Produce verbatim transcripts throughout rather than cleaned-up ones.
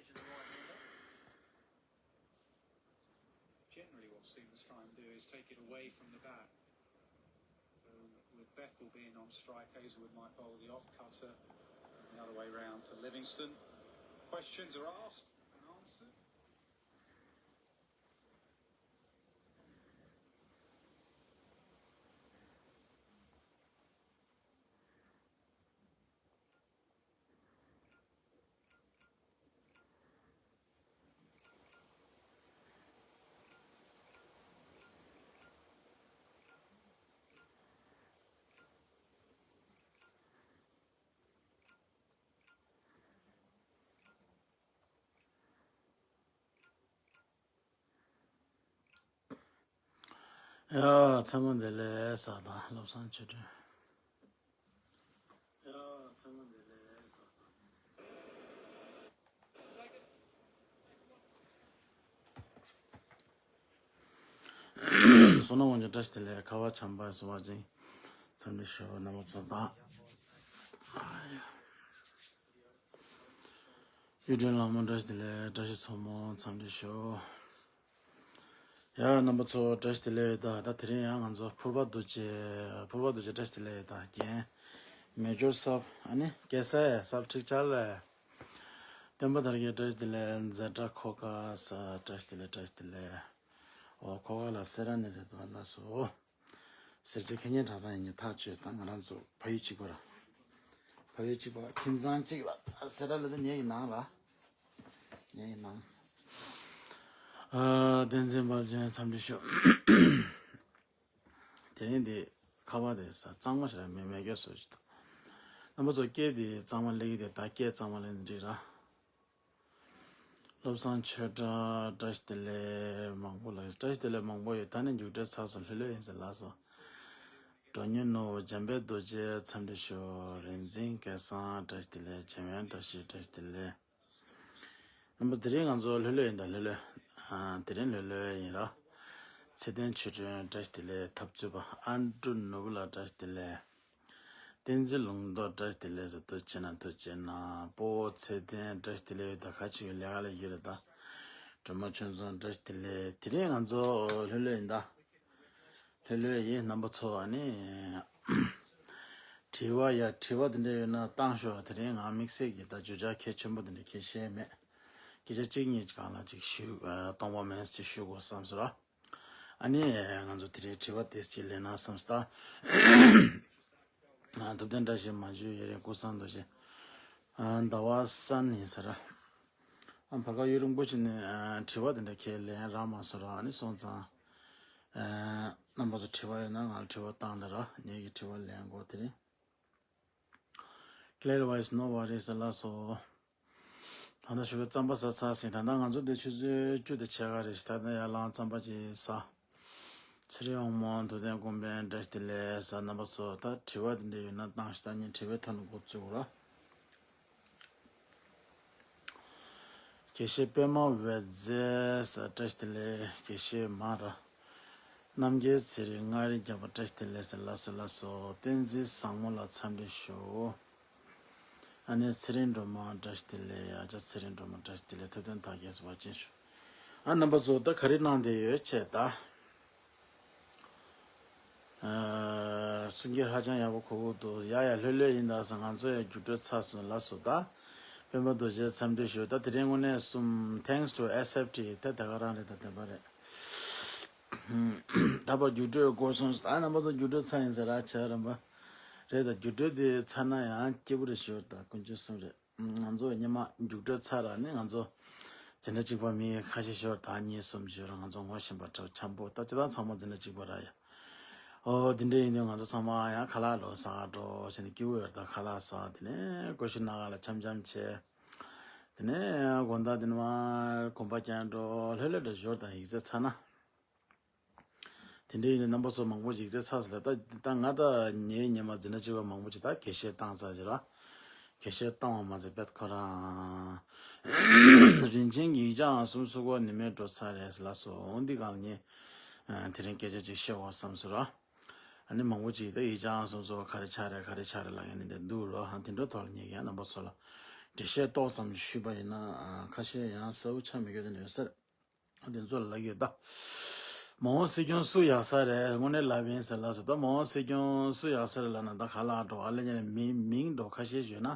Generally, what Seamus try and do is take it away from the back. So with Bethell being on strike, Hazelwood might bowl the off cutter, and the other way round to Livingstone. Questions are asked and answered. ཡ། ཚང་མ་བདེ་ལེགས་ས་དང་བློ་བཟང་ཆོས་སྒྲོན། ཡ། ཚང་མ་བདེ་ལེགས་ས་དང་། བསོད་ནམས་དབང་ཕྱུག་བཀྲ་ཤིས་བདེ་ལེགས། ཁ་བ་བྱམས་པ་སུ་བ་ཅིང་། འཚམས་འདྲི་ཞུ་རྣམ་པ་ཚོ་དང་། གཡུ་སྒྲོན་ལགས་མོ་བཀྲ་ཤིས་བདེ་ལེགས། བཀྲ་ཤིས་མཚོ་མོ་འཚམས་འདྲི་ཞུ། ཡ། རྣམ་པ་ཚོ་བཀྲ་ཤིས་བདེ་ལེགས་ཡོད་ད། ད་དེ་རིང་ཡང་ང་ཚོ་ཕུར་པ་རྡོ་རྗེ། ཕུར་པ་རྡོ་རྗེ་བཀྲ་ཤིས་བདེ་ལེགས་ཡོད་ད། རྒན་མེ་ཇོར་སབ། ཨ་ནི་སྐལ་བཟང་སབ་ཁྲིག་ཅར་ལ། བསྟན་པ་དར་རྒྱས་བཀྲ་ཤིས་བདེ་ལེགས། མཛད་གྲྭ་ཁོ་ཀ་ས་བཀྲ་ཤིས་བདེ་ལེགས། བཀྲ་ཤིས་བདེ་ལེགས། འོ་ཁོ་ཀ་ལ་སེ་ར་ནས་རེད་དོ་ལགས་སོ། སེར་སྐྱ་ཁེ་ཉན་གྲྭ་ཚང་ཡིན་ཉེ་ཐག་ཆོད་ད། ང་རང་ཚོ་ཕ་ཡུལ་གཅིག་པ་ར། ཕ་ཡུལ་གཅིག་པ་ཁྱིམ་ཚང་གཅིག་ལ་སེ་ར་ལ་ད་ཉེ་ཡི་ནང་ལ། ཉེ་ཡི་ནང་། ཨ། བསྟན་འཛིན་དཔལ་ཆེན་འཚམས་འདྲི་ཞུ། དེ་རིང་འདི་ཁ་པར་དེ་ས་གཙང་མ་ཞིག་ར་མེད་མེད་སྐྱོ་སོ་ཞིག་ད། རྣམ་པ་ཚོ་སྐད་དེ་གཙང་མ་ལེགས་ཀྱི་དེ་ད་སྐད་གཙང་མ་ལེན་འདི་ར། བློ་བཟང་ཆོས་གྲགས་བཀྲ་ཤིས་བདེ་ལེགས་མང་པོ་ལགས། བཀྲ་ཤིས་བདེ་ལེགས་མང་པོ་ཡོད། ད་ནི་མཇུག་སྒྲིལ་ཚར་སོང་། ལྷོད་ལྷོད་ཡིན་ཟེར་ལགས་སོ། གྲོ་ཉོ་ནོ་འཇམ་དཔལ་རྡོ་རྗེ་འཚམས་འདྲི་ཞུ། རིག་འཛིན་སྐལ་བཟང་བཀྲ་ཤིས་བདེ་ལེགས། འཇམ་དབྱངས་བཀྲ་ཤིས་བཀྲ་ཤིས་བདེ་ལེགས། རྣམ་པ་དེ་རིང་ང་ཚོ་ལྷོད་ལྷོད་ཡིན་ད། ལྷོད་ལྷོད། ཨ། དེ་རིང་ལྷོད་ལྷོད་ཡིན་ར། ཚེ་བརྟན་ཆོས་སྒྲོན་བཀྲ་ཤིས་བདེ་ལེགས། འཐབ་རྩོད་པ་ཨན་ཀྲུ་ནོར་བུ་ལགས་བཀྲ་ཤིས་བདེ་ལེགས། བསྟན་འཛིན་ལུང་རྟོགས་བཀྲ་ཤིས་བདེ་ལེགས་ཟེར། ཐུགས་རྗེ་གནང་། ཐུགས་རྗེ་གནང་། སྤོ་བོ་ཚེ་བརྟན་བཀྲ་ཤིས་བདེ་ལེགས་ཡོད་ད། ཁ་ཅིག་ལས་ཀ་ལས་ཡོད་རེད་ད། སྒྲོལ་མ་ཆོས་འཛོམས་བཀྲ་ཤིས་བདེ་ལེགས། དེ་རིང་ང་ཚོ་ལྷོད་ལྷོད་ཡིན་ད། ལྷོད་ལྷོད་ཡིན། རྣམ་པ་ཚོ་ཨ་ནི་དྲི་བ་ཡ་དྲི་བ་དེ་འདྲ་ཡོད་ན་བཏང་ཤོག་དེ་རིང་ང་དམིགས་བསལ་གྱི་ད་བརྗོད་བྱ་གལ་ཆེན་པོ་དེ་འདྲ་གལ་བཤད་མེད། སྐད་ཆ་གཅིག་གཉིས་སྒང་ལ་ཅིག་ཞུ། ཨ། གཏོང་བ་མེད་ཅིག་ཞུ་དགོས་བསམ་སོང་ར། ཨ་ནི་ང་ཚོ་དེ་རིང་དྲི་བ་དེ་ཅིག་ལེན་ན་བསམ་སོང་ད། ཨ། ཐུབ་བསྟན་བཀྲ་ཤིས་མ་འཇུ་ཡེ་རེ་ཀུན་བཟང་རྡོ་རྗེ། ཨ། ཟླ་བ་སན་ཡིན་ས་ར། ཨ། བར་སྐབས་ཡུན་རིང་པོ་ཞིག་ནས། ཨ། དྲི་བ་དེ་འདྲ་ཁས་ལེན་རག་མ་སོང་ར། ཨ་ནི་སོང་ཙང་། ཨ། རྣམ་པ་ཚོ་དྲི་བ་ཡོད་ན་ང་ལ་དྲི་བ་བཏང་དང་ར། ངེད་ཀྱིས་དྲི་བ་ལེན་དགོས་དེ་རིང་། Clear voice, no worries ལགས་སོ། ད་ལྟ་ཞུ་བའི་རྩམ་པ་ཟ་ཚར་ཟིན། ད་ལྟ་ང་ཚོ་འདི་ཆུ་ཚོད་བཅུ་དང་ཕྱེད་ཀ་རེད་ཤག་ད་ལྟ་ཡར་ལངས་རྩམ་པ་ཅིག་ཟ། ཚེ་རིང་དབང་མོ་ཐུབ་བསྟན་ཀུན་ཕན་བཀྲ་ཤིས་བདེ་ལེགས་ཟ། རྣམ་པ་ཚོ་ད་དྲི་བ་འདི་འདྲ་ཡོད་ན་བཏང་ཤིག་ད་ངས་དྲི་བའི་ཐོག་ནས་འགོ་བཙུགས་ར། དགེ་བཤེས་པད་མ་འོད་མཛེས་ཟེར་བཀྲ་ཤིས་བདེ་ལེགས། དགེ་བཤེས་མ་ར། རྣམ་རྒྱལ་ཚེ་རིང་མངའ་རིས་རྒྱལ་པོ་བཀྲ་ཤིས་བདེ་ལེགས་ཟེར། ལགས་སོ་ལགས་སོ། བསྟན་འཛིན་བཟང་མོ་ལགས་འཚམས་འདྲི་ཞུ། ཨ་ནེ་ཚེ་རིང་སྒྲོལ་མ་བཀྲ་ཤིས་བདེ་ལེགས། ཨ་ཅག་ཚེ་རིང་སྒྲོལ་མ་བཀྲ་ཤིས་བདེ་ལེགས། ཐུབ་བསྟན་དར་རྒྱས་སུ་བ་ཅན་ཞུ། ཨ་རྣམ་པ་ཚོ་ད་ག་རེ་གནང་བསྡད་ཡོད་ཆེ་ད། ཨ། གསུང་སྐད་ཧ་ཅང་ཡག་པོ་གོ་གི་འདུག་ཡ་ཡ་ལྷོད་ལྷོད་ཡིན་ད་ཟེར། ང་ཚོ་ཡང་རྒྱུགས་སྤྲོད་ཚར་སོང་། ལགས་སོ་ད། སྤེན་པ་རྡོ་རྗེ་འཚམས་འདྲི་ཞུ། ད་དེ་རིང་དངོས་གནས་གསུམ། Thanks to S F T དེ་ད་ག་རང་རེད། ད་བདེན་པ་རེད། ད་བར་རྒྱུགས་སྤྲོད་འགོ་སོང་ཟེར། ད་རྣམ་པ་ཚོ་རྒྱུགས་སྤྲོད་ཚར་ཡིན་ཟེར་ར། བྱས་ར་རྣམ་པ་རེད་ད། རྒྱུགས་སྤྲོད་དེ་ཚར་ན་ཡང་སྐྱིད་པོ་རེད་ཞུ། ད་དཀོན་མཆོག་གསུམ་རེད། ང་ཚོ་སྔོན་མ་རྒྱུགས་སྤྲོད་ཚར་ར་ནི་ང་ཚོ་འཛིན་གྲྭ་གཅིག་པ་མི་ཁ་ཤས་ཞོར་དང་གཉིས་གསུམ་ཞོར་ང་ཚོ་ངོ་ཤེས་པ་འདྲ་བོ་འཆམ་པོ། ད་སྤྱིར་བཏང་ཚང་མ་འཛིན་གྲྭ་གཅིག་པ་ར་ཡ། ཨོ་དེ་འདྲ་ཡིན་དུས་ང་ཚོ་ཚང་མ་ཡང་ཁ་ལག་ལོ་ཟ་ག་འགྲོ་བྱས་ནས་སྐྱིད་པོ་ཡོད་རེད། ད་ཁ་ལག་ཟ། དེ་ནས་ཀོ་ཤུ་ན་ག་ལ་འཆམ་འཆམ་བྱས། དེ་ནས་དགོང་དག་དེ་ནས་མར་གོམ་པ་རྒྱག་འགྲོ། ལྷོད་ལྷོད་འདྲ་ཞོར་དང་ཡིག་ཚད་ཚར་ན། དེ་འདྲ་ཡིན་ན་རྣམ་པ་ཚོ་མང་པོ་ཡིག་ཚད་ཚར་སོང་ལ། ད་ད་ང་ད་ངའི་སྔོན་མ་འཛིན་གྲྭ་གཅིག་པ་མང་པོ་ཅིག་ད་དགེ་བཤེས་བཏང་ཚར་ཅིག་ར། དགེ་བཤེས་བཏང་བ་མ་ཚད་བེད་ཁོ་རང་རིན་ཆེན་གྱི་ཡིག་ཆ་ཨང་གསུམ་སུ་གོ་ནི་མེད་འགྲོ་ཚར་རེད་ལགས་སོ། འོ་འདི་གང་ཉེ་དེ་རིང་སྐད་ཆ་ཅིག་བཤད་འོ་བསམ་སོང་ར། ཨ་ནི་མང་པོ་ཅིག་ད་ཡིག་ཆ་ཨང་གསུམ་སུ་ག་རེ་ཆགས་རེད་ག་རེ་ཆགས་རེད་ལབ་མཁན་འདི་འདྲ་འདུག་རོ། ཧང་དེ་འདྲ་ཐོག་ལ་ཉེ་གི་ཡང་རྣམ་པ་ཚོ་ལ་ འགྲེལ་བཤད་ཏོག་ཙམ་ཞུས་པ་ཡིན་ན། ཨ། ཁ་ཤས་ཡང་གསལ་པོ་ཆགས་མི་དགོས་དེ་འདྲ་ཡོད་ས་རེད། དེ་ཚོ་ལ་ཡོད་ད། མ་འོངས་སྲིད་སྐྱོང་སུ་ཡག་ས་རེད། དངོས་གནས་ལབ་ཡིན་ཟེར་ལབ་སོང་། ད་མ་འོངས་སྲིད་སྐྱོང་སུ་ཡག་ས་རེད་ལབ་ན་ད་ག་ལ་འགྲོ། ཨ་ལེ་ཉེ་ནས་མིང་མིང་འགྲོ་ཁ་ཤས་ཞུས་ན།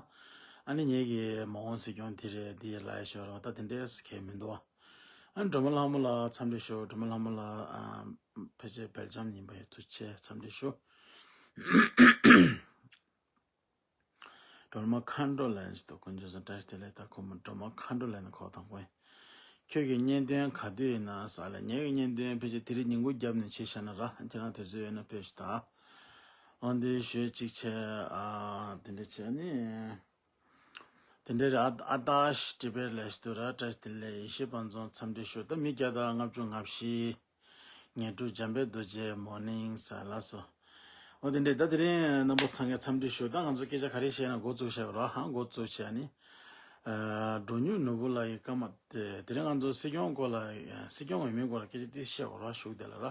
ཨ་ནི་ངེད་ཀྱི་མ་འོངས་སྲིད་སྐྱོང་དེ་རེད་འདི་ལབ་ཡ་ཞོར་བ་ད་དེ་འདྲས་གལ་མི་འདུག་ཨ་ནི་སྒྲོལ་མ་ལྷ་མོ་ལ་འཚམས་འདྲི་ཞུ། སྒྲོལ་མ་ལྷ་མོ་ལ། ཨ། ཕལ་ཆེར་སྦེལ་ཇམ་ཡིན་པ་ཡིན། ཐུགས་རྗེ་ཆེ། འཚམས་འདྲི་ཞུ། སྒྲོལ་མ་མཁའ་འགྲོ་ལ་ཡིན་ཞིག་ཏུ་དཀོན་མཆོག་གསུམ་བཀྲ་ཤིས་བདེ་ལེགས། ད་ཁོ་མོ་སྒྲོལ་མ་མཁའ་འགྲོ་ལ་ཡིན་ན་ཁོ་དང་པོ་ཡིན། ཁྱོད་ཀྱི་གཉེན་སྟོན་ག་དུས་ཡིན་ན་ཟེར་ལ། ངེད་ཀྱི་གཉེན་སྟོན་ཕལ་ཆེར་དེ་རིང་ཉིན་གུང་རྒྱབ་ནས་བྱེད་བཞག་ན་ར། ཁྱེད་རང་དུས་ཚོད་ཡོད་ན་ཕེབས་ཤིག་ད། འོ་འདི་ཞུས་གཅིག་བྱས། ཨ། དེ་འདྲ་བྱས་ནི། དེ་འདྲ་རེད། ཨ། ཨ་ཏཱ་ཤི་ཊི་བེཊ་ལ་ཡིན་ཞིག་ཏུ་ར། བཀྲ་ཤིས་བདེ་ལེགས། ཡེ་ཤེས་དཔལ་འཛོམས་འཚམས་འདྲི་ཞུ། ད་མི་བརྒྱ་དང་ལྔ་བཅུ་ང་བཞི། ངེད་དྲུག་འཇམ་དཔལ་རྡོ་རྗེ་མོར་ནིང་ཟེར་ལ་སོ། འོ་དེ་འདྲས། ད་དེ་རིང་རྣམ་པ་ཚང་མས་འཚམས་འདྲི་ཞུ། ད་ང་ཚོ་སྐད་ཆ་ག་རེ་བཤད་ན་འགོ་བཙུགས་བྱས་པ་ར། ཧང་འགོ་བཙུགས་བྱས་ནི། ཨ། མགྲོན་གཉེར་ནོར་བུ་ལགས་ཀྱི་སྐར་མ་དེ། དེ་རིང་ང་ཚོ་སྲིད་སྐྱོང་སྐོར་ལ། སྲིད་སྐྱོང་འོས་མིའི་སྐོར་ལ་སྐད་ཆ་ཏིས་བཤད་པ་ར། ཞུགས་དེ་ལ་ར།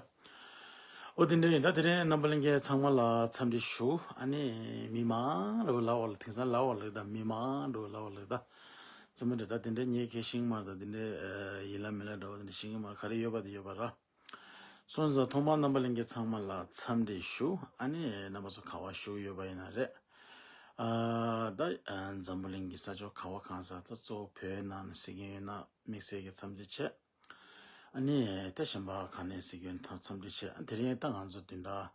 འོ་དེ་འདྲས་ཡིན། ད་དེ་རིང་རྣམ་པ་ལྷན་རྒྱས་ཚང་མ་ལ་འཚམས་འདྲི་ཞུ། ཨ་ནི་མི་མང་ར་བ་ལ་བ་ལ། དེང་སང་ལ་བ་ལ་ད་མི་མང་ར་བ་ལ་བ་ལ་ད། རྩེད་མོ་འདྲ་ད་དེ་འདྲས་ངས་ཁས་ཤིང་མར་ད་དེ་འདྲས། ཨ། ཡིན་ལ་མིན་ལ་འདྲ་བ་དེ་འདྲས་ཤིང་མར་ག་རེ་ཡོད་པ་དེ་ཡོད་པ་ར། སོང་ཙང་ཐོག་མར་རྣམ་པ་ལྷན་རྒྱས་ཚང་མ་ལ་འཚམས་འདྲི་ཞུ། ཨ་ནི་རྣམ་པ་ཚོ་ག་བ་བཞུགས་ཡོད་པ་ཡིན་ན་རེད། ཨ། ད། ཨ། འཛམ་བུ་གླིང་གི་ས་ཕྱོགས་ག་བ་གང་སར། ད་གཙོ་བོ་བོད་ནང་ནས་གཟིགས་མཁན་ཡོད་ན་དམིགས་བསལ་གྱི་འཚམས་འདྲི་བྱས། ཨ་ནི་ད་གཞན་པ་ག་ནས་གཟིགས་མཁན་ད་འཚམས་འདྲི་བྱས། ཨ། དེ་རིང་ད་ང་ཚོ་བདུན་ཕྲག་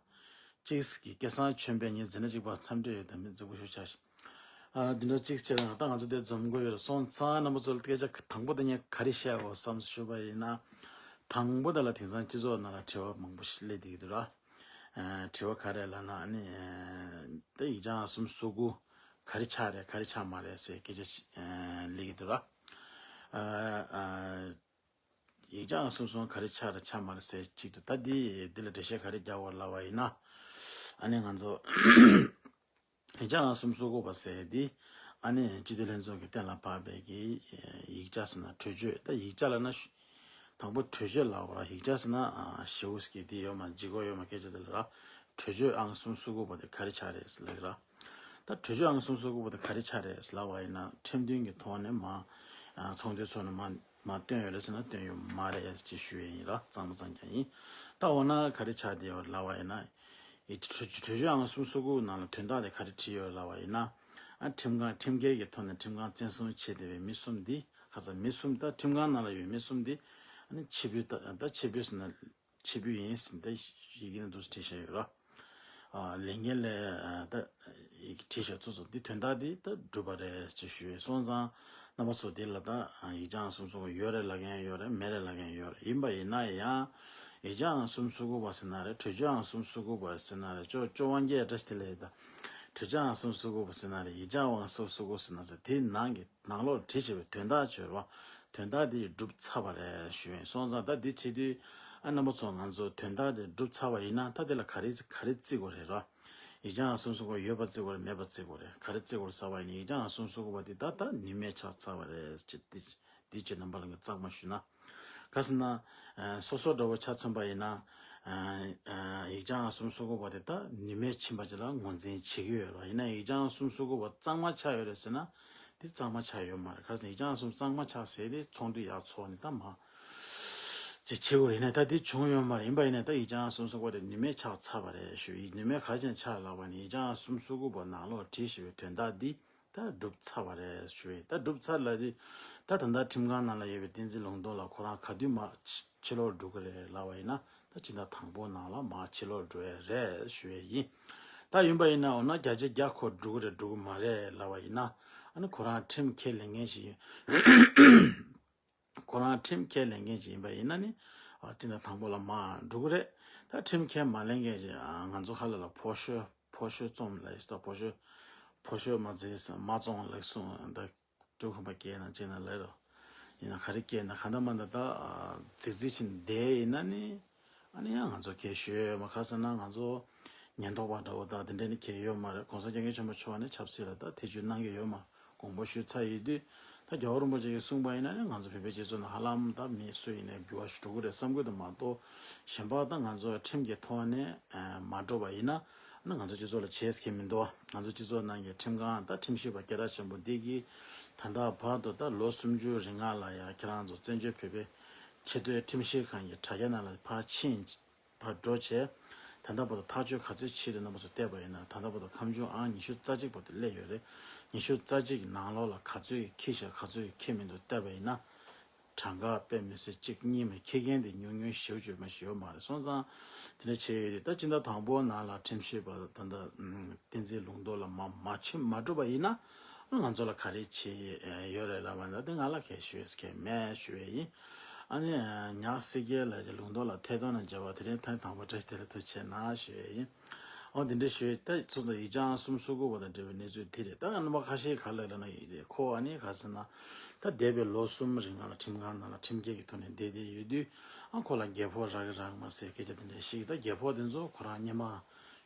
གཅིག་གི་སྐལ་བཟང་བྱོན་པའི་ཉིན་འཛིན་གྲྭ་གཅིག་པ་འཚམས་འདྲི་ཡོད། ད་མི་རྫིག་པོ་ཞུ་ཆ་ཞིག་ཨ། འདི་འདྲ་གཅིག་བྱས་ན་ད་ང་ཚོ་དེ་འཛོམས་དགོས་ཡོད་རེད། སོང་ཙང་རྣམ་པ་ཚོ་ལ་སྐད་ཆ་དང་པོ་དེ་ངས་ག་རེ་བཤད་དགོས་བསམ་ཞུས་པ་ཡིན་ན། དང་པོ་དེ་ལ་དེང་སང་སྤྱི་ཚོགས་ནང་ལ་དྲི་བ་མང་པོ་ཞིག་སླེབས་བསྡད་ཀྱི་འདུག་ར། ཨ། དྲི་བ་ག་རེ་ལབ་ན། ཨ་ནི། ཨ། ད་ཡིག་བྱང་ལྔ་གསུམ་སོ་དགུ་ག་རེ་ཆགས་རེད། ག་རེ་ཆགས་མ་རེད་ཟེར་སྐད་ཆ་ཞིག་ཨ། སླེབས་ཀྱི་འདུག་ར། ཨ། ཨ། ཡིག་བྱང་ལྔ་གསུམ་སོ་དགུ་ག་རེ་ཆགས་རེད་ཆགས་མ་རེད་ཟེར་གཅིག་འདུག་ད་འདི་འདི་ལ་འགྲེལ་བཤད་ག་རེ་རྒྱག་དགོས་ལབ་པ་ཡིན་ན། ཨ་ནི་ང་ཚོ་ཡིག་བྱང་ལྔ་གསུམ་སོ་དགུ་པ་ཟེར་འདི། ཨ་ནི་སྤྱི་འཐུས་ལྷན་ཚོགས་ཀྱིས་གཏན་ལ་ཕབ་པའི་གི་ཡིག་ཆ་ཟེར་ན་གྲོས་ཆོད། ད་ཡིག་ཆ་ལབ་ན་ཞུ། དང་པོ་གྲོས་ཆོད་ལབ་དགོས་ར། ཡིག་ཆ་ཟེར་ན། ཨ། ཞེ་པོ་ཅིག་འདི་ཡོད་མ། ལྗིད་ཁོག་ཡོད་མ། སྐད་ཆ་དེ་ལ་ར། གྲོས་ཆོད་ལྔ་གསུམ་སོ་དགུ་པ་དེ་ག་རེ་ཆགས་རེད་ལབ་ཀྱི་ར། ད་གྲོས་ཆོད་ལྔ་གསུམ་སོ་དགུ་པ་དེ་ག་རེ་ཆགས་རེད་ལབ་པ་ཡིན་ན། ཁྲིམས་མཐུན་གྱི་ཐོག་ནས་མར། ཨ། ཚོགས་འདུའི་ཚོགས་ནས་མར་མར་བཏོན་ཡོད་རེད་ཟེར་ན་བཏོན་ཡོད་མ་རེད་ཅེས་ཞུ་ཡ་ཡིན་ར། གཙང་མ་གཙང་རྐྱང་ཡིན། ད་འོ་ན་ག་རེ་ཆགས་བསྡད་ཡོད་ལབ་པ་ཡིན་ན། ཡིག་གྲོས་གྲོས་ཆོད་ལྔ་གསུམ་སོ་དགུ་ནང་ལ་དོན་དག་དེ་ག་རེ་བྲིས་ཡོད་ལབ་པ་ཡིན་ན། ཨ། ཁྲིམས་ཁང་ཁྲིམས་འགལ་གྱི་ཐོག་ནས་ཁྲིམས་ཁང་བཙན་བཟུང་བྱས་བསྡད་པའི་མི་གསུམ་འདི། ཁ་ས་མི་གསུམ། ད་ཁྲིམས་ཁང་ནང་ལ་ཡོད་མི་གསུམ་འདི། ཨ་ནི་ཕྱི་འབུད། ད་ད་ཕྱི་འབུད་ཟེར་ན་ཕྱི་འབུད་ཡིན་ཟེར་ད་ཡི་གེ་ནང་འདུག་སེ་བྲིས་བཞག་ཡོད་ར། ཨ། ལས་འགན་ལས། ཨ། ད་ཡི་གེ་བྲིས་བཞག་ཚུལ་སོགས་འདི་དོན་དག་འདི་ད་གྲུབ་པ་རེད་ཅེས་ཞུས། སོང་ཙང་རྣམ་པ་ཚོ་འདི་ལ་ད། ཨ། ཡིག་བྱང་ལྔ་གསུམ་སོ་དགུ་ཡོད་རེད་ལབ་མཁན་ཡོད་རེད། མེད་རེད་ལབ་མཁན་ཡོད་རེད། ཡིན་པ་ཡིན་ན་ཡང་ཡིག་བྱང་ལྔ་གསུམ་སོ་དགུ་པ་ཟེར་ན་རེད། གྲོས་ཆོད་ལྔ་གསུམ་སོ་དགུ་པ་ཟེར་ན་རེད། ཅོ་ཅོ་དབང་རྒྱལ་བཀྲ་ཤིས་བདེ་ལེགས། ད་གྲོས་ཆོད་ལྔ་གསུམ་སོ་དགུ་པ་ཟེར་ན་རེད། ཡིག་བྱང་ལྔ་གསུམ་སོ་དགུ་ཟེར་ན་ཟེར་དེའི་ནང་གི་ནང་ལོགས་བྲིས་བྱས་པའི་དོན་དག་བརྗོད་པ། དོན་དག་འདི་གྲུབ་ཚར་བ་རེད་ཞུ་ཡིན། སོང་ཙང་ད་འདི་བྱེད་དུས། ཨ། རྣམ་པ་ཚོ་ང་ཚོ་དོན་དག་དེ་གྲུབ་ཚར་བ་ཡིན་ན་ད་དེ་ལ་ག་རེ་ག་རེ་བརྩི་དགོས་རེད་ར། ཡིག་བྱང་ལྔ་གསུམ་སོ་དགུ་ཡོད་པ་བརྩི་དགོས་རེད། མེད་པ་བརྩི་དགོས་རེད། ག་རེ་བརྩི་དགོས་རེད་ཟེར་བ་ཡིན་ན། ཡིག་བྱང་ལྔ་གསུམ་སོ་དགུ་པ་འདི་ད་ད་ནུས་མེད་ཆགས་ཚར་བ་རེད་ཅེས་འདི། འདི་ཅེས་རྣམ་པ་ལྷན་རྒྱས་གཙང་མ་ཞུ་ན། ག་ཟེར་ན། ཨ། སོ་སོ་འདྲ་བོ་ཆ་མཚོན་པ་ཡིན་ན། ཨ། ཨ། ཡིག་བྱང་ལྔ་གསུམ་སོ་དགུ་པ་དེ་ད་ནུས་མེད་ཕྱིན་པ་ཅིག་ལ་ངོས་འཛིན་བྱེད་ཀྱི་ཡོད་རེད་བ། ཡིན་ན་ཡིག་བྱང་ལྔ་གསུམ་སོ་དགུ་པ་གཙང་མ་ཆགས་ཡོད་རེད་ཟེར་ན། འདི་གཙང་མ་ཆགས་ཡོད་མ་རེད། ག་རེ་ཟེར་ན་ཡིག་བྱང་ལྔ་གསུམ་གཙང་མ་ཆགས་ཟེར་དེ་ཚོགས་འདུ་ཡར་ཚོགས་ནས་ད་མར་ཅིག་བྱེད་དགོས་རེད། ཡིན་ན་ད་འདི་བྱུང་ཡོད་མ་རེད། ཡིན་པ་ཡིན་ན་ད་ཡིག་བྱང་ལྔ་གསུམ་སོ་དགུ་པ་དེ་ནུས་མེད་ཆགས་ཚར་བ་རེད་ཞུ་ཡིན། ནུས་མེད་ག་རེ་བྱས་ནས་ཆགས་ལབ་པ་ཡིན་ན། ཡིག་བྱང་ལྔ་གསུམ་སོ་དགུ་པ་ནང་ལོགས་བྲིས་བཞག་པའི་དོན་དག་འདི་ད་གྲུབ་ཚར་བ་རེད་ཞུ་ཡིན། ད་གྲུབ་ཚར་ལབ་དུས་ད་ད་ལྟ་ཁྲིམས་ཁང་ནང་ལ་ཡོད་པའི་བསྟན་འཛིན་ལུང་རྟོགས་ལགས་ཁོ་རང་ག་དུས་མར་ཕྱི་ཕྱི་ལོགས་འགྲོ་གི་རེད་ལབ་པ་ཡིན་ན། ད་ཕྱི་ཟླ་དང་པོ་ནང་ལ་མར་ཕྱི་ལོགས་འགྲོ་ཡ་རེད་ཞུ་ཡ་ཡིན། ད་ཡིན་པ་ཡིན་ན་འོ་ན་བརྒྱ་ཆ་བརྒྱ་ཁོ་འགྲོ་གི་རེད་འགྲོ་གི་མ་རེད་ལབ་པ་ཡིན་ན། ཨ་ནི་ཁོ་རང་ཁྲིམས་ཁས་ལེན་མཁན་ཞིག་ཡིན། ཁོ་རང་ཁྲིམས་ཁས་ལེན་མཁན་ཞིག་ཡིན་པ་ཡིན་ན་ནི། ཨ། ཕྱི་ཟླ་དང་པོ་ལ་མར་འགྲོ་གི་རེད། ད་ཁྲིམས་ཁས་མ་ལེན་མཁན་ཞིག་ཨ། ང་ཚོ་ཁ་ལ་ལ་ཕོ་ཤོ་ཕོ་ཤོ་རྩོམ་ལབ་ཡོད་ས། ཕོ་ཤོ་ཕོ་ཤོ་མ་བརྩིས་མ་བཙོང་ལབ་གསུངས། ད་འབྲུག་ཁམས་པ་སྐད་ནང་བྱས་ན་ལབ་རོགས། ཡིན་ན་ག་རེ་སྐད་ན་ག་འདྲ་མ་འདྲ་ད། ཨ། རྫིག་རྫིག་བྱས་ནས་བསྡད་ཡིན་ན་ནི། ཨ་ནི་ཡང་ང་ཚོ་སྐད་ཤོད་མ། ག་ཟེར་ན་ང་ཚོ་ཉེན་རྟོག་པ་འདྲ་བོ་ད་དེ་འདྲ་ནི་གལ་ཡོད་མ་རེད། གོང་ས་སྐྱབས་མགོན་ཆེན་པོ་མཆོག་ནས་ཆབ་སྲིད་ལ་ད་ཐེ་བྱུས་གནང་གི་ཡོད་མ། དགོངས་པ་ཞུས་ཚར་ཡོད་དུས། ད་རྒྱལ་བ་རིན་པོ་ཆེ་གིས་གསུངས་པ་ཡིན་ན་ནི་ང་ཚོ་བོད་པའི་སྤྱི་ཚོགས་ནང་ཧ་ལམ་ད་མི་སུ་ཡིན་ནའི་འགྱུར་བ་ཞིག་འགྲོ་གི་རེད་བསམ་གྱི་འདུག་མ་གཏོགས། གཞན་པ་ད་ང་ཚོ་ཁྲིམས་ཀྱི་ཐོག་ནས་མ་འགྲོ་བ་ཡིན་ན། ཨ་ནི་ང་ཚོ་སྤྱི་ཚོགས་ལ་བྱེད་ས་གང་ཡང་མི་འདུག་ང་ཚོ་སྤྱི་ཚོགས་ནང་གི་ཁྲིམས་ཁང་ད་ཁྲིམས་ཞིབ་པ་སྐད་གྲགས་ཆེན་པོ་འདི་གིས་ ད་ལྟ་བར་དུ་ད་ལོ་སུམ་ཅུ་རིང་ལ་ཡང་ཁྱེད་རང་ཚོ་བཙན་བྱོལ་བོད་པའི་ཆེས་མཐོའི་ཁྲིམས་ཞིབ་ཁང་གི་དྲ་རྒྱ་ནང་ལ་ཕར་ཕྱིན། ཕར་འགྲོ་བྱས། ད་ལྟ་བར་དུ་ཐག་གཅོད་ག་ཚོད་བྱས་འདུག་རྣམ་པ་ཚོ་བལྟས་པ་ཡིན་ན། ད་ལྟ་བར་དུ་ཁ་མཆུ་ཨང་ཉི་ཤུ་རྩ་གཅིག་བར་དུ་སླེབས་ཡོད་རེད། ཉི་ཤུ་རྩ་གཅིག་གི་ནང་ལོགས་ལ་ག་ཚོད་ཀྱིས་འཁྱེར་ཤག་ག་ཚོད་ཀྱིས་འཁྱེར་མི་འདུག་བལྟས་པ་ཡིན་ན། གྲངས་ཀ་དཔེ་མི་སྲིད་གཅིག་གཉིས་མ་འཁྱེར་མཁན་དེ་ཉུང་ཉུང་ཞེ་པོ་ཅིག་མ་ཞིག་ཡོད་མ་རེད། སོང་ཙང་དེ་འདྲ་བྱས་ཡོད་དེ། ད་སྤྱི་ཟླ་དང་པོ་ནང་ལ་ཁྲིམས་ཞིབ་པ་ད་ལྟ་བསྟན་འཛིན་ལུང་རྟོགས་ལགས་མ་མ་ཕྱིན་མ་གྲུབ་པ་ཡིན་ན། ང་ཚོ་ལ་ག་རེ་བྱེད་ཡོད་རེད་ལབ་པ་ན། དེ་ང་ལ་གལ་ཞུ་ཡས་གལ་མེད་ཞུ་ཡས་ཡིན། ཨ་ནི་ཉག་སི་རྒྱལ་ལ་ལུང་རྟོགས་ལ་ཐད་གཏོང་ནས་མཇལ་བ་དེ་རིང་ཐེངས་དང་པོ་བཀྲ་ཤིས་བདེ་ལེགས་ཐུགས་རྗེ་ཆེ་གནང་ཞུ་ཡས་ཡིན། འོ་དེ་འདྲ་ཞུ་ཡས། ད་སོང་ཙང་ཡིག་ཆ་ཨང་གསུམ་སོ་དགུ་པ་དང་འབྲེལ་བའི་གནས་ཚུལ་དེ་རེད། ད་རྣམ་པ་ཁ་ཤས་ག་ལ་ལབ་ན་ཡིན་རེད། ཁོ་ཨ་ནི་ག་ཟེར་ན། ད་འདས་པའི་ལོ་གསུམ་རིང་ལ་ཁྲིམས་ཁང་ནང་ལ་ཁྲིམས་འགལ་གྱི་ཐོག་ནས་བསྡད་བསྡད་ཡོད་དུས། ཨ་ཁོ་ལ་རྒྱལ་ཕོགས་རག་གི་རག་མ་ཟེར་སྐད་ཆ་དེ་འདྲ་ཞིག་ད་རྒྱལ་ཕོགས་དེ་ཚོ་ཁོ་རང་སྔོན་མ་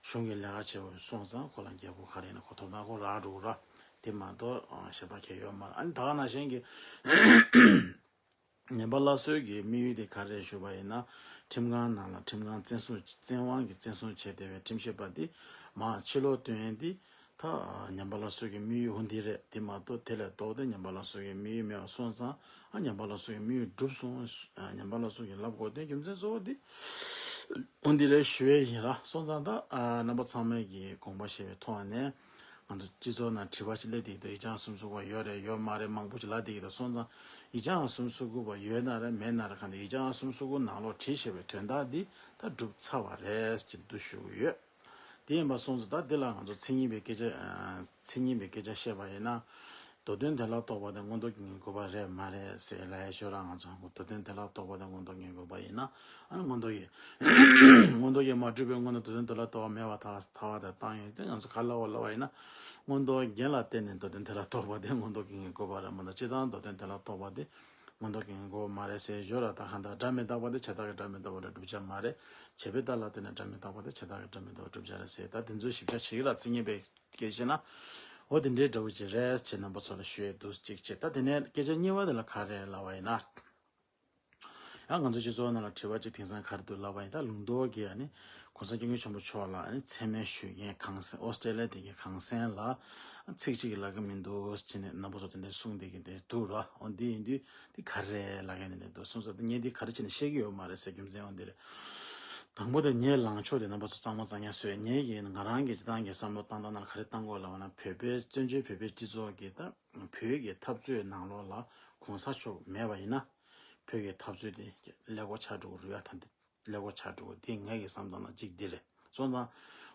གཞུང་གི་ལས་ཀ་བྱས་པ་སོང་ཙང་ཁོ་ལ་རྒྱལ་ཕོགས་ག་རེ་ཡིན་ན་ཁོ་ཐོབ་ཐང་ཁོ་རག་འགྲོ་གི་ར། དེ་མ་གཏོགས་ཨ་གཞན་པ་གང་ཡོད་མ་རེད། ཨ་ནི་ད་ག་ནང་བཞིན་གྱི་ཉན་པ་སླར་གསོའི་གི་དམིགས་ཡུལ་དེ་ག་རེ་རེད་ཞུས་པ་ཡིན་ན། ཁྲིམས་ཁང་ནང་ལ་ཁྲིམས་ཁང་བཙན་བཟུང་བཙན་དབང་གིས་བཙན་བཟུང་བྱས་བསྡད་པའི་ཁྲིམས་ཞིབ་པ་དེ་མར་ཕྱིར་ལོག་བཏོན་ཡས་དེ། ད་ཉན་པ་སླར་གསོ་གི་དམིགས་ཡུལ་འོ་འདི་རེད། དེ་མ་གཏོགས་དེ་ལས་ལྡོག་སྟེ་ཉན་པ་སླར་གསོ་གི་དམིགས་ཡུལ་མེད་པ་སོང་ཙང་། ཨ་ཉན་པ་སླར་གསོ་གི་དམིགས་ཡུལ་འགྲུབ་སོང་། ཨ་ཉན་པ་སླར་གསོ་གི་ལབ་དགོས་དོན་རྒྱུ་མཚན་གཙོ་བོ་འདི་འོ་འདི་རེད་ཞུ་ཡས་ཡིན་ལ། སོང་ཙང་ད་ཨ་རྣམ་པ་ཚང་མས་ཀྱི་དགོངས་པ་བཞེས་པའི་ཐོག་ནས། ང་ཚོ་སྤྱི་ཚོགས་ནང་དྲི་བ་ཅིག་སླེབས་བསྡད་འདུག་ཡིག་ཆ་ཨང་གསུམ་སོ་དགུ་པ་ཡོད་རེད་ཡོད་མ་རེད་མང་པོ་ཅིག་ལབ་བསྡད་ཀྱི་འདུག་སོང་ཙང་ཡིག་ཆ་ཨང་གསུམ་སོ་དགུ་པ་ཡོད་ན་རེད་མེད་ན་རེད། གང་ལྟར་ཡིག་ཆ་ཨང་གསུམ་སོ་དགུ་ནང་ལོགས་བྲིས་བཞག་པའི་དོན་དག་འདི་ད་འགྲུབ་ཚར་བ་རེད་ཅེས་འདུག་ཞུ་གི་ཡོད། དེ་ཡིན་པ་སོང་ཙང་ད་འདི་ལ་ང་ཚོ་མཚན་ཉིད་པའི་སྐད་ཆ། ཨ་མཚན་ཉིད་པའི་སྐད་ཆ་བཤད་པ་ཡིན་ན། མདོ་དོན་དོན་ལ་རྟོགས་པ་དེ་མངོན་རྟོགས་ཀྱི་ངེས་དགོས་པ་རེད་མ་རེད་ཟེར་ལབ་ཡས་ཤོད་ར། ང་ཚོ་མདོ་དོན་དོན་ལ་རྟོགས་པ་དེ་མངོན་རྟོགས་ངེས་དགོས་པ་ཡིན་ན། ཨ་ནི་མངོན་རྟོགས་ཀྱི་མངོན་རྟོགས་ཀྱིས་མ་གྲུབ་པའི་སྔོན་དུ་མདོ་དོན་དོན་ལ་རྟོགས་པ་མེད་པར་ཐལ་ཐལ་བ་དེ་བཏང་ཡོད་དེ། ང་ཚོ་ག་ལབ་པ་ལབ་པ་ཡིན་ན། མངོན་རྟོགས་རྒྱན་ལ་བརྟེན་ནས་མདོ་དོན་དོན་ལ་རྟོགས་པ་དེ་མངོན་རྟོགས་ཀྱི་ངེས་དགོས་པ་རེད་མ་གཏོགས། སྤྱིར་བཏང་མདོ་དོན་དོན་ལ་རྟོགས་པ་དེ་མངོན་རྟོགས་ཀྱི་ངེས་དགོས་པ་མ་རེད་ཟེར་ཞོར་ལ། ད་གང་ལྟར་སྒྲ་མི་རྟག་པ་དེ་བྱས་རྟགས་ཀྱི་སྒྲ་མི་རྟག་པ་འདྲ་བསྒྲུབ་བྱ་མ་རེད། བྱས་པའི་རྟགས་ལ་བརྟེན་ནས་སྒྲ་མི་རྟག་པ་དེ་བྱས་རྟགས་ཀྱི་སྒྲ་མི་རྟག་པ་བསྒྲུབ་བྱ་རེད་ཟེར། ད་དེ་ཚོའི་ཞིབ་ཆ་བྱེད་ཀྱི་ལ་རྩིས་ངེས་པའི་སྐད་ཆ་ན། འོ་དེ་འདྲའི་འདྲ་བོ་ཅིག་རེད་ཅེས་རྣམ་པ་ཚོ་ལ་ཞུ་ཡས་འདུག་ཅིག་བྱས། ད་དེ་ནས་སྐད་ཆ་གཉིས་པ་དེ་ལ་ག་རེ་ལབ་པ་ཡིན་ན། ཡང་ང་ཚོ་སྤྱི་ཚོགས་ནང་ལ་དྲི་བ་ཅིག་དེང་སང་ག་རེ་འདུག་ལབ་པ་ཡིན། ད་ལུང་རྟོགས་ཀྱིས་ཨ་ནི་གོང་ས་སྐྱབས་མགོན་ཆེན་པོ་མཆོག་ལ་ཨ་ནི་མཚན་སྨད་ཞུ་མཁན་གངས་སེང་ཨོ་སི་ཀྲེ་ལི་ཡ་དེ་གའི་གངས་སེང་ལ་ཚིག་གཅིག་ལབ་ཀྱི་མི་འདུག་ཅེས་ནས་རྣམ་པ་ཚོ་དེ་འདྲ་གསུངས་བསྡད་ཀྱི་འདུག་ར། འོ་འདི་ཡིན་དུས་འདི་ག་རེ་ལབ་མཁན་དེ་འདྲ་འདུག་གསུངས་ས། ངས་འདི་ག་རེ་བྱས་ནས་བཤད་ཀྱི་ཡོད་མ་རེད་ཟེར། རྒྱུ་མཚན་འོ་འདི་རེད། དང་པོ་དེ་ངའི་ལངས་ཕྱོགས་དེ་རྣམ་པ་ཚོ་གཙང་མ་གཙང་རྐྱང་བཟོས། ངས་ཡིན་ང་རང་གི་སྤྱིར་བཏང་གི་བསམ་བློ་བཏང་སྟངས་ནང་ལ་ག་རེ་བཏང་དགོས་ལབ་པ་ན། བོད་པའི་བཙན་བྱོལ་བོད་པའི་སྤྱི་ཚོགས་ཀྱི་ད་བོད་ཀྱི་འཐབ་རྩོད་ནང་ལོགས་ལ་གོང་ས་མཆོག་མེད་པ་ཡིན་ན། བོད་ཀྱི་འཐབ་རྩོད་དེ་ཀླད་ཀོར་ཆགས་འགྲོ་གི་རེད་ཡ། ད་འདི་ཀླད་ཀོར་ཆགས་འགྲོ་གི། འདི་ངའི་གི་བསམ་སྟངས་ལ་གཅིག་འདི་རེད། སོང་ཙང་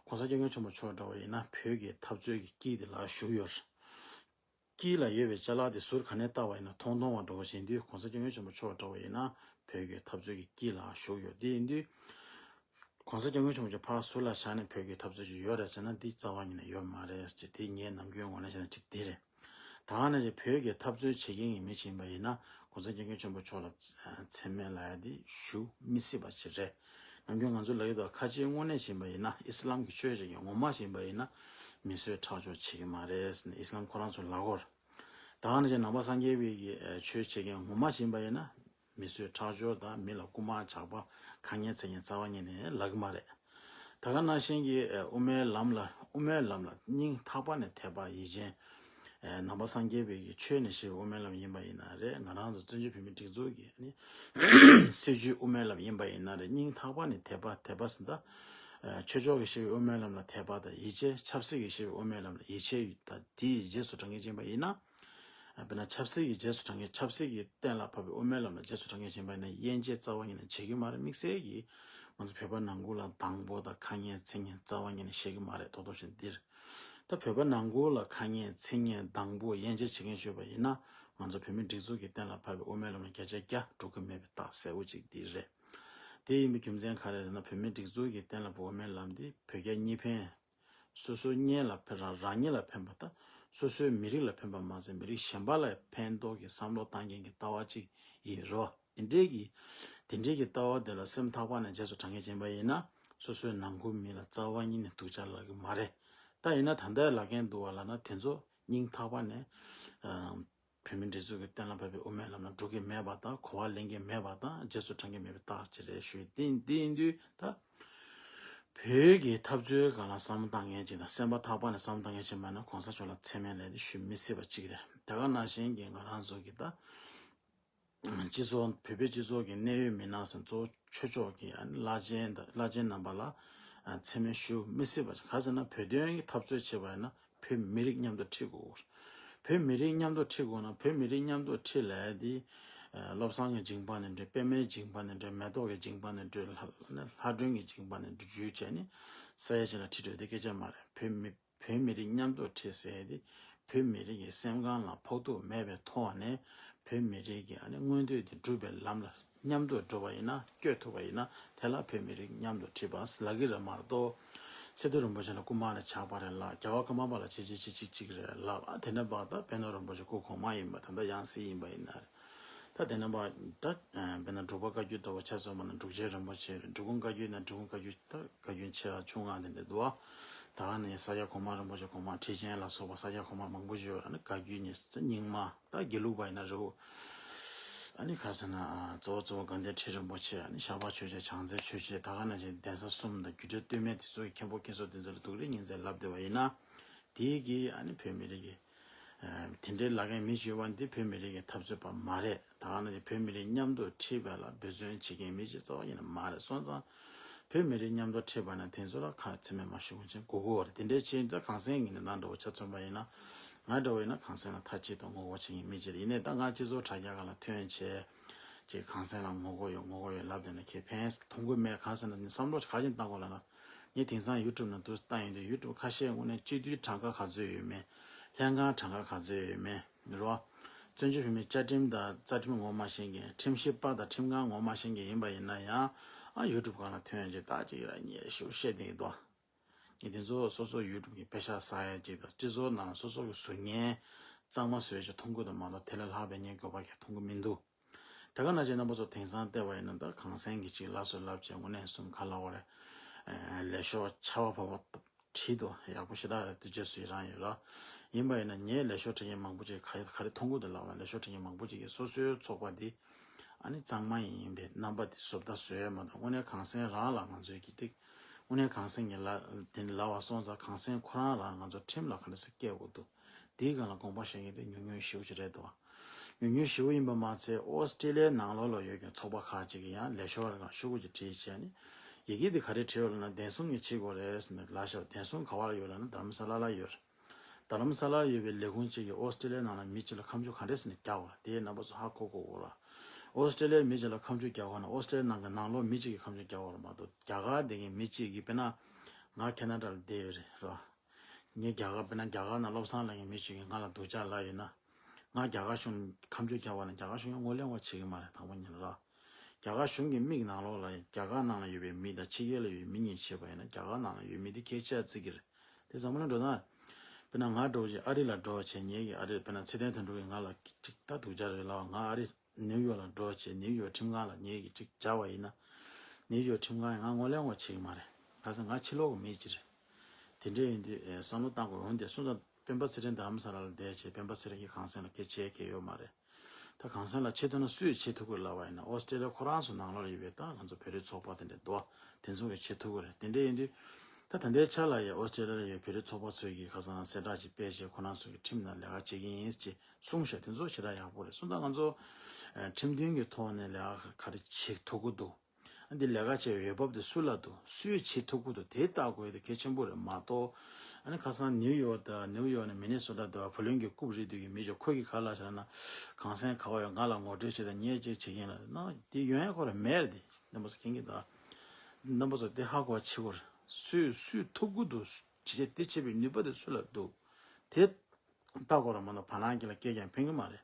གོང་ས་སྐྱབས་མགོན་ཆེན་པོ་མཆོག་འདྲ་བ་ཡིན་ན་བོད་ཀྱི་འཐབ་རྩོད་ཀྱི་དཀྱིལ་དེ་ལ་བཞུགས་ཡོད་རེད། དཀྱིལ་ལ་ཡོད་པའི་ཅ་ལག་དེ་ཟུར་ག་ནས་བལྟས་པ་ཡིན་ན་མཐོང་མཐོང་བ་འདྲ་བོ་ཞིག་ཡིན་དུས། གོང་ས་སྐྱབས་མགོན་ཆེན་པོ་མཆོག་འདྲ་བ་ཡིན་ན་བོད་ཀྱི་འཐབ་རྩོད་ཀྱི་དཀྱིལ་ལ་བཞུགས་ཡོད། དེ་ཡིན་དུས། གོང་ས་སྐྱབས་མགོན་ཆེན་པོ་མཆོག་ཕར་ཟུར་ལ་བཞག་ནས་བོད་ཀྱི་འཐབ་རྩོད་ཅིག་ཡོད་རེད་ཟེར་ན་འདི་རྩ་བ་ཉིད་ནས་ཡོད་མ་རེད་ཅེས། དེ་ངའི་ནམ་རྒྱུན་ངོས་ནས་བཤད་ན་གཅིག་དེ་རེད། ད་ག་ནང་བཞིན་བོད་ཀྱི་འཐབ་རྩོད་བྱེད་མཁན་གྱི་མི་ཅིག་ཡིན་པ་ཡིན་ན་གོང་ས་སྐྱབས་མགོན་ཆེན་པོ་མཆོག་ལ་མཚན་སྨད་ལབ་ཡ་འདི་ཞུ་མི་སྲིད་པ་ཅིག་རེད། ནམ་རྒྱུན་ང་ཚོ་ལབ་ཀྱི་འདུག་ཁ་ཆེའི་དངོས་གནས་བྱས་པ་ཡིན་ན། ཨི་སི་ལམ་གྱི་ཆོས་བྱེད་མཁན་ངོ་མ་བྱས་པ་ཡིན་ན་མི་གསོད་ཁྲག་སྦྱོར་བྱེད་ཀྱི་མ་རེད་ཟེར་ནས་ཨི་སི་ལམ་ཁོ་རང་ཚོ་ལབ་ཀྱི་ཡོད་རེད། ད་ག་ནང་བཞིན་ནང་པ་སངས་རྒྱས་པའི་གི་ཆོས་བྱེད་མཁན་ངོ་མ་བྱས་པ་ཡིན་ན། མི་གསོད་ཁྲག་སྦྱོར་དང་མི་ལ་རྐུ་མ་ཇག་པ་ཁ་ངན་ཚིག་ངན་རྩ་བ་ཉིད་ནས་ལབ་ཀྱི་མ་རེད། ད་ག་ནང་བཞིན་གྱི་ཨ་དབུ་མའི་ལམ་ལ་དབུ་མའི་ལམ་ལ་སྙིང་ཐག་པ་ནས་དད་པ་ཡིད་ཅན། ཨ་ནང་པ་སངས་རྒྱས་པའི་གི་ཆོས་ནས་བཤད་པའི་དབུ་མའི་ལམ་ཡིན་པ་ཡིན་ན་རེད། ང་རང་ཚོ་བཙན་བྱོལ་བོད་མིའི་སྒྲིག་འཛུགས་ཀྱི་ཨ་ནི་སྲིད་བྱུས་དབུ་མའི་ལམ་ཡིན་པ་ཡིན་ན་རེད། སྙིང་ཐག་པ་ནས་དད་པ། དད་པ་ཟེར་ད་ཨ་ཆོས་ཕྱོགས་ཀྱིས་བཤད་པའི་དབུ་མའི་ལམ་ལ་དད་པ་དང་ཡིད་ཆེས། ཆབ་སྲིད་ཀྱིས་བཤད་པའི་དབུ་མའི་ལམ་ལ་ཡིད་ཆེས་དང་དེའི་རྗེས་སུ་འབྲང་མཁན་ཅིག་ཡིན་པ་ཡིན་ན། དཔེར་ན་ཆབ་སྲིད་ཀྱི་རྗེས་སུ་འབྲང་མཁན། ཆབ་སྲིད་ཀྱི་གཏན་ལ་ཕབ་པའི་དབུ་མའི་ལམ་ལ་རྗེས་སུ་འབྲང་མཁན་ཡིན་པ་ཡིན་ན་དབྱེ་འབྱེད་རྩ་བ་ཉིད་ནས་བྱེད་ཀྱི་མ་རེད། དམིགས་བསལ་གྱིས་ང་ཚོ་བོད་པ་ནང་ཁུལ་ལ་སྡང་པོ་དང་ཁ་ངན་ཚིག་ངན་རྩ་བ་ཉིད་ནས་བཤད་ཀྱི་མ་རེད། ཏོག་ཏོག་བཞིན་འདིར། ད་བོད་པ་ནང་ཁུལ་ལ་ཁ་ངན་ཚིག་ངན་སྡང་པོ་དབྱེ་འབྱེད་བྱེད་མཁན་བྱུང་བ་ཡིན་ན། ང་ཚོ་བོད་མིའི་སྒྲིག་འཛུགས་ཀྱི་གཏན་ལ་ཕབ་པའི་དབུ་མའི་ལམ་ལ་བརྒྱ་ཆ་བརྒྱ་འགྲོ་གི་མེད་པའི་རྟགས་གསལ་པོ་ཅིག་འདི་རེད། དེ་ཡིན་པའི་རྒྱུ་མཚན་ག་རེ་རེད་ན། བོད་མིའི་སྒྲིག་འཛུགས་ཀྱི་གཏན་ལ་ཕབ་དབུ་མའི་ལམ་འདི་བོད་རྒྱ་གཉིས་ཕན། སོ་སོའི་གཉེན་ལ་ཕན། རང་རང་ཉིད་ལ་ཕན་པ་དང་སོ་སོའི་མི་རིགས་ལ་ཕན་པ་མ་ཟད་མི་རིགས་གཞན་པ་ལ་ཕན་ཐོགས་ཀྱི་བསམ་བློ་བཏང་མཁན་གྱི་ལྟ་བ་གཅིག་ཡིན་རོ། དེ་འདྲའི་གི་དེ་འདྲའི་གི་ལྟ་བ་དེ་ལ་སེམས་ཐག་པ་ནས་རྗེས་སུ་འབྲང་མཁན་ཡིན་པ་ཡིན་ན། སོ་སོའི་ནང་ཁུལ་མི་ལ་རྩ་བ་ཉིད་ནས་སྡུག་ཅག་ལབ་ཀྱི་མ་རེད། ད་ཡིན་ན་ད་ལྟའི་ལབ་མཁན་འདུག་བ་ལབ་ན་དེ་ཚོ་སྙིང་ཐག་པ་ནས་ཨ་བོད་མིའི་སྒྲིག་འཛུགས་ཀྱི་གཏན་ལ་ཕབ་པའི་དབུ་མའི་ལམ་ལ་འགྲོ་གི་མེད་པ་དང་གོ་བ་ལེན་གྱི་མེད་པ་དང་རྗེས་སུ་འབྲང་གི་མེད་པའི་རྟགས་ཅིག་རེད་ཞུས། དེ་འདི་ཡིན་དུས་ད་བོད་ཀྱི་འཐབ་རྩོད་སྒང་ལ་བསམ་བློ་བཏང་མཁན་ཅིག་དང་སེམས་པ་ཐག་པ་ནས་བསམ་བློ་བཏང་མཁན་ཅིག་མ་ན་གོང་ས་མཆོག་ལ་མཚན་སྨད་ལབ་དེ་ཞུ་མི་སྲིད་པ་ཅིག་རེད། དེ་ག་ནང་བཞིན་གྱི་ང་རང་ཚོ་གི་ད་སྤྱི་ཚོགས་བོད་པའི་སྤྱི་ཚོགས་ཀྱི་གནད་ཡོད་མི་སྣ་ཟེར་གཙོ་བོ་ཆོས་ཕྱོགས་ཀྱི་ཨ་ནི་བླ་ཆེན་དང་བླ་ཆེན་རྣམ་པ་ལ་མཚན་སྨད་ཞུ་མི་སྲིད་པ་ཅིག་ག་ཟེར་ན། བོད་དོན་གྱི་འཐབ་རྩོད་བྱེད་པ་ཡིན་ན་བོད་མི་རིགས་མཉམ་དུ་ཁྲིད་དགོས། བོད་མི་རིགས་མཉམ་དུ་ཁྲིད་དགོས་ན། བོད་མི་རིགས་མཉམ་དུ་ཁྲིད་ལས་དེ་བློ་བཟང་གི་སྦྱིན་པ་ནས་འགྲོ། པདྨའི་སྦྱིན་པ་ནས་འགྲོ། མེ་ཏོག་གི་སྦྱིན་པ་ནས་འགྲོ། ལྷ་ལྷ་སྒྲོན་གྱི་སྦྱིན་པ་ནས་འགྲོ་བརྒྱུད་བྱས་ནས་ས་ཡ་གཅིག་ལ་ཁྲིད་འགྲོ་དེ་སྐད་ཆ་མ་རེད། བོད་མི་བོད་མི་རིགས་མཉམ་དུ་ཁྲིད་ཟེར་དེ་བོད་མི་རིགས་ཀྱི་སེམས་ཁམས་ལ་ཕོག་ཐུག་མེད་པའི་ཐོག་ནས་བོད་མི་རིགས་ཀྱི་ཨ་ནི་མངོན་འདོད་དེ་འགྲུབ་པའི་ལམ་ལ་མཉམ་དུ་འགྲོ་བ་ཡིན་ན། བསྐྱོད་ཐུབ་པ་ཡིན་ན། དེ་ལ་བོད་མི་རིགས་མཉམ་དུ་ཁྲིད་པ་ལབ་ཀྱི་རེད་མ་གཏོགས། ཚེ་ཏོ་རིན་པོ་ཆེ་ལ་རྐུན་མ་ལ་ཆགས་པ་རེད་ལབ། རྒྱལ་བ་ཀརྨ་པ་ལ་ཅི་ཅི་ཅི་ཅི་ཅིག་རེད་ལབ། ཨ་དེ་འདྲ་བ་ད་པད་ནོར་རིན་པོ་ཆེ་སྐུ་གོང་མ་ཡིན་པ། ད་ལྟ་ཡང་སྲིད་ཡིན་པ་ཡིན་ན་རེད། ད་དེ་འདྲ་བ་ད་དཔེར་ན་འབྲུག་པ་བཀའ་བརྒྱུད་ལྟ་བུ་ཆ་མཚོན་པ་ན་འབྲུག་ཆེན་རིན་པོ་ཆེ་རེད། འབྲི་གུང་བཀའ་བརྒྱུད་ན་འབྲི་གུང་བཀའ་བརྒྱུད། ད་བཀའ་བརྒྱུད་ཆེ་བ་ཆུང་བ་དེ་འདྲ་འདུག་བ། ད་ག་ནས་ས་སྐྱ་གོང་མ་རིན་པོ་ཆེ་གོང་མ། ཁྲི་ཆེན་ལ་སོགས་པ་ས་སྐྱ་གོང་མ་མང་པོ་ཞིག་ཡོད་རེད། ཨ་ནི་བཀའ་བརྒྱུད་ནས་རྙིང་མ། ད་དགེ་ལུགས་པ་ཡིན་ན་རི་བོ། ཨ་ནི་ག་ཟེར་ན། ཨ་གཙོ་བོ་གཙོ་བོ་དགའ་ལྡན་ཁྲི་རིན་པོ་ཆེ། ཨ་ནི་ཤར་པ་ཆོས་རྗེ། བྱང་རྩེ་ཆོས་རྗེ། ད་ག་ནང་བཞིན་གདན་ས་གསུམ་དང་རྒྱུད་གྲྭ་སྟོད་སྨད་དེ་ཚོ་གི་མཁན་པོ་མཁན་ཟུར་དེ་ཚོ་ལ་སྡུག་རུས་ཉིན་མཚན་ལབ་བསྡད་པ་ཡིན་ན། དེའི་གི་ཨ་ནི་བོད་མི་རིགས་ཀྱི་ཨ་དེ་འདྲའི་ལབ་མཁན་མི་བྱེད་པ་འདི་བོད་མི་རིགས་ཀྱི་འཐབ་རྩོད་པ་མ་རེད། ད་ག་ནང་བཞིན་བོད་མི་རིགས་མཉམ་དུ་ཁྲིད་པ་ལ་འབད་བརྩོན་བྱེད་མཁན་མི་ཅིག་རྩ་བ་ཉིད་ནས་མ་རེད། སོང་ཙང་། བོད་མི་རིགས་མཉམ་དུ་ཁྲིད་པ་ན་དེ་ཚོ་ལ་ཁ་ཚིག་མེད་མ་ཞུ་མཁན་ཅིག་དགོས་ཀྱི་ཡོད་རེད། དེ་འདྲའི་ཕྱིར་ད་གངས་སེང་གི་ནི་ནང་འདྲ་བོ་ཆ་མཚོན་པ་ཡིན་ན། ང་འདྲ་བོ་ཡིན་ན་གངས་སེང་ལ་མཐའ་གཅིག་ཏུ་ངོ་རྒོལ་བྱེད་མཁན་མི་ཅིག་རེད། ཡིན་ནའི་ད་ང་སྤྱི་ཚོགས་དྲ་རྒྱ་སྒང་ལ་ཐོན་བྱས་ཅིག་གངས་སེང་ལ་ངོ་རྒོལ་ཡོད་ངོ་རྒོལ་ཡོད་ལབ་བསྡད་ན་ཁྱེད་ཕན་ཐོགས་ཀྱི་མེད། གང་ཟེར་ན་ནི་བསམ་བློ་ག་ཅིག་བཏང་དགོས་ལབ་ན། ངས་དེང་སང་ཡུ་ཊུབ་ནང་དུ་བཏང་ཡོང་དུས་ཡུ་ཊུབ་ཁ་ཤས་དངོས་གནས་སྤྱི་འཐུས་གྲངས་ཀ་ག་ཚོད་ཡོད་མེད། ལྷན་ཁང་གྲངས་ཀ་ག་ཚོད་ཡོད་མེད་རེད་བ། བཙན་བྱོལ་བོད་མིའི་བཅའ་ཁྲིམས་དང་རྩ་ཁྲིམས་ངོ་མ་ཤེས་མཁན། ཁྲིམས་ཞིབ་པ་དང་ཁྲིམས་ཁང་ངོ་མ་ཤེས་མཁན་ཡིན་པ་ཡིན་ན་ཡང་། ཨ་ཡུ་ཊུབ་སྒང་ལ་ཐོན་ཡོང་དུས་ད་ཅིག་ར་ཉེས་ཤུགས་བཤད་བསྡད་ཀྱི་འདུག་ངས་དེ་ཚོ་སོ་སོ་ཡུ་ཊུབ་ཀྱི་པེ་ཤག་ཟ་ཡ་ཅིག་དང་། སྤྱི་ཚོགས་ནང་ལ་སོ་སོ་གི་ཟུར་ཉན་གཙང་མ་བཟོས་བྱས་མཐོང་གི་འདུག་མ་གཏོགས་དེ་ལས་ལྷག་པའི་ངས་དགོས་པ་གང་ཡང་མཐོང་གི་མི་འདུག་ད་ག་ནང་བཞིན་རྣམ་པ་ཚོ་དེང་སང་བལྟས་པ་ཡིན་ན། ད་གངས་སེང་གིས་ཅིག་ལབ་སོང་ལབ་བྱས་དངོས་གནས་སུ་ག་ལབ་དགོས་རེད། ཨ་ལས་ཤོག་ཆར་པ་བབས་པ་བྲིས་འདུག་ཡག་པོ་ཞེ་དྲག་རེད། ཐུགས་རྗེ་ཆེ་ཞུ་ཡི་རང་ཡོད་ལ། ཡིན་པ་ཡིན་ན་ངས་ལས་ཤོག་འབྲི་མཁན་མང་པོ་ཅིག་ག་ག་རེ་མཐོང་གི་འདུག་ལབ་པ། ལས་ཤོག་འབྲི་མཁན་མང་པོ་ཅིག་གིས་སོ་སོའི་ཚོགས་པ་འདི་ཨ་ནི་གཙང་མ་ཡིན་པའི་རྣམ་པ་འདི་བཟོ་ལྟ་བཟོ་ཡས་མ་གཏོགས། དངོས་གནས་གངས་སེང་རང་ལ་ང་ཚོའི་གི་ཏིག་དངོས་གནས་གངས་སེང་གི་ལ་དེ་ནི་ལབ་པ་སོང་ཙང་། གངས་སེང་ཁོ་རང་རང་ང་ཚོ་ཁྲིམས་ལ་ག་འདྲ་སེ་བཀལ་དགོས་འདུག་དེའི་སྒང་ལ་དགོངས་པ་བཞེས་མཁན་དེ་ཉུང་ཉུང་ཞེ་པོ་ཅིག་རེད་འདུག་ཉུང་ཉུང་ཞེ་པོ་ཡིན་པ་མ་ཚད། ཨོ་སི་ཀྲི་ལི་ཡའི་ནང་ལོགས་ལ་ཡོད་མཁན་ཚོགས་པ་ཁག་ཅིག་གིས་ཡང་ལས་ཤོག་རེ་གང་ཤོག་གུ་ཅིག་བྲིས་བྱས་ནས། ཡི་གེ་འདི་ག་རེ་བྲིས་ཡོད་ལབ་ན། བདེན་སྲུང་གིས་བྱེད་དགོས་རེད་ཟེར་ནས་ལབ་ཤག་བདེན་སྲུང་ག་པར་ཡོད་ལབ་ན་རྡ་རམ་ས་ལ་ལ་ཡོད་རེད། རྡ་རམ་ས་ལར་ཡོད་པའི་ལས་ཁུངས་གཅིག་གིས་ཨོ་སི་ཀྲི་ལི་ཡའི་ནང་ལ་མི་གཅིག་ལ་ཁ་མཆུ་ག་འདྲས་ཟེར་ནས་རྒྱག་དགོས་རེད། དེའི་རྣམ་པ་ཚོ་ཧ་གོ་དགོས་རེད། ཨོ་སི་ཀྲི་ལི་ཡའི་མི་གཅིག་ལ་ཁ་མཆུ་རྒྱག་དགོས་ན། ཨོ་སི་ཀྲི་ལི་ཡའི་ནང་གི་ནང་ལོགས་མི་གཅིག་གིས་ཁ་མཆུ་རྒྱག་དགོས་རེད་མ་གཏོགས། རྒྱ་གར་བསྡད་མཁན་མི་གཅིག་གིས། དཔེར་ན་ང་ཁེ་ན་ཌ་ལ་བསྡད་ཡོད་རེད། རེད་བ། ངས་རྒྱ་གར། དཔེར་ན་རྒྱ་གར་ནང་བློ་བཟང་ལབ་མཁན་མི་གཅིག་གིས་ང་ལ་སྡུག་ཅག་ལབ་ཡོད་ན། ང་རྒྱ་གར་གཞུང་ཁ་མཆུ་རྒྱག་པ་ན་རྒྱ་གར་གཞུང་ཡང་ངོས་ལེན་པ་བྱེད་ཀྱི་མ་རེད། དང་པོ་ཉིད་ལ། རྒྱ་གར་གཞུང་གི་མིག་ནང་ལོགས་ལ། རྒྱ་གར་ནང་ལ་ཡོད་པའི་མི་དང་ཕྱི་རྒྱལ་ལ་ཡོད་པའི་མི་གཉིས་བྱས་པ་ཡིན་ན། རྒྱ་གར་ནང་ལ་ཡོད་མི་དེ་སྐད་ཆ་བརྩི་གི་རེད། དེ་ཚང་མ་ལ་འགྲོ་ན། དཔེར་ན་ང་འདྲ་བོ་ཅིག་ཨ་རི་ལ་འགྲོ་བྱས། ངེད་ཀྱི་ཨ་རི། དཔེར་ན་ཚེ་བརྟན་དོན་གྲུབ་ཀྱིས་ང་ལ་ཅིག་ད་སྡུག་ཅག་རེད་ལབ་པ། ང་ཨ་རི་ནིའུ་ཡོག་ལ་འགྲོ་བྱས། ནིའུ་ཡོག་ཁྲིམས་ཁང་ལ་ངེད་ཀྱིས་ཅིག་བྱས་པ་ཡིན་ན། ནིའུ་ཡོག་ཁྲིམས་ཁང་ཡང་ང་ངོས་ལེན་པ་བྱེད་ཀྱི་མ་རེད། ག་ཟེར་ང་ཕྱི་ལོགས་ཀྱི་མི་ཅིག་རེད། དེ་འདྲ་ཡིན་དུས་ཨེ་བསམ་བློ་བཏང་དགོས། འོན་ཏེ་སོང་ཙང་སྤེན་པ་ཚེ་རིང་རྡ་རམ་ས་ལ་ལ་བསྡད་བྱས། སྤེན་པ་ཚེ་རིང་གིས་གངས་སེང་ལ་སྐད་ཆ་བཤད་མཁན་ཡོད་མ་རེད། ད་གངས་སེང་ལ་བྱེད་ཐུབ་ན་སུས་བྱེད་ཐུབ་ཀྱི་ལབ་པ་ཡིན་ན། ཨོ་སི་ཀྲི་ལི་ཡ་ཁོ་རང་ཚོ་ནང་ལོགས་ལ་ཡོད་པའི་ད་ང་ཚོ་བོད་རིགས་ཚོགས་པ་དེ་འདྲ་འདུག་བ། དེ་ཚོ་གིས་བྱེད་ཐུབ་ཀྱི་རེད། དེ་འདྲ་ཡིན་དུས་ད་ད་ལྟའི་ཆ་ལ་ཡང་ཨོ་སི་ཀྲི་ལི་ཡ་ལ་ཡོད་པའི་བོད་རིགས་ཚོགས་པ་ཚོས་ཀྱིས་ཁ་སང་གསལ་བསྒྲགས་ཅིག་སྤེལ་བྱས། ཁོ་རང་ཚོ་གིས་ཁྲིམས་ནང་ལས་ཀ་བྱེད་ཀྱི་ཡིན་ཅེས་གསུངས་ཤག་དེ་ཚོ་ཞེ་དྲག་ཡག་པོ་རེད། སོང་ཙང་ང་ཚོ་ཨ་ཁྲིམས་མཐུན་གྱི་ཐོག་ནས་ལས་ཀ་ག་རེ་བྱེད་ཐུབ་ཀྱི་འདུག་འདི་ལས་ཀ་བྱེད་འོས་བབ་དེ་སུ་ལ་འདུག་སུས་བྱེད་ཐུབ་ཀྱི་འདུག་དེ་བལྟ་དགོས་དེ་གལ་ཆེན་པོ་རེད་མ་གཏོགས། ཨ་ནི་ཁ་སང་ནིའུ་ཡོག་དང་། ནིའུ་ཡོག་ནས་མི་ནི་སོ་ཊ་དང་བུ་ལོན་གྱི་རྐུབ་རིལ་དུས་ཀྱི་མི་ཚོ་ཁོ་གིས་ག་ལབ་ཤག་ན། གངས་སེང་ག་པར་ཡོད། ང་ལ་ངོ་སྤྲོད་བྱེད་དང་། ངས་ཅིག་བྱེད་ཀྱིན་ལ་ན། དེ་ཡོང་ཡ་ཁོ་རང་མེད་རེད། དེ་རྣམ་པ་ཚོ་མཁྱེན་གྱི་འདུག་རྣམ་པ་ཚོ་དེ་ཧ་གོ་བྱེད་དགོས་རེད། སུས་སུས་ཐུབ་ཀྱི་འདུག་ཇི་བྱས་དེ་བྱེད་པའི་ནུས་པ་དེ་སུ་ལ་འདུག་དེ་ལྟ་དགོས་རེད་མ་གཏོགས་བར་སྣང་གི་ལ་སྐད་ཀྱང་ཕན་གྱི་མ་རེད།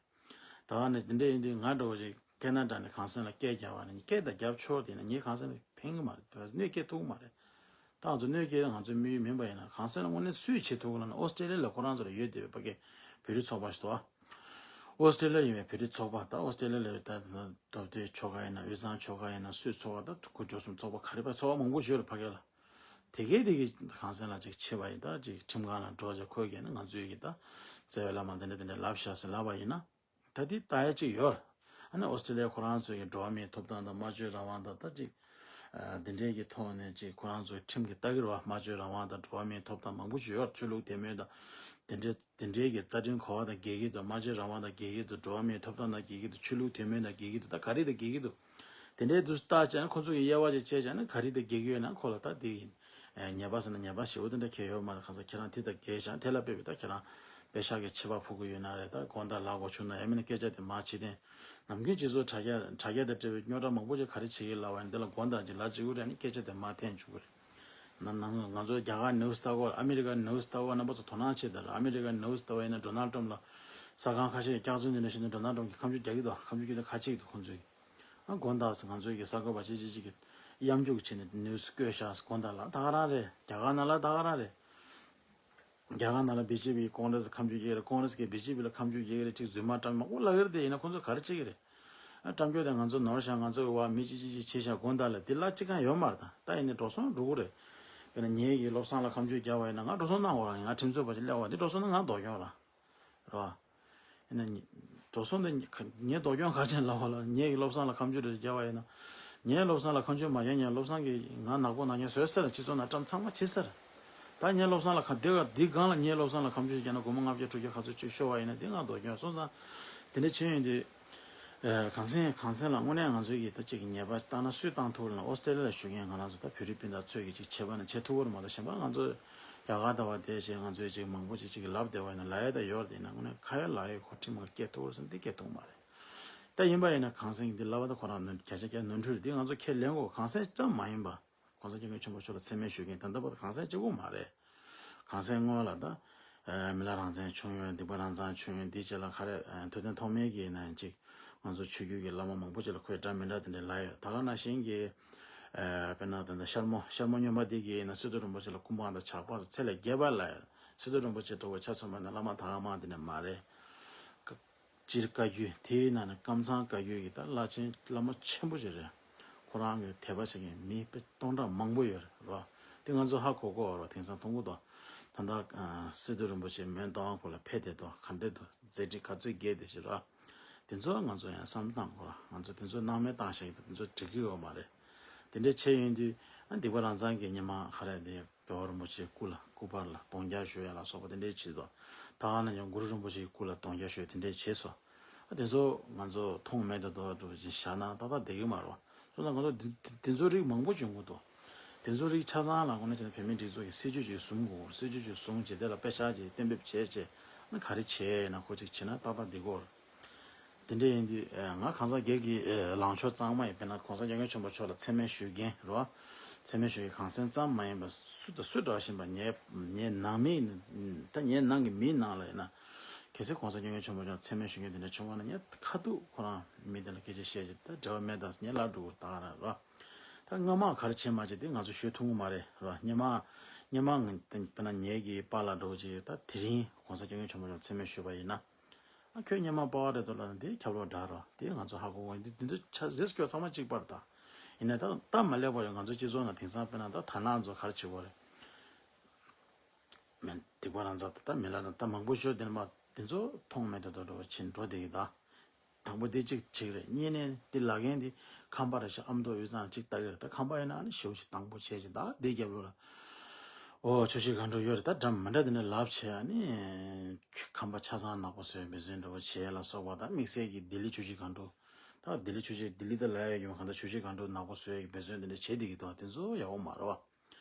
ད་ག་ནས་དེ་འདྲ་ཡིན་དུས་ང་འདྲ་བོ་ཞིག་ཁེ་ན་ཌ་ནས་གངས་སེང་ལ་སྐད་རྒྱབ་པ་ནི། སྐད་ད་རྒྱབ་ཆོག་དེ་ན་ངས་གངས་སེང་ལ་ཕན་གྱི་མ་རེད། དེ་བས་གནོད་སྐྱེལ་ཐུབ་ཀྱི་མ་རེད། ད་ང་ཚོ་གནོད་སྐྱེལ་ང་ཚོའི་དམིགས་ཡུལ་མིན་པ་ཡིན་ན། གངས་སེང་ལ་དངོས་གནས་སུས་བྱེད་ཐུབ་ཀྱི་ལབ་ན། ཨོ་སི་ཀྲི་ལི་ཡ་ལ་ཁོ་རང་ཚོ་ལ་ཡོད་བསྡད་པའི་ཕ་གི་བོད་རིགས་ཚོགས་པ་ཞིག་འདུག་ཨོ་སི་ཀྲི་ལི་ཡ་ཡིན་པའི་བོད་རིགས་ཚོགས་པ། ད་ཨོ་སི་ཀྲི་ལི་ཡ་ལ་ཡོད་ད་མདོ་སྟོད་ཆོལ་ཁ་ཡིན་ན། དབུས་གཙང་ཆོལ་ཁ་ཡིན་ན། སུད་ཚོགས་པ། ད་དགུ་བཅུ་གསུམ་ཚོགས་པ་ག་རེ་བ་ཚོགས་པ་མང་པོ་ཞིག་ཡོད་རེད་ཕ་གི་ལ། དེ་གས་དེ་གིས་གངས་སེང་ལ་ཅིག་བྱེད་པ་ཡིན། ད་ཅིག་ཁྲིམས་ཁང་ལ་འགྲོ་བྱས་ཁོས་ཀྱིས་ནི་ང་ཚོའི་གི་ད་བརྩེ་བའི་བླ་མ་འདི་འདྲ་འདི་འདྲ་ལབ་ཤག་ཟེར་ལབ་པ་ཡིན་ན། ད་དེ་ལྟ་ཡ་ཅིག་ཡོད། ཨ་ནི་ཨོ་སི་ཀྲི་ལི་ཡ་ཁོ་རང་ཚོའི་གི་འགྲོ་བ་མིའི་ཐོབ་ཐང་དང་། སྨྲ་བརྗོད་རང་དབང་དང་། ད་ཅིག་ ཨ་འདི་འདྲའི་གི་ཐོག་ནས་ཅིག་ཁོ་རང་ཚོའི་ཁྲིམས་ཀྱི་ལྟ་གིར་བ་སྨྲ་བརྗོད་རང་དབང་དང་འགྲོ་བ་མིའི་ཐོབ་ཐང་མང་པོ་ཞིག་ཡོད། ཆོས་ལུགས་དད་མོས་དང་དེ་འདྲའི་དེ་འདྲའི་གི་རྩ་ཁྲིམས་གོ་བ་དང་འགལ་གྱི་འདུག་སྨྲ་བརྗོད་རང་དབང་དང་འགལ་གྱི་འདུག་འགྲོ་བ་མིའི་ཐོབ་ཐང་དང་འགལ་གྱི་འདུག་ཆོས་ལུགས་དད་མོས་དང་འགལ་གྱི་འདུག་ད་ག་རེ་དང་འགལ་གྱི་འདུག་དེ་འདྲའི་དུས་ལྟ་བྱས་ན་ཁོ་ཚོ་གི་དབྱེ་བ་ཅིག་བྱས་བྱས་ན་ག་རེ་དང་འགལ་གྱི་ཡོད་ན་ཁོ་ལ་ད་དེ་ཡིན། ཨ་ཉེས་པ་ཟེར་ན་ཉེས་པ་ཞེ་པོ་དེ་འདྲ་གང་ཡང་ཡོད་མ་རེད། གང་ཟག་ཁྱེད་རང་དེ་དང་འགལ་བྱས་ན་དེ་ལ་དཔེ་བའི་ད་ཁྱེད་རང་པེ་ཤག་གི་ཆད་པ་ཕོག་གི་ཡོད་ན་རེད། ད་དགོང་དག་ལ་གོ་བྱུང་ན་ཡང་མིན་ན་སྐད་ཆ་དེ་མ་བྱེད་དེ། ནམ་རྒྱུན་སྤྱི་ཚོགས་དྲ་རྒྱ་དྲ་རྒྱ་དང་འབྲེལ་བའི་རྙོག་དྲ་མང་པོ་ཅིག་ག་རེ་བྱེད་ཀྱི་ལབ་པ་ཡིན་འདི་ལ་དགོངས་དག་ཅིག་ལབ་བྱས་ནས་སྐད་ཆ་དེ་མར་འཐེན་བཅུག་གི་རེད། ན་ན་ང་ཚོ་རྒྱ་གར་ནིའུ་སི་ལྟ་གོ། ཨ་མི་རི་ཀ་ནིའུ་སི་ལྟ་གོ། རྣམ་པ་ཚོ་དོ་སྣང་བྱེད་དང་། ཨ་མི་རི་ཀ་ནིའུ་སི་ལྟ་བ་ཡིན་ན་ཌོ་ནལ་ཊམ་ཕ་ལ་ས་ཁང་ཁ་ཤས་ཀྱིས་སྐྱག་རྫུན་འདི་འདྲ་བཤད་ནས་ཌོ་ནལ་ཊམ་ཕ་གིས་ཁ་མཆུ་རྒྱག་གི་འདུག་ཁ་མཆུ་རྒྱག་དུས་ཁ་ཆེ་གི་འདུག་ཁོང་ཚོས། ཨ་དགོངས་དག་ཟེར། ང་ཚོའི་གི་གསར་འགོད་པ་ཅིག་ཅིག་ཅིག་གིས་གཡམ་རྒྱུག་བྱས་ནས་ནིའུ་སི་བཀོད་བཞག་ཟེར། དགོངས་དག་ལ་ད་ག་རང་རེད། རྒྱ་གར་ནང་ལ་ད་ག་རང་རེད། རྒྱ་གར་ནང་ལ་བི་ཇེ་པི་ཀོང་རེས་ཁ་མཆུ་རྒྱག་གི་རེད། ཀོང་རེས་ཀྱིས་བི་ཇེ་པི་ལ་ཁ་མཆུ་རྒྱག་གི་རེད། ཅིག་རྫུན་མ་བཀྲམ་མང་པོ་ལབ་ཀྱི་རེད། དེ་ཡིན་ན་ཁོང་ཚོས་ག་རེ་བྱེད་ཀྱི་རེད། ཨ་བཀྲམ་རྒྱུ་དེ་ང་ཚོ་ནོར་བཞག་ང་ཚོ་གི་བ་མི་ཅིག་ཅིག་ཅིག་བྱས་བཞག་དགོངས་དག་ལ་དེ་ལ་གཅིག་ཀྱང་ཡོད་མ་རེད། ད་ད་ཡིན་ནའི་འགྲོ་སོང་འགྲོ་གི་རེད། དཔེར་ན་ངེད་ཀྱི་བློ་བཟང་ལ་ཁ་མཆུ་རྒྱག་པ་ཡིན་ན་ང་འགྲོ་སོང་གནང་དགོས་ར། ང་ཁྲིམས་རྩོད་པ་ཅིག་སླེབས་པ་དེ་འགྲོ་སོང་ནི་ང་འདོགས་སྐྱོན་ར། རེད་བ། ཡིན་ན་ནི་འགྲོ་སོང་དེ་ངས་འདོགས་སྐྱོན་ག་རེ་བྱས་ལབ་པ་ལ། ངེད་ཀྱི་བློ་བཟང་ལ་ཁ་མཆུ་རེ་རྒྱག་པ་ཡིན་ན། ངས་བློ་བཟང་ལ་ཁ་མཆུ་མ་རྒྱག་མཁན་བློ་བཟང་གིས་ང་ནག་པོ་ནང་ཉན་བཟོས་ཟེར། སྤྱི་ཚོགས་ནང་བཀྲམ་ཚང་མ་བྱེད་ཟེར། ད་ངས་བློ་བཟང་ལ་ཁ་དེ་ག་དེ་སྒང་ལ་ངས་བློ་བཟང་ལ་ཁ་མཆུ་རྒྱག་ན་སྒོར་མོ་ལྔ་བརྒྱ་དྲུག་བརྒྱ་ག་ཚོད་ཅིག་ཤོར་བ་ཡིན་ན་དེ་ང་འདོགས་སྐྱོན་སོང་ཙང་། དེ་འདྲ་བྱས་ཡོང་དུས། ཨ་གངས་སེང་གངས་སེང་ལ་དངོས་གནས་ང་ཚོའི་གི་ད་ཅིག་ཉེས་པ་བཏང་ན་སུས་བཏང་ཐུབ་ལབ་ན། ཨོ་སི་ཏྲེ་ལི་ཡ་ལ་བཞུགས་མཁན་ང་རང་ཚོ་ད་བོད་རིགས་སྤུན་ཟླ་ཚོས་གི་ཅིག་བྱེད་པ་ན་བྱེད་ཐུབ་ཀྱི་རེད་མ་གཏོགས། གཞན་པ་ང་ཚོ་རྒྱ་གར་ལྟ་བུ་དེ་བྱས་ང་ཚོས་ཅིག་མང་པོ་ཅིག་ཅིག་ལབ་བསྡད་པ་ཡིན་ན་ལབ་ཡ་ད་ཡོད་རེད། ཡིན་ན་དངོས་གནས་ཁ་ཡ་ལག་ཡ་ཁོ་ཁྲིམས་ཁར་སྐྱེལ་ཐུབ་ཀྱི་རེད་ཟེར་ན་འདི་སྐྱེལ་ཐུབ་ཀྱི་མ་རེད། ད་ཡིན་པ་ཡིན་ན་གངས་སེང་གི་འདི་ལབ་པ་ད་ཁོ་རང་ནོར་བརྒྱ་ཆ་བརྒྱ་ནོར་འཁྲུལ་རེད། འདི་ང་ཚོ་ཁས་ལེན་དགོས། གངས་སེང་ཙམ་མ་ཡིན་པ། གོང་ས་སྐྱབས་མགོན་ཆེན་པོ་མཆོག་ལ་མཚན་སྨད་ཞུ་མཁན་ད་ལྟ་བར་དུ་གངས་སེང་གཅིག་པོ་མ་རེད། གངས་སེང་སྔོན་ལ་ད་ཨ་མི་ལ་རང་བཙན་བྱུང་ཡོད། སྡིག་པ་རང་བཙན་བྱུང་ཡོད། འདི་རྗེས་ལ་ག་རེ་ཨ་ཐུབ་བསྟན་ཐོགས་མེད་ཀྱི་ནང་གཅིག་ང་ཚོ་ཆོས་བརྒྱུད་ཀྱི་བླ་མ་མང་པོ་ཅིག་ལ་ཁོས་འདྲ་མི་འདྲ་དེ་འདྲ་ལབ་ཡོད། ད་ག་ནང་བཞིན་གྱི་ཨ་དཔེར་ན་ད་ལྟ་ཤར་མོ་ཤར་མོ་སྨྱོན་པ་འདི་གིས་ན་སི་ཏུ་རིན་པོ་ཆེ་ལ་སྐུ་འབངས་དང་ཇག་པ་ཚེ་ལས་རྒྱལ་བ་ལབ་ཡོད། སི་ཏུ་རིན་པོ་ཆེ་འདྲ་བོ་ཆ་མཚོན་པ་ན་བླ་མ་ད་ག་མང་དེ་འདྲ་མ་རེད། སྤྱིར་བཀའ་བརྒྱུད་དེའི་ནང་ནས་ཀམ་ཚང་བཀའ་བརྒྱུད་ཀྱི་ད་བླ་ཆེན་བླ་མ་ཆེན་པོ་ཅིག་རེད། ཁོ་རང་གི་དད་པ་བྱེད་མཁན་མི་དཔེ་སྟོང་ཕྲག་མང་པོ་ཡོད་རེད་བ། དེ་ང་ཚོ་ཧ་གོ་གོ་བ་རེད། དེང་སང་མཐོང་གི་འདུག་ད་ལྟ་ཨ་སི་ཏུ་རིན་པོ་ཆེ་མོན་རྟ་དབང་ཁོ་ལ་ཕེབས་བསྡད་འདུག་ག་འདྲ་འདུག་མཛད་འཕྲིན་ག་ཚོད་རྒྱས་བསྡད་ཅིག་རེད། དེ་ཚོ་ང་ཚོ་ཡང་བསམ་བློ་བཏང་དགོས་རེད། ང་ཚོ་དེ་ཚོ་སྣང་མེད་བཏང་བཞག་གི་འདུག་དེ་ཚོ་འགྲིག་གི་ཡོད་མ་རེད། དེ་འདྲ་བྱས་ཡོང་དུས་ཨ་སྡིག་པ་རང་མཚང་གི་ཉི་མ་ག་རེ་དེ། རྒྱལ་བ་རིན་པོ་ཆེའི་སྐུ་ལ་སྐུ་པར་ལ་གདུང་རྒྱག་ཞུ་ཡ་ལ་སོགས་པ་དེ་འདྲའི་བྱས་སོ། ད་ག་ནང་བཞིན་གུ་རུ་རིན་པོ་ཆེའི་སྐུ་ལ་གདུང་རྒྱག་ཞུ་ཡ་དེ་འདྲའི་བྱས་སོ། ཨ་དེ་ཚོ་ང་ཚོ་མཐོང་མེད་དུ་འགྲོ་འགྲོ་བཞིན་བཞག་ན་ཏག་ཏག་བསྡད་ཀྱི་མ་རེད་བ། སོང་ཙང་ང་ཚོ་དེ་དེ་དེ་ཚོ་རིགས་མང་པོ་བྱུང་གི་འདུག་དེ་ཚོ་རིགས་ཆ་ཚང་ལ་དངོས་གནས་བྱས་ན་བོད་མིའི་སྒྲིག་འཛུགས་ཀྱི་སྲིད་ཇུས་ཅིག་བཟུང་དགོས། སྲིད་ཇུས་ཅིག་བཟུང་བྱས་དེ་ལ་དཔེ་ཆ་ཅིག་གཏན་འབེབས་བྱས་བྱས་ཨ་ནི་ག་རེ་བྱས་ཡིན་ན་ཁོ་ཅིག་བྱས་ན་ཏག་ཏག་བསྡད་ཀྱི་ཡོད་རེད། དེ་འདྲ་ཡིན་དུས་ཨ་ང་གང་ཟག་སྒེར་གྱི་ཨ་ལངས་ཕྱོགས་གཙང་མ་ཡིན། དཔེར་ན་གོང་ས་སྐྱབས་མགོན་ཆེན་པོ་མཆོག་ལ་མཚན་སྨད་ཞུ་མཁན་རེད་བ། མཚན་སྨད་ཞུ་མཁན་གངས་སེང་ཙམ་མ་ཡིན་པ་སུ་དང་སུ་འདྲ་བཞིན་པ་ངའི་ངའི་ནང་མི་ད་ངའི་ནང་གི་མིའི་ནང་ལ་ཡིན་ན། གལ་སྲིད་གོང་ས་སྐྱབས་མགོན་ཆེན་པོ་མཆོག་མཚན་སྨད་ཞུ་མཁན་དེ་འདྲ་བྱུང་བ་ན་ངས་ཁ་ཐུག་ཁོ་རང་མི་དེ་ལ་སྐད་ཆ་བཤད་ཅིག་ད་འབྲེལ་བ་མེད་ད་ངས་ལབ་འགྲོ་གི་ད་ག་རང་རེད་བ། ད་སྔ་མ་ག་རེ་བྱས་མ་བྱས་དེ་ང་ཚོ་ཤོད་ཐུབ་ཀྱི་མ་རེད་རེད་བ། སྔ་མ་སྔ་མ་ང་དཔེར་ན་ངའི་གི་པཱ་ལགས་འདྲ་བོ་ཅིག་ད་དེ་རིང་གོང་ས་སྐྱབས་མགོན་ཆེན་པོ་མཆོག་མཚན་སྨད་ཞུས་པ་ཡིན་ན། ཨ་ཁྱོད་སྔོན་མ་པ་ཕ་རེད་འདུག་ལབ་ན་དེ་ཁྱབ་ལོག་འདྲ་རོ། དེ་ང་ཚོ་ཧ་གོ་གོ་འདི་འདི་འདི་ཆ་ཟེར་སྐྱོ་ཚང་མ་གཅིག་པར་ད། ཡིན་ནའི་ད་ད་མ་ལེགས་པ་ཡོད། ང་ཚོ་སྤྱི་ཚོགས་ནང་དེང་སང་དཔེར་ན་ད་དར་ནག་ཚོ་ག་རེ་བྱེད་དགོས་རེད། མི་སྡིག་པ་རང་ཚ་ད་ད་མི་ལ་ད་མང་པོ་ཤོར་དེ་ནས་མ་དེ་ཚོ་མཐོང་མེད་དུ་འགྲོ་འགྲོ་བ་ཕྱིན་འགྲོ་བསྡད་ཀྱི་ད། དང་པོ་དེ་གཅིག་བྱེད་ཀྱི་རེད། གཉིས་ནས་དེ་ལབ་མཁན་དེ་ཁམས་པ་རེད་ཤག་ཨ་མདོ་དབུས་གཙང་གཅིག་ལྟ་གི་རེད། ད་ཁམས་པ་ཡིན་ན་ཨ་ནི་ཞེ་པོ་ཞིག་དང་པོ་བྱས་ཀྱི་ད་དེ་རྒྱབ་ལོགས་ལ། ཨོ་ཆོས་སྲིད་གང་འགྲོ་ཡོད་རེད། ད་འདྲ་མི་འདྲ་དེ་འདྲ་ལབ་བྱས་ཨ་ནི་ཁམས་པ་ཆ་ཚང་ནག་པོ་བཟོས་འབད་བརྩོན་འདྲ་བོ་བྱས་ལ་སོགས་པ་ད་དམིགས་བསལ་གྱི་ལྡི་ལི་ཆོས་སྲིད་གང་འགྲོ། ད་ལྡི་ལི་ཆོས་སྲིད་ལྡི་ལི་ད་ལབ་ཡ་ཡོད་མ་གང་ལྟར་ཆོས་སྲིད་གང་འགྲོ་ནག་པོ་བཟོས་ཀྱི་འབད་བརྩོན་དེ་འདྲ་བྱས་བསྡད་ཀྱི་འདུག་དེ་ཚོ་ཡག་པོ་མ་རེད་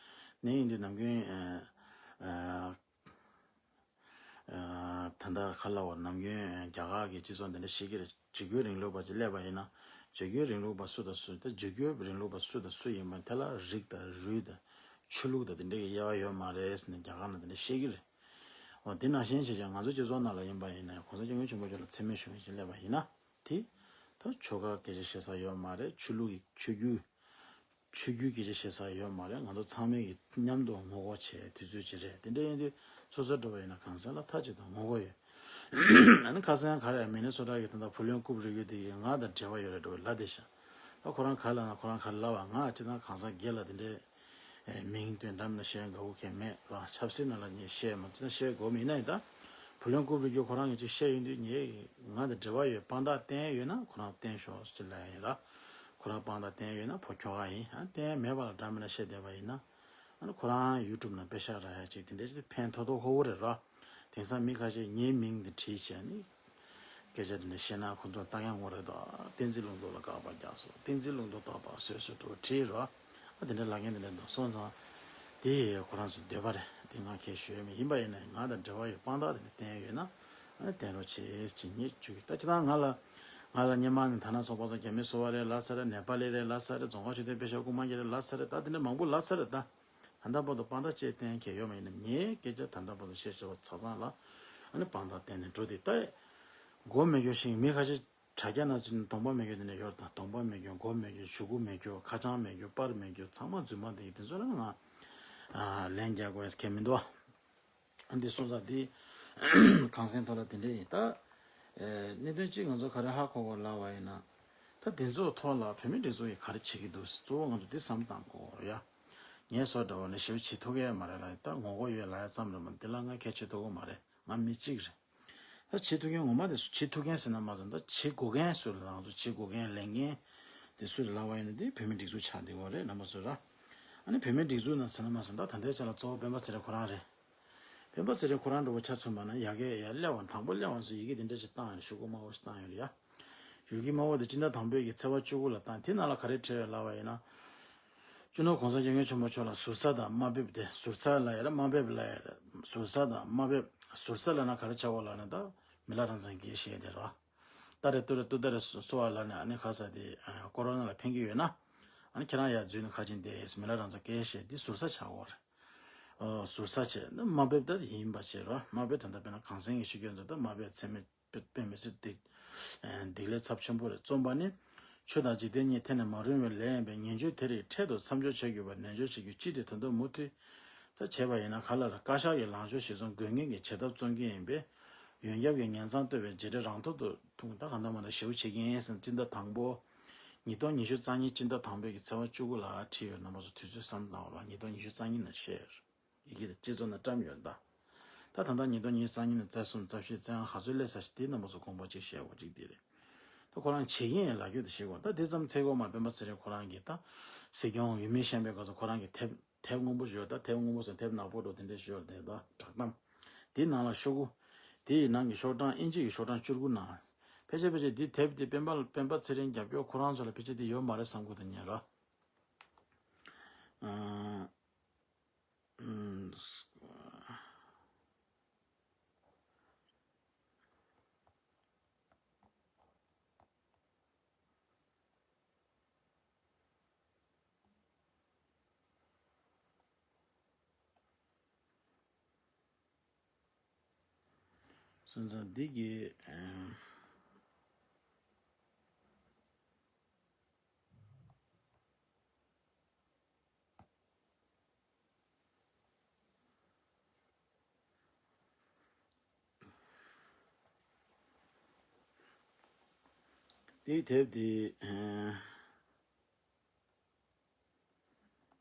བ། ནས་ཡིན་དུས་ནམ་རྒྱུན་ཨ་ཨ། ད་ལྟ་ག་ལབ་དགོས། ནམ་རྒྱུན་རྒྱ་གར་གྱི་སྤྱི་ཚོགས་འདི་འདྲ་བཤད་ཀྱི་རེད། འཇིགས་སྐུལ་རིང་ལུགས་པ་ཅིག་སླེབས་པ་ཡིན་ན། འཇིགས་སྐུལ་རིང་ལུགས་པ་སུ་དང་སུ་ད་འཇིགས་སྐུལ་རིང་ལུགས་པ་སུ་དང་སུ་ཡིན་པ་དེ་ལ་རིགས་དང་རུས་དང་ཆོས་ལུགས་དང་དེ་འདྲ་གི་དབྱེ་བ་ཡོད་མ་རེད་ཟེར་ནས་རྒྱ་གར་ནང་དེ་འདྲ་བཤད་ཀྱི་རེད། འོ་དེ་ནང་བཞིན་བྱས་ཀྱང་ང་ཚོ་སྤྱི་ཚོགས་ནང་ལ་ཡིན་པ་ཡིན་ན་གོང་ས་སྐྱབས་མགོན་ཆེན་པོ་མཆོག་ལ་མཚན་སྨད་ཞུ་མཁན་ཅིག་སླེབས་པ་ཡིན་ན། དེ་ད་ཆོལ་ཁ་སྐད་ཆ་བཤད་ས་ཡོད་མ་རེད། ཆོས་ལུགས་ཀྱི་ཆོས་བརྒྱུད། ཆོས་བརྒྱུད་སྐད་ཆ་བཤད་ས་ཡོད་མ་རེད། ང་ཚོ་ཚང་མས་ཀྱི་མཉམ་དུ་ངོ་རྒོལ་བྱེད་དུས་ཚོད་ཅིག་རེད། དེ་འདྲ་ཡིན་དུས་སོ་སོ་འདྲ་བ་ཡིན་ན་གང་ཟག་ལ་མཐའ་གཅིག་ཏུ་ངོ་རྒོལ་ཡོད། ཨ་ནི་ཁ་སང་ག་རེ་མི་ནི་སོ་ཊ་གི་ད་ལྟ་བུ་ལོན་རྐུབ་རིག་ཡོད་དེ་ཡིན་ང་དང་འབྲེལ་བ་ཡོད་རེད་འདྲ་བ་ལབ་བསྡད་ཤག་ད་ཁོ་རང་ག་ལབ་ན་ཁོ་རང་ག་ལབ་པ་ང་ཅི་ད་གང་ཟག་སྒེར་ལ་དེ་འདྲའི་མིང་དོན་འདྲ་མིན་བཤད་དགའ་བོ་གང་མེད་ར། ཆབ་སྲིད་ནང་ལ་ངས་བཤད་མ་ཅི་ད་བཤད་དགོས་མིན་ན་ཡིན་ད། བུ་ལོན་རྐུབ་རིག་རྒྱུ་ཁོ་རང་གིས་ཅིག་བཤད་ཡོང་དུས་ངས་ང་དང་འབྲེལ་བ་ཡོད་དཔང་རྟགས་བསྟན་ཡོད་ན་ཁོ་རང་བསྟན་ཤོག་ཅིག་ལབ་ཡ་ཡིན་ར། ཁོ་རང་དཔང་རྟགས་བསྟན་ཡོད་ན་ཕོ་ཁྱོ་ག་ཡིན། ཨ་བསྟན་མེད་པ་ལ་འདྲ་མིན་ན་བཤད་བསྡད་པ་ཡིན་ན། ཨ་ནི་ཁོ་རང་ཡུ་ཊུབ་ནང་པེ་ཤག་རག་ཡ་ཅིག་དེ་འདྲ་ཅིག་ཕན་ཐོགས་ཐོགས་ཁོ་བོ་རེད་རོ། དེང་སང་མི་ཁ་ཤས་ངའི་མིང་འདི་བྲིས་བྱས་ནི། སྐད་ཆ་དེ་འདྲ་བཤད་ན་ཁོ་ཚོ་ལྟ་ཡང་ངོ་རེད་དོ། བསྟན་འཛིན་ལུང་རྟོགས་ལ་དགག་པ་རྒྱག་སོང་། བསྟན་འཛིན་ལུང་རྟོགས་ཏག་ཏག་བཟོས་སུ་འགྲོ་བྲིས་རོ། ཨ་དེ་འདྲ་ལབ་མཁན་དེ་འདྲ་འདུག་སོང་ཙང་། དེ་ཁོ་རང་ཚོའི་འདོད་པ་རེད། དེ་ང་ཁས་ཞུ་ཡ་མེད། ཡིན་པ་ཡིན་ན་ང་དང་འབྲེལ་བ་ཡོད་དཔང་རྟགས་དེ་འདྲ་བསྟན་ཡོད་ན། ཨ་བསྟན་རོགས་བྱེད་ཅེས་ངས་བཅུག་ད་ཅི་ད་ང་ལ་ང་ལ་སྔོན་མ་ནས་དར་ནག་ཚོགས་པ་ཚོ་རྒྱ་མི་བཟོ་བ་རེད་ལབ་ས་རེད། ནེ་པ་ལི་རེད་ལབ་ས་རེད། རྫོང་ཁ་ཆོས་ལྡན་པེ་ཤ་རྐུ་མ་རྒྱལ་རེད་ལབ་ས་རེད། ད་དེ་འདྲ་མང་པོ་ལབ་ས་རེད། ད་ད་ལྟ་བར་དུ་དཔང་རྟགས་བཅས་བསྟན་མཁན་ཡོད་མ་ཡིན་ན། ངའི་སྐད་ཆ་ད་ལྟ་བར་དུ་བཤད་བྱ་བ་ཆ་ཚང་ལ་ཨ་ནི་དཔང་རྟགས་བསྟན་ནས་འགྲོ་དེ་ལྟ་ཡ། མགོ་མེད་རྒྱུ་ཞིག་མི་ཁ་ཤས་དྲ་རྒྱ་ནང་ཚུད་ནས་གདོང་པ་མེད་རྒྱུ་དེ་འདྲ་ཡོད་རེད། ད་གདོང་པ་མེད་རྒྱུ། མགོ་མེད་རྒྱུ། གཞུག་གུ་མེད་རྒྱུ། ཁ་བྱང་མེད་རྒྱུ། པར་མེད་རྒྱུ། ཚང་མ་རྫུན་མ་དེ་དེ་ཚོ་ལ་ང་ཨ་ལན་རྒྱག་དགོས་ཡ་གལ་མི་འདུག་འདི་སོང་ཙང་འདི་གངས་སེང་ཐོག་ལ་དེ་འདྲ་ཡིན། ད་ཨེ་གནད་དོན་གཅིག་ང་ཚོ་ག་རེ་ཧ་གོ་དགོས་ལབ་པ་ཡིན་ན། ད་འདི་ཚོ་ཐོག་ལ་བོད་མི་སྒྲིག་འཛུགས་ཀྱིས་ག་རེ་བྱེད་ཀྱི་འདུག་གཙོ་བོ་ང་ཚོ་འདི་བསམ་བཏང་དགོས་ཡ། ངས་སོ་འདྲ་བོ་ནས་ཞེ་པོ་བྱེད་ཐུབ་ཀྱི་ཡོད་མ་རེད་ལ། ད་ངོ་རྒོལ་ཡོད་ལབ་ཡ་ཙམ་རེད་མ། འདི་ལ་ང་ཁས་འཆེ་ཐུབ་ཀྱི་མ་རེད། ང་མི་གཅིག་རེད། ད་བྱེད་ཐུབ་མཁན་ངོ་མ་དེ་སུ། བྱེད་ཐུབ་མཁན་ཟེར་ན་མ་ཟད། ད་བྱེད་དགོས་མཁན་སུ་རེད། ང་ཚོ་བྱེད་དགོས་མཁན་ལས་འགན་དེ་སུ་རེད་ལབ་པ་ཡིན་ན། དེ་བོད་མི་སྒྲིག་འཛུགས་ཆགས་བསྡད་ཡོད་རེད། རྣམ་པ་ཚོ་ར། ཨ་ནི་བོད་མི་སྒྲིག་འཛུགས་ནང་ཟེར་ན་མ་ཟད། ད་ད་ལྟའི་ཆ་ལ་གཙོ་བོ་སྤེན་པ་ཚེ་རིང་ཁོ་རང་རེད། སྤེན་པ་ཚེ་རིང་ཁོ་རང་འདྲ་བོ་ཆ་མཚོན་པ་ན། ཡ་གི་ཡ་སླེབས་པ་དང་པོ་སླེབས་པ་ཚོ་ཡི་གེ་དེ་འདྲ་ཞིག་བཏང་ཡོད་རེད། ཤོག་གུ་དམར་པོ་ཞིག་བཏང་ཡོད་རེད་ཡ། ཡི་གེ་དམར་པོ་དེ་སྤྱི་ཟླ་དང་པོའི་གི་ཚེས་པ་བཅུ་དགུ་ལ་བཏང་། དེ་ནང་ལ་ག་རེ་བྲིས་ཡོད་ལབ་པ་ཡིན་ན། སྤྱི་ནོར་༸གོང་ས་༸སྐྱབས་མགོན་ཆེན་པོ་མཆོག་ལ་ཟུར་ཟ་དང་དམའ་འབེབས་དེ། ཟུར་ཟ་ལབ་ཡ་རེད། དམའ་འབེབས་ལབ་ཡ་རེད། ཟུར་ཟ་དང་དམའ་འབེབས། ཟུར་ཟ་ལབ་ན་ག་རེ་ཆགས་ཀྱི་ཡོད་ལབ་ན། ད་མི་ལ་རང་བཙན་སྐད་བཤད་དེ་རེད་བ། ཏ་རེ་ཏུ་རེ་ཏུ་ཏ་རེ་སོ་སོ་བ་ལབ་ན། ཨ་ནི་ཁ་ས་དེ་ཨ་ཀོ་རོ་ན་ལ་ཕན་གྱི་ཡོད་ན། ཨ་ནི་ཁྱེད་རང་ཡར་འཛུལ་ནས་ཁ་ཆེམས་བསྡད་ཡས། མི་ལ་རང་བཙན་སྐད་བཤད་དེ་ཟུར་ཟ་ཆགས་ཀྱི་ཡོད་རེད། ཨོ་ཟུར་ཟ་བྱས་ན་དམའ་འབེབས་ད་ཡིན་པ་བྱས་རེད་བ། དམའ་འབེབས་ད་ལྟ་དཔེར་ན་གངས་སེང་གི་ཤོད་རྒྱུ་ཚོ་ད་དམའ་འབེབས་ཚད་མེད། དཔེ་དཔེ་མི་སྲིད་སྡིག་སྡིག་ལས་ཚབས་ཆེན་པོ་རེད། རྩོམ་པ་ནི། ཆོས་དང་འཇིག་རྟེན་གཉིས་ཐད་ནས་མ་རུང་བའི་ལས་ཡིན་པས། ངན་སྤྱོད་དེ་རིགས་འཕྲལ་དུ་མཚམས་འཇོག་བྱ་དགོས་པར་ནན་སྦྱོར་བྱེད་རྒྱུ་སྤྱི་དེ་དོན་དུ་མུ་མཐུད་དུ་བྱས་པ་ཡིན་ན། ག་ལ་ལ་བཀའ་ཤག་གི་ལངས་ཕྱོགས་གཞིར་བཟུང་དགོས་ངེས་ཀྱི་བྱེད་ཐབས་རྩོམ་གྱི་ཡིན་པས། ཡོན་རྒྱབ་ཀྱི་ངན་མཚང་བཏོད་པའི་རྗེས་འབྲས་རང་ཐོག་ཏུ་ཐུག་ད་གང་ལྟར་མ་ལྟར་ཞེ་པོ་བྱེད་ཀྱི་ཡིན་ཟེར། སྤྱི་ཟླ་དང་པོ། ཉིས་སྟོང་ཉི་ཤུ་རྩ་གཉིས་སྤྱི་ཟླ་དང་པོའི་གི་ཚེས་པ་བཅུ་དགུ་ལ་བྲིས་ཡོད། རྣམ་པ་ཚོ་དུས་ཚོད་བསམ་བློ་བཏང་བ་ལ་ཉིས་སྟོང་ཉི་ཤུ་རྩ་གཉིས་ནང་བཤད་ཡོད། ཡི་གེ་དེ་སྤྱི་ཚོགས་ནང་བཀྲམ་ཡོད་རེད་ད། ད་ད་ལྟ་ཉིས་སྟོང་ཉི་ཤུ་རྩ་གཉིས་ནས་རྩ་གསུམ་རྩ་བཞི་རྩ་ལྔ་ག་ཚོད་སླེབས་ས་ཞིག་དེ་རྣམ་པ་ཚོ་དགོངས་པ་གཅིག་བཞེས་དགོས་གཅིག་དེ་རེད། ད་ཁོ་རང་བྱེད་ཀྱི་ཡིན་ལབ་རྒྱུ་དེ་བྱེད་དགོས། ད་དེ་ཙམ་ཚེ་གོང་མ་སྤེན་པ་ཚེ་རིང་ཁོ་རང་གིས་ད་སྲིད་སྐྱོང་འོས་མི་བཞེངས་པའི་སྐབས་སུ་ཁོ་རང་གིས་དེབ་དེབ་སྔོན་པོ་ཞིག་ཡོད། ད་དེབ་སྔོན་པོ་ཟེར་དེབ་ནག་པོ་འདྲ་དེ་འདྲ་ཞིག་ཡོད་རེད། ད་བསྒྲགས་གཏམ་དེའི་ནང་ལ་ཤོག་གུ་དེའི་ནང་གི་ཤོག་གྲངས་ཨིན་ཇི་གི་ཤོག་གྲངས་བཅུ་དགུ་ནང་ཕལ་ཆེར་ཕལ་ཆེར་འདི་དེབ་འདི་སྤེན་པ་སྤེན་པ་ཚེ་རིང་རྒྱབ་སྐྱོར་ཁོ་རང་ཚོ་ལ་ཕལ་ཆེར་འདི་ཡོད་མ་རེད་བསམ་གི་འདུག་ངས་ར། ཨ། ཨུམ། སོང་ཙང་འདི་གི་ཨ། དེའི་དེབ་དེ།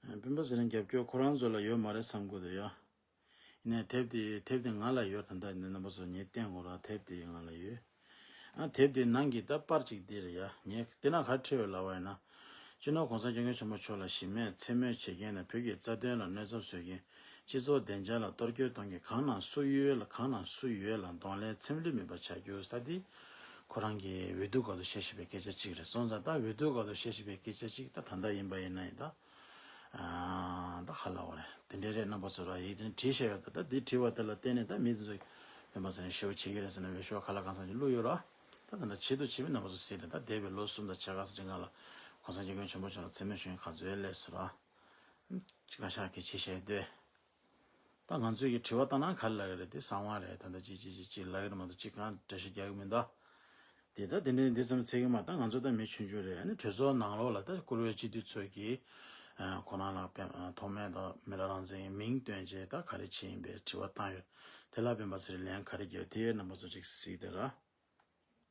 སྤེན་པ་ཚེ་རིང་རྒྱབ་སྐྱོར་ཁོ་རང་ཚོ་ལ་ཡོད་མ་རེད་བསམ་གི་འདུག་ཡ། ཡིན་ནའི་དེབ་དེ་དེབ་དེ་ང་ལ་ཡོད། ད་ལྟ་ནས་རྣམ་པ་ཚོ་ངས་བསྟན་དགོས་ར། དེབ་དེ་ང་ལ་ཡོད། ཨ་དེབ་དེ་ནང་གི་ད་པར་གཅིག་འདི་རེད་ཡ། ངས་དེ་ན་ག་བྲིས་ཡོད་ལབ་པ་ཡིན་ན། སྤྱི་ནོར་༸གོང་ས་༸སྐྱབས་མགོན་ཆེན་པོ་མཆོག་ལ་གཞི་མེད་མཚན་སྨོད་བྱེད་མཁན་དང་བོད་ཀྱི་རྩ་དོན་ལ་གནོད་འཚེ་བཟོ་མཁན། སྤྱི་ཚོགས་བདེ་འཇགས་ལ་གཏོར་སྐྱོན་གཏོང་མཁན་གང་ན་སུ་ཡོད་ལ་གང་ན་སུ་ཡོད་ལ་གདོང་ལེན་འཚེམ་ལུས་མེད་པ་བྱ་རྒྱུ་ཟེར་དེ། ཁོ་རང་གིས་འོས་བསྡུ་སྐབས་སུ་བཤད་བཞིན་པའི་སྐད་ཆ་གཅིག་རེད། སོང་ཙང་ད་འོས་བསྡུ་སྐབས་སུ་བཤད་བཞིན་པའི་སྐད་ཆ་གཅིག་ད་ད་ལྟ་ཡིན་པ་ཡིན་ན་ཡིན་ད། ཨ་ད་ག་ལབ་དགོས་རེད། དེ་འདྲའི་རེད། རྣམ་པ་ཚོ་ར་ཡིག་དེ་བྲིས་བཞག་ཡོད། ད་ད་འདི་བྲིས་པ་དེ་ལ་བརྟེན་ནས་ད་མི་དེ་ཚོ་སྤེན་པ་ཚེ་རིང་ཞེ་པོ་བྱེད་ཀྱི་རེད་ཟེར་ནས་འོས་ཤོག་ཁ་ལག་གང་ཚང་ཅིག་བླུགས་ཡོད་ར། ད་ད་ལྟ་བྱེད་དུ་བྱེད་མི་རྣམ་པ་ཚོ་གཟིགས་རེད། ད་འདས་པའི་ལོ་གསུམ་དང་ཕྱེད་ཀ་ཙམ་གྱི་སྔ་ལ་༸གོང་ས་༸སྐྱབས་མགོན་ཆེན་པོ་མཆོག་ལ་མཚན་སྨོད་ཞུ་མཁན་ག་ཚོད་སླེབས་སོང་ར། ཅི་བཀའ་ཤག་གིས་ཅི་བྱས་འདོད། ད་ང་ཚོས་ཀྱི་དྲི་བ་བཏང་ན་ག་རེ་ལབ་ཀྱི་རེད། དེ་གསང་བ་རེད། ད་ལྟ་ཅི་ཅི་ཅི་ཅི་ལབ་ཀྱི་རེད་མ་གཏོགས་ཅི་གང་འགྲེལ་བཤད་རྒྱག་གི་མི་འདུག་དེ་ད་དེ་འདྲ་འདི་ཙམ་ཚད་ཀྱི་མ། ད་ང་ཚོ་ད་མི་ཆུང་ཆུང་རེད། ཨ་ནི་གྲོས་ཚོགས་ནང་ལོགས་ལ་ད་བཀུར་འོས་སྤྱི་འཐུས་ཚོས་ཀྱིས་ཁོ་རང་ལ་ཐོག་མའི་ད་མི་ལ་རང་བཙན་གྱི་མིང་བཏོན་བྱས་ད་ག་རེ་བྱས་ཡིན་པའི་དྲི་བ་བཏང་ཡོད། དེ་ལ་སྤེན་པ་ཚེ་རིང་ལན་ག་རེ་བརྒྱབ། དེ་རྣམ་པ་ཚོ་ཅིག་གཟིགས་དེ་ར།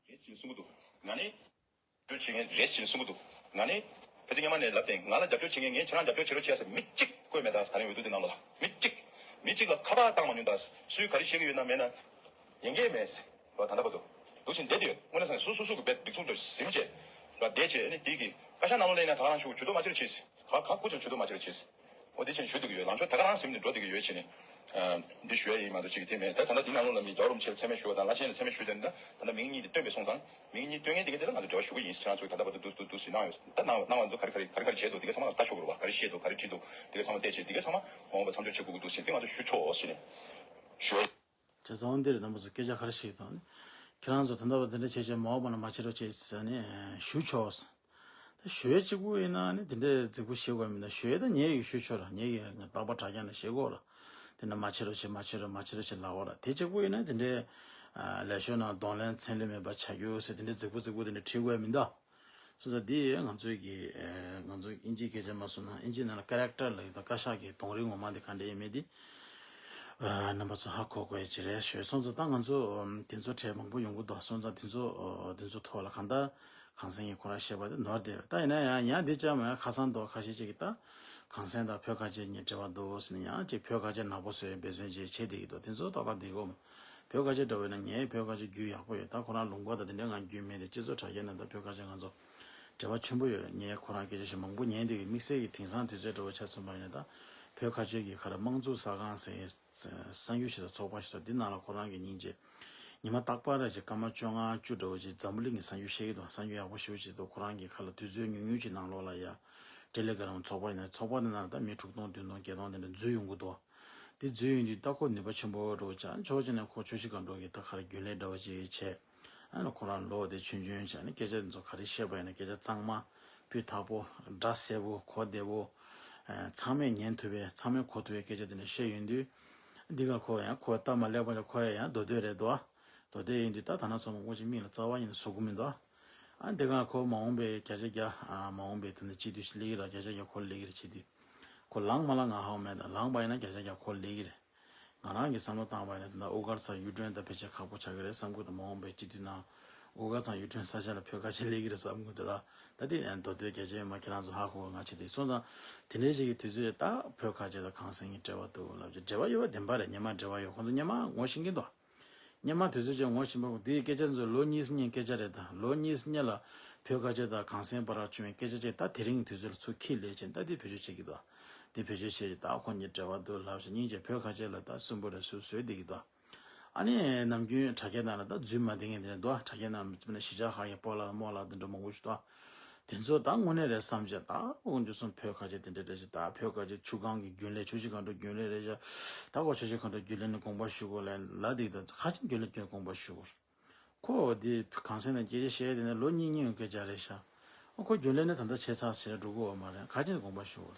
རེད་ཟེར་གསུང་གི་འདུག་ང་ནི། རྒྱབ་སྐྱོར་བྱེད་མཁན་རེད་ཟེར་གསུང་གི་འདུག་ང་ནི་ཕལ་ཆེར་སྔོན་མ་ནས་ལབ་བསྡད། ང་ལ་རྒྱབ་སྐྱོར་བྱེད་མཁན། ངས་ཁྱེད་རང་རྒྱབ་སྐྱོར་བྱེད་རོགས་བྱས་ཟེར་མི་གཅིག་བཀོད་མེད། ད་ད་རིང་འོས་བསྡུ་དེ་ནང་ལོགས་ལ་མི་གཅིག་མི་གཅིག་ལ་ཁ་པར་བཏང་མ་མྱོང་། ད་སུས་ག་རེ་བཤད་ཀྱི་ཡོད་ན་མེད་ན་ཡིན་གྱི་མེད་ཟེར་བ། ད་ལྟ་བར་དུ་འདུག་བཞིན་བསྡད་དེ་ཡོད། དངོས་གནས་སུ་སུ་སུ་གི་བེད་སྒྲིག་འཛུགས་འདྲ་ཟིན་བྱས་ལ་བསྡད་བྱས། ཨ་ནི་དེ་གི་ བཀའ་ཤག་ནང་ལོགས་ལ་ཡིན་ན་ད་ག་རང་ཞུ་ཇུས་གཏོགས་མ་བྱེད་རོགས་བྱེད། ག་ག་སྐུ་ཚབ་ཇུས་གཏོགས་མ་བྱེད་རོགས་བྱེད། འོ་དེ་བྱས་ཞུ་འདོད་ཀྱི་ཡོད། ལངས་ཕྱོགས་ད་ག་རང་སེམས་ནས་འགྲོ་འདོད་ཀྱི་ཡོད་བྱས་ནས། ཨ། འདི་ཞུ་ཡ་ཡིན་མ་གཏོགས་ཅིག་དེ་མེད། ད་ད་ལྟ་འདི་ནང་ལོགས་ལ་མི་རྒྱལ་བ་རིན་པོ་ཆེ་ལ་མཚན་སྨད་ཞུ་བ་དང་། བླ་ཆེན་ལ་མཚན་སྨད་ཞུ་བ་དང་། ད་ད་ལྟ་མིང་གཉིས་དེ་བཏོན་པའི་སོང་ཙང་། མིང་གཉིས་བཏོན་མཁན་དེ་ག་དེ་ལ་ང་ཚོ་འབྲེལ་བ་ཞུ་གི་ཡིན། ཁྱེད་རང་ཚོས་ད་ལྟ་བར་དུ་འདུག་འདུག་འདུག་ཟེར་གནང་ཡོད། ད་ནང་ནང་ང་ཚོ་ག་རེ་ག་རེ་ག་རེ་ག་རེ་བྱས་འདུག་དེ་ག་ཚང་མ་ལྟ་ཆོག་གི་རེད་བ། ག་རེ་བཤད་འདུག་ག་རེ་བྲིས་འདུག་དེ་ག་ཚང་མ་ལྟ་ཆོག་གི་རེད་བ། ག་རེ་བཤད་འདུག་ག་རེ་བྲིས་འདུག་དེ་ག་ཚང་མ་ཧོང་བ་མཚམས་འཇོག་བྱེད་དགོས་ཀྱི་འདུག་ཟེར་དེ་ང་ཚོ་ཞུ་ཆོག་ཟེར་ནས་ཞུ། བྱས་ཙང་འདིར་རྣམ་པ་ཚོ་སྐད་ཆ་ག་རེ་བཤད་དང་། ཁྱེད་རང་ཚོ་ད་ལྟ་བར་དེ་འདྲ་བྱས་བྱས་མ་འོངས་པ་ན་མ་བྱེད་རོགས་བྱེད་ཟེར་ནས་ཞུ་ཆོག་ཟེར། ད་ཞུ་ཡས་གཅིག་པུ་ཡིན་ན་ནི་དེ་འདྲའི་རྫིག་པོ་བཤད་དགོས་མིན་ད། ཞུ་ཡས་ད་ངས་ཡི་ཞུ་ཆོག་ར། ངས་ཀྱི་རྟག་པར་དྲ་རྒྱ་ནས་བཤད་དགོས་ར། དེ་འདྲ་མ་བྱེད་རོགས་བྱེད། མ་བྱེད་རོགས། མ་བྱེད་རོགས་བྱེད་ལབ་དགོས་ར། དེ་གཅིག་པུ་ཡིན་ན་དེ་འདྲའི་ལས་ཤོར་ན་གདོང་ལེན་མཚན་ལུས་མེད་པ་བྱ་རྒྱུ་ཟེར་དེ་འདྲའི་རྫིག་པོ་རྫིག་པོ་དེ་འདྲ་བྲིས་དགོས་མིན་ད། སོ་སོ་འདི་ང་ཚོའི་གི་ཨེ། ང་ཚོ་ཨིན་ཇིའི་སྐད་ཆ་མ་སོང་ན་ཨིན་ཇིའི་ནང་ལ་ཀེ་རེག་ཊར་ལབ་ཡོད་ད། བཀའ་ཤག་གི་གདོང་རིས་ངོ་མ་འདི་ག་འདྲ་ཡིན་མིན་འདི་ཨ། རྣམ་པ་ཚོ་ཧ་གོ་དགོས་ཡ་ཅིག་རེད། ཞུས་སོང་ཙང་ད་ང་ཚོ་ཨམ། དེ་ཚོ་གྲས་མང་པོ་ཡོང་གི་འདུག་སོང་ཙང་དེ་ཚོ་ཨ། དེ་ཚོ་ཐོག་ལ་གང་ལྟར་གངས་སེང་གིས་ཁོ་རང་བཤད་པ་དེ་ནོར་བསྡད་ཡོད། ད་ཡིན་ན་ཡང་ཡང་འདི་ཅང་མ་ཡང་ཁ་སང་འདུག་ཁ་ཤས་ཅིག་གིས་ད་གངས་སེང་དང་བོད་ཁ་ཆེ་གཉིས་འབྲེལ་བ་འདུག་ཟེར་ནས་ཡང་ཅིག་བོད་ཁ་ཆེ་ནག་པོ་བཟོ་ཡའི་འབད་བརྩོན་ཅིག་བྱེད་བསྡད་ཀྱི་འདུག་དེ་ཚོ་ཏག་ཏག་བསྡད་ཀྱི་ཡོད་མ། བོད་ཁ་ཆེ་འདྲ་བོ་ཡིན་ན་ངས་བོད་ཁ་ཆེ་རྒྱུས་ཡག་པོ་ཡོད། ད་ཁོ་རང་ལུང་པ་དང་དེ་འདྲའི་ང་རྒྱུས་མེད་དེ། སྤྱི་ཚོགས་དྲ་རྒྱ་ནང་ད་བོད་ཁ་ཆེ་ང་ཚོ་འབྲེལ་བ་ཆེན་པོ་ཡོད། ངས་ཁོ་རང་སྐད་ཆ་ཞིག་མང་པོ་ཉན་བསྡད་ཀྱི། དམིགས་བསལ་གྱི་དེང་སང་དུས་ཚོད་འདྲ་བོ་ཆ་མཚོན་པ་ཡིན་ན་ད་བོད་ཁ་ཆེ་གི་ཁ་ལ་དམངས་གཙོ་གསར་ཁང་ཟེར་གསར་འགྱུར་ཞིག་དང་ཚོགས་པ་ཞིག་དང་། འདི་ནང་ལ་ཁོ་རང་གི་སྙིང་རྗེ་ཉི་མ་རྟག་པར་རེ་ཅིག་སྐར་མ་བཅོ་ལྔ་བཅུ་འདྲ་བོ་ཅིག་འཛམ་བུ་གླིང་གི་གསར་འགྱུར་བཤད་ཀྱི་འདུག་གསར་འགྱུར་ཡག་པོ་ཞེ་པོ་ཅིག་འདུག་ཁོ་རང་གི་ཁ་ལ་དུས་ཚོད་ཉུང་ཉུང་ཅིག་ནང་ལོགས་ལ་ཡ་ཊེ་ལེ་གྷི་རམ་ཚོགས་པ་ཡིན་ན། ཚོགས་པ་འདི་ནང་ལ་ད་མི་དྲུག་སྟོང་བདུན་སྟོང་བརྒྱད་སྟོང་དེ་འདྲ་འཛུལ་ཡོང་གི་འདུག་དེ་འཛུལ་ཡོང་དུས་ད་ཁོ་ནུས་པ་ཆེན་པོ་འདྲ་བོ་ཅིག་ཕྱོགས་གཅིག་ནས་ཁོ་ཆོས་སྲིད་སྒང་ཐོག་གི་ད་ག་རེ་རྒྱུན་ལས་འདྲ་བོ་ཅིག་བྱས། ཨ་ནི་ཁོ་རང་ལོག་སྟེ་ཆུང་ཆུང་བྱས་ནས་སྐད་ཆ་དེ་ཚོ་ག་རེ་བཤད་པ་ཡིན་ན་སྐད་ཆ་གཙང་མ་སྤུས་དག་པོ་སྒྲ་གསལ་པོ་གོ་བདེ་པོ། ཨ། ཚང་མས་ཉན་ཐུབ་པའི་ཚང་མས་གོ་ཐུབ་པའི་སྐད་ཆ་དེ་འདྲ་བཤད་ཡོང་དུས། འདི་ག་ཁོ་ཡང་ཁོ་སྟབས་མ་ལེགས་པ་ལ་ཁོ་ཡང་མདོ་སྟོད་རེད་དོ། མདོ་སྟོད་ཡིན་དུས་ད་ད་ན་ཚོ་མང་པོ་ཅིག་མིག་ལ་རྩ་བ་ཉིད་ནས་བཟོ་གི་མི་འདུག་ཨ། འདི་ག་ཁོ་མ་འོངས་པའི་བརྒྱ་ཆ་བརྒྱ། ཨ། མ་འོངས་པའི་དེ་འདྲ་སྤྱི་འཐུས་ཤིག་སླེབས་ཀྱི་རེད། བརྒྱ་ཆ་བརྒྱ་ཁོ་སླེབས་ཀྱི་རེད། སྤྱི་འཐུས་ཁོ་ལངས་མ་ལངས་ང་ཧ་གོ་མེད། ད་ལངས་པ་ཡིན་ན་བརྒྱ་ཆ་བརྒྱ་ཁོ་སླེབས་ཀྱི་རེད། ང་རང་གི་བསམ་བློ་བཏང་བ་ཡིན་ན་ད་ལྟ་དབུ་དཀར་ཚང་གཡུ་སྒྲོན་ད་ཕལ་ཆེར་ཁག་པོ་ཆགས་ཀྱི་རེད་བསམ་གྱི་འདུག་མ་འོངས་པའི་སྤྱི་འཐུས་ནང་དབུ་དཀར་ཚང་གཡུ་སྒྲོན་ས་ཆ་ལ་བོད་ཁ་ཆེ་སླེབས་ཀྱི་རེད་བསམ་གྱི་འདུག་ར། ད་དེ་ཡང་མདོ་སྟོད་རྒྱ་ཆེ་མ་ཁྱེད་རང་ཚོ་ཧ་གོ་བ། ང་བྱེད་དུས་སོང་ཙང་དེ་འདྲའི་ཞིག་གི་དུས་ཚོད་ད་བོད་ཁ་ཆེ་དང་གངས་སེང་གི་འབྲེལ་བ་འདུག་ལབ་ཀྱི། འབྲེལ་བ་ཡོད་པ་བདེན་པ་རེད། སྔོན་མ་འབྲེལ་བ་ཡོད། ཁོང་ཚོ་སྔོན་མ་ངོ་ཤེས་ཀྱི་འདུག་སྔོན་མ་དུས་ཚོད་ཅིག་ངོ་ཤེས་པ། འདིའི་སྐད་ཆ་ཚོ་ལོ་གཉིས་སྔོན་སྐད་ཆ་རེད། ད་ལོ་གཉིས་སྔོན་ལ་བོད་ཁ་ཆེ་དང་གངས་སེང་བར་བྱུང་བའི་སྐད་ཆ་ཅིག་ད་དེ་རིང་དུས་ཚོད་ལ་ཚུར་ཁྱེར་སླེབས་བྱས་ད་འདི་བེད་སྤྱོད་བྱེད་ཀྱི་འདུག་འདི་བེད་སྤྱོད་བྱས་ད་ཁོང་གཉིས་འབྲེལ་བ་འདུག་ལབ་བྱས་སྙིང་རྗེ། བོད་ཁ་ཆེ་ལ་ད་སུན་པོ་རེ་སུ་བཟོས་བསྡད་ཀྱི་འདུག་ཨ་ནི་ནམ་རྒྱུན་དྲ་རྒྱ་ནང་ལ་ད་རྫུན་མ་བསྡད་མཁན་དེ་འདྲ་འདུག་དྲ་རྒྱ་ནང་ལ་གཞིས་ཆགས་ཁག་གི་སྤོ་ལགས་རྨོ་ལགས་དེ་འདྲ་མང་པོ་ཞིག་འདུག་དེ་ཚོ་ད་དངོས་གནས་རེད་བསམ་བྱས། ད་འོ་འདི་ཚོ་བོད་ཁ་ཆེ་དེ་འདྲ་འདྲ་ཞིག་ད་བོད་ཁ་ཆེ་ཆུ་སྒང་གི་རྒྱུན་ལས། ཆུ་བཞི་སྒང་དྲུག་རྒྱུན་ལས་རེད་ཤག་ད་ཁོ་ཆུ་བཞི་སྒང་དྲུག་རྒྱུན་ལས་ནས་དགོངས་པ་ཞུ་དགོས་ལབ་ལབ་བསྡད་ཀྱི་འདུག་ཁ་ཆེ་རྒྱུན་ལས་ཀྱི་དགོངས་པ་ཞུ་དགོས། ཁོ་འདི་གངས་སེང་དང་སྐད་ཆ་བཤད་དེ་ནས་ལོ་གཉིས་གཉིས་ཡོང་སྐད་ཆ་རེད་ཤག་ཨ། ཁོ་རྒྱུན་ལས་ནས་ད་ལྟ་ཆད་ཚར་ཟེར་འགྲོ་གི་ཡོད་མ་རེད། ག་ཅིག་དགོངས་པ་ཞུ།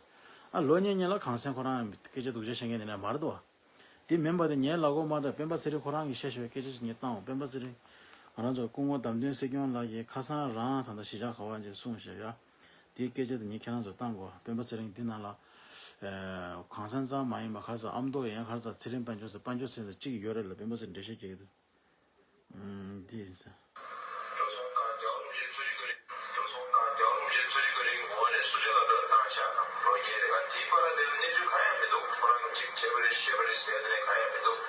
ཨ། ལོ་གཉིས་གཉིས་ལ་གངས་སེང་ཁོ་རང་སྐད་ཆ་སྡུག་ཅག་བཤད་མཁན་དེ་འདྲ་མ་རེད་དོ། དེ་མིན་པ་དེ་ངའི་ལག་འོག་མ་གཏོགས་སྤེན་པ་ཚེ་རིང་ཁོ་རང་གིས་བཤད་ཤོག་སྐད་ཆ་ཞིག་ངས་བཏང་བ། སྤེན་པ་ཚེ་རིང་། ང་རང་ཚོ་སྐུ་ངོ་བདམས་ཐོན་སྲིད་སྐྱོང་ལགས་ཀྱིས་ཁ་སང་རང་ད་ལྟ་གཞིས་ཆགས་ག་བ་ཅིག་གསུངས་བཞག་ཡ། དེའི་སྐད་ཆ་དེ་ངས་ཁྱེད་རང་ཚོར་བཏང་དགོས། སྤེན་པ་ཚེ་རིང་འདི་ནང་ལ། ཨ། གངས་སེང་ཙམ་མ་ཡིན་པ་ག་རེ་ཟེར། ཨ་མདོ་ཡན་ག་རེ་ཟེར། ཚེ་རིང་དཔལ་འབྱོར་ཟེར། དཔལ་འབྱོར་ཚེ་རིང་ཟེར་གཅིག་ཡོད་རེད་ལ། སྤེན་པ་ཚེ་རིང་འགྲེལ་བཤད་རྒྱག་གི་འདུག་ཨུམ། འདི་ཡིན་ཟེར། འགྲོ་སོང་དང་རྒྱལ་བ་རིན་པོ་ཆེའི་གཙོ་གཞི་ག་རེ། འགྲོ་སོང་དང་རྒྱལ་བ་རིན་པོ་ཆེའི་གཙོ་གཞི་ག་རེ་ངོ་བོ་ནས་སུ་ཇཱ་ལ་ལྟར་བཏང་བཞག་དང་ལོ་རྒྱས་རེད་ག་དེའི་བར་ལ་དེ་ལ་གནས་ཚུལ་གང་ཡང་མི་འདུག་ཁོ་རང་གིས་གཅིག་བྱས་པ་རེད་བཤད་པ་རེད་ཟེར་ཡ་དེ་ནས་གང་ཡང་མི་འདུག་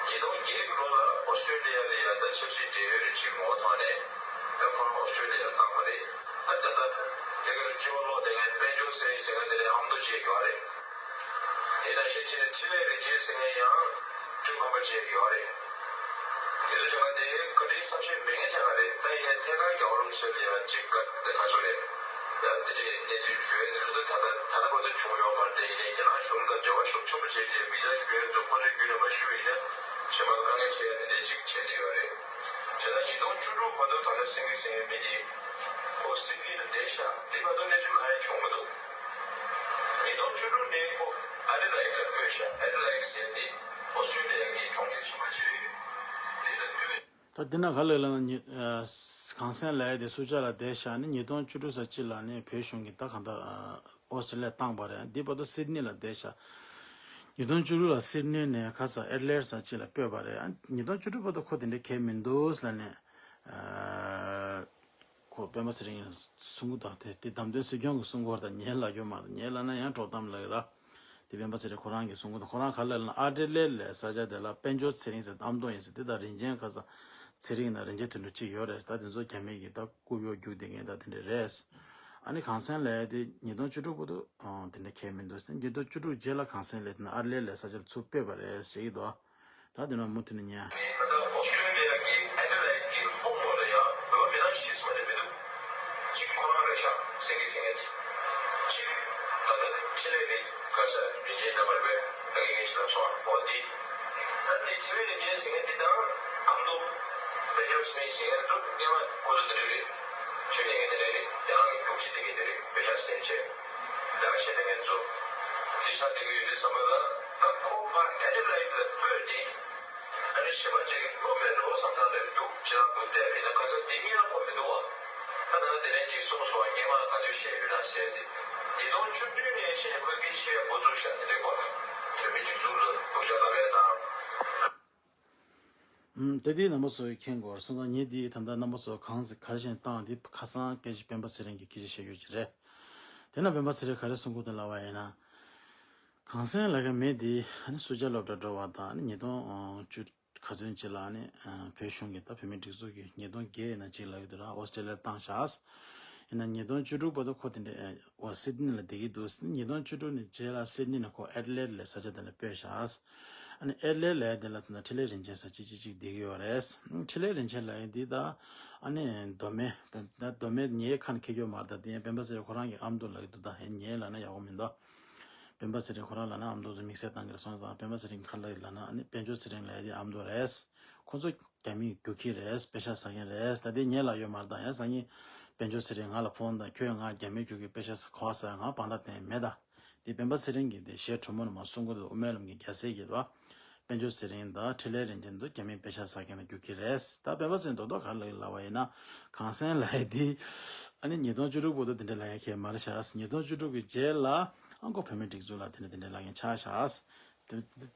ཉིས་སྟོང་བརྒྱད་ཀྱི་ལོ་ལ་ཨོ་སི་ཀྲེ་ལི་ཡ་ལ་ཡ་ད་ཆབ་སྲིད་འབྲེལ་ཡོད་རེད་ཅེས་ངོ་བོ་ཐོག་ནས་ད་ཁོ་རང་ཨོ་སི་ཀྲེ་ལི་ཡར་བཏང་བ་རེད། ཨ་ད་ད་དེ་ག་ལ་སྤྱི་བ་ལོག་དེ་ངས་དཔལ་འབྱོར་ཟེར་ཡིན་ཟེར་ག་དེ་ལས་ཨ་མདོ་བྱས་ཡོད་རེད། དེ་ནང་བཞིན་ཕྱི་ནས་འཕྲིན་ལས་རིག་བྱེད་ཟེར་མཁན་ཡང་ཀྲུང་ཁམས་པ་བྱས་ཡོད་རེད། དེ་ཚོ་ཆ་ག་དེ་བཀའ་དྲིན་བསམ་ཤེས་མེད་མཁན་ཆ་ག་རེད། ད་ཡིན་ནའི་ཐད་ཀར་རྒྱལ་བ་རིན་པོ་ཆེ་ལ་ཡང་གཅིག་བཀའ་དེ་ཁ་ཕྱོགས་རེད། ཡང་དེ་འདྲའི་གནས་ཚུལ་ཞུ་ཡ་དེ་ཚོ་ད་ལྟ་ད་ལྟ་བར་དུ་བྱུང་ཡོད་མ་རེད། དེ་ཡིན་ནའི་རྒྱ་ནག་གཞུང་དང་འབྲེལ་བ་ཤུགས་ཆེན་པོ་བྱས་རྗེས་མི་ཆ་ཞུ་ཡ་ཚོ་ཁོ་ཚོའི་རྒྱུད་ནས་མ་ཞུ་བ་ཡིན་ན་གཞན་པ་དཀའ་ངལ་འཕྲད་ཡ་དེ་འདྲའི་ཅིག་བྱས་ནས་ཡོད་རེད། བྱས་ཙང་ཉིས་སྟོང་བཅུ་དྲུག་བར་དུ་ད་ལྟ་སེང་གེ་ཟེར་མཁན་མི་དེ་ཁོ་སིད་ནི་ལ་བསྡད་ཤག་དེ་བར་དུ་གནས་ཚུལ་གང་ཡང་བྱུང་མི་འདུག་ཉིས་སྟོང་བཅུ་དྲུག་ནས་ཁོ་ཨ་ཌི་ལའིཌ་ལ་ཕེབས་ཤག་ཨ་ཌི་ལའིཌ་ཟེར་ནི་ཨོ་སི་ཀྲི་ལི་ཡ་གི་གྲོང་ཁྱེར་ཆེན་པོ་ཅིག་རེད། དེ་ལ་ཕེབས། ད་འདི་ན་ག་ལེ་ལ་ནི་གངས་སེང་ལབ་ཡ་དེ་སུ་ཇཱ་ལ་བསྡད་ཤག་ནི་ཉིས་སྟོང་བཅུ་དྲུག་ཙམ་ཅིག་ལ་ནི་བོད་གཞུང་གིས་ད་གང་ལྟར་ཨོ་སི་ཀྲི་ལི་ཡ་བཏང་བ་རེད། འདི་བར་དུ་སིད་ནི་ལ་བསྡད་ཤག་ཉིས་སྟོང་བཅུ་དྲུག་ལ་སིད་ནི་ནས་ཁ་ས་ཨེ་ཌི་ལེཌ་ཙམ་ཅིག་ལ་སྤོས་པ་རེད། ཉིས་སྟོང་བཅུ་དྲུག་བར་དུ་ཁོ་དེ་འདྲའི་གལ་མི་འདུག་ལབ་ནས། ཁོ་སྤེན་པ་ཚེ་རིང་གསུང་གི་འདུག་དེ་དེ་བདམས་ཐོན་སྲིད་སྐྱོང་གིས་གསུང་གི་ཡོད་རེད། ད་ངས་ལབ་རྒྱུ་མ་རེད། ངས་ལབ་ན་ཡང་དཀྲོག་གཏམ་ལབ་ཀྱི་རེད། དེ་སྤེན་པ་ཚེ་རིང་ཁོ་རང་གིས་གསུང་གི་འདུག་ཁོ་རང་ག་ལབ་ན་ཨ་ཌི་ལའི་ལ་ས་ཆ་དེ་ལ་དཔལ་འབྱོར་ཚེ་རིང་ཟེར་ཨ་མདོ་ཡིན་ཟེར། དེ་ད་རིན་ཆེན་ཁ་ས་ཚེ་རིང་ན་རིན་ཆེན་དོན་གྲུབ་གཅིག་ཡོད་རེད། ད་དེ་ཚོ་རྒྱ་མི་གིས་ད་རྐུབ་གཡོག་རྒྱུགས་བསྡད་མཁན་ད་དེ་འདྲ་རེད། ཨ་ནི་གངས་སེང་ལབ་ཡ་དེ་ཉིས་སྟོང་བཅུ་དྲུག་བར་དུ་ཨང་དེ་འདྲ་གལ་མི་འདུག་ཟེར། ཉིས་སྟོང་བཅུ་དྲུག་རྗེས་ལ་གངས་སེང་ལབ་དེ་ན་ཨར་ལེ་ལབ་ས་ཆ་ལ་ཚུར་སྤོས་པ་རེད་ཟེར་གྱི་འདུག། ད་དེ་ནས་མུ་མཐུད་ནས་ཉན། ད་ལྟ་ཨོ་སི་ཀྲོ་ལི་ཡ་གི་ཨེ་ཌི་ལེཌ་གི་ལྷོ་ངོས་ལ་ཡང་བོད་པ་མི་ཚང་ཞིག་སུ་མ་རེད་མི་འདུག། གཅིག་ཁོ་རང་རེད་ཤག་སེང་གེ་ཟེར་མཁན་དེ། གཅིག་ད་ལྟ་འཕྲིན་ལས་རེད་ག་ས་རེད་ངའི་རྣམ་པར་བས་ད་གིན་ངས་ཞུ་ལབ་སོང་ཨ་འོ་འདི། ད་འདི་འཕྲིན་ལས་རིག་འཛིན་ཟེར་མཁན་འདི་དང་ཨ་མདོ་དཔལ་འབྱོར་ཟེར་མཁན་ཟེར་མཁན་ཚོ་སྔོན་མ་ཁོ་ཚོ་དེ་འདྲ་རེད། འཕྲིན་ལས་རིག་འཛིན་དེ་འདྲ་རེད་དེ་རང་གི་རྒྱུགས་གཞི་དེ་གི་དེ་རེད་དཔེ་ཆ་གསན་བྱས། ལས་ཀ་བྱེད་མཁན་ཚོ་དེ་ཆགས་བསྡད་ཀྱི་ཡོད་དུས་ཙམ་པ་ལ་ད་ཁོ་ཕར་ཨེ་ཌི་ལེཌ་ལ་སྤོས་ཏེ། ཨ་ནི་གཞན་པ་ཅིག་གིས་བླུགས་མེད་འགྲོ་བསམ་སྟངས་དེར་འདུག་ཅི་ལ་འདུག་བལྟས་པས་ན་ཁ་སང་དེ་གཉིས་ལ་གོ་མི་འདུག་བ། ད་ད་དེ་ནས་ཅིག་གསུངས་སོང་བ་སྔོན་མ་ག་ཚོད་བཤད་ཡོད་ན་ཟེར་ཏེ། ཉིས་སྟོང་བཅུ་བདུན་ནས་ཕྱིན་ནས་ཁོས་སྐད་ཆ་བཤད་འགོ་བཙུགས་ཤག་དེ་འདྲའི་སྐོར་ལ་བོད་མི་སྒྲིག་འཛུགས་ལ་སྡུག་ཤ་ལབ་ཡ་དང་། ཨུམ། དེ་དེའི་རྣམ་པ་ཚོས་མཁྱེན་དགོས་སོང་ཙང་ངས་དེའི་ད་ལྟ་རྣམ་པ་ཚོ་གང་ཚེ་ག་རེ་བྱས་ནས་བཏང་དེ་ཁ་སང་སྐད་ཆ་སྤེན་པ་ཚེ་རིང་གིས་སྐད་ཆ་བཤད་ཡོད་ཀྱི་རེད། དེ་ན་སྤེན་པ་ཚེ་རིང་ག་རེ་གསུང་གི་འདུག་ལབ་པ་ཡིན་ན། གངས་སེང་ལབ་མཁན་མི་དེ་ཨ་ནི་སུ་ཇཱ་སློབ་གྲྭ་འགྲོ་བ་དང་ཨ་ནི་ཉིས་སྟོང་བཅུ་ག་ཚོད་ཅིག་ལ་ཨ་ནི་བོད་གཞུང་གིས་ད་བོད་མིའི་སྒྲིག་འཛུགས་ཀྱིས་ཉིས་སྟོང་བརྒྱད་ཡིན་ན་ཅིག་ལབ་ཀྱི་འདུག་ར་ཨོ་སི་ཀྲི་ལི་ཡ་བཏང་བཞག་ཡིན་ན་ཉིས་སྟོང་བཅུ་དྲུག་བར་དུ་ཁོ་དེ་འདྲ་ཨ་སིད་ནི་ལ་བསྡད་ཀྱི་འདུག་ཉིས་སྟོང་བཅུ་དྲུག་ནས་རྗེས་ལ་སིད་ནི་ནས་ཁོ་ཨེ་ཌི་ལེཌ་ལབ་ས་ཆ་དེ་ལ་སྤོས་བཞག་ཨ་ནི་ཨེ་ཌི་ལེཌ་ལབ་ཡ་དེ་ལ་ད་ལྟ་འཕྲིན་ལས་རིན་ཆེན་ཟེར་ཅིག་ཅིག་ཅིག་བསྡད་ཀྱི་ཡོད་རེད། འཕྲིན་ལས་རིན་ཆེན་ལབ་ཡ་འདི་ད་ཨ་ནི་མདོ་སྨད་ད་མདོ་སྨད་ངའི་ཁ་ནས་ཁྱེར་ཡོད་མ་རེད། ད་དེ་ཡང་སྤེན་པ་ཚེ་རིང་ཁོ་རང་གི་ཨ་མདོ་ལབ་ཀྱི་འདུག་ད་ཡིན་ངས་ལབ་ན་ཡག་པོ་མི་འདུག་སྤེན་པ་ཚེ་རིང་ཁོ་རང་ལབ་ན་ཨ་མདོ་ཚོ་དམིགས་བསལ་བཏང་གི་རེད། སོང་ཙང་སྤེན་པ་ཚེ་རིང་ག་ལབ་ཡོད་ལབ་ན་ཨ་ནི་དཔལ་འབྱོར་ཚེ་རིང་ལབ་ཡ་དེ་ཨ་མདོ་རེད། ཁོ་ཚོ་རྒྱ་མིའི་རྒྱུག་ཁྱི་རེད། དཔེ་ཆ་ཟ་མཁན་རེད། ད་དེ་ངས་ལབ་ཡོད་མ་རེད། ད་ཡང་སང་ཉིན་དཔལ་འབྱོར་ཚེ་རིང་ང་ལ་ཕོན་དང་ཁྱོད་ང་རྒྱ་མིའི་རྒྱུག་ཁྱི་དཔེ་ཆ་ཟ་གོ་ཟ་ང་བང་ད་བསྟན་མེད་ད། དེ་སྤེན་པ་ཚེ་རིང་གིས་དེ་གཞས་གྲོགས་མོ་ནས་མ་གསུང་གི་འདུག་དབུ་མའི་ལམ་གྱི་རྒྱལ་སྲས་ཀྱིས་རོ། དཔལ་འབྱོར་ཚེ་རིང་དང་འཕྲིན་ལས་རིན་ཆེན་དུ་རྒྱ་མིའི་དཔེ་ཆ་ཟ་མཁན་དང་རྒྱུག་ཁྱི་རེད། ད་སྤེན་པ་ཚེ་རིང་རྡོག་རྡོག་ག་རེ་ལབ་ཡོད་ལབ་པ་ཡིན་ན། གངས་སེང་ལབ་ཡ་དེ་ཨ་ནི་ཉིས་སྟོང་བཅུ་དྲུག་བར་དུ་དེ་འདྲ་ལབ་ཡ་གལ་མ་རེད་ཤག་ཉིས་སྟོང་བཅུ་དྲུག་གི་རྗེས་ལ་ཨ་ཁོ་བོད་མིའི་སྒྲིག་འཛུགས་ལ་དེ་འདྲ་དེ་འདྲ་ལབ་མཁན་ཆགས་ཤག་དེ་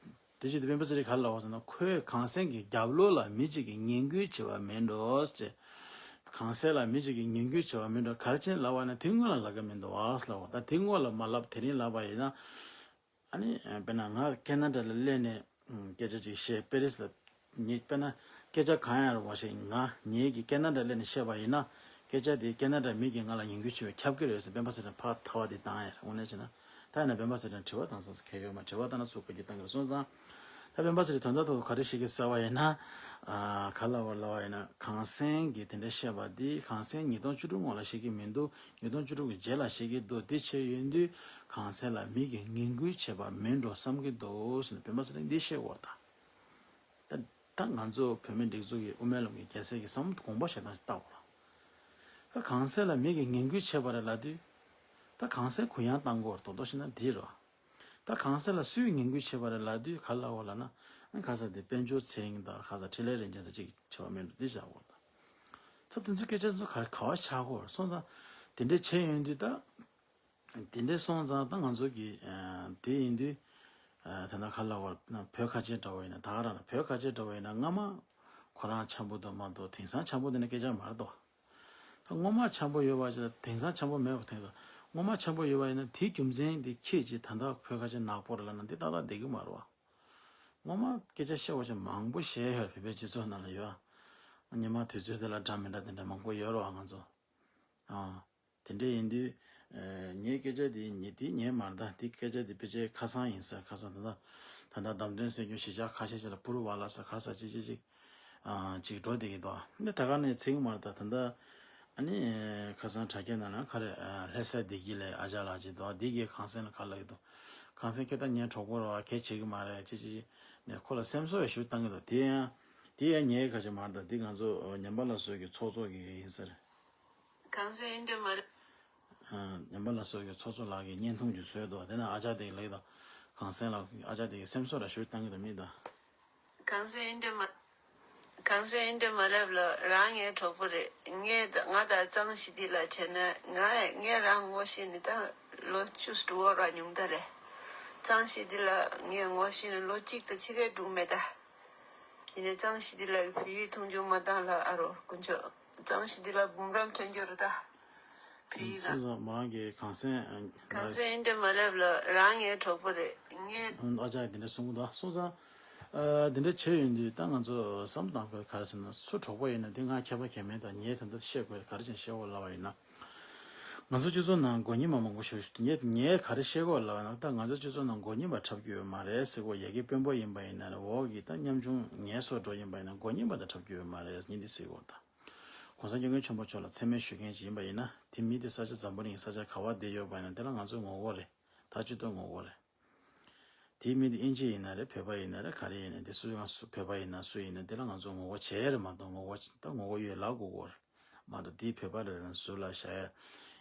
དེ་བྱས་དུས་སྤེན་པ་ཚེ་རིང་ག་རེ་ལབ་པ་ཟེར་ན། ཁོས་གངས་སེང་གི་རྒྱབ་ལོགས་ལ་མི་གཅིག་གིས་ངན་སྐུལ་བྱས་པ་མིན་འགྲོ་ཟེར། གངས་སེང་ལ་མི་གཅིག་གིས་ངན་སྐུལ་བྱས་པ་མིན་འགྲོ། ག་རེ་བྱས་ནས་ལབ་པ་ན་དེ་སྔོན་ལ་ལབ་ཀྱི་མི་འདུག་ཨ་ལབ་པ། ད་དེ་སྔོན་ལ་མ་ལབ་དེ་རིང་ལབ་པ་ཡིན་ན། ཨ་ནི་དཔེར་ན་ང་ཁེ་ན་ཌ་ལ་སླེབས་ནས་སྐད་ཆ་ཅིག་བཤད། པེ་རི་སི་ལ་ངས་དཔེར་ན་སྐད་ཆ་གང་ཡང་རུང་བ་ཞིག་ང་ངེད་ཀྱིས་ཁེ་ན་ཌ་སླེབས་ནས་བཤད་པ་ཡིན་ན། སྐད་ཆ་དེ་ཁེ་ན་ཌ་མི་གིས་ང་ལ་ངན་སྐུལ་བྱས་པས་ཁྱབ་ཀྱི་རེད་ཟེར་སྤེན་པ་ཚེ་རིང་ཕར་ཐལ་བ་དེ་བཏང་ཡ་རེད། དངོས་གནས་བྱས་ན་ད་ཡིན་ན་སྤེན་པ་ཚེ་རིང་དྲི་བ་བཏང་ས་ཁེ་ཡོད་མ་དྲི་བ་བཏང་ན་ཚུགས་པ་གི་བཏང་གི་རེད། སོང་ཙང་ད་སྤེན་པ་ཚེ་རིང་དོན་དག་ཐོག་ག་རེ་བཤད་ཀྱི་ཟེར་བ་ཡིན་ན། ཨ་ག་ལབ་པ་ལབ་པ་ཡིན་ན་གངས་སེང་གིས་དེ་འདྲ་བཤད་པ་དེ་གངས་སེང་ཉིས་སྟོང་བཅུ་དྲུག་སྔོན་ལ་བཤད་ཀྱི་མི་འདུག་ཉིས་སྟོང་བཅུ་དྲུག་གི་རྗེས་ལ་བཤད་ཀྱི་འདུག་དེ་བྱས་ཡོང་དུས་གངས་སེང་ལ་མི་གིས་ངན་སྐུལ་བྱས་པ་མིན་འགྲོ་བསམ་གྱི་འདུག་ཟེར་ནས་སྤེན་པ་ཚེ་རིང་འདི་བཤད་དགོས་ད། ད་ད་ང་ཚོ་བོད་མི་སྒྲིག་འཛུགས་ཀྱི་དབུ་མའི་ལམ་གྱི་རྒྱལ་སྲས་ཀྱི་བསམ་བློ་དགོངས་པ་བཞེས་སྟངས་ཤིག་ལྟ་དགོས་ལ། ད་གངས་སེང་ལ་མི་གིས་ངན་སྐུལ་བྱས་པ་རེད་ལབ་དུས། ད་གངས་སེང་གུ་ཡངས་བཏང་དགོས་རེད། རྡོག་རྡོག་བཤད་ན་འདི་རེད་བ། ད་གངས་སེང་ལ་སུས་ངན་སྐུལ་བྱས་པ་རེད་ལབ་དུས་ག་ལབ་དགོས་ལབ་ན། ཨ་ཁ་ས་དེ་དཔལ་འབྱོར་ཚེ་རིང་དང་ཁ་ས་འཕྲིན་ལས་རིན་ཆེན་ཟེར་ཅིག་བྱས་པ་མིན་འགྲོ་འདི་བཞག་དགོས་ད། ད་དེ་ཚོ་སྐད་ཆ་ཚོ་ག་ག་བ་ཆགས་དགོས་སོང་ཙང་། དེ་འདྲས་བྱས་ཡོང་དུས་ད། དེ་འདྲས་སོང་ཙང་ད་ང་ཚོ་གི་ཨ་དེ་ཡིན་དུས་ཨ་ད་ལྟ་ག་ལབ་དགོས་ན་བོད་ཁ་ཆེ་འདྲ་བོ་ཡིན་ན་ད་ག་རང་ལ་བོད་ཁ་ཆེ་འདྲ་བོ་ཡིན་ན་སྔ་མ་ཁོ་རང་འཆམ་པོ་འདུག་མ་གཏོགས་དེང་སང་འཆམ་པོ་འདུག་ན་སྐད་ཆ་མ་རེད་དོ། ད་སྔོན་མ་འཆམ་པོ་ཡོད་པ་ཅིག་དང་དེང་སང་འཆམ་པོ་མེད་པ། དེང་སང་སྔོན་མ་འཆམ་པོ་ཡོད་པ་ཡིན་ན་དེའི་རྒྱུ་མཚན་དེ་ཁྱེད་ཀྱིས་ད་ལྟ་བོད་ཁ་ཆེ་ནག་པོ་རེད་ལབ་ན་འདི་ཏག་ཏག་བསྡད་ཀྱི་མ་རེད་བ། སྔོན་མ་སྐད་ཆ་བཤད་པ་ཅིག་མང་པོ་བཤད་ཡོད་རེད། བོད་པའི་སྤྱི་ཚོགས་ནང་ལ་ཡོད། ཉི་མ་དུས་ཚོད་དེ་ལ་འདྲ་མི་འདྲ་དེ་འདྲ་མང་པོ་ཡོད་རེད་བ་ང་ཚོ། ཨ། དེ་འདྲ་ཡིན་དུས། ཨ་ངའི་སྐད་ཆ་དེ་ཉེ་དེ་ཉེ་མ་རེད་ད། དེ་སྐད་ཆ་དེ་ཕལ་ཆེར་ཁ་སང་ཡིན་ས། ཁ་སང་ད་ལྟ་ད་ལྟ་བདམས་ཐོན་གསལ་རྒྱུ་གཞིས་ཆགས་ཁ་ཤས་ཤིག་ལ་པུ་རུ་བ་ལ་ས་ག་ས་ཅི་ཅི་ཅིག་ཨ་ཅིག་འགྲོ་བསྡད་ཀྱི་འདུག་འདི་ད་ག་ནས་ཚིག་མ་རེད་ད། ད་ལྟ་ཨ་ནི་ཁ་སང་དྲ་རྒྱ་ནང་ན་ག་རེ་ཨ་ལྷ་ས་བདེ་སྐྱིད་ལས་ཨ་ཅག་ལགས་ཅིག་འདུག་འདི་གིས་གངས་སེང་ལ་ག་ལབ་ཀྱི་འདུག་གངས་སེང་ཁྱེད་ད་ངའི་གྲོགས་པོ་རེད་བ། གལ་བྱེད་ཀྱི་མ་རེད་ཅི་ཅི་ཅི་ནས་ཁོ་ལ་སེམས་གསོ་ཡང་ཞུ་བཏང་གི་འདུག་དེ་ཡང་དེ་ཡང་ངའི་ཁ་ཆེ་མ་རེད་ད། འདི་ང་ཚོ་ཉམས་པ་སླར་གསོ་གི་ཚོགས་གཙོ་གི་ཡིན་ཟེར། གངས་སེང་ཨིན་འདྲ་མ་རེད། ཨ་ཉམས་པ་སླར་གསོ་གི་ཚོགས་གཙོ་ལགས་ཀྱིས་བརྙན་ཐུང་ཅིག་བཟོས་འདུག་དེ་ན་ཨ་ཅག་དེ་ལབ་ཀྱི་འདུག་གངས་སེང་ལགས་ཨ་ཅག་དེ་གིས་སེམས་གསོ་ར་ཞུ་བཏང་གི་འདུག་མི་ད། གངས་སེང་ཨིན་འདྲ་མ། གངས་སེང་ཨིན་འདྲ་མ་ལབ་ལ་རང་ངའི་གྲོགས་པོ་རེད། ངས་ད་ང་དང་གཙང་ཞི་བདེ་ལ་བྱས་ན་ང་ངས་རང་ངོ་ཤེས་ནི་ད་ལོ་བཅུ་དྲུག་འོ་ར་ཉུང་ད་རེད། གཙང་ཞི་བདེ་ལ་ངས་ངོ་ཤེས་ནི་ལོ་གཅིག་དང་ཕྱེད་ཀའི་དྲུག་མེད་ད། ཡིན་ནའི་གཙང་ཞི་བདེ་ལགས་ཀྱི་བོད་ཡིག་མཐོང་ཆུང་མ་བཏང་ལ་ཨ་རོ་དཀོན་མཆོག་གཙང་ཞི་བདེ་ལགས་འབུམ་རམས་ཐོན་རྒྱུ་རེད་ད། བོད་ཡིག་ལ། སོང་ཙང་མོ་རང་གིས་གངས་སེང་། གངས་སེང་ཨིན་འདྲ་མ་ལབ་ལ་རང་ངའི་གྲོགས་པོ་རེད། ངས། ཨ་ཅག་གིས་དེ་འདྲ་གསུང་གི་འདུག་སོང་ཙང་། ཨ་དེ་འདྲ་བྱས་ཡོང་དུས་ད་ང་ཚོ་བསམ་བཏང་དགོས་ག་རེ་ཟེར་ན་སུ་གྲོགས་པོ་ཡིན་ན་དེ་ང་ཁྱད་པར་གང་མེད་ད། ངས་ད་ལྟ་བཤད་དགོས་ག་རེ་བྱས་ནས་བཤད་དགོས་ལབ་པ་ཡིན་ན། ང་ཚོ་སྤྱི་ཚོགས་ནང་མགོ་རྙིང་པ་མང་པོ་ཞིག་ངས་ངས་ག་རེ་བཤད་དགོས་ལབ་ན། ད་ང་ཚོ་སྤྱི་ཚོགས་ནང་མགོ་རྙིང་པ་འཁྲབ་རྒྱུ་ཡོད་མ་རེད་ཟེར་གོ། ཡ་གི་དཔོན་པོ་ཡིན་པ་ཡིན་ན་རེད། འོག་གི་ད་ཉམ་ཆུང་ངལ་གསོ་འགྲོ་ཡིན་པ་ཡིན་ན་མགོ་རྙིང་པ་དང་འཁྲབ་རྒྱུ་ཡོད་མ་རེད། ཉིན་འདི་ཟེར་གོ། ད་གོང་ས་སྐྱབས་མགོན་ཆེན་པོ་མཆོག་ལ་མཚན་སྨད་ཞུ་མཁན་ཅིག་ཡིན་པ་ཡིན་ན། དེ་མི་དེ་ས་ཆ་འཛམ་བུ་གླིང་ས་ཆ་ག་བ་བསྡད་ཡོད་པ་ཡིན་ན་དེ་ལ་ང་ཚོས་ངོ་རྒོལ་རེད། ད་སྤྱི་དོན་ངོ་རྒོལ་རེད། དེའི་མི་དེ་ཨིན་ཇི་ཡིན་ན་རེད། བོད་པ་ཡིན་ན་རེད། ག་རེ་ཡིན་ན་དེ་སུ་ཡང་སུ་བོད་པ་ཡིན་ན་སུ་ཡིན་ན་དེ་ལ་ང་ཚོ་ངོ་རྒོལ་བྱེད་ཡ་རེད་མ་གཏོགས། ངོ་རྒོལ་ད་ངོ་རྒོལ་ཡོད་ལབ་དགོས་དགོས་རེད་མ་གཏོགས། དེའི་བོད་པ་རེད་ལབ་ན་ཟུར་ལ་བཞག་ཡ།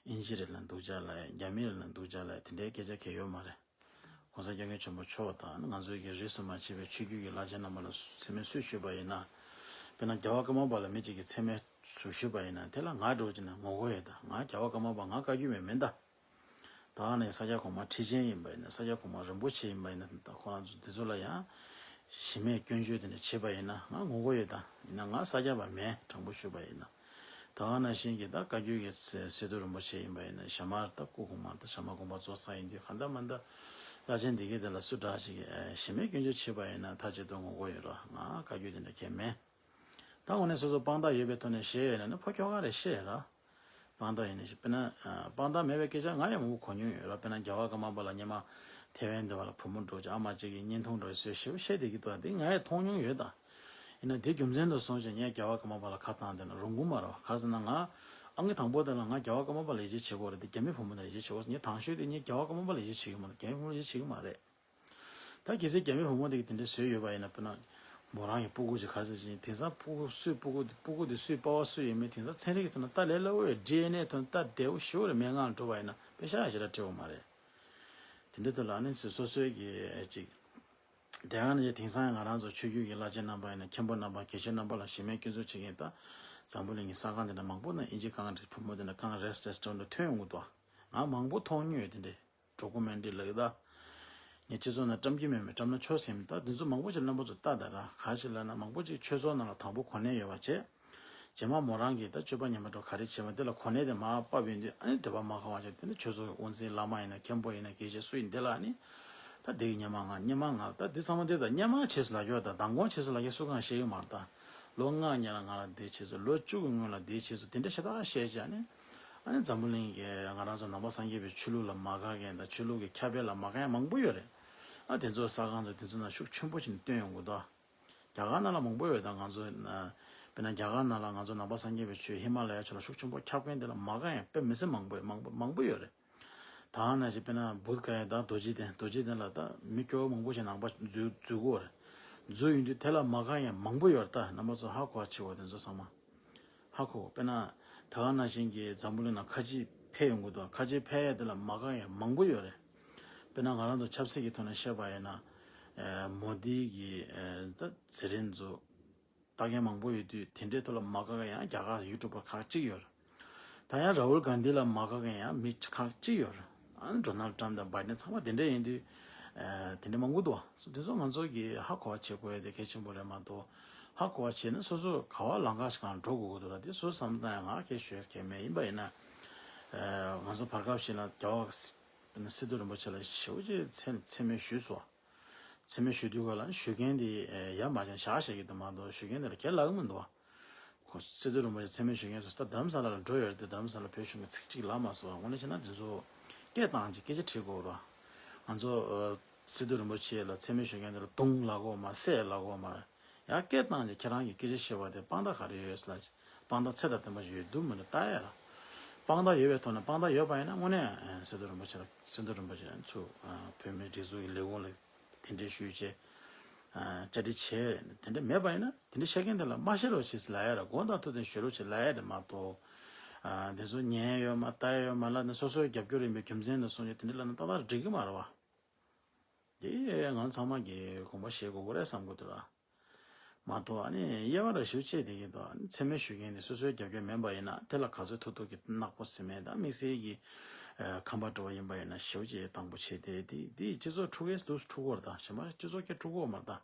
ཨིན་ཇི་རེད་ལབ་ན་སྡུག་ཅག་ལབ་ཡ། རྒྱ་མི་རེད་ལབ་ན་སྡུག་ཅག་ལབ་ཡ། དེ་འདྲའི་སྐད་ཆ་གང་ཡང་ཡོད་མ་རེད། གོང་ས་སྐྱབས་མགོན་ཆེན་པོ་མཆོག་དང་ང་ཚོའི་གི་རིས་སུ་མ་ཆད་པའི་ཆོས་བརྒྱུད་ཀྱི་བླ་ཆེན་རྣམ་པ་ལ་མཚན་སྨད་སུས་ཞུས་པ་ཡིན་ན། དཔེར་ན་རྒྱལ་བ་ཀརྨ་པ་ལ་མི་གཅིག་གིས་མཚན་སྨད་སུ་ཞུས་པ་ཡིན་ན་དེ་ལ་ང་འདྲ་བོ་ཅིག་ནས་ངོ་རྒོལ་ཡོད་ད། ང་རྒྱལ་བ་ཀརྨ་པ་ང་བཀའ་བརྒྱུད་མི་མིན་ད། ད་ནས་ས་སྐྱ་གོང་མ་ཁྲི་ཆེན་ཡིན་པ་ཡིན་ན། ས་སྐྱ་གོང་མ་རིན་པོ་ཆེ་ཡིན་པ་ཡིན་ན། ད་ཁོ་རང་ཚོ་དེ་ཚོ་ལ་ཡང་གཞི་མེད་སྐྱོན་བརྗོད་དེ་འདྲ་བྱེད་པ་ཡིན་ན་ང་ངོ་རྒོལ་ཡོད་ད། ཡིན་ན་ང་ས་སྐྱ་པ་མིན། དྲང་པོ་ཞུས་པ་ཡིན་ན། ད་ག་ནང་བཞིན་གྱི་ད་བཀའ་བརྒྱུད་ཀྱི་སི་སི་ཏུ་རིན་པོ་ཆེ་ཡིན་པ་ཡིན་ན། ཞྭ་དམར་ད་སྐུ་གོང་མ་ད་ཞྭ་དམར་དགོངས་པ་རྫོགས་ཚར་ཡིན་དུས་གང་ལྟར་མ་ལྟར་བླ་ཆེན་འདི་གའི་དེ་ལ་སུ་འདྲ་ཞིག་གིས་གཞི་མེད་སྐྱོན་བརྗོད་བྱེད་པ་ཡིན་ན་ད་ཅི་ཐུབ་ངོ་རྒོལ་ཡོད་ར། ང་བཀའ་བརྒྱུད་དེ་འདྲ་གང་ཡང་མིན། ད་དངོས་གནས་སོ་སོ་དཔང་རྟགས་ཡོད་པའི་ཐོག་ནས་བཤད་ཡོད་ན་ནི་ཕོ་ཁྱོ་ག་རེ་བཤད་ར། དཔང་རྟགས་ཡིན་ནི་ཞིག་དཔེར་ན་ཨ་དཔང་རྟགས་མེད་པའི་སྐད་ཆ་ང་ཡང་མང་པོ་གོ་མྱོང་ཡོད་ར། དཔེར་ན་རྒྱལ་བ་ཀརྨ་པ་ལ་སྔོན་མ་ཐེ་ཝན་འདི་བ་ལ་བུ་མོ་འདྲ་བོ་ཅིག་ཨ་མ་གཅིག་གིས་བརྙན་ཐུང་འདྲ་བོ་བཟོས་ཞེ་པོ་བཤད་བསྡད་ཀྱི་འདུག་འདི་ང་ཡང་མཐོང་མྱོང་ཡོད་ད། ཡིན་ན་དེ་རྒྱུ་མཚན་དུ་སོང་ཞིང་ངས་རྒྱལ་བ་ཀརྨ་པ་ལ་ཁ་བཏང་བསྡད་ན་རུང་གི་མ་རེད་བ། ག་རེ་ཟེར་ན་ང་ཨང་ཀི་དང་པོ་དེ་ལ་ང་རྒྱལ་བ་ཀརྨ་པ་ལ་ཡིད་ཆེས་བྱེད་དགོས་རེད་དེ་རྒྱ་མི་བུ་མོ་ལ་ཡིད་ཆེས་བྱེད་དགོས། ངས་དང་ཤོས་དེ་ངས་རྒྱལ་བ་ཀརྨ་པ་ལ་ཡིད་ཆེས་བྱེད་ཀྱི་མ་རེད། རྒྱ་མི་བུ་མོ་ལ་ཡིད་ཆེས་ཀྱི་མ་རེད། ད་གལ་སྲིད་རྒྱ་མི་བུ་མོ་དེ་གིས་དེ་འདྲ་བཟོས་ཡོད་པ་ཡིན་ན། དཔེར་ན་མོ་རང་གི་སྤུ་གུ་ཅིག་ག་རེ་ཟེར་ཅིག་དེང་སང་སྤུ་གུ་སུའི་སྤུ་གུ་སྤུ་གུ་དེ་སུའི་པ་ཕ་སུ་ཡིན་མིན་དེང་སང་ཚན་རིག་གི་ཐོག་ནས་ལྟ་ལས་སླ་བོ་ཡོད། ཌི་ཨེན་ཨེ་ཐོག་ནས་ལྟ་བདེ་བོ་ཞེ་པོ་རེད། སྨན་ཁང་ལ་འགྲོ་བ་ཡིན་ན་པེ་ཤག་ཞེ་དྲག་སྤྲད་དགོས་མ་རེད། དེ་འདྲ་ཐོག་ལ་ཨ་ནི་སོ་སོའི་གི་ཅིག་དེ་ག་ནང་བཞིན་དེང་སང་ང་རང་ཚོ་ཆོས་བརྒྱུད་ཀྱི་བླ་ཆེན་རྣམ་པ་ཡིན་ན། མཁན་པོ་རྣམ་པ། དགེ་བཤེས་རྣམ་པ་ལ་གཞི་མེད་སྐྱོན་འཛུགས་བྱེད་མཁན་ད་འཛམ་བུ་གླིང་གི་ས་ཁང་དེ་འདྲ་མང་པོ་ན་ཨིན་ཇི་རྐང་རེད། བུ་མོ་དེ་འདྲ་རྐང་རེད་ཟེར་འདྲ་ཐོན་ཡོང་གི་འདུག་ང་མང་པོ་མཐོང་མྱོང་ཡོད། དེ་འདྲའི་ཌོ་ཀུ་མེན་ཊ་རི་ལབ་ཀྱི་ད། ངས་སྤྱི་ཚོགས་ནང་བཀྲམ་གྱི་མེད་མེད་བཀྲམ་ན་ཆོག་ཟེར་མི་ད་འདི་ཚོ་མང་པོ་ཅིག་རྣམ་པ་ཚོ་ལྟ་ད་ར། ག་ཅི་ལབ་ན་མང་པོ་ཅིག་ཆོས་ཚོགས་ནང་ལ་དང་པོ་གོ་གནས་ཡོད་པ་བྱས། རྗེས་མ་མོ་རང་གིས་ད་སྤྱོད་པ་ངན་པ་འདྲ་ག་རེ་བྱས་པ་དེ་ལ་གོ་གནས་དེ་མར་ཕབ་ཡོང་དུས་ཨ་ནི་འདོད་པ་མ་ཁེངས་པ་བྱས། དེ་ནི་ཆོས་ཚོགས་ཀྱི་དབུ་འཛིན་བླ་མ་ཡིན་ན་མཁན་པོ་ཡིན་ན་དགེ་བཤེས་སུ་ཡིན་དེ་ལ་ཨ་ནི་ད་དེ་གི་སྔོན་མ་ང་སྔོན་མ་ང་ད་འདི་ཚང་མ་དེ་ད་སྔོན་མ་བྱས་སོང་ལབ་ཀྱི་ཡོད། ད་མདང་དགོང་བྱས་སོང་ལབ་མཁན་སུ་གང་ཤེས་ཀྱི་མ་རེད། ད་ལོ་ལྔ་སྔོན་ལ་ང་ལ་འདི་བྱས་སོང་། ལོ་བཅུ་གི་སྔོན་ལ་འདི་བྱས་སོང་། དེ་འདྲ་ཞེ་དྲག་བཤད་བྱས་ཨ་ནི་ཨ་ནི་འཛམ་བུ་གླིང་གི་ང་རང་ཚོ་ནང་པ་སངས་རྒྱས་པའི་ཆོས་ལུགས་ལ་མ་དགའ་མཁན་དང་ཆོས་ལུགས་ཀྱི་ཁྱབ་སྤེལ་ལ་མ་དགའ་མཁན་མང་པོ་ཡོད་རེད། ཨ་དེ་ཚོ་ས་ཁང་ཚོ་དེ་ཚོ་ནང་ཤུགས་ཆེན་པོ་ཞིག་བཏོན་ཡོང་གི་འདུག་རྒྱ་གར་ནང་ལ་མང་པོ་ཡོད། ད་ང་ཚོ་དཔེར་ན་རྒྱ་གར་ནང་ལ་ང་ཚོ་ནང་པ་སངས་རྒྱས་པའི་ཆོས་ཧི་མ་ལ་ཡ་ཕྱོགས་ལ་ཤུགས་ཆེན་པོ་ཁྱབ་མཁན་དེ་ལ་མ་དགའ་མཁན་དཔེ་མི་སྲིད་མང་པོ་མང་པོ་མང་པོ་ཡོད་རེད། ད་ནང་བཞིན་དཔེར་ན་བུདྡྷ་ག་ཡ་ད་རྡོ་རྗེ་གདན། རྡོ་རྗེ་གདན་ལ་ད་མི་སྐྱོ་བོ་མང་པོ་ཞིག་ནང་པ་འཛུལ་འཛུལ་གྱི་ཡོད་རེད། འཛུལ་ཡོང་དུས་དེ་ལ་མ་དགའ་མཁན་མང་པོ་ཡོད་རེད། ད་རྣམ་པ་ཚོ་ཧ་གོ་བ་བྱེད་དགོས། དེ་ཚོ་ཚང་མ། ཧ་གོ། དཔེར་ན་ད་ག་ནང་བཞིན་གྱི་འཛམ་བུ་གླིང་ནང་ཁ་ཆེ་འཕེལ་ཡོང་གི་འདུག་ཁ་ཆེ་འཕེལ་ཡ་དེ་ལ་མ་དགའ་ཡ་མང་པོ་ཡོད་རེད། དཔེར་ན་ང་རང་ཚོ་ཆབ་སྲིད་ཀྱི་ཐོག་ནས་བཤད་པ་ཡིན་ན། ཨེ་མོ་དི་གི་ཨེ་ད་ཟེར་མཁན་ཚོ་ལྟ་མཁན་མང་པོ་ཡོད་དུས་དེ་འདྲའི་ཐོག་ལ་མ་དགའ་མཁན་ཡང་རྒྱ་གར་ཡུ་ཊུབ་པར་ཁག་གཅིག་ཡོད་རེད། ད་ཡང་ར་ཧུལ་གྷན་དྷི་ལ་མ་དགའ་མཁན་ཡང་མི་ཁག་གཅིག་ཡོད་རེད། ཨ་ནི་ཌོ་ནལ་ཊམ་དང་བྷའི་ཌེན་ཚང་མ་དེ་འདྲ་ཡིན་དུས། ཨ་དེ་འདྲ་མང་པོ་འདུག་བ། དེ་ཚོ་ང་ཚོ་གིས་ཧ་གོ་བ་བྱེད་དགོས་ཡ་དེ་གལ་ཆེན་པོ་རེད་མ་གཏོགས། ཧ་གོ་བ་བྱས་ན་སོ་སོ་ག་བ་ལམ་ཁ་ཞིག་སྒང་འགྲོ་དགོས་ཀྱི་འདུག་ར། དེ་སོ་སོ་བསམ་བློ་བཏང་ཡ་ང་གལ་ཤོད་མཁན་མེད། ཡིན་པ་ཡིན་ན། ཨ་ང་ཚོ་བར་སྐབས་ཤིག་ལ་རྒྱལ་བ་སི་སི་ཏུ་རིན་པོ་ཆེ་ལ་ཞེ་པོ་ཅིག་མཚན་མཚན་སྨད་ཞུས་སོང་། མཚན་སྨད་ཞུ་དུས་ག་ལ་ཞུ་མཁན་དེ་ཡ་མ་བྱང་བཞག་བཤད་ཀྱི་འདུག་མ་གཏོགས་ཞུ་མཁན་དེ་ལ་གལ་ལབ་ཀྱི་མི་འདུག་བ། ཁོ་སི་སི་ཏུ་རིན་པོ་ཆེ་མཚན་སྨད་ཞུ་མཁན་ཚོ་ད་རྡ་རམ་ས་ལ་ལ་འགྲོ་ཡོད་རེད་དེ། རྡ་རམ་ས་ལ་བོད་གཞུང་གི་ཚིག་གཅིག་ལབ་མ་སོང་བ། དངོས་གནས་བྱས་ན་དེ་ཚོ་སྐད་བཏང་ཅིག་སྐད་ཆ་དྲིས་དགོས་རེད་བ། ང་ཚོ་ཨ་སི་སི་ཏུ་རིན་པོ་ཆེ་ལ་མཚན་སྨད་ཞུ་མཁན་དེ་ལ་རྡུང་ལབ་དགོས་མ་རེད། བསད་ལབ་དགོས་མ་རེད། ཡང་སྐད་བཏང་ཅིག་ཁྱེད་རང་གིས་སྐད་ཆ་བཤད་པ་དེ་དཔང་རྟགས་ག་རེ་ཡོད་ཟེར་ལབ་ཅིག་དཔང་རྟགས་ཚད་དང་ལྡན་པ་ཞིག་ཡོད་འདུག་མི་འདུག་ལྟ་ཡ་ལ། དཔང་རྟགས་ཡོད་པའི་ཐོག་ནས། དཔང་རྟགས་ཡོད་པ་ཡིན་ན་དངོས་གནས་ཨ་སི་སི་ཏུ་རིན་པོ་ཆེ་ལ་སི་སི་ཏུ་རིན་པོ་ཆེ་ཚུར་ཨ་བོད་མིའི་སྒྲིག་འཛུགས་ཀྱི་ལས་ཁུངས་ལ་གདན་འདྲེན་ཞུས་བྱས། ཨ་བཅར་འདྲི་བྱས། དེ་འདྲ་མེད་པ་ཡིན་ན་དེ་འདྲ་བཤད་མཁན་དེ་ལ་མ་བཤད་རོགས་བྱེད་ཟེར་ལབ་ཡ་ར། དགོངས་དག་ཐུགས་དང་ཞུ་རོགས་བྱེད་ལབ་ཡ་རེད་མ་གཏོགས། ཨ་དེ་ཚོ་ཉན་ཡོད་མ་ལྟ་ཡོད་མ་ལབ་ནས་སོ་སོའི་རྒྱབ་སྐྱོར་ཡིན་པའི་རྒྱུ་མཚན་དང་སོང་ནས་དེ་འདྲ་ལབ་ན་ཏག་ཏག་འགྲིག་གི་མ་རེད་བ། དེ་ང་ཚང་མ་གིས་དགོངས་པ་བཞེས་དགོས་ཀྱི་རེད་བསམ་གྱི་འདུག་ར། མ་གཏོགས་ཨ་ནི་དབྱེ་བ་ར་ཞིག་ཕྱེ་བསྡད་ཀྱི་འདུག་ཨ་ནི་མཚན་སྨད་ཞུ་མཁན་དེ་སོ་སོའི་རྒྱབ་སྐྱོར་མིན་པ་ཡིན་ན་དེ་ལ་ག་ཚོད་ཐུབ་ཐུབ་ཀྱིས་གནག་པོ་ཟེར་མེད། ད་དམིགས་བསལ་གྱི་ཨ་ཁམས་པ་འདྲ་བོ་ཡིན་པ་ཡིན་ན་ཞེ་པོ་ཅིག་དང་པོ་བྱས་ཏེ། དེ་དེ་སྤྱི་ཚོགས་འཁྲུག་གས་འདུག་འཁྲུག་གོ་ར། ད་གཞན་པ་སྤྱི་ཚོགས་སྐད་འཁྲུག་གོ་མ་རེད་ད།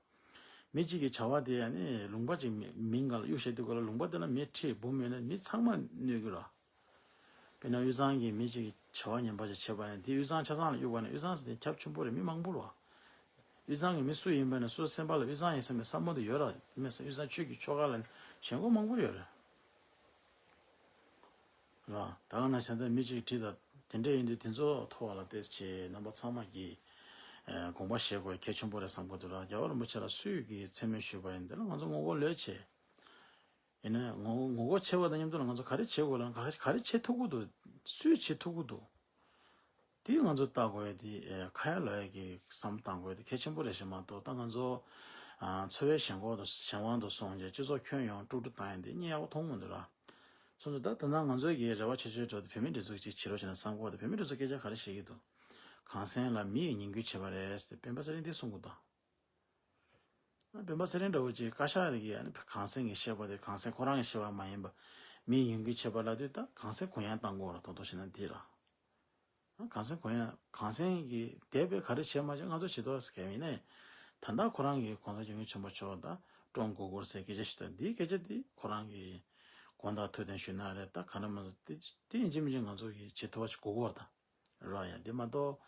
མི་གཅིག་གི་བྱ་བ་དེ་ཨ་ནི་ལུང་པ་གཅིག་མི་མི་སྒང་ལ་གཡུག་བཞག་དུས་སྒང་ལ་ལུང་པ་དེ་ལ་མི་ཁྲི་འབུམ་ཡོད་ན་མི་ཚང་མ་གནོད་ཀྱི་ར། དཔེར་ན་དབུས་གཙང་གི་མི་གཅིག་གིས་བྱ་བ་ངན་པ་ཞིག་བྱས་པ་ཡིན་ན་དེ་དབུས་གཙང་ཆ་ཚང་ལ་གཡུག་པ་ན་དབུས་གཙང་ཟེར་དེ་ཁྱབ་ཆེན་པོ་རེད། མི་མང་པོ་རེད་བ། དབུས་གཙང་གི་མི་སུ་ཡིན་པ་ན་སུ་སེམས་པ་ལ་དབུས་གཙང་ཡིན་བསམ་པའི་བསམ་བློ་དེ་ཡོད་ར། དམིགས་བསལ་དབུས་གཙང་ཆོས་ཀྱི་ཆོ་ག་ལ་ཞེན་ཁོག་མང་པོ་ཡོད་རེད། ར། ད་ག་ནང་བཞིན་ད་མི་གཅིག་བྲིས་ད་དེ་འདྲ་ཡིན་དུས་དེ་ཚོ་ཐོག་ལ་བལྟས་ཚེ་རྣམ་པ་ཚང་མ་གིས་ཨ་དགོངས་པ་བཞེས་དགོས་གལ་ཆེན་པོ་རེད་བསམ་གྱི་འདུག་ར། རྒྱལ་བ་རིན་པོ་ཆེ་ལ་སུས་ཀྱིས་མཚན་སྨད་ཞུས་པ་ཡིན་དེ་ལ་ང་ཚོ་ངོ་རྒོལ་ལོས་བྱེད། ཡིན་ནའི་ངོ་ངོ་རྒོལ་བྱེད་པ་དང་མཉམ་དུ་ལ་ང་ཚོ་ག་རེ་བྱེད་དགོས་ལ་ག་རེ་ག་རེ་བྱེད་ཐུབ་ཀྱི་འདུག་སུས་བྱེད་ཐུབ་ཀྱི་འདུག་དེ་ང་ཚོ་ལྟ་དགོས་ཡ་དེ་ཨེ་ཁ་ཡ་ལ་ཡ་གི་བསམ་བཏང་དགོས་ཡ་དེ་གལ་ཆེན་པོ་རེད་ཤག་མ་གཏོགས་ད་ང་ཚོ་ཨ་འཚོ་བའི་ཞེན་ཁོག་དང་ཞེན་དབང་དུ་སོང་རྗེས་སྤྱི་ཚོགས་ཁྱོན་ཡོངས་དཀྲུག་དཀྲུག་བཏང་ཡ་དེ་གཉིད་ཡག་པོ་མཐོང་མི་འདུག་ར། སོང་ཙང་ད་ད་ལྟ་ང་ཚོའི་གི་རེ་བ་ཆེ་ཤོས་འགྲོ་དེ་བོད་མི་སྒྲིག་འཛུགས་ཅིག་བྱེད་རོགས་བྱེད་ན་བསམ་གོ་དེ་བོད་མི་སྒྲིག་འཛུགས་སྐད་ཆ་ག་རེ་བཤད་ཀྱི་འདུག་གངས་སེང་ལ་མི་ཡི་ཉིན་རྒྱུན་བྱེད་པ་རེད་ཟེར་ཏེ་སྤེན་པ་ཚེ་རིང་འདི་གསུང་གི་འདུག་སྤེན་པ་ཚེ་རིང་འདྲ་བོ་ཅིག་བཀའ་ཤག་དེ་གིས་ཨ་ནི་གངས་སེང་གི་བཤད་པ་དེ་གངས་སེང་ཁོ་རང་གི་བཤད་པ་མ་ཡིན་པ་མི་ཡི་ཉིན་རྒྱུན་བྱེད་པ་ལབ་དུས་ད་གངས་སེང་གུ་ཡངས་བཏང་དགོས་ར་ཏོག་ཏོག་བྱས་ན་འདི་ར། གངས་སེང་གུ་ཡངས་གངས་སེང་གིས་དེ་བས་ག་རེ་བྱས་མ་བྱས་ང་ཚོ་བྱེད་ཐུབ་ཟེར་མཁན་ཡིན་ནའི། ད་ལྟ་ཁོ་རང་གིས་གོང་ས་སྐྱབས་མགོན་ཆེན་པོ་མཆོག་ད་བཀྲོངས་དགོས་སྐོར་ཟེར་སྐད་ཆ་ཞིག་དང་འདིའི་སྐད་ཆ་འདི་ཁོ་རང་གིས་དགོངས་དག་ཐུགས་བདེན་ཞུས་ན་རེད། ད་ག་འདྲ་མ་ཟེར་དེ་དེ་ཡིན་གཅིག་མིན་གཅིག་ང་ཚོ་གིས་བྱེད་ཐུབ་པ་ཞིག་དགོས་ཀྱི་ཡོད་རེད་ད། ར་ཡ་འདི་མ་གཏོགས།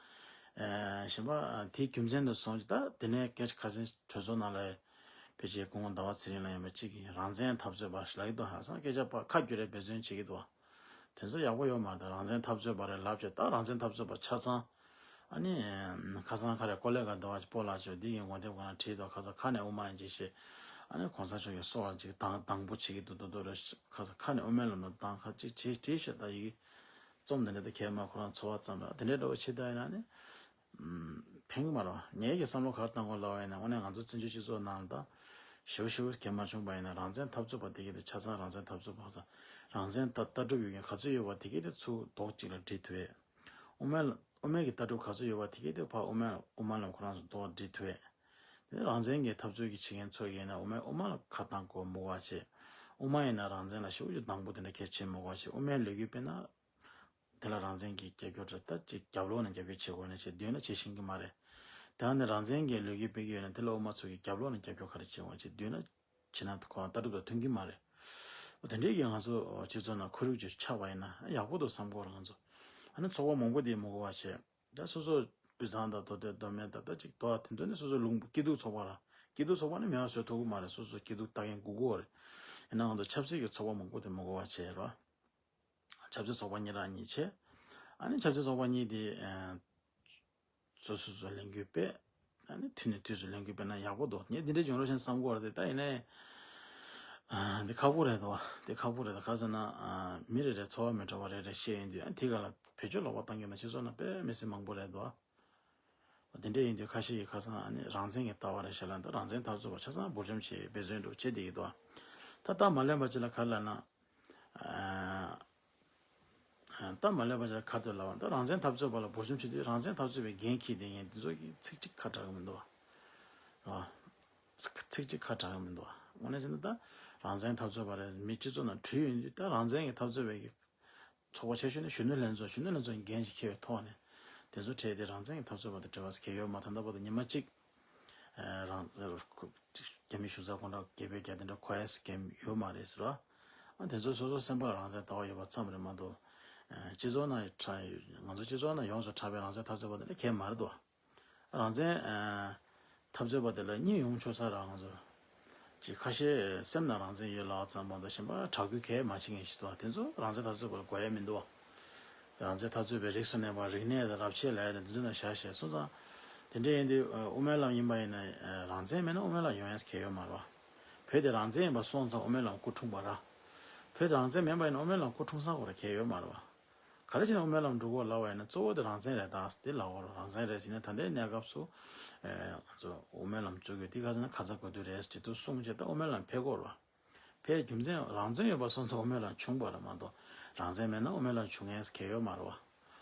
ཨ་གཞན་པ་དེའི་རྒྱུ་མཚན་དུ་སོང་ཅི་ད་དེ་ནས་སྐད་ཆ་ཁ་སང་གྲོས་ཚོགས་ནང་ལ་ཕལ་ཆེར་སྐུ་ངོ་ཟླ་བ་ཚེ་རིང་ལགས་ཡིན་པ་གཅིག་གིས་རང་བཙན་འཐབ་རྩོད་པ་ཞིག་ལབ་ཀྱི་འདུག་ཧ་སང་སྐད་ཆ་པ་ཁ་བསྒྱུར་རེ་འབད་བརྩོན་བྱེད་ཀྱི་འདུག་དེ་ཚོ་ཡག་པོ་ཡོད་མ་རེད། རང་བཙན་འཐབ་རྩོད་པ་རེད་ལབ་བྱས་ད་རང་བཙན་འཐབ་རྩོད་པ་ཆ་ཚང་ཨ་ནི་ཁ་སང་ཁ་རེ་ཀོ་ལེ་ག་འདི་བ་སྤོ་ལགས་ཅོ་འདི་ཡིན་དགོངས་དེབ་གང་ལ་བྲིས་འདུག་ཁ་སང་ཁ་ནས་དབུ་མ་ཡིན་ཅི་ཞེས་ཨ་ནི་གོང་ས་མཆོག་གིས་གསོལ་བ་ཅིག་དང་དང་པོ་བྱེད་ཀྱི་འདུག་འདུག་འདུག་རེད། ཁ་སང་ཁ་ནས་དབུ་མའི་ལམ་ལ་དང་ཁ་ཅིག་བྱེད་བྲིས་ཞེས་ད་ཡིག་རྩོམ་འདི་འདྲ་དེ་གས་མ་ཁོ་རང་འཚོ་བ་ཙམ་ར་དེ་འདྲའི་འདྲ་བོ་ཕྱི་ལྟ་ཡིན་ན་ནི། ཕན་གི་མ་རེད་བ། ངའི་གི་བསམ་བློ་ག་རེ་བཏང་དགོས་ལབ་པ་ཡིན་ན་དངོས་གནས་ང་ཚོ་བཙན་བྱོལ་སྤྱི་ཚོགས་ནང་ལ་ད་ཞེ་པོ་ཞེ་པོ་གས་མ་བྱུང་པ་ཡིན་ན་རང་བཙན་འཐབ་རྩོད་པ་དེ་གས་དེ་ཆ་ཚང་རང་བཙན་འཐབ་རྩོད་པ་ཚང་རང་བཙན་ལྟ་ལྟ་གྲུབ་ཡོད་མཁན་ག་ཚོད་ཡོད་པ་དེ་གས་དེ་ཚུར་རྡོག་གཅིག་ལ་སྒྲིལ་ཐུབ་ཡས། དབུ་མའི་དབུ་མའི་གི་ལྟ་གྲུབ་ག་ཚོད་ཡོད་པ་དེ་གས་དེ་ཕར་དབུ་མའི་དབུ་མ་ལ་ཁོ་རང་ཚོ་རྡོག་སྒྲིལ་ཐུབ་ཡས། དེ་རང་བཙན་གྱི་འཐབ་རྩོད་ཀྱི་བྱེད་མཁན་ཚོ་ཡིན་ན་དབུ་མའི་དབུ་མ་ལ་ཁ་བཏང་དགོས་མི་དགོས་པ་བྱས། དབུ་མ་ཡིན་ན་རང་བཙན་ལ་ཞེ་པོ་ཅིག་དང་པོ་དེ་འདྲ་གལ་ཆེན་མི་དགོས་པ་བྱས་དབུ་མའི་ལོ་རྒྱུས་དཔེར་ན། དེ་ལ་རང་བཙན་གྱི་རྒྱབ་སྐྱོར་རེད་ད་ཅིག་རྒྱབ་ལོགས་ནས་རྒྱབ་སྐྱོར་བྱེད་དགོས་ན་བྱེད་མདུན་ལ་བྱེད་ཤེས་ཀྱི་མ་རེད། དེ་ནས་རང་བཙན་གྱི་ལོ་རྒྱུས་སྤེལ་གྱི་ཡོད་ན་དེ་ལ་དབུ་མ་ཚོ་གིས་རྒྱབ་ལོགས་ནས་རྒྱབ་སྐྱོར་ག་རེ་བྱེད་དགོས་བྱེད་མདུན་ལ་བྱེད་ན་ཁོ་རང་ལྟ་གྲུབ་དང་མཐུན་གྱི་མ་རེད། འོ་དེ་འདྲའི་གི་ང་ཚོ་སྤྱི་ཚོགས་ནང་ཁོར་ཡུག་ཅིག་ཆགས་པ་ཡིན་ན་ཡག་པོ་འདུག་བསམ་གྱི་ཡོད་རེད་ང་ཚོ། ཨ་ནི་ཚོགས་པ་མང་པོ་དེ་མི་དགོས་པ་བྱས་ད་སོ་སོ་དབུས་གཙང་དང་མདོ་སྟོད་མདོ་སྨད་དང་ད་ཅིག་མདོ་དེ་ཚོ་ནི་སོ་སོའི་ལུང་སྐྱིད་སྡུག་ཚོགས་པ་ར་སྐྱིད་སྡུག་ཚོགས་པ་ནི་མེད་པ་བཟོ་ཐུབ་ཀྱི་མ་རེད། སོ་སོ་སྐྱིད་སྡུག་ལྟ་མཁན་དགོས་ཀྱི་ཡོད་རེད། ཡིན་ན་ང་ཚོ་ཆབ་སྲིད་ཀྱི་ཚོགས་པ་མང་པོ་དེ་མི་དགོས་པ་བྱས་ར། ཆབ་སྲིད་ཚོགས་པ་གཉིས་རང་གཉིས་བྱས། ཨ་ནི་ཆབ་སྲིད་ཚོགས་པ་གཉིས་དེ་ཨ་སོ་སོ་སོ་ལས་འགུལ་སྤེལ། ཨ་ནི་དུས་ནས་དུས་སུ་ལས་འགུལ་སྤེལ་ན་ཡག་པོ་འདུག་ངས་འདི་འདྲའི་བྱུང་རོགས་ཞེས་བསམ་གྱི་ཡོད་རེད་དེ་ད་ཡིན་ནའི། ཨ་འདི་ཁག་པོ་རེད་དོ། འདི་ཁག་པོ་རེད་དོ་ག་ཟེར་ན་ཨ་མི་རེ་རེ་ཚོར་བ་མི་འདྲ་བ་རེ་རེ་བཤད་ཡོང་དུས་ཨ་དེ་ག་ལ་བེད་སྤྱོད་ལོག་པ་བཏང་གི་ན་སྤྱི་ཚོགས་ནང་དཔེ་མི་སྲིད་མང་པོ་རེད་དོ། འོ་དེ་འདྲ་ཡིན་དུས་ཁ་ཤས་ཀྱིས་ཁ་སང་ཨ་ནི་རང་བཙན་གྱི་ལྟ་བ་རེད་ཤག་ལབ་འདུག་རང་བཙན་འཐབ་རྩོད་པ་ཆ་ཚང་འབུར་འཇོམས་བྱེད་འབད་བརྩོན་འགྲོ་བྱེད་བསྡད་ཀྱི་འདུག་ད་སྟབས་མ་ལེགས་པ་ཅིག་ལ་ག་རེ་ལབ་ན། ཨ་ཨ་སྟབས་མ་ལེགས་པ་ཅིག་ལ་ག་རེ་འདུག་ལབ་པ་འདུག་རང་བཙན་འཐབ་རྩོད་པ་ལ་འབུར་འཇོམས་བྱེད་དུས་རང་བཙན་འཐབ་རྩོད་པའི་འགན་འཁྱེར་བསྡད་མཁན་འདི་ཚོ་གིས་ཚིག་གཅིག་ཁ་གྲག་གི་མི་འདུག་བ། ཨ་ཚིག་ཚིག་གཅིག་ཁ་གྲག་གི་མི་འདུག་བ། དངོས་གནས་བྱས་ན་ད་རང་བཙན་འཐབ་རྩོད་པ་རེད། མི་སྤྱི་ཚོགས་ནང་བྲོས་ཡོང་དུས་ད་རང་བཙན་གྱི་འཐབ་རྩོད་པའི་གི་ཚོགས་པ་ཆེ་ཤོས་ནི་གཞོན་ནུ་ལྷན་ཚོགས། གཞོན་ནུ་ལྷན་ཚོགས་ཀྱི་འགན་ཞིག་འཁྱེར་བའི་ཐོག་ནས་དེ་ཚོ་ཁྲིད་དེ་རང་བཙན་གྱི་འཐབ་རྩོད་པ་དང་འབྲེལ་བ་ཟེར་གྱི་ཡོད་མ་རེད། ད་ལྟ་བར་དུ་ཉི་མ་གཅིག་ཨ་རང་རྒྱ་མི་གཞུང་ཚབ་ཁོང་ཁྲོ་སྐད་འབོད་རྒྱག་དེ་འདྲ་གོ་ཡ་ཟེར་མཁན་ཡོད་མ་རེད་ཟེར་བ། ཨ་དེ་ཚོ་སོ་སོ་སེམས་པ་ལ་རང་བཙན་ལྟ་བ་ཡོད་པ་ཙམ་རེད་མ་གཏོགས། ཨ་སྤྱི་ཚོགས་ནང་གྲགས་ང་ཚོ་སྤྱི་ཚོགས་ནང་ཡོངས་སུ་གྲགས་པའི་རང་བཙན་འཐབ་རྩོད་པ་དེ་འདྲ་གང་ཡང་མ་རེད་དོ། རང་བཙན་ཨ་འཐབ་རྩོད་པ་དེ་ལ་གཉིད་ཡོང་ཆོག་ས་ར་ང་ཚོ་ཅིག་ཁ་ཤས་སེམས་ནང་རང་བཙན་ཡོད་ལབ་ཙམ་མ་གཏོགས་གཞན་པ་དྲག་རྒོལ་གང་ཡང་མ་བྱེད་མཁན་ཞིག་འདུག་དེ་ཚོ་རང་བཙན་འཐབ་རྩོད་པ་ལ་གོ་ཡ་མི་འདུག་རང་བཙན་འཐབ་རྩོད་པའི་རིགས་སུ་གནས་པ་རིག་གནས་དང་རབ་བྱེད་ལབ་ཡ་དང་དེ་ཚོ་ནང་བཞག་བྱས་སོང་ཙང་། དེ་འདྲ་ཡིན་དུས་ཨ་དབུ་མའི་ལམ་ཡིན་པ་ཡིན་ན་ཨ་རང་བཙན་མེད་ན་དབུ་མའི་ལམ་ཡོང་ཡ་གང་ཡང་ཡོད་མ་རེད་བ། བོད་དེ་རང་བཙན་ཡིན་པ་སོང་ཙང་དབུ་མའི་ལམ་སྐུ་འཁྲུངས་པ་ར། བོད་དེ་རང་བཙན་མེད་པ་ཡིན་ན་དབུ་མའི་ལམ་སྐུ་འཁྲུངས་ས་གོ་ར་གང་ཡང་ཡོད་མ་རེད་བ། ག་རེ་བྱས་ན་དབུ་མའི་ལམ་འགྲོ་དགོས་ལབ་པ་ཡིན་ན་གཙོ་བོ་དེ་རང་བཙན་རེད་ད་དེ་ལབ་དགོས་རེད། རང་བཙན་རེད་ཟེར་ན་ད་ལྟའི་གནས་སྐབས་སུ་ཨེ་ང་ཚོ་དབུ་མའི་ལམ་བཙུགས་དགོས་དེ་ག་ཟེར་ན་ཁ་ཚ་དགོས་དུས་རེད་ཟེར་དུས་གསུངས་བྱས་ད་དབུ་མའི་ལམ་ཕེབས་དགོས་རེད་བ། ཕེབས་རྒྱུ་མཚན་རང་བཙན་ཡོད་པ་སོང་ཙང་དབུ་མའི་ལམ་བྱུང་བ་རེད་མ་གཏོགས་རང་བཙན་མེད་ན་དབུ་མའི་ལམ་བྱུང་ཡས་གང་ཡང་ཡོད་མ་རེད་བ།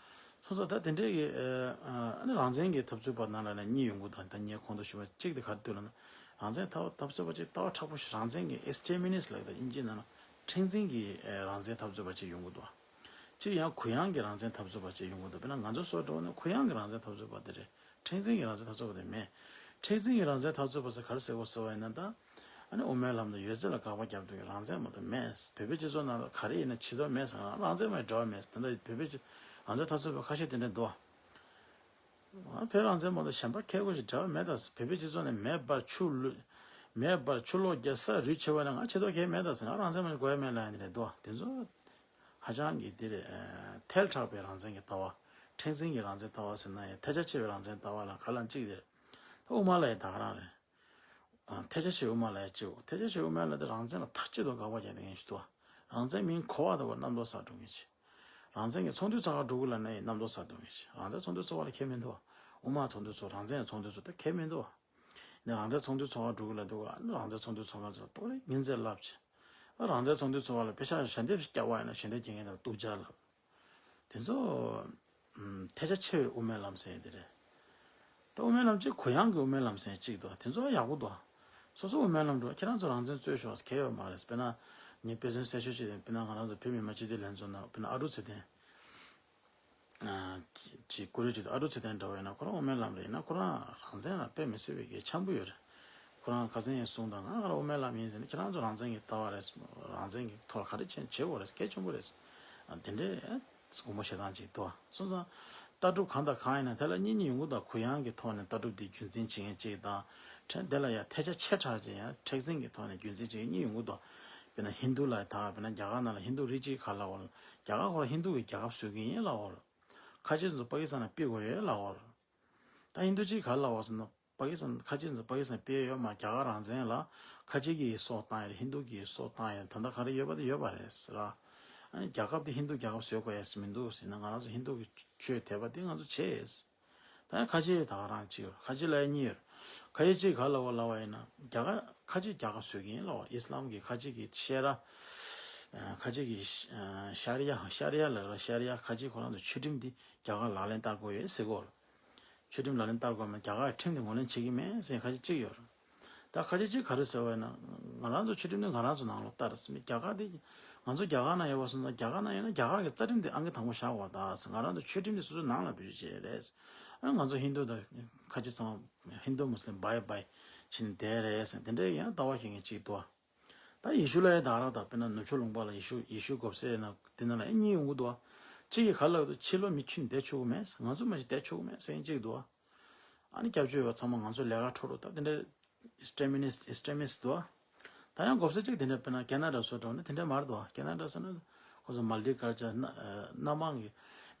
སོང་ཙང་ད་དེ་འདྲའི་གི་ཨ་ནི་རང་བཙན་གྱི་འཐབ་རྩོད་པ་ནང་ལ་ནས་གཉིས་ཡོང་གི་འདུག་ད་ངས་གོང་དུ་ཞུས་པ་གཅིག་དེ་ག་རེ་འདུག་ལབ་ན། རང་བཙན་འཐབ་འཐབ་རྩོད་པ་གཅིག་ལྟ་བ་མཁྲེགས་པོ་ཞིག་རང་བཙན་གྱི་extremist་ལབ་ད་དབྱིན་ཇིའི་ནང་ལ་མཁྲེགས་འཛིན་གྱི་ཨ་རང་བཙན་འཐབ་རྩོད་པ་གཅིག་ཡོང་གི་འདུག་གཅིག་ཡང་གུ་ཡངས་ཀྱི་རང་བཙན་འཐབ་རྩོད་པ་གཅིག་ཡོང་གི་འདུག་དཔེར་ན་ང་ཚོ་སོགས་འདྲ་བོ་ནི་གུ་ཡངས་ཀྱི་རང་བཙན་འཐབ་རྩོད་པ་དེ་རེད། མཁྲེགས་འཛིན་གྱི་རང་བཙན་འཐབ་རྩོད་པ་དེ་མེད། མཁྲེགས་འཛིན་གྱི་རང་བཙན་འཐབ་རྩོད་པ་ཟེར་ག་རེ་ཟེར་དགོས་ཟེར་བ་ཡིན་ན་ད། ཨ་ནི་དབུ་མའི་ལམ་དང་ཡོད་ཚད་ལ་དགག་པ་རྒྱབ་འདུག་རང་བཙན་མ་གཏོགས་མེད། བོད་པའི་སྤྱི་ཚོགས་ནང་ལ་ག་རེ་ཡིན་ན་བྱེད་ཐབས་མེད་ཟེར་ན་རང་བཙན་མ་འབྲེལ་བ་མེད་ཟེར། ད་ལྟ་བོད་པའི་སྤྱི་རང་བཙན་འཐབ་རྩོད་པ་ཁ་ཤས་དེ་འདྲ་འདུག་ཨ་བོད་རང་བཙན་མ་གཏོགས་གཞན་པ་ཁྱད་པར་ཞིག་འབྲེལ་བ་མེད་ད་ཟེར། བོད་པའི་སྤྱི་ཚོགས་ནས་མེ་འབར་ཆུ་ལུད། མེ་འབར་ཆུ་ལོག་རྒྱག་ས་རུད་ཆེ་བ་ན་ང་བྱེད་ཐབས་གང་ཡང་མེད་ད་ཟེར། ང་རང་བཙན་མ་དགོས་ཡ་མེད་ལབ་ཡ་དེ་འདྲ་འདུག་དེ་ཚོ། ཧ་ཅང་གི་འདི་རེད། ཨ་ཐལ་དྲགས་པའི་རང་མཚན་གྱི་ལྟ་བ། མཁྲེགས་འཛིན་གྱི་རང་མཚན་ལྟ་བ་ཟེར་ན་ཡང་ཐལ་ཆ་ཆེ་བའི་རང་མཚན་ལྟ་བ་ལ་ག་ལ་གཅིག་དེ་རེད། ད་དབུ་མ་ལ་ཡང་ད་ག་རང་རེད། ཨ་ཐལ་ཆ་ཆེ་དབུ་མ་ལ་ཡང་གཅིག་ཐལ་ཆ་ཆེ་དབུ་མ་ལ་དེ་རང་མཚན་ལ་མཐའ་གཅིག་ཏུ་དགག་པ་རྒྱག་མཁན་ཞིག་འདུག་རང་མཚན་མིང་གོ་བ་དང་པོ་རྣམ་རྟོག་ཟ་འགྲོ་མཁན་ཞིག་རང་མཚན་གྱི་ཚོགས་འདུའི་ཚོགས་ཁག་འགྲོ་གི་ལབ་ན་ཡང་རྣམ་རྟོག་ཟ་འགྲོ་མཁན་ཞིག་རང་མཚན་ཚོགས་འདུའི་ཚོགས་ཁག་ལ་ཁྱད་མི་འདུག་དབུ་མ་ཚོགས་འདུའི་ཚོགས་རང་མཚན་ཚོགས་འདུའི་ཚོགས་དེ་ཁྱད་མི་འདུག་ནས་རང་བཙན་ཚོགས་འདུའི་ཚོགས་ཁག་འགྲོ་གི་ལ་འདུག་ཨ་ནི་རང་བཙན་ཚོགས་འདུའི་ཚོགས་ཁག་ཚོ་ཏོག་རེ་ཉིན་མཚན་ལབ་ཅིག་ཨ་རང་བཙན་ཚོགས་འདུའི་ཚོགས་ཁག་ལ་དཔེ་ཆ་ཞལ་འདེབས་ཤིག་བརྒྱབ་པ་ཡིན་ན་ཞལ་འདེབས་རྒྱག་མཁན་དེ་ལ་སྡུག་ཅག་ལབ། དེ་ཚོ་ཨམ་ཐལ་ཆ་ཆེ་བའི་དབུ་མའི་ལམ་ཟེར་ཡ་དེ་རེད། ད་དབུ་མའི་ལམ་གཅིག་གུ་ཡངས་ཀྱི་དབུ་མའི་ལམ་ཟེར་ཡ་གཅིག་འདུག་དེ་ཚོ་ཡག་པོ་འདུག་སོ་སོ་དབུ་མའི་ལམ་འགྲོ་ཁྱེད་རང་ཚོ་རང་བཙན་རྩོད་ཤོག་གལ་ཡོད་མ་རེད། དཔེར་ན་ངས་དཔེ་མཚོན་གསལ་ཤོས་གཅིག་དེ་དཔེར་ན་ང་རང་ཚོ་བོད་མི་མང་སྤྱི་འཐུས་ལྷན་ཚོགས་ནང་དཔེར་ན་ཨ་ཀྲུག་ཚེ་བརྟན། ཅིག་ཀུ་རེ་ཅིག་ཏུ་ཨ་ཀྲུག་ཚེ་བརྟན་འདྲ་བོ་ཡིན་ན་ཁོ་རང་དབུ་མའི་ལམ་རེད། ཡིན་ན་ཁོ་རང་རང་བཙན་ལ་དཔེ་མི་སྲིད་པའི་གི་འཆམ་པོ་ཡོད་རེད། ཁོ་རང་ཁ་སང་ཡང་གསུངས་དང་ང་ང་རང་དབུ་མའི་ལམ་ཡིན་ཟེར་ན་ཁྱེད་རང་ཚོ་རང་བཙན་གྱི་ལྟ་བ་རེད། རང་བཙན་གྱི་ཐོག་ལ་ག་རེ་བྱེད་བྱེད་དགོས་རེད། གལ་ཆེན་པོ་རེད། དེ་འདྲའི་དགོངས་པ་བཞེས་སྟངས་ཅིག་འདུག་སོང་ཙང་ལྟ་གྲུབ་གང་དང་གང་ཡིན་ན་དེ་ལ་གཉེན་ཉེ་ཡོང་གི་དང་གུ་ཡངས་ཀྱི་ཐོག་ནས་ལྟ་གྲུབ་འདི་རྒྱུན་འཛིན་བྱེད་མཁན་ཅིག་དང་ཕྲན་དེ་ལ་ཡང་ཐལ་ཆ་ཆེ་དྲགས་ཅིག་ཡང་མཁྲེགས་འཛིན་གྱི་ཐོག་ནས་རྒྱུན་འཛིན་བྱེད་མཁན་གཉེན་ཡོང་གི་དང་། དཔེར་ན་ཧིན་རྡུ་ལ་ད་དཔེར་ན་རྒྱ་གར་ནང་ལ་ཧིན་རྡུ་རིགས་གཅིག་ག་ལ་འོ་རྒྱ་གར་ཁོ་རང་ཧིན་རྡུ་གི་རྒྱལ་ཁབ་བཟོ་གི་ཡིན་ལབ་འོ། ཁ་ཆེ་ཚོ་པ་ཀི་སི་ཐན་ལ་ཕུད་དགོས་ཡོད་ལབ་འོ། ད་ཧིན་རྡུ་གཅིག་ག་ལ་འོ་ཟེར་ན་པ་ཀི་སི་ཐན་ཁ་ཆེ་ཚོ་པ་ཀི་སི་ཐན་ཕུད་ཡོད་མ་རྒྱ་གར་རང་བཙན་ལ་ཁ་ཆེ་གི་སྲོག་བཏང་ཡོད་ཧིན་རྡུ་གི་སྲོག་བཏང་ཡོད་ད་ལྟ་ག་རེ་ཡོད་པ་དེ་ཡོད་པ་རེད་ཟེར་ར། ཨ་ནི་རྒྱལ་ཁབ་དེ་ཧིན་རྡུ་རྒྱལ་ཁབ་བཟོ་དགོས་ཡ་ཟེར་མི་འདུག་ཟེར་ན་ང་རང་ཚོ་ཧིན་རྡུ་གི་ཆོས་དད་པ་དེ་ང་ཚོ་བྱེད་ཡས། ད་ཁ་ཆེ་ད་ག་རང་གཅིག་ཡོད། ཁ་ཆེ་ལ་ཡ་གཉིས་ཡོད། ཁ་ཆེ་གཅིག་ག་ལ་འོ་ལབ་པ་ཡིན་ན། རྒྱ་གར་ཁ་ཆེ་རྒྱལ་ཁབ་བཟོ་གི་ཡིན་ལབ་པ། ཨི་སི་ལམ་གྱི་ཁ་ཆེ་གི་ཤེ་ར། ཨ་ཁ་ཆེ་གི་ཤ་ཨ་ཤ་རི་ཡ་ཤ་རི་ཡ་ལབ་ར་ཤ་རི་ཡ་ཁ་ཆེ་ཁོ་རང་ཚོ་ཆོས་ཁྲིམས་འདི་རྒྱ་གར་ལག་ལེན་བསྟར་དགོས་ཡོད་ཟེར་གོ། ཆོས་ཁྲིམས་ལག་ལེན་བསྟར་དགོས་མེད་རྒྱ་གར་ཁྲིམས་འདི་ངོས་ལེན་བྱེད་ཀྱི་མེད་ཟེར་ཁ་ཆེ་གཅིག་ཡོད། ད་ཁ་ཆེ་གཅིག་ག་རེ་ཟེར་བ་ཡིན་ན། ང་རང་ཚོ་ཆོས་ཁྲིམས་འདི་ང་རང་ཚོ་ནང་ལ་བསྟར་ཟེར་མི་རྒྱ་གར་འདི། ང་ཚོ་རྒྱ་གར་ནང་ཡོད་པ་སོང་ཙང་རྒྱ་གར་ནང་ཡོད་ན་རྒྱ་གར་གྱི་རྩ་ཁྲིམས་འདི་ཨང་ཀི་དང་པོ་བཞག་དགོས་ད་ཟེར། ང་རང་ཚོ་ཆོས་ཁྲིམས་འདི་སོ་སོའི་ནང་ལ་བེད་སྤྱོད་བྱེད་རེད་ཟེར། ཨ་ང་ཚོ་ཧིན་རྡུ་དང་ཁ་ཆེ་ཚང་མ་ཧིན་རྡུ་མུ་སི་ལིམ་བྷའི་བྷའི་ཕྱིན་བསྡད་རེད་ཟེར་དེ་འདྲའི་ཡང་ལྟ་བ་ཤེས་མཁན་གཅིག་འདུག་ད་ཡེ་ཤུ་ལ་ཡང་ད་ར་ད་དཔེར་ན་ནུབ་ཕྱོགས་ལུང་པ་ལ་ཡེ་ཤུ་ཡེ་ཤུ་དགོབ་སེ་ན་དེ་ན་ལ་ཡང་གཉིས་ཡོང་གི་འདུག་གཅིག་གིས་ག་ལབ་འདུག་ཕྱི་ལོགས་མི་ཁྱོད་བསྡད་ཆོག་གི་མེད་ང་ཚོ་མ་གཞི་བསྡད་ཆོག་གི་མེད་ཟེར་མཁན་གཅིག་འདུག་ཨ་ནི་སྐྱབས་བཅོལ་བ་ཚང་མ་ང་ཚོ་ལས་ཀ་འཕྲོ་རུ་ད་དེ་འདྲའི་ཨིས་ཏྲེ་མི་ནིསྟ་ཨིས་ཏྲེ་མི་སི་འདུག་ད་ཡང་དགོབ་སེ་གཅིག་དེ་འདྲ་དཔེར་ན་ཁེ་ན་ཌ་སོགས་འདྲ་བོ་ནི་དེ་འདྲ་མ་རེད་འདུག་ཁེ་ན་ཌ་ཟེར་ན་ཁོ་ཚོ་མལ་ཏི་ཀལ་ཅར་སྣ་སྣ་མང་གི་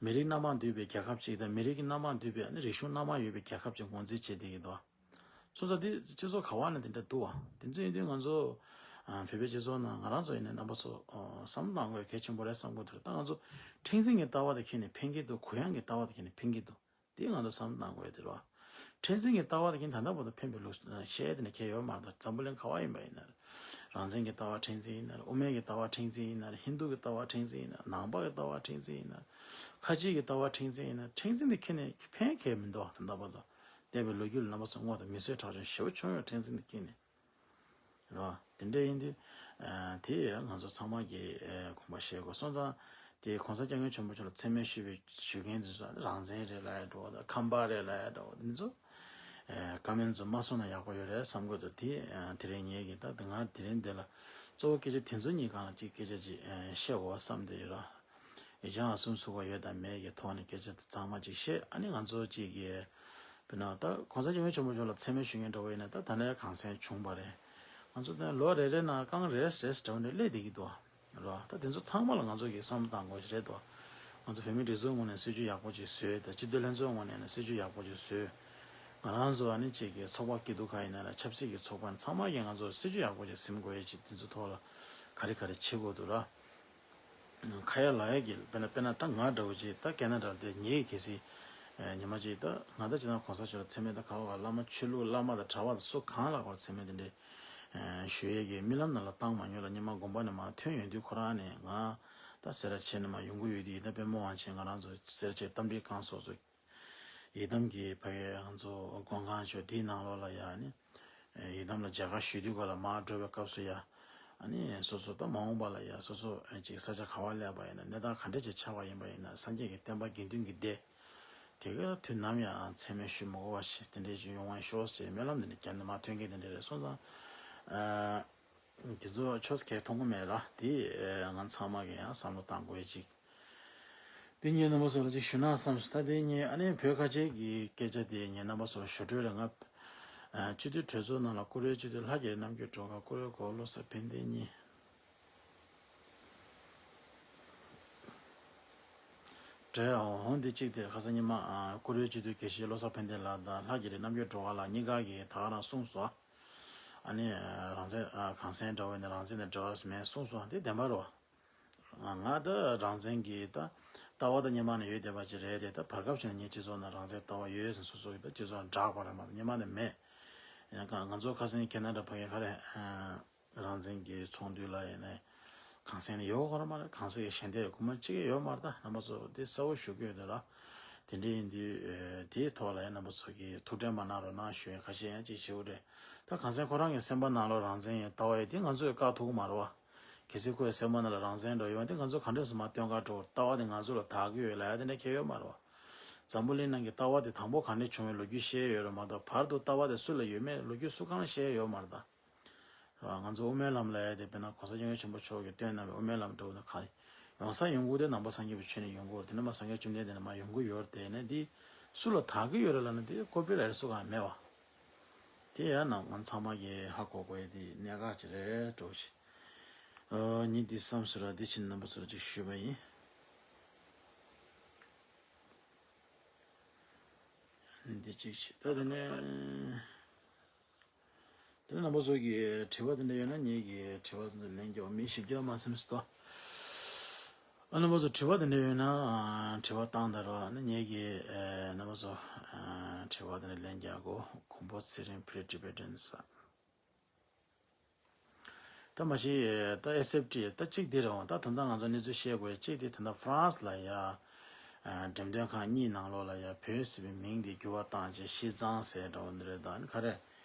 མི་རིགས་སྣ་མང་འདུས་པའི་རྒྱལ་ཁབ་ཅིག་དང་མི་རིགས་ཀྱི་སྣ་མང་འདུས་པའི་ཨ་ནི་རིག་གཞུང་སྣ་མང་ཡོད་པའི་རྒྱལ་ཁབ་ཅིག་ངོས་འཛིན་བྱེད་བསྡད་ཀྱི་འདུག་སོ་སོ་དེ་སྤྱི་ཚོགས་ག་བ་ནས་དེ་འདྲ་འདུག་བ། དེ་ཚོ་ཡིན་དུས་ང་ཚོ་ཨ་བོད་པའི་སྤྱི་ཚོགས་ནང་ང་རང་ཚོ་ཡིན་ནའི་རྣམ་པ་ཚོ་ཨ་བསམ་བློ་གཏང་དགོས་གལ་ཆེན་པོ་རེད་བསམ་གྱི་འདུག་ད་ང་ཚོ་མཁྲེགས་འཛིན་གྱི་ལྟ་བ་དེ་ཁྱེར་ནས་ཕན་གྱི་འདུག་གུ་ཡངས་ཀྱི་ལྟ་བ་དེ་ཁྱེར་ནས་ཕན་གྱི་འདུག་དེ་ང་ཚོ་བསམ་བློ་གཏང་དགོས་དེ་རེད་བ། མཁྲེགས་འཛིན་གྱི་ལྟ་བ་དེ་ཁྱེར་ནས་ད་ལྟ་བར་དུ་ཕན་པའི་ལུགས་བཤད་དེ་ནས་ཁྱེར་ཡོད་མ་རེད། འཛམ་བུ་གླིང་ག་བ་ཡིན་པ་ཡིན་ན་རེད། རང་བཙན་གྱི་ལྟ་བ་མཁྲེགས་འཛིན་ཡིན་ན་རེད། དབུ་མའི་གི་ལྟ་བ་མཁྲེགས་འཛིན་ཡིན་ན་རེད། ཧིན་རྡུ་གི་ལྟ་བ་མཁྲེགས་འཛིན་ཡིན་ན་རེད། ནང་པ་གི་ལྟ་བ་མཁྲེགས་འཛིན་ཡིན་ན་རེད། ཁ་ཆེ་གི་ལྟ་བ་མཁྲེགས་འཛིན་ཡིན་ན་རེད། མཁྲེགས་འཛིན་དེ་ཁྱེར་ནས་ཕན་གྱི་མི་འདུག་ད་ལྟ་བར་དུ། འདས་པའི་ལོ་རྒྱུས་ལ་རྣམ་པ་ཚོ་བསྔོ་དང་མི་གསོད་ཁྲག་སྦྱོར་ཞེ་པོ་བྱུང་ཡོད་མཁྲེགས་འཛིན་དེ་ཀྱིས་ནི། རེད་བ། དེ་འདྲ་ཡིན་དུས། ཨ་དེ་ང་ཚོ་ཚང་མ་གིས་ཨ་དགོངས་པ་བཞེས་དགོས་སོང་ཙང་། དེ་གོང་ས་སྐྱབས་མགོན་ཆེན་པོ་མཆོག་ལ་མཚན་སྨད་ཞུས་པའི་ཞུ་མཁན་དེ་ཚོ་རང་བཙན་རེད་ལབ་ཡ་འགྲོ་བ་དང་ཁམས་པ་རེད་ལབ་ཡ་འགྲོ་བ་དེ་ཚོ། ཨ་ཀ་མེན་ཚོ་མ་གསུངས་ན་ཡག་པོ་ཡོད་རེད་བསམ་གི་འདུག་དེ་ཨ་དེ་རིང་ངེད་ཀྱིས་ད་ང་དེ་རིང་འདི་ལ་གཙོ་བོ་སྐད་ཆ་དེ་ཚོ་གཉིས་སྒང་ལ་ཅིག་སྐད་ཆ་ཅིག་ཨ་བཤད་དགོས་བསམ་བསྡད་ཡོད་ར། ཡིག་ཆ་ཨ་གསུམ་ཟུར་པ་ཡོད་དང་མེད་ཀྱི་ཐོག་ནས་སྐད་ཆ་དེ་ཚང་མ་ཅིག་བཤད། ཨ་ནི་ང་ཚོ་ཅིག་གི་དཔེར་ན་ད་གོང་ས་སྐྱབས་མགོན་ཆེན་པོ་མཆོག་ལ་མཚན་སྨད་ཞུ་མཁན་འདྲ་བོ་ཡིན་ན་ད་ད་ནས་གང་སེང་བྱུང་བ་རེད། ང་ཚོ་ད་ལོ་རེ་རེ་ནང་རྐང་རེས་རེས་འདྲ་བོ་འདྲ་སླེབས་བསྡད་ཀྱི་འདུག་རོ། ད་དེ་ཚོ་ཚང་མ་ལ་ང་ཚོ་གིས་བསམ་བློ་གཏང་དགོས་ཀྱི་རེད་དོ། ང་ཚོ་བོད་མིའི་སྒྲིག་འཛུགས་ངོས་ནས་སྲིད་ཇུས་ཡག་པོ་ཅིག་བཟོས་དང་སྤྱི་འཐུས་ལྷན་ཚོགས་ངོས་ནས་ནས་སྲིད་ཇུས་ཡག་པོ་ཅིག་བཟོས། ང་རང་ཚོ་ཨ་ནི་ཅིག་གི་ཚོགས་པ་སྐྱིད་སྡུག་ག་ཡིན་ན་ལ་ཆབ་སྲིད་ཀྱི་ཚོགས་པ་ཚང་མ་གིས་ང་ཚོ་སྲིད་ཇུས་ཡག་པོ་ཅིག་ཟིན་དགོས་ཡས་ཅིག་དེ་ཚོ་ཐོག་ལ་ག་རེ་ག་རེ་བྱེད་དགོས་འདུག་ར། ཁ་ཡ་ལག་ཡ་གི་དཔེར་ན་དཔེར་ན་ད་ང་འདྲ་བོ་ཅིག་ད་ཁེ་ན་ཌ་དེ་ཉེ་གི་གལ་སྲིད་ཉི་མ་ཅིག་ད་ང་ད་ཅི་ད་གོང་ས་མཆོག་ལ་མཚན་སྨད་ད་ག་བ་ག་བླ་མ་ཆོས་ལུགས་བླ་མ་དང་གྲྭ་པ་དང་སུ་གང་ལ་གོ་མཚན་སྨད་དེ་འདྲའི་ཞུ་ཡས་ཀྱི་རྨི་ལམ་ནང་ལ་བཏང་མ་མྱོང་ལ་ཉི་མ་དགོངས་པ་ནས་མར་ཐོན་ཡོང་དུས་ཁོ་རང་ནས་ང་ད་སེ་ར་བྱེས་ནས་མར་ཡོང་གི་ཡོད་དུས་ཡིན་ད་དཔེ་མོ་དབང་ཆེན་ང་རང་ཚོ་སེ་ར་བྱེས་རྟ་མགྲིན་ཁང་སོགས་ཚོ་ཡི་དམ་གྱི་ཕ་གི་ང་ཚོ་མགོན་ཁང་ཆོས་འདིའི་ནང་ལོགས་ལ་ཡ་ནི། ཡི་དམ་ལ་མཇལ་ཁ་ཞུ་དུས་ག་ལ་མར་འགྲོ་བའི་སྐབས་སུ་ཡ། ཨ་ནི་སོ་སོ་ད་མ་འོངས་པ་ལ་ཡ་སོ་སོ་ཅིག་ས་ཆ་ག་བ་སླེབས་པ་ཡིན་ན་གནས་སྟངས་ག་འདྲ་ཅིག་ཆགས་པ་ཡིན་པ་ཡིན་ན་སངས་རྒྱས་ཀྱི་བསྟན་པ་དགེ་འདུན་གྱི་སྡེ། དེ་ག་དུས་ནམ་ཡང་མཚན་སྨད་ཞུ་མི་དགོས་པ་ཞིག་དེ་འདྲས་ཅིག་ཡོང་བ་ཤོག་ཅེས་སྨོན་ལམ་འདི་ནས་བརྒྱབ་ནས་མར་ཐོན་མཁན་དེ་འདྲས་རེད་སོང་ཙང་། ཨ། དེ་ཚོ་ཆོས་གས་མཐོང་གི་མེད་ར་དེ་ང་ཚང་མ་གིས་ཡང་བསམ་བློ་བཏང་དགོས་ཡ་ཅིག་དེ་ངས་རྣམ་པ་ཚོ་ལ་ཅིག་ཞུ་ན་བསམ་སོང་། ད་དེ་ངས་ཨ་ནི་བོད་ཁ་ཆེ་གི་སྐད་ཆ་དེ་ངས་རྣམ་པ་ཚོ་ལ་ཞུ་འཕྲོས་རེད། ང་སྤྱི་འཐུས་གྲོས་ཚོགས་ནང་ལ་བཀུར་འོས་སྤྱི་འཐུས་ལྷ་རྒྱལ་རྣམ་རྒྱལ་སྒྲོལ་དཀར་བཀུར་འོས་གོ་བློ་གསལ་ཕན་བདེ་གཉིས། དྲན་འོང་འདི་གཅིག་དེ་ཁ་སང་ཉི་མ་ཨ་བཀུར་འོས་སྤྱི་འཐུས་དགེ་བཤེས་བློ་བཟང་ཕན་བདེ་ལགས་དང་ལྷ་རྒྱ་རི་རྣམ་རྒྱལ་སྒྲོལ་དཀར་ལགས་གཉིས་ཀ་གིས་ད་ག་རང་གསུངས་སོང་། ཨ་ནི་ཨ་རང་བཙན་ཨ་གངས་སེང་འདྲ་བོ་ནི་རང་བཙན་དང་འབྲེལ་བ་མེད་གསུངས་སོང་། འདི་བདེན་པ་རེད་བ། ང་ང་ད་རང་བཙན་གྱི་ད་ལྟ་བ་ད་སྔོན་མ་ནས་ཡོད་བསྡད་པ་ཅིག་རེད་དེ། ད་བར་སྐབས་ཅིག་ནས་ངའི་སྤྱི་ཚོགས་ནང་རང་བཙན་ལྟ་བ་ཡོད་ཟེར་སོ་སོ་གི་ད་སྤྱི་ཚོགས་ནང་བསྒྲགས་པ་རེད་མ་གཏོགས་སྔོན་མ་ནས་མེད། ཡང་ང་ང་ཚོ་ཁ་སང་ཁེ་ན་ཌ་ཕ་གི་ཁ་རེད། རང་བཙན་གྱི་ཚོགས་འདུ་ལ་ཡིན་ནའི་གངས་སེང་ནས་ཡོད་གོ་ར་མ་རེད། གངས་སེང་གི་ཞལ་འདེབས་སྒོར་མོ་གཅིག་ཡོད་མ་རེད། ད་རྣམ་པ་ཚོ་འདི་གསལ་བོ་ཞུ་གི་ཡོད་དེ་ར། དེ་འདྲ་ཡིན་དུས་ཨེ་དེའི་ཐོག་ལ་ཡང་རྣམ་པ་ཚོ་གིས་ཐུགས་ཁྲལ་མ་གནང་རོགས་གནང་ཞུ་ཡ་ཁ་ཤས་ཡང་ཅིག་ཞུ་རེད། ད་གངས་སེང་ཁོ་རང་གི་སེམས་པ་ནང་ལོགས་རང་བཙན་ཡིན་ལྟ་བ་ཡིན་དེ་ང་ཚོས་བཀག་ཐུབ་ཀྱི་མ་རེད་བ། གལ་སྲིད་ཁོའི་སེམས་པ་ནང་ལ་རང་བཙན་འགྲོ་ཡོང་དེ་ང་ཚོ་ག་འདྲས་སེ་མར་སྟོན་ག་འགྲོ། ལྟ་བ་དེ་ང་ཚོ་ལ་དག་གི་ཡོད་ལབ་ཡ་དེ་འདྲ་གང་ཡང་ཡོད་མ་རེད་བ། འཛམ་བུ་གླིང་ནང་གི་ལྟ་བ་དེ་དང་པོ་ག་འདྲས་བྱུང་བའི་ལོ་རྒྱུས་བཤད་ཡོད་རེད་མ་གཏོགས་བར་དུ་ལྟ་བ་དེ་སུ་ལ་ཡོད་མེད་ལོ་རྒྱུས་སུ་གང་ལ་བཤད་ཡོད་མ་རེད་ད། ང་ཚོ་དབུ་མའི་ལམ་ལབ་ཡ་དེ་དཔེར་ན་གོང་ས་སྐྱབས་མགོན་ཆེན་པོ་མཆོག་གིས་བཏོན་གནང་བའི་དབུ་མའི་ལམ་འདྲ་བོ་ནི་གང་ཡོང་ས་ཡོང་སྒོ་དེ་ནང་པ་སངས་རྒྱས་པའི་ཆོས་ནས་ཡོང་གི་རེད། དེ་ནས་མར་སངས་རྒྱས་བཅོམ་ལྡན་འདས་ནས་མར་ཡོང་གི་ཡོད་རེད། དེ་ནས་འདི་སུ་ལ་དག་གི་ཡོད་རེད་ལབ་ན་དེ་ཀོ་པི་རའེ་ཊི་སུ་གང་མེད་བ། དེ་ཡང་ནང་ང་ཚང་མ་གིས་ཧ་གོ་དགོས་ཡ་དེ་གནད་འགག་ཅིག་རེད་འགྲོ་ཞིག་ཨ་ནི་འདི་བསམ་སོང་ར། འདི་ཕྱིན་རྣམ་པ་ཚོར་ཅིག་ཞུས་པ་ཡིན། འདི་གཅིག་བྱས། ད་དེ་ནས་དེ་ནས་རྣམ་པ་ཚོ་གི་དྲི་བ་དེ་འདྲ་ཡོད་ན་ངེད་ཀྱི་དྲི་བ་ཚོ་ལན་རྒྱག་མི་ཞིབ་རྒྱག་མ་སེམས་སུ་དོ། ཨ་རྣམ་པ་ཚོ་དྲི་བ་དེ་འདྲ་ཡོད་ན་ཨ་དྲི་བ་བཏང་ད་རོགས། ཨ་ནི་ངེད་ཀྱི་ཨ་རྣམ་པ་ཚོ་ཨ་དྲི་བ་དེ་འདྲ་ལན་རྒྱག་གོ། གོང་བུ་ཚེ་རིང་Free Tibetans། ད་མ་གཞི་ད་ཨེས་ཨེཕ་ཊི་ད་གཅིག་འདི་རེད་འོང་། ད་ད་ལྟ་ང་ཚོ་གནས་ཚུལ་བཤད་དགོས་གཅིག་འདི་ད་ལྟ་ཧྥ་རན་སི་ལ་ཡ་འགྲེམས་སྟོན་ཁང་གཉིས་ནང་ལོགས་ལ་ཡ་བོད་ཟེར་བའི་མིང་འདི་འགྱུར་བ་བཏང་རྗེས་ཤི་ཙང་ཟེར་འདྲ་བོ་འདི་རེད། ད་ནི་ག་རེ་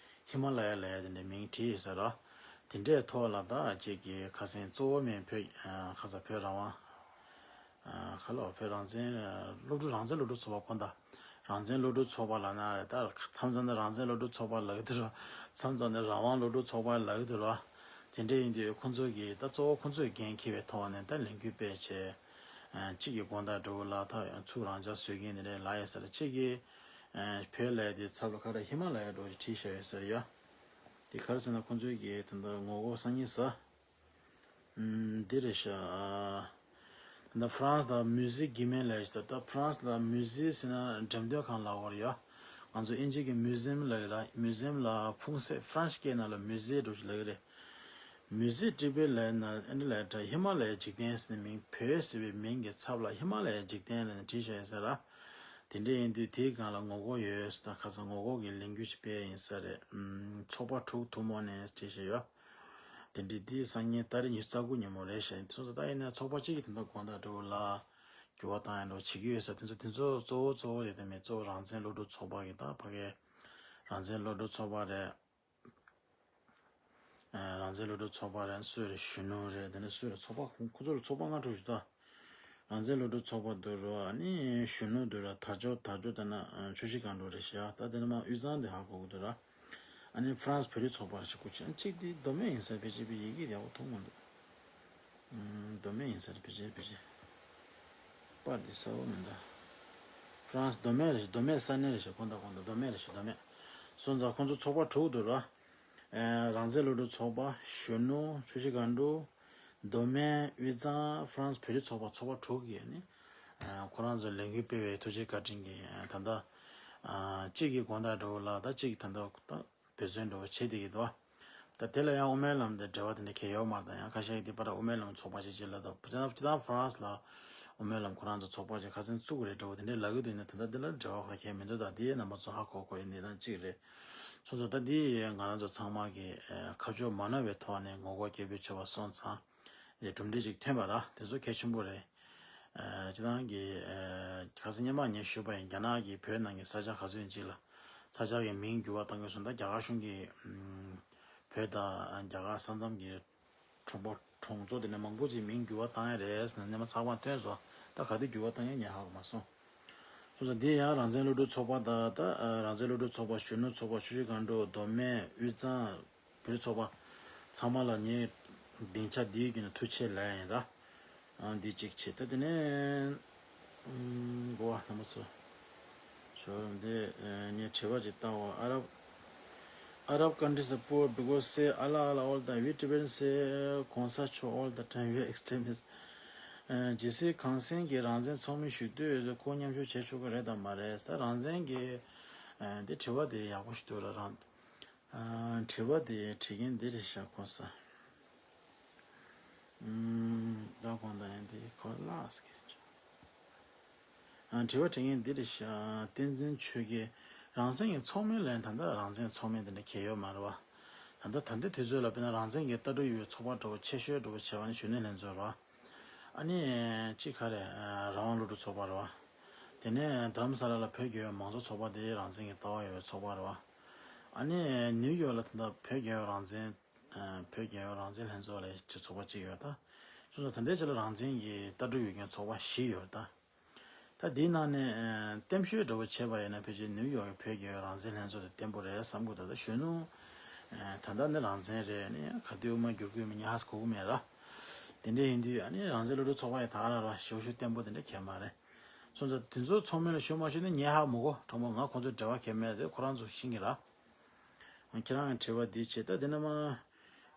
ཧི་མ་ལ་ཡ་ལ་ཡ་དེ་འདྲའི་མིང་བྲིས་ཡོད་ས་ར། དེ་འདྲའི་ཐོག་ལ་ད་གཅིག་གི་ཁ་སང་གཙོ་བོ་མིང་བོད་ཁ་ས་བོད་རང་དབང་ཁ་ལོ་བོད་རང་བཙན་སློབ་ཕྲུག་རང་བཙན་སློབ་ཕྲུག་ཚོགས་པ་ཁོ་ད། རང་བཙན་སློབ་ཕྲུག་ཚོགས་པ་ལབ་ན་རེད། ད་མཚམས་མཚམས་ནས་རང་བཙན་སློབ་ཕྲུག་ཚོགས་པ་ལབ་ཀྱི་འདུག་ར། མཚམས་མཚམས་ནས་རང་དབང་སློབ་ཕྲུག་ཚོགས་པ་ལབ་ཀྱི་འདུག་ར། དེ་འདྲ་ཡིན་དུས་ཁོ་ཚོ་གིས་ད་གཙོ་བོ་ཁོ་ཚོས་འགན་འཁྱེར་བའི་ཐོག་ནས་ད་ལས་འགུལ་སྤེལ་བྱས། གཅིག་གི་དགོང་དག་འགྲོ་ལ་ད་ཚུར་རང་འཇགས་བཟོ་མཁན་དེ་འདྲ་ལབ་ཡོད་ས་རེད། གཅིག་གིས་བོད་ལབ་དེ་ཚབ་ལ་ཁ་ར་ཧི་མ་ལ་ཡ་འགྲོ་ཞེས་བྲིས་བཞག་ཡོད་ས་རེད་ཡ། དེ་ག་རེ་ཟེར་ན་ཁོ་ཚོས་གིས་ད་ལྟ་ངོ་རྒོལ་སང་ཉིན་ཟ། ཨམ། འདི་རེད་ཤག་ད་ཧྥ་རན་སི་ད་མུ་ཟིག་གི་མིང་ལབ་ཡ་ཞིག་ད། ད་ཧྥ་རན་སི་ལ་མུ་ཟི་ཟེར་ན་འགྲེམས་སྟོན་ཁང་ལབ་ཡོད་རེད་ཡ། ང་ཚོ་ཨིན་ཇི་གི་མུ་ཟི་ཡམ་ལབ་ཡོད་ར། མུ་ཟི་ཡམ་ལ་ཧྥུང་སེ་ཧྥ་རན་སི་སྐད་ནང་ལ་མུ་ཟི་འདྲ་ཞིག་ལབ་ཀྱི་རེད། མུ་ཟི་ཊི་བེཊ་ལབ་ན་ཨ་ནི་ལབ་ཡ་ད་ཧི་མ་ལ་ཡའི་འཇིག་རྟེན་ཟེར་ནས་མིང་བོད་ཟེར་བའི་མིང་གི་ཚབ་ལ་ཧི་མ་ལ་ཡའི་འཇིག་རྟེན་ལབ་ནས་བྲིས་བཞག་ཡོད་ས་ར། དེ་འདྲ་ཡིན་དུས་དེའི་སྒང་ལ་ངོ་རྒོལ་ཡོད་ཟེར་ད་ཁ་སང་ངོ་རྒོལ་གྱི་ལས་འགུལ་ཞིག་སྤེལ་ཡིན་ས་རེད། ཨམ། ཚོགས་པ་དྲུག་ཐུན་མོང་ནས་བྲིས་བཞག་ཡོད། དེ་འདྲའི་འདི་སང་ཉིན་ཏ་རིག་ཉི་ཤུ་རྩ་དགུ་ཉིན་མོ་རེད་ཤག་དེ་ཚོ་ད་ཡིན་ན་ཚོགས་པ་གཅིག་གིས་དེ་འདྲ་དགོང་དག་འགྲོ་ལ་འགྱུར་བ་བཏང་ཡ་འགྲོ་བྱེད་ཀྱི་ཡོད་ས། དེ་ཚོ་དེ་ཚོ་གཙོ་བོ་གཙོ་བོ་དེ་དེ་མིན་གཙོ་བོ་རང་བཙན་སློབ་ཕྲུག་ཚོགས་པ་གི་ད་ཕ་གའི་རང་བཙན་སློབ་ཕྲུག་ཚོགས་པ་རེད། ཨ། རང་བཙན་སློབ་ཕྲུག་ཚོགས་པ་རེད། སུ་རེད། གཞོན་ནུ་རེད། དེ་ནས་སུ་རེད། ཚོགས་པ་ཁོ་ཁོ་ཚོ་ལ་ཚོགས་པ་ལྔ་དྲུག་ཞིག་ད། རང་བཙན་སློབ་ཕྲུག་ཚོགས་པ་འདུག་རོ། ཨ་ནི་གཞོན་ནུ་འདུག་ར། དར་ལྕོག་དར་ལྕོག་དེ་ན་ཆུ་བཞི་སྒང་དྲུག་རེད་ཤག་ད་དེ་ནས་མར་དབུས་གཙང་དེ་ཧ་གོ་གི་འདུག་ར། ཨ་ནི་ཧྥ་རན་སི་བོད་རིགས་ཚོགས་པ་རེད་ཤག་སྐུ་མཁྱེན། གཅིག་དེ་མདོ་སྨད་ཡིན་ས་རེད། ཕལ་ཆེར་ཕལ་ཡི་གེ་ཡག་པོ་མཐོང་མི་འདུག་ཨུམ། མདོ་སྨད་ཡིན་ས་རེད། ཕལ་ཆེར་ཕལ་ཆེར། པར་འདི་གསལ་པོ་མི་འདུག་ཧྥ་རན་སི་མདོ་སྨད་རེད་ཤག་མདོ་སྨད་ས་གནས་རེད་ཤག་དགོངས་དག་དགོངས་དག་མདོ་སྨད་རེད་ཤག་མདོ་སྨད། སོང་ཙང་ཁོང་ཚོ་ཚོགས་པ་དྲུག་འདུག་ར། ཨེ། རང་བཙན་སློབ་ཕྲུག་ཚོགས་པ། གཞོན་ནུ། ཆུ་བཞི་སྒང་དྲུག་མདོ་སྨད། དབུས་གཙང་། ཧྥ་རན་སི་བོད་རིགས་ཚོགས་པ། ཚོགས་པ་དྲུག་གིས་ནི། ཨེ། ཁོ་རང་ཚོ་ལས་འགུལ་སྤེལ་བའི་ཐུགས་རྗེ་བཀའ་དྲིན་གྱིས། ཨེ། ད་ལྟ། ཨ། གཅིག་གིས་དགོང་དག་འགྲོ་ལ་ད་གཅིག་ད་ལྟ་ད་འབད་བརྩོན་འགྲོ་བྱེད་བསྡད་ཀྱི་འདུག་ད་དེ་ལ་ཡང་དབུ་མའི་ལམ་དང་འབྲེལ་བ་དེ་འདྲ་གང་ཡང་ཡོད་མ་རེད། ད་ཡང་ཁ་ཤས་ཀྱིས་འདི་པར་དབུ་མའི་ལམ་ཚོགས་པ་ཞིག་ཅིག་ལབ་འདུག་སྤྱིར་བཏང་སྤྱིར་བཏང་ཧྥ་རན་སི་ལ་དབུ་མའི་ལམ་ཁོ་རང་ཚོ་ཚོགས་པ་ཅིག་ཁ་སང་བཙུགས་རེད་འདྲ་བོ་དེ་འདྲ་ལབ་ཀྱི་འདུག་ཡིན་ན་ད་ལྟ་འདི་ལ་འབྲེལ་བ་ཁོ་རང་གང་ཡང་མི་འདུག་ད་འདི་རྣམ་པ་ཚོ་ཧ་གོ་དགོས་ཡ་གནད་དོན་གཅིག་རེད། སོང་ཙང་ད་འདི་ང་རང་ཚོ་ཚང་མ་གིས་ཨ། ཁ་ཕྱོགས་མ་ནོར་བའི་ཐོག་ནས་ངོ་རྒོལ་སྐད་འབོད་བྱས་པ་སོང་ཙང་། ཨེ། གྲུབ་འབྲས་ཅིག་ཐོན་པ་ར། དེ་ཚོ་གལ་ཆེན་པོ་རེད། ཨེ། སྤྱིར་བཏང་གི། ཨེ། ཁ་སང་སྔོན་མ་ངས་ཞུས་པ་ཡིན། རྒྱ་ནག་གིས་བོད་ནང་གི་ས་ཆ་ག་ཚོད་ཡིན་ཅིག་ལ་ས་ཆ་གི་མིང་འགྱུར་བ་བཏང་གི་སོང་། ད་རྒྱ་གར་གཞུང་གིས། ཨམ། བོད་དང་རྒྱ་གར་ས་མཚམས་ཀྱི་གྲོང་པ་གྲོང་ཚོ་དེ་འདྲ་མང་པོ་ཅིག་མིང་འགྱུར་བ་བཏང་ཡ་རེད་ཟེར་ནས་སྔོན་མ་ཚགས་པར་བཏོན་སོང་། ད་ག་དུས་འགྱུར་བ་བཏང་ཡ་ངས་ཧ་གོ་མ་སོང་། སོང་ཙང་འདི་ཡང་རང་བཙན་སློབ་ཕྲུག་ཚོགས་པ་དང་། ད་རང་བཙན་སློབ་ཕྲུག་ཚོགས་པ། གཞོན་ནུ་ཚོགས་པ། ཆུ་བཞི་སྒང་དྲུག་མདོ་སྨད། དབུས་གཙང་། བོད་རིགས་ཚོགས་པ་ཚང་མ་ལ་ངས་སྡིངས་ཆ་འདིའི་བརྒྱུད་ནས་ཐུགས་རྗེ་ཆེ་ལབ་ཡ་ཡིན་ར། ཨ། འདི་གཅིག་བྱས། ད་དེ་ནས། ཨམ། གོ་བ་རྣམ་པ་ཚོ། ཞོར་འདི། ཨེ། ངས་དྲི་བ་ཅིག་བཏང་བ། ཨ་རབ། Arab countries are poor because say Allah, Allah all the time. We Tibetans say གོང་ས་མཆོག all the time. We are extremists. ཇི་སྲིད་གངས་སེང་གིས་རང་བཙན་ཚོགས་མི་ཞུ་འདོད་ཡོད་ཚེ་ཁོ་མཉམ་ཞུགས་བྱེད་ཆོག་གི་རེད་དམ་མ་རེད། ད་རང་བཙན་གྱི་འདི་དྲི་བ་དེ་ཡག་པོ་ཞིག་འདུག་ལ། རང་དྲི་བ་དེ་དྲི་མཁན་འདི་རེད་ཤག་ཁོ་ས། ད་གོང་དང་ཡང་དེ་ཁོ་ལགས་ཀྱི། དྲི་བ་དྲི་མཁན་འདི་རེད་ཤག་བསྟན་འཛིན་ཆོས་རྒྱལ། རང་བཙན་གྱི་ཚོགས་མི་ལ་ད་ལྟ་རང་བཙན་ཚོགས་མི་དེ་འདྲ་གལ་ཡོད་མ་རེད་བ། ད་ལྟ་ད་ལྟ་དུས་ཚོད་ལ་དཔེར་ན་རང་བཙན་གྱི་ལྟ་གྲུབ་ཡོད་པའི་ཚོགས་པ་འདྲ་བོ་ཆེ་ཤོས་འདྲ་བོ་བྱས་པ་ནི་གཞོན་ནུ་ལྷན་ཚོགས་རེད་བ། ཨ་ནི་གཅིག་ག་རེ། རང་དབང་སློབ་ཕྲུག་ཚོགས་པ་རེད་བ། དེ་ནས་རྡ་རམ་ས་ལ་ལ་བོད་རྒྱལ་ཡོངས་མང་གཙོ་ཚོགས་པ་དེ་རང་བཙན་གྱི་ལྟ་བ་ཡོད་པའི་ཚོགས་པ་རེད་བ། ཨ་ནི་ནིའུ་ཡོག་ལ་ད་ལྟ་བོད་རྒྱལ་ཡོངས་རང་བཙན། བོད་རྒྱལ་ཡོངས་རང་བཙན་ལྷན་ཚོགས་ལ་ཅིག་ཚོགས་པ་གཅིག་ཡོད་ད། སོ་སོ་ད་ལྟའི་ཆ་ལ་རང་བཙན་གྱི་ལྟ་གྲུབ་ཡོད་མཁན་ཚོགས་པ་བཞི་ཡོད་ད། ད་དེའི་ནང་ནས་ཨ་ལྟེམ་ཤོས་འདྲ་བོ་བྱས་པ་ཡིན་ན་ཕལ་ཆེར་ནིའུ་ཡོག་གི་བོད་རྒྱལ་ཡོངས་རང་བཙན་ལྷན་ཚོགས་དེ་བརྟན་པོ་རེད་བསམ་གི་འདུག་ད་གཞོན་ནུ། ཨ་ད་ལྟ་ནི་རང་བཙན་རེད་ནི་ག་དུས་དབུ་མ་བསྒྱུར་དགོས་མིན་ཧ་གོ་གི་མེད་ར། དེ་འདྲ་ཡིན་དུས་ཨ་ནི་རང་བཙན་སློབ་ཕྲུག་ཚོགས་པ་ཡི་ད་ག་རང་ར་ཞེ་པོ་ཞེ་པོ་བརྟན་པོ་དེ་འདྲ་གང་ཡང་མ་རེད། སོང་ཙང་དེ་ཚོ་ཚོགས་མི་ལ་ཞུ་མ་ཞུ་ནི་ངས་ཧ་མ་གོ་དྲང་མོ་ང་ཁོང་ཚོའི་འབྲེལ་བ་གང་ཡང་མེད་དེ་ཁོ་རང་ཚོ་ཤེས་ཀྱི་ར། ཁྱེད་རང་གི་དྲི་བ་འདི་བྱེད་ད་འདི་ན་མ།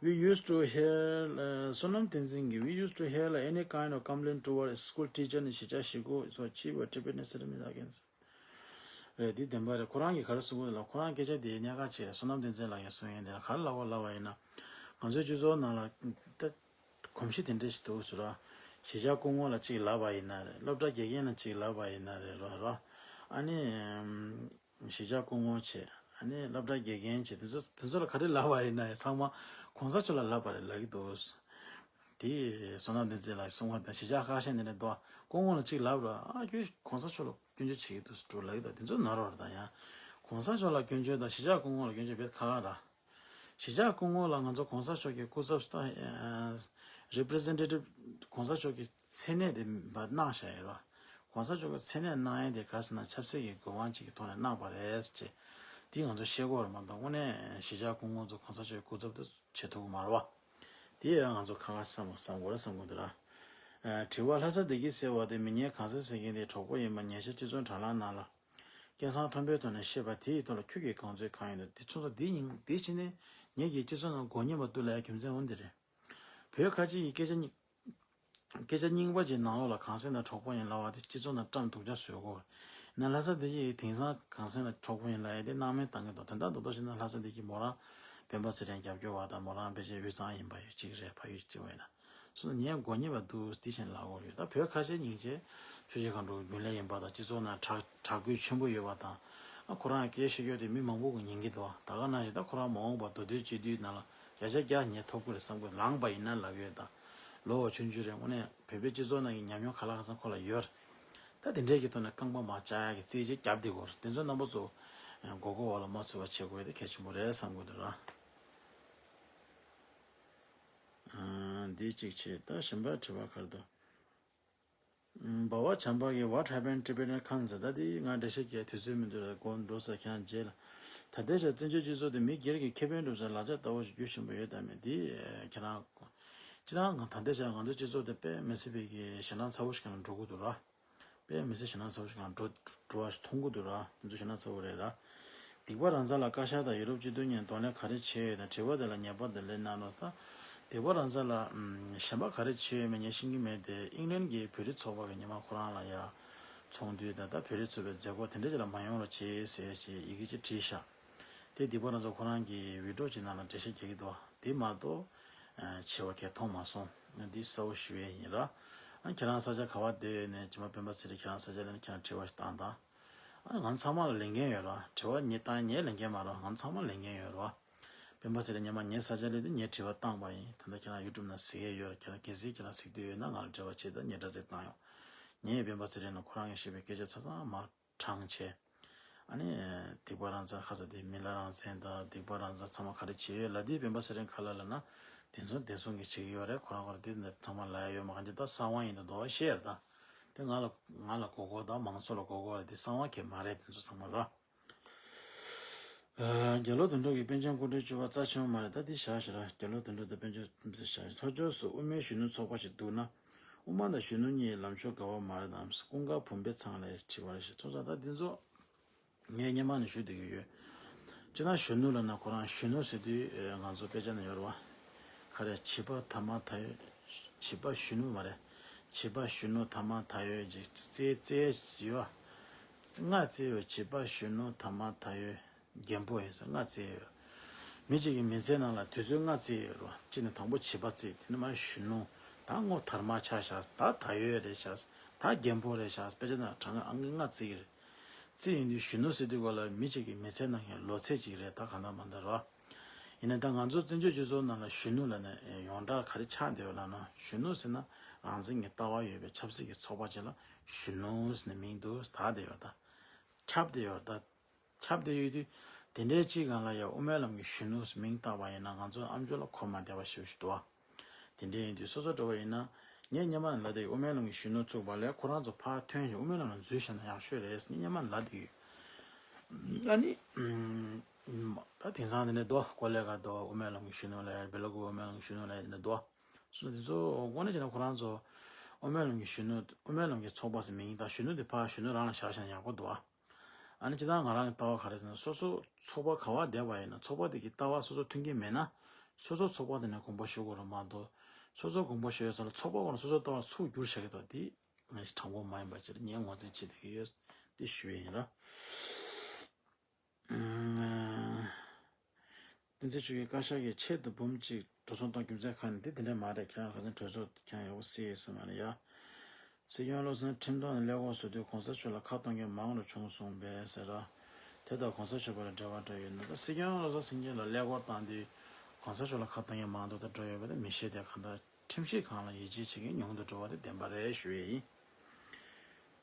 We used to hear, uh, Sonam Tenzin གིས, "We used to hear, like, any kind of complaint toward a school teacher ནི་གཞིས་ཆགས་ཞིག་གོ so cheap or Tibetan settlement against." རེད་འདི་བདེན་པ་རེད། ཁོ་རང་གིས་ག་རེ་གསུང་གི་འདུག་ལ་ཁོ་རང་སྐད་ཆ་དེ་གནད་འགག་ཆེ་རེད། བསོད་ནམས་བསྟན་འཛིན་ལགས་ཀྱིས་གསུང་ཡིན་དེ་ལ་ག་རེ་ལབ་པ་ལབ་པ་ཡིན་ན། ང་ཚོའི་སྤྱི་ཚོགས་ནང་ལ་ད་གོམས་གཤིས་དེ་འདྲ་ཞིག་འདུག་ཟེར་ར། གཞིས་ཆགས་སྐུ་ངོ་ལ་གཅིག་ལབ་པ་ཡིན་ན་རེད། སློབ་གྲྭ་དགེ་རྒན་ལ་གཅིག་ལབ་པ་ཡིན་ན་རེད་ར་ར། ཨ་ནི། གཞིས་ཆགས་སྐུ་ངོ་བྱས། ཨ་ནི་སློབ་གྲྭ་དགེ་རྒན་བྱས་དེ་ཚོ་དེ་ཚོ་ལ་ག་རེ་ལབ་པ་ཡིན་ན་ཡང་ཚང་མ་གོང་ས་མཆོག་ལ་ལབ་པ་རེད་ལབ་ཀྱི་འདུག་དེ་བསོད་ནམས་བསྟན་འཛིན་ལགས་གསུང་བ་དང་གཞིས་ཆགས་ཁ་ཤས་ནས་ནས་འདུག་སྐུ་ངོ་ལ་གཅིག་ལབ་ར་ཨ་ཁྱོད་གོང་ས་མཆོག་ལ་སྐྱོན་བརྗོད་བྱེད་ཀྱི་འདུག་འགྲོ་ལབ་ཀྱི་འདུག་དེ་ཚོ་ནོར་བ་རེད། ད་ཡང་གོང་ས་མཆོག་ལ་སྐྱོན་བརྗོད་དང་གཞིས་ཆགས་སྐུ་ངོ་ལ་སྐྱོན་བརྗོད་བེད་ཁ་ཁ་ར། གཞིས་ཆགས་སྐུ་ངོ་ལ་ང་ཚོ་གོང་ས་མཆོག་གི་སྐུ་ཚབ་ལྟ་representative གོང་ས་མཆོག་གི་མཚན་གནས་དེ་གནང་བཞག་ཡོད་ར། གོང་ས་མཆོག་གི་མཚན་གནས་གནང་ཡས་དེ་ག་རེ་ཟེར་ན་ཆབ་སྲིད་ཀྱི་དགོས་དབང་ཅིག་གི་ཐོག་ནས་གནང་པ་རེད་ཅེས། དེ་ང་ཚོ་ཤེས་དགོས་རེད་མ་གཏོགས་དངོས་གནས་གཞིས་ཆགས་སྐུ་ངོ་ཚོ་གོང་ས་མཆོག་གི་སྐུ་ཚབ་དེ་བྱེད་ཐུབ་ཀྱི་མ་རེད་བ། དེ་ཡང་ང་ཚོ་ཁ་ཁ་བསམ་བསམ་དགོས་རེད་བསམ་གྱི་འདུག་ར། ཨ་དྲི་བ། ལྷ་ས་བདེ་སྐྱིད་ཟེར་བ་དེ་མི་ངན་གང་ཟག་ཟེར་མཁན་དེ་གྲོགས་པོ་ཡིན་པ་ཉེ་ཆར་སྤྱི་ཚོགས་དྲ་ལམ་ནང་ལ། སྐལ་བཟང་མཐོན་པོའི་ཐོག་ནས་བཤད་པ་དེ་ཡི་ཐོག་ལ་ཁྱོད་ཀྱི་དགོངས་ཚུལ་གང་ཡིན་ནམ། དེ་ཚོ་ལ་དེ་ཡིན་དེ་བྱས་ནས་ངེད་ཀྱིས་སྤྱི་ཚོགས་ནང་མགོ་རྙོག་པ་བསྡུ་ལ་ཡ་རྒྱུ་མཚན་འོ་འདི་རེད། བོད་ཁ་ཆེ་ཡི་སྐད་ཆ་གཉིས། སྐད་ཆ་རྙིང་པ་ཅིག་ནང་ལོགས་ལ་གངས་སེང་དང་གྲོགས་པོ་ཡིན་ལབ་པ་དེ་སྤྱི་ཚོགས་ནང་བཀྲམ་སྡུག་ཅག་བཟོས་གོ། ན་ལྷ་ས་བདེ་སྐྱིད་དེང་སང་གངས་སེང་ལ་གྲོགས་པོ་ཡིན་ལབ་ཡ་དེ་སྣང་མེད་བཏང་གི་འདུག་དོན་དག་རྡོག་རྡོག་བཤད་ན་ལྷ་ས་བདེ་སྐྱིད་མོ་རང་སྤེན་པ་ཚེ་རིང་རྒྱབ་སྐྱོར་བ་དང་མོ་རང་ཕལ་ཆེར་དབུས་གཙང་ཡིན་པ་ཡོད་གཅིག་རེད། ཕ་ཡུལ་གཅིག་པ་ཡིན་ན། སོང་ཙང་ངས་མགོ་རྙོག་པ་འདུག་འདི་བཞིན་ལབ་དགོས་ཡོད། ད་བོད་ཁ་ཆེ་སྙིང་རྗེ་ཆུ་བཞི་སྒང་དྲུག་རྒྱུན་ལས་ཡིན་པ་དང་སྤྱི་ཚོགས་ནང་གྲགས་གྲགས་འགུལ་ཆེན་པོ་ཡོད་པ་དང་། ཨ་ཁོ་རང་སྐད་ཆ་བཤད་རྒྱུ་དེ་མི་མང་པོ་གིས་ཉན་གྱི་འདུག་ད་ག་ནང་བཞིན་ད་ཁོ་རང་མ་འོངས་པ་མདོ་སྟོད་སྤྱི་འཐུས་ནང་ལ་བརྒྱ་ཆ་བརྒྱ་ཉན་ཐོབ་ཀྱི་རེད་བསམ་གྱི་ལངས་པ་ཡིན་ན་ལབ་ཡོད། ད་ལོ་བ་ཆུང་ཆུང་རེད། དངོས་གནས་བོད་པའི་སྤྱི་ཚོགས་ནང་གི་ཉམས་མྱོང་ག་ལ་གང་འཚམ་ཁོ་ལ་ཡོད་རེད། ད་དེ་འདྲའི་གི་ཐོག་ནས་རྐང་པ་མར་བཅག་ཡག་གི་རྩེད་ཆས་རྒྱབ་བསྡད་དགོས་རེད། དེ་ཚོ་རྣམ་པ་ཚོ་མགོ་སྐོར་བ་ལ་མ་ཚུད་པ་བྱེད་དགོས་ཡ་དེ་གལ་ཆེན་པོ་རེད་བསམ་གྱི་འདུག་ར། འདི་གཅིག་བྱས། ད་གཞན་པ་དྲི་བ་ག་རེ་འདུག་འབའ་བ་བྱམས་པ་གིས། What happened Tibetan council? ད་འདི་ང་འགྲེལ་བཤད་རྒྱག་དུས་ཚོད་མི་འདུག་ལ་མགོ་འགྲོ་ས་ཁྱེད་རང་རྗེས་ལ། ད་ལྟའི་ཆར་བཙན་བྱོལ་སྤྱི་ཚོགས་དེ་མི་སྒེར་གྱི་ཁེ་ཕན་སྒྲུབ་སའི་ལག་ཆ་ལྟ་བུ་ཞིག་འགྱུར་བཞིན་པ་ཡོད་དམ་མེད་འདི་ཁྱེད་རང་། སྤྱིར་བཏང་ང་ད་ལྟའི་ཆར་ང་ཚོའི་སྤྱི་ཚོགས་དེ་དཔེ་མི་སྲིད་པའི་གི་ཞེད་སྣང་ཚ་བོ་ཞིག་གི་ནང་འགྲོ་གི་འདུག་ར། དཔེ་མི་སྲིད་ཞེད་སྣང་ཚ་བོ་ཞིག་གི་ནང་འགྲོ་འགྲོ་བ་ཞིག་མཐོང་གི་འདུག་ར། དེ་ཚོ་ཞེད་སྣང་ཚ་བོ་རེད་ར། སྡིག་པ་རང་རྩ་ལ་བཀའ་ཤག་དང་ཡུ་རོབ་སྤྱི་མཐུན་གཉིས་གདོང་ལེན་ག་རེ་བྱས་ཡོད་དང་དྲི་བ་དེ་ལ་ཉེས་པ་དང་ལན་གནང་རོགས་ད། སྡིག་པ་རང་རྩ་ལ་ཨམ་གཞན་པ་ག་རེ་བྱས་ཡོད་མེད་ངས་ཤེས་ཀྱི་མེད་དེ། ཨིང་ལན་གྱི་བོད་རིགས་ཚོགས་པ་གི་ཉི་མ་ཁོ་རང་ལ་ཡ་ཚོགས་འདུ་དང་ད་བོད་རིགས་ཚོགས་པའི་མཛད་སྒོ་དེ་འདྲ་ཅིག་ལ་མ་ཡོང་རོགས་བྱེད་ཟེར་ཞེས་ཡི་གེ་ཅིག་བྲིས་ཤག་དེ་སྡིག་པ་རང་རྩ་ཁོ་རང་གི་བི་ཌི་ཡོ་ཅིག་ནང་ལ་འགྲེལ་བཤད་རྒྱག་གི་འདུག་དེ་མ་གཏོགས་ཨ་ཆེ་བ་གས་མཐོང་མ་སོང་། འདི་གསལ་བོ་ཞུ་ཡས་ཡིན་ར། ཨ་ཁྱེད་རང་ས་ཆ་ག་བ་བསྡད་ཡོད་ནས་ཇི་མ་སྤེན་པ་ཚེ་རིང་ཁྱེད་རང་ས་ཆ་ལ་ནི་ཁྱེད་རང་དྲི་བ་ཞིག་བཏང་དང་། ཨ་ང་ཚང་མ་ལ་ལས་འགན་ཡོད་ར། དྲི་བ་ངས་བཏང་ངས་ལས་འགན་མ་ར། ང་ཚང་མ་ལས་འགན་ཡོད་ར། སྤེན་པ་ཚེ་རིང་སྔོན་མ་ངའི་ས་ཆ་སླེབས་དུས་ངས་དྲི་བ་བཏང་པ་ཡིན། ད་ལྟ་ཁྱེད་རང་ཡུ་ཊུབ་ནང་གཟིགས་ཡས་ཡོད་ར། ཁྱེད་རང་གལ་སྲིད་ཁྱེད་རང་གཟིགས་འདོད་ཡོད་ན་ང་ལ་འབྲེལ་བ་བྱེད་དང་། ངས་དྲ་ཚིགས་བཏང་ཡོང་། ངས་སྤེན་པ་ཚེ་རིང་ལ་ཁོ་རང་གིས་བཤད་པའི་སྐད་ཆ་ཆ་ཚང་མ་དྲངས་བྱས། ཨ་ནི་སྡིག་པ་རང་རྩ་ཁ་ས་དེ་མི་ལ་རང་བཙན་དང་སྡིག་པ་རང་རྩ་ཚང་མ་ག་རེ་བྱས་ཡོད་ལབ་དུས་སྤེན་པ་ཚེ་རིང་ཁ་ལ་ལབ་ན་བདེན་འཚོལ་བདེན་འཚོལ་གྱིས་བྱེད་ཀྱི་ཡོད་རེད། ཁོ་རང་ཁོ་རང་དེ་ཚང་མ་ལབ་ཡ་ཡོད་མ། གང་ཅི་ད་གསང་བ་ཡིན་དུ་འདུག་བཤད་རེད་ད། དེ་ང་ལ་ང་ལ་གོ་གོ་དང་མང་ཚོགས་ལ་གོ་གོ་རེད། དེ་གསང་བ་གས་མ་རེད། དེ་ཚོ་ཚང་མ་ར། རྒྱ་ལོ་དོན་གྲུབ་ཀྱིས་པཎ་ཆེན་སྐུ་ཕྲེང་བཅུ་པ་རྩ་ཆེན་པོ་མ་རེད། ད་འདི་བཞག་ཞེ་ར། རྒྱ་ལོ་དོན་གྲུབ་དང་པཎ་ཆེན་ཟེར་བཞག་ཐོ་ཅོ་སུ་དབུ་མའི་གཞོན་ནུ་ཚོགས་པ་ཞིག་འདུག་ན། དབུ་མ་དང་གཞོན་ནུ་གཉིས་ལམ་ཕྱོགས་འགལ་བ་མ་རེད་དམ། ཀུན་དགའ་བུམ་པའི་ཚང་ལ་དྲི་བ་རེ་ཞིག་ཚོགས་ས། ད་འདི་ཚོ་ངས་སྔོན་མ་ནས་ཞུ་བསྡད་ཀྱི་ཡོད། སྤྱིར་ན་གཞོན་ནུ་ལབ་ན་ཁོ་རང་གཞོན་ནུ་ཟེར་དུས་ང་ཚོ་དཔེ་ཆ་ནས་ཡོད་རེད་བ། ག་རེ་བྱིས་པ་ཐ་མ་ད་བྱིས་པ་གཞོན་ནུ་མ་རེད། བྱིས་པ་གཞོན་ནུ་དར་མ་དར་ཡོད་ཅིག་བཙལ་བཙལ་ཡོད། ང་བཙལ་ཡོད། བྱིས་པ་གཞོན་ནུ་དར་མ་དར་ཡོད། རྒན་པོ་ཡིན་ཟེར་ང་བཙལ་ཡོད། མི་གཅིག་གི་མི་ཚེ་ནང་ལ་དུས་ཚོད་ལྔ་བརྩིས་ཡོད་རེད་བ། གཅིག་ནས་དང་པོ་བྱིས་པ་བརྩིས། དེ་ནས་མར་གཞོན་ནུ། ད་སྔོན་དར་མ་ཆགས་ཤག་ད་ད་ཡོད་རེད་ཤག་ད་རྒན་པོ་རེད་ཤག་དཔེ་ཆ་ནང་གྲངས་ཀ་ཨང་ཀི་ལྔ་བརྩི་གི་རེད། བརྩིས་ཡོང་དུས་གཞོན་ནུ་ཟེར་དུས་ག་ལ་མི་གཅིག་གི་མི་ཚེ་ནང་གི་ལོ་ཚད་ཅིག་རེད། ད་གང་ལྟར་མ་ལྟར་རེད་བ། ཡིན་ན་ད་ང་ཚོ་བཙན་བྱོལ་སྤྱི་ཚོགས་ནང་ལ་གཞོན་ནུ་ལབ་ནས་ཡོངས་གྲགས་ག་རེ་ཆགས་བསྡད་ཡོད་ལབ་ན། གཞོན་ནུ་ཟེར་ན་རང་བཙན་གྱི་ལྟ་བ་ཡོད་པའི་ཆབ་སྲིད་ཀྱི་ཚོགས་པ་ཅིག་ལ་གཞོན་ནུ་ཟེར་ནས་མིང་དུ་བཏགས་བསྡད་ཡོད། ད་ཁྱབ་བསྡད་ཡོད། ད། ཁྱབ་བསྡད་ཡོད་དུས། དེ་འདྲའི་གཅིག་སྒང་ལ་ཡང་དབུ་མའི་ལམ་གྱི་གཞོན་ནུ་མིང་བཏགས་པ་ཡིན་ན་ང་ཚོ་ཨམ་ཅོག་ལ་གོ་མ་བདེ་བ་ཞེ་པོ་ཞིག་འདུག་བ། དེ་འདྲའི་ཡིན་དུས་སོ་སོ་འདྲ་བོ་ཡིན་ན། ངས་སྔོན་མ་ནས་ལབ་བསྡད་ཡོད། དབུ་མའི་ལམ་གྱི་གཞོན་ནུ་བཙུགས་པ་ལས་ཁོ་རང་ཚོ་ཕར་ཐོན་ཞིང་དབུ་མའི་ལམ་ལ་འཛུལ་བཞག་ན་ཡག་ཤོས་རེད་ཟེར་ནས་སྔོན་མ་ནས་ལབ་བསྡད་ཡོད། ཨ་ནི། ད་དེང་སང་དེ་འདྲ་འདུག་ཀོ་ལེ་ག་འདུག་དབུ་མའི་ལམ་གྱི་གཞོན་ནུ་ལབ་ཡ། སྦེལ་ཀོབ་དབུ་མའི་ལམ་གྱི་གཞོན་ནུ་ལབ་ཡ་དེ་འདྲ་འདུག་སོ་དེ་ཚོ་དངོས་གནས་བྱས་ན་ཁོ་རང་ཚོ་དབུ་མའི་ལམ་གྱི་གཞོན་ནུ། དབུ་མའི་ལམ་གྱི་ཚོགས་པ་ཟེར་མིང་བཏགས། གཞོན་ནུ་དེ་ཕར་གཞོན་ནུ་རང་ལ་བཞག་བཞག་ན་ཡག་པོ་འདུག་ཨ། ཨ་ནི་སྤྱིར་བཏང་ང་རང་གི་ལྟ་བ་ག་རེ་ཟེར་ན། སོ་སོ་ཚོགས་པ་ག་བ་བསྡད་པ་ཡིན་ན་ཚོགས་པ་དེ་གི་ལྟ་བ་སོ་སོ་མཐུན་གྱི་མེད་ན། སོ་སོ་ཚོགས་པ་དེ་ནས་དགོངས་པ་ཞུ་དགོས་རེད་མ་གཏོགས། སོ་སོ་དགོངས་པ་ཞུ་ཡ་ས་ལ་ཚོགས་པ་ཁོ་ན་སོ་སོ་ལྟ་བ་ཚུར་བསྒྱུར་བྱ་གི་འདུག་དེ་ངས་དྲང་པོ་མ་ཡིན་པ་ཅིག་ངས་ངོས་འཛིན་བྱེད་བསྡད་ཀྱི་ཡོད། དེ་ཞུ་ཡ་ཡིན་ར། བསྟན་འཛིན་ཆོས་ཀྱི་བཀའ་ཤག་གིས་ཆེད་དུ་འབུམ་གཅིག་འགྲོ་སོང་གཏོང་རྒྱུ་མཚན་གང་ཡིན། དེ་དེ་འདྲ་མ་རེད། ཁྱེད་རང་ཁ་སང་གྲོས་ཚོགས་ཁྱེད་རང་ཡག་པོ་གསན་ཡོད་ས་མ་རེད་ཡ། སྲིད་སྐྱོང་བློ་བཟང་ཁྲིམས་ཐོག་ནས་ཀླད་ཀོར་བཟོ་དུས་གོང་ས་མཆོག་ལ་ཁ་གཏོང་མཁན་མང་རུ་བྱུང་སོང་པས་ཟེར་ར། དེ་དང་གོང་ས་མཆོག་བར་ལ་འབྲེལ་བ་འདྲ་ཡོད་ན། ད་སྲིད་སྐྱོང་བློ་བཟང་སེང་གེ་ལ་ཀླད་ཀོར་བཏང་དུས་གོང་ས་མཆོག་ལ་ཁ་གཏོང་མཁན་མང་དུ་ད་འགྲོ་ཡོད་པ་དེ་མི་ཤེས། དེ་གང་ལྟར་ཁྲིམས་ཞིབ་ཁང་ལ་ཡིད་ཆེས་བྱེད་མཁན་ཉུང་དུ་འགྲོ་བ་དེ་བདེན་པ་རེད་ཞུ་ཡས་ཡིན།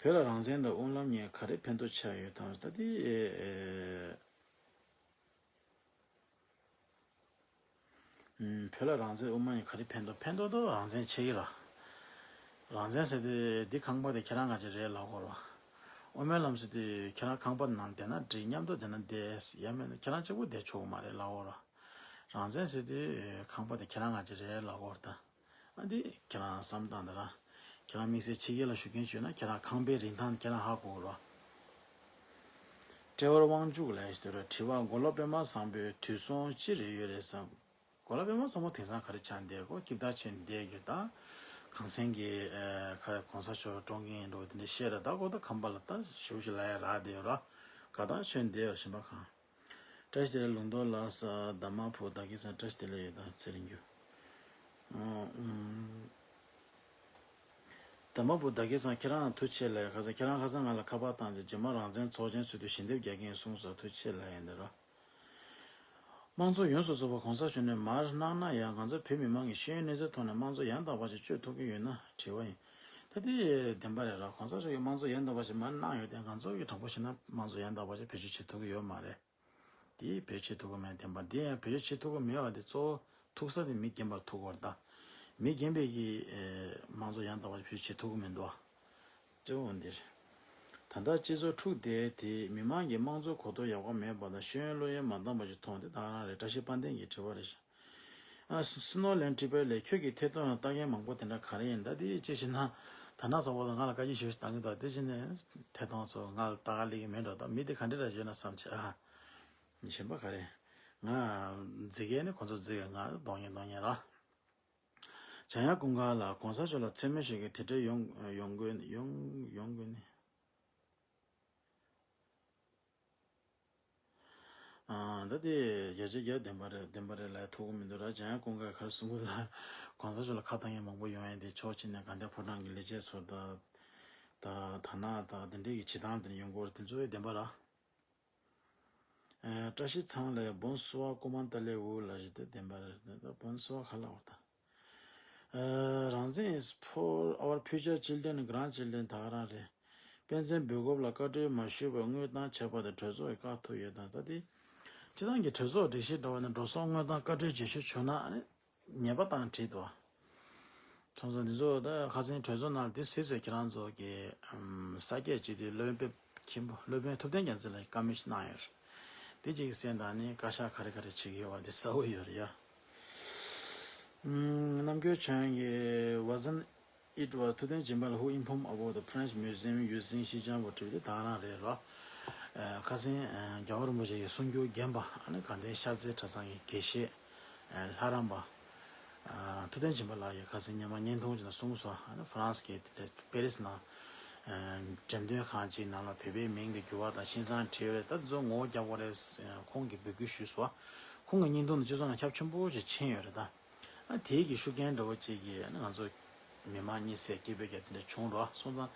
བོད་ལ་རང་བཙན་དང་དབུ་ལམ་གཉིས་ག་རེ་ཕན་ཐོགས་ཆགས་ཡོད་དམ། ད་དེ་ཨེ་ཨེ། ཨུམ། བོད་ལ་རང་བཙན་དབུ་མ་ཡིན་ག་རེ་ཕན་ཐོགས། ཕན་ཐོགས་ཐོགས་རང་བཙན་ཆེ་གི་ར། རང་བཙན་ཟེར་དུས་འདི་ཁང་པ་དེ་ཁྱེད་རང་ང་ཅིག་རེད་ལབ་དགོས་ར། དབུ་མའི་ལམ་ཟེར་དུས་ཁྱེད་རང་ཁང་པ་ནང་བསྡད་ན་འགྲིག་མཉམ་དུ་བསྡད་ན་བསྡད། ཡང་མིན་ན་ཁྱེད་རང་གཅིག་པུ་བསྡད་ཆོག་གི་མ་རེད་ལབ་དགོས་ར། རང་བཙན་ཟེར་དུས་ཁང་པ་དེ་ཁྱེད་རང་ང་ཅིག་རེད་ལབ་དགོས་ར་ད། ཨ་འདི་ཁྱེད་རང་བསམ་སྟངས་དེ་ར། ཁྱེད་རང་དམིགས་བསལ་ཕྱི་རྒྱལ་ལ་བཞུགས་མཁན་བྱུང་ན་ཁྱེད་རང་ཁང་པའི་རིན་ཐང་ཁྱེད་རང་ཧ་གོ་གི་རེད། ཀྲེ་ཝར་དབང་ཕྱུག་ལ་ཡིས་དུས་ར་དྲི་བ། མགོ་ལོག་པད་མ་བཟང་པོའི་དུས་སོང་ཅི་རེད་ཡོད་རེད་བསམ། མགོ་ལོག་པད་མ་བཟང་པོ་དེང་སང་ག་རེ་ཆགས་འདུག་གོ། སྐྱིབས་ད་ཆོས་འདེད་རྒྱུ་དང་། གངས་སེང་གི་ཨ་ཁ་གོང་ས་མཆོག་བཀྲོངས་མཁན་ཡིན་འགྲོ་དེ་འདྲ་བཤད་ར། ད་གོ་ད་ཁང་པ་ལ་ད་ཞུ་ཞུ་ལ་ཡ་རག་བསྡད་ཡོད་ར། ག་ད་ཆོས་འདེད་ཡོད་གཞན་པ་གང་། བཀྲ་ཤིས་བདེ་ལེགས་ལུང་རྟོགས་ལགས། འདབ་མ་བུ་བདག་གིས་ཚང་བཀྲ་ཤིས་བདེ་ལེགས་ཡོད་དང་ཚེ་རིང་རྒྱུ། འདབ་མ་བུ་བདག་གིས་ཚང་ཁྱེད་རང་ཐུགས་ཆེ་ལགས། ཁ་སང་ཁྱེད་རང་ཁ་སང་ང་ལ་ཁ་པར་བཏང་རྗེས་རྗེས་མ་རང་བཙན་ཚོགས་ཆེན་ཚུད་དུས་ཞལ་འདེབས་རྒྱག་གིན་གསུངས་སོང་། ཐུགས་ཆེ་ལགས་ཡིན་ད་ར། དམངས་གཙོ་ཡོངས་སུ་རྫོགས་པ་གོང་ས་མཆོག་ནས་མར་གནང་ན་ཡང་ང་ཚོ་བོད་མི་མང་གི་ཤེས་ཡོན་གནས་ཚད་ཐོག་ནས་དམངས་གཙོ་ཡང་དག་པ་ཞིག་སྤྱོད་ཐུབ་ཀྱི་ཡོད་ན་དྲི་བ་ཡིན། ད་དེ་བདེན་པ་རེད་ར། གོང་ས་མཆོག་གིས་དམངས་གཙོ་ཡང་དག་པ་ཞིག་མར་གནང་ཡོད་དེ་ང་ཚོ་གིས་དྲང་པོ་བཤད་ན་དམངས་གཙོ་ཡང་དག་པ་ཞིག་བེད་སྤྱོད་བྱེད་ཐུབ་ཀྱི་ཡོད་མ་རེད། དེ་བེད་སྤྱོད་བྱེད་ཐུབ་ཀྱི་མེད་བདེན་པ། འདི་ཡང་བེད་སྤྱོད་བྱེད་ཐུབ་ཀྱི་མེད་པ་དེ་གཙོ་བོ་ཐུག་ས་དེ་མི་རྒན་པར་ཐུག་དགོས་རེད་ད། མི་རྒན་པས་ཀྱིས་དམངས་གཙོ་ཡང་དག་པ་ཞིག་བེད་སྤྱོད་བྱེད་ཐུབ་ཀྱི་མི་འདུག་བ། གཙོ་བོ་འདིར། ད་ལྟ་སྤྱི་ཚོགས་འཁྲུག་བསྡད་དེ་མི་མང་གིས་དམངས་གཙོའི་གོ་རྟོགས་ཡག་པོ་མེད་པ་དང་ཤེས་ཡོན་བློ་ཡུལ་མ་འདང་བ་ཞིག་མཐོང་དེ་ད་ག་རང་རེད། བཀྲ་ཤིས་དཔལ་ལྡན་གྱིས་དྲི་བ་རེ་བཞག་ཨ་སི་སི་ནོ་ལན་ཊི་པེ་ལས་ཁྱོད་ཀྱི་ཐད་གཏོང་ལ་ལྟ་མཁན་མང་པོ་དེ་འདྲ་ག་རེ་ཡིན། ད་དེ་ཅི་ཞིག་ན་ད་ན་ཚ་བོ་དང་ང་ལ་བཀའ་འགྱུར་ཞིག་བཏང་གི་འདུག་དེ་བཞིན་ནས་ཐད་གཏོང་ཚོ་ང་ལ་ལྟ་ག་སླེབས་ཀྱི་མེད་འགྲོ། ད་མི་དེ་ག་འདྲ་ར་བརྗོད་ན་བསམ་བྱས་ཨ། གཞན་པ་ག་རེ། ང་རྫི་གས་ནི་ཁོ་ཚོ་རྫི་གས་ང་གདོང་ཉེ་གདོང་ཉེ་ར། འཇམ་དབྱངས་ཀུན་དགའ་ལགས། གོང་ས་མཆོག་ལ་མཚན་སྨད་ཞུ་མཁན་དེ་འདྲ་ཡོང་ཡོང་དགོས་ནི་ཡོང་ཡོང་དགོས་ནི། ཨ་ད་དེ་བརྒྱ་ཆ་བརྒྱ་བདེན་པ་རེད་བདེན་པ་རེད་ལབ་ཐུབ་ཀྱི་མི་འདུག་ར། འཇམ་དབྱངས་ཀུན་དགའ་ག་རེ་གསུང་གི་འདུག་གོང་ས་མཆོག་ལ་ཁ་གཏོང་མཁན་མང་པོ་ཡོང་ཡས་དེ་ཕྱོགས་གཅིག་ནས་དགའ་ལྡན་ཕོ་བྲང་གི་ལས་བྱེད་ཚོ་དང་། ད་ད་ནང་དང་དེ་འདྲའི་གི་བྱེད་སྟངས་དེ་འདྲ་ཡོང་གི་ཡོད་རེད། དེ་ཚོ་བདེན་པ་ར། ཨ་བཀྲ་ཤིས་ཚང་ལགས། Bonsoir, comment allez-vous? ལབ་བཞིན་དེ་བདེན་པ་རེད། ད་Bonsoir ག་ལབ་དགོས་ད། ཨ་རང་བཙན is for our future children, grandchildren ད་ག་རང་རེད། དཔེ་མཚོན་སྦེལ་ཀོབ་ལ་བཀའ་འཁྲོལ་མ་ཞུས་པར་དངུལ་བཏང་བྱས་པ་དེ་གྲོས་ཚོགས་ཀྱིས་བཀག་ཐུབ་ཡོད་དམ། ད་དེ་སྤྱི་བཏང་གི་གྲོས་ཚོགས་སྒྲིག་གཞི་འདྲ་བ་ནས་འགྲོ་སོང་དངུལ་བཏང་བཀའ་འཁྲོལ་བརྗེ་ཞུ་བྱུང་ན་ཨ་ནི་ཉེས་པ་བཏང་བྲིས་འདུག་སོང་ཙང་འདི་ཚོ་ད་ཁ་སང་གྲོས་ཚོགས་ནང་འདི་གཟིགས་ཚེ་ཁྱེད་རང་ཚོ་གི་ཨམ་ས་སྐྱ་སྤྱི་འཐུས་སློབ་དཔོན་མཁན་པོ་སློབ་དཔོན་ཐུབ་བསྟན་རྒྱལ་མཚན་ལགས་ཀྱིས་བཀའ་མོལ་ཞིག་གནང་ཡོད་རེད། འདི་གཅིག་གསན་དང་ནི་བཀའ་ཤག་ག་རེ་ག་རེ་བྱེད་ཀྱི་ཡོད་པ་འདི་གསལ་པོ་ཡོད་རེད་ཡ། ཨམ་རྣམ་རྒྱལ་ཆོས་དབྱངས་ཀྱིས་wasn't it was ཐུབ་བསྟན་སྦྱིན་པ་ལགས་who informed about the French Museum using Xinjiang བོ་བྲིས་པ་དེ་ད་ག་རང་རེད་རོ། ཨ་ཁ་སང་ཨ་རྒྱལ་བ་རིན་པོ་ཆེ་ཡི་གསུང་སྒྱུར་རྒན་པ་ཨ་ནི་དགའ་ལྡན་ཤར་རྩེ་གྲྭ་ཚང་གི་དགེ་བཤེས་ཨ་ལྷ་རམས་པ་ ཐུབ་བསྟན་སྦྱིན་པ་ལགས་ཀྱིས་ཁ་སང་སྔོན་མ་བརྙན་ཐུང་ཅིག་ནང་གསུངས་སོང་། ཨ་ནི་ཧྥ་རན་སི་གི་དེ་པེ་རི་སི་ནང་འགྲེམས་སྟོན་ཁང་ཅིག་ནང་ལ་བོད་པའི་མིང་དེ་འགྱུར་བ་དང་ཤིང་ཚང་བྲིས་ཡོད་རེད། ད་དེ་ཚོ་ངོ་བོ་རྒྱག་དགོས་རེད། ཁོང་གིས་འབོད་སྐུལ་ཞུས་སོང་། ཁོང་གི་བརྙན་ཐུང་དེ་སྤྱི་ཚོགས་ནང་ཁྱབ་ཆེན་པོ་ཞིག་ཕྱིན་ཡོད་རེད་ད། ཨ་དེའི་གི་ཤུགས་རྐྱེན་འདྲ་བོ་ཅིག་གིས་ཨ་ནི་ང་ཚོ་མི་མང་གཉིད་སད་སྐད་འབོད་རྒྱག་དེ་འདྲ་བྱུང་རོགས་སོང་ཙང་།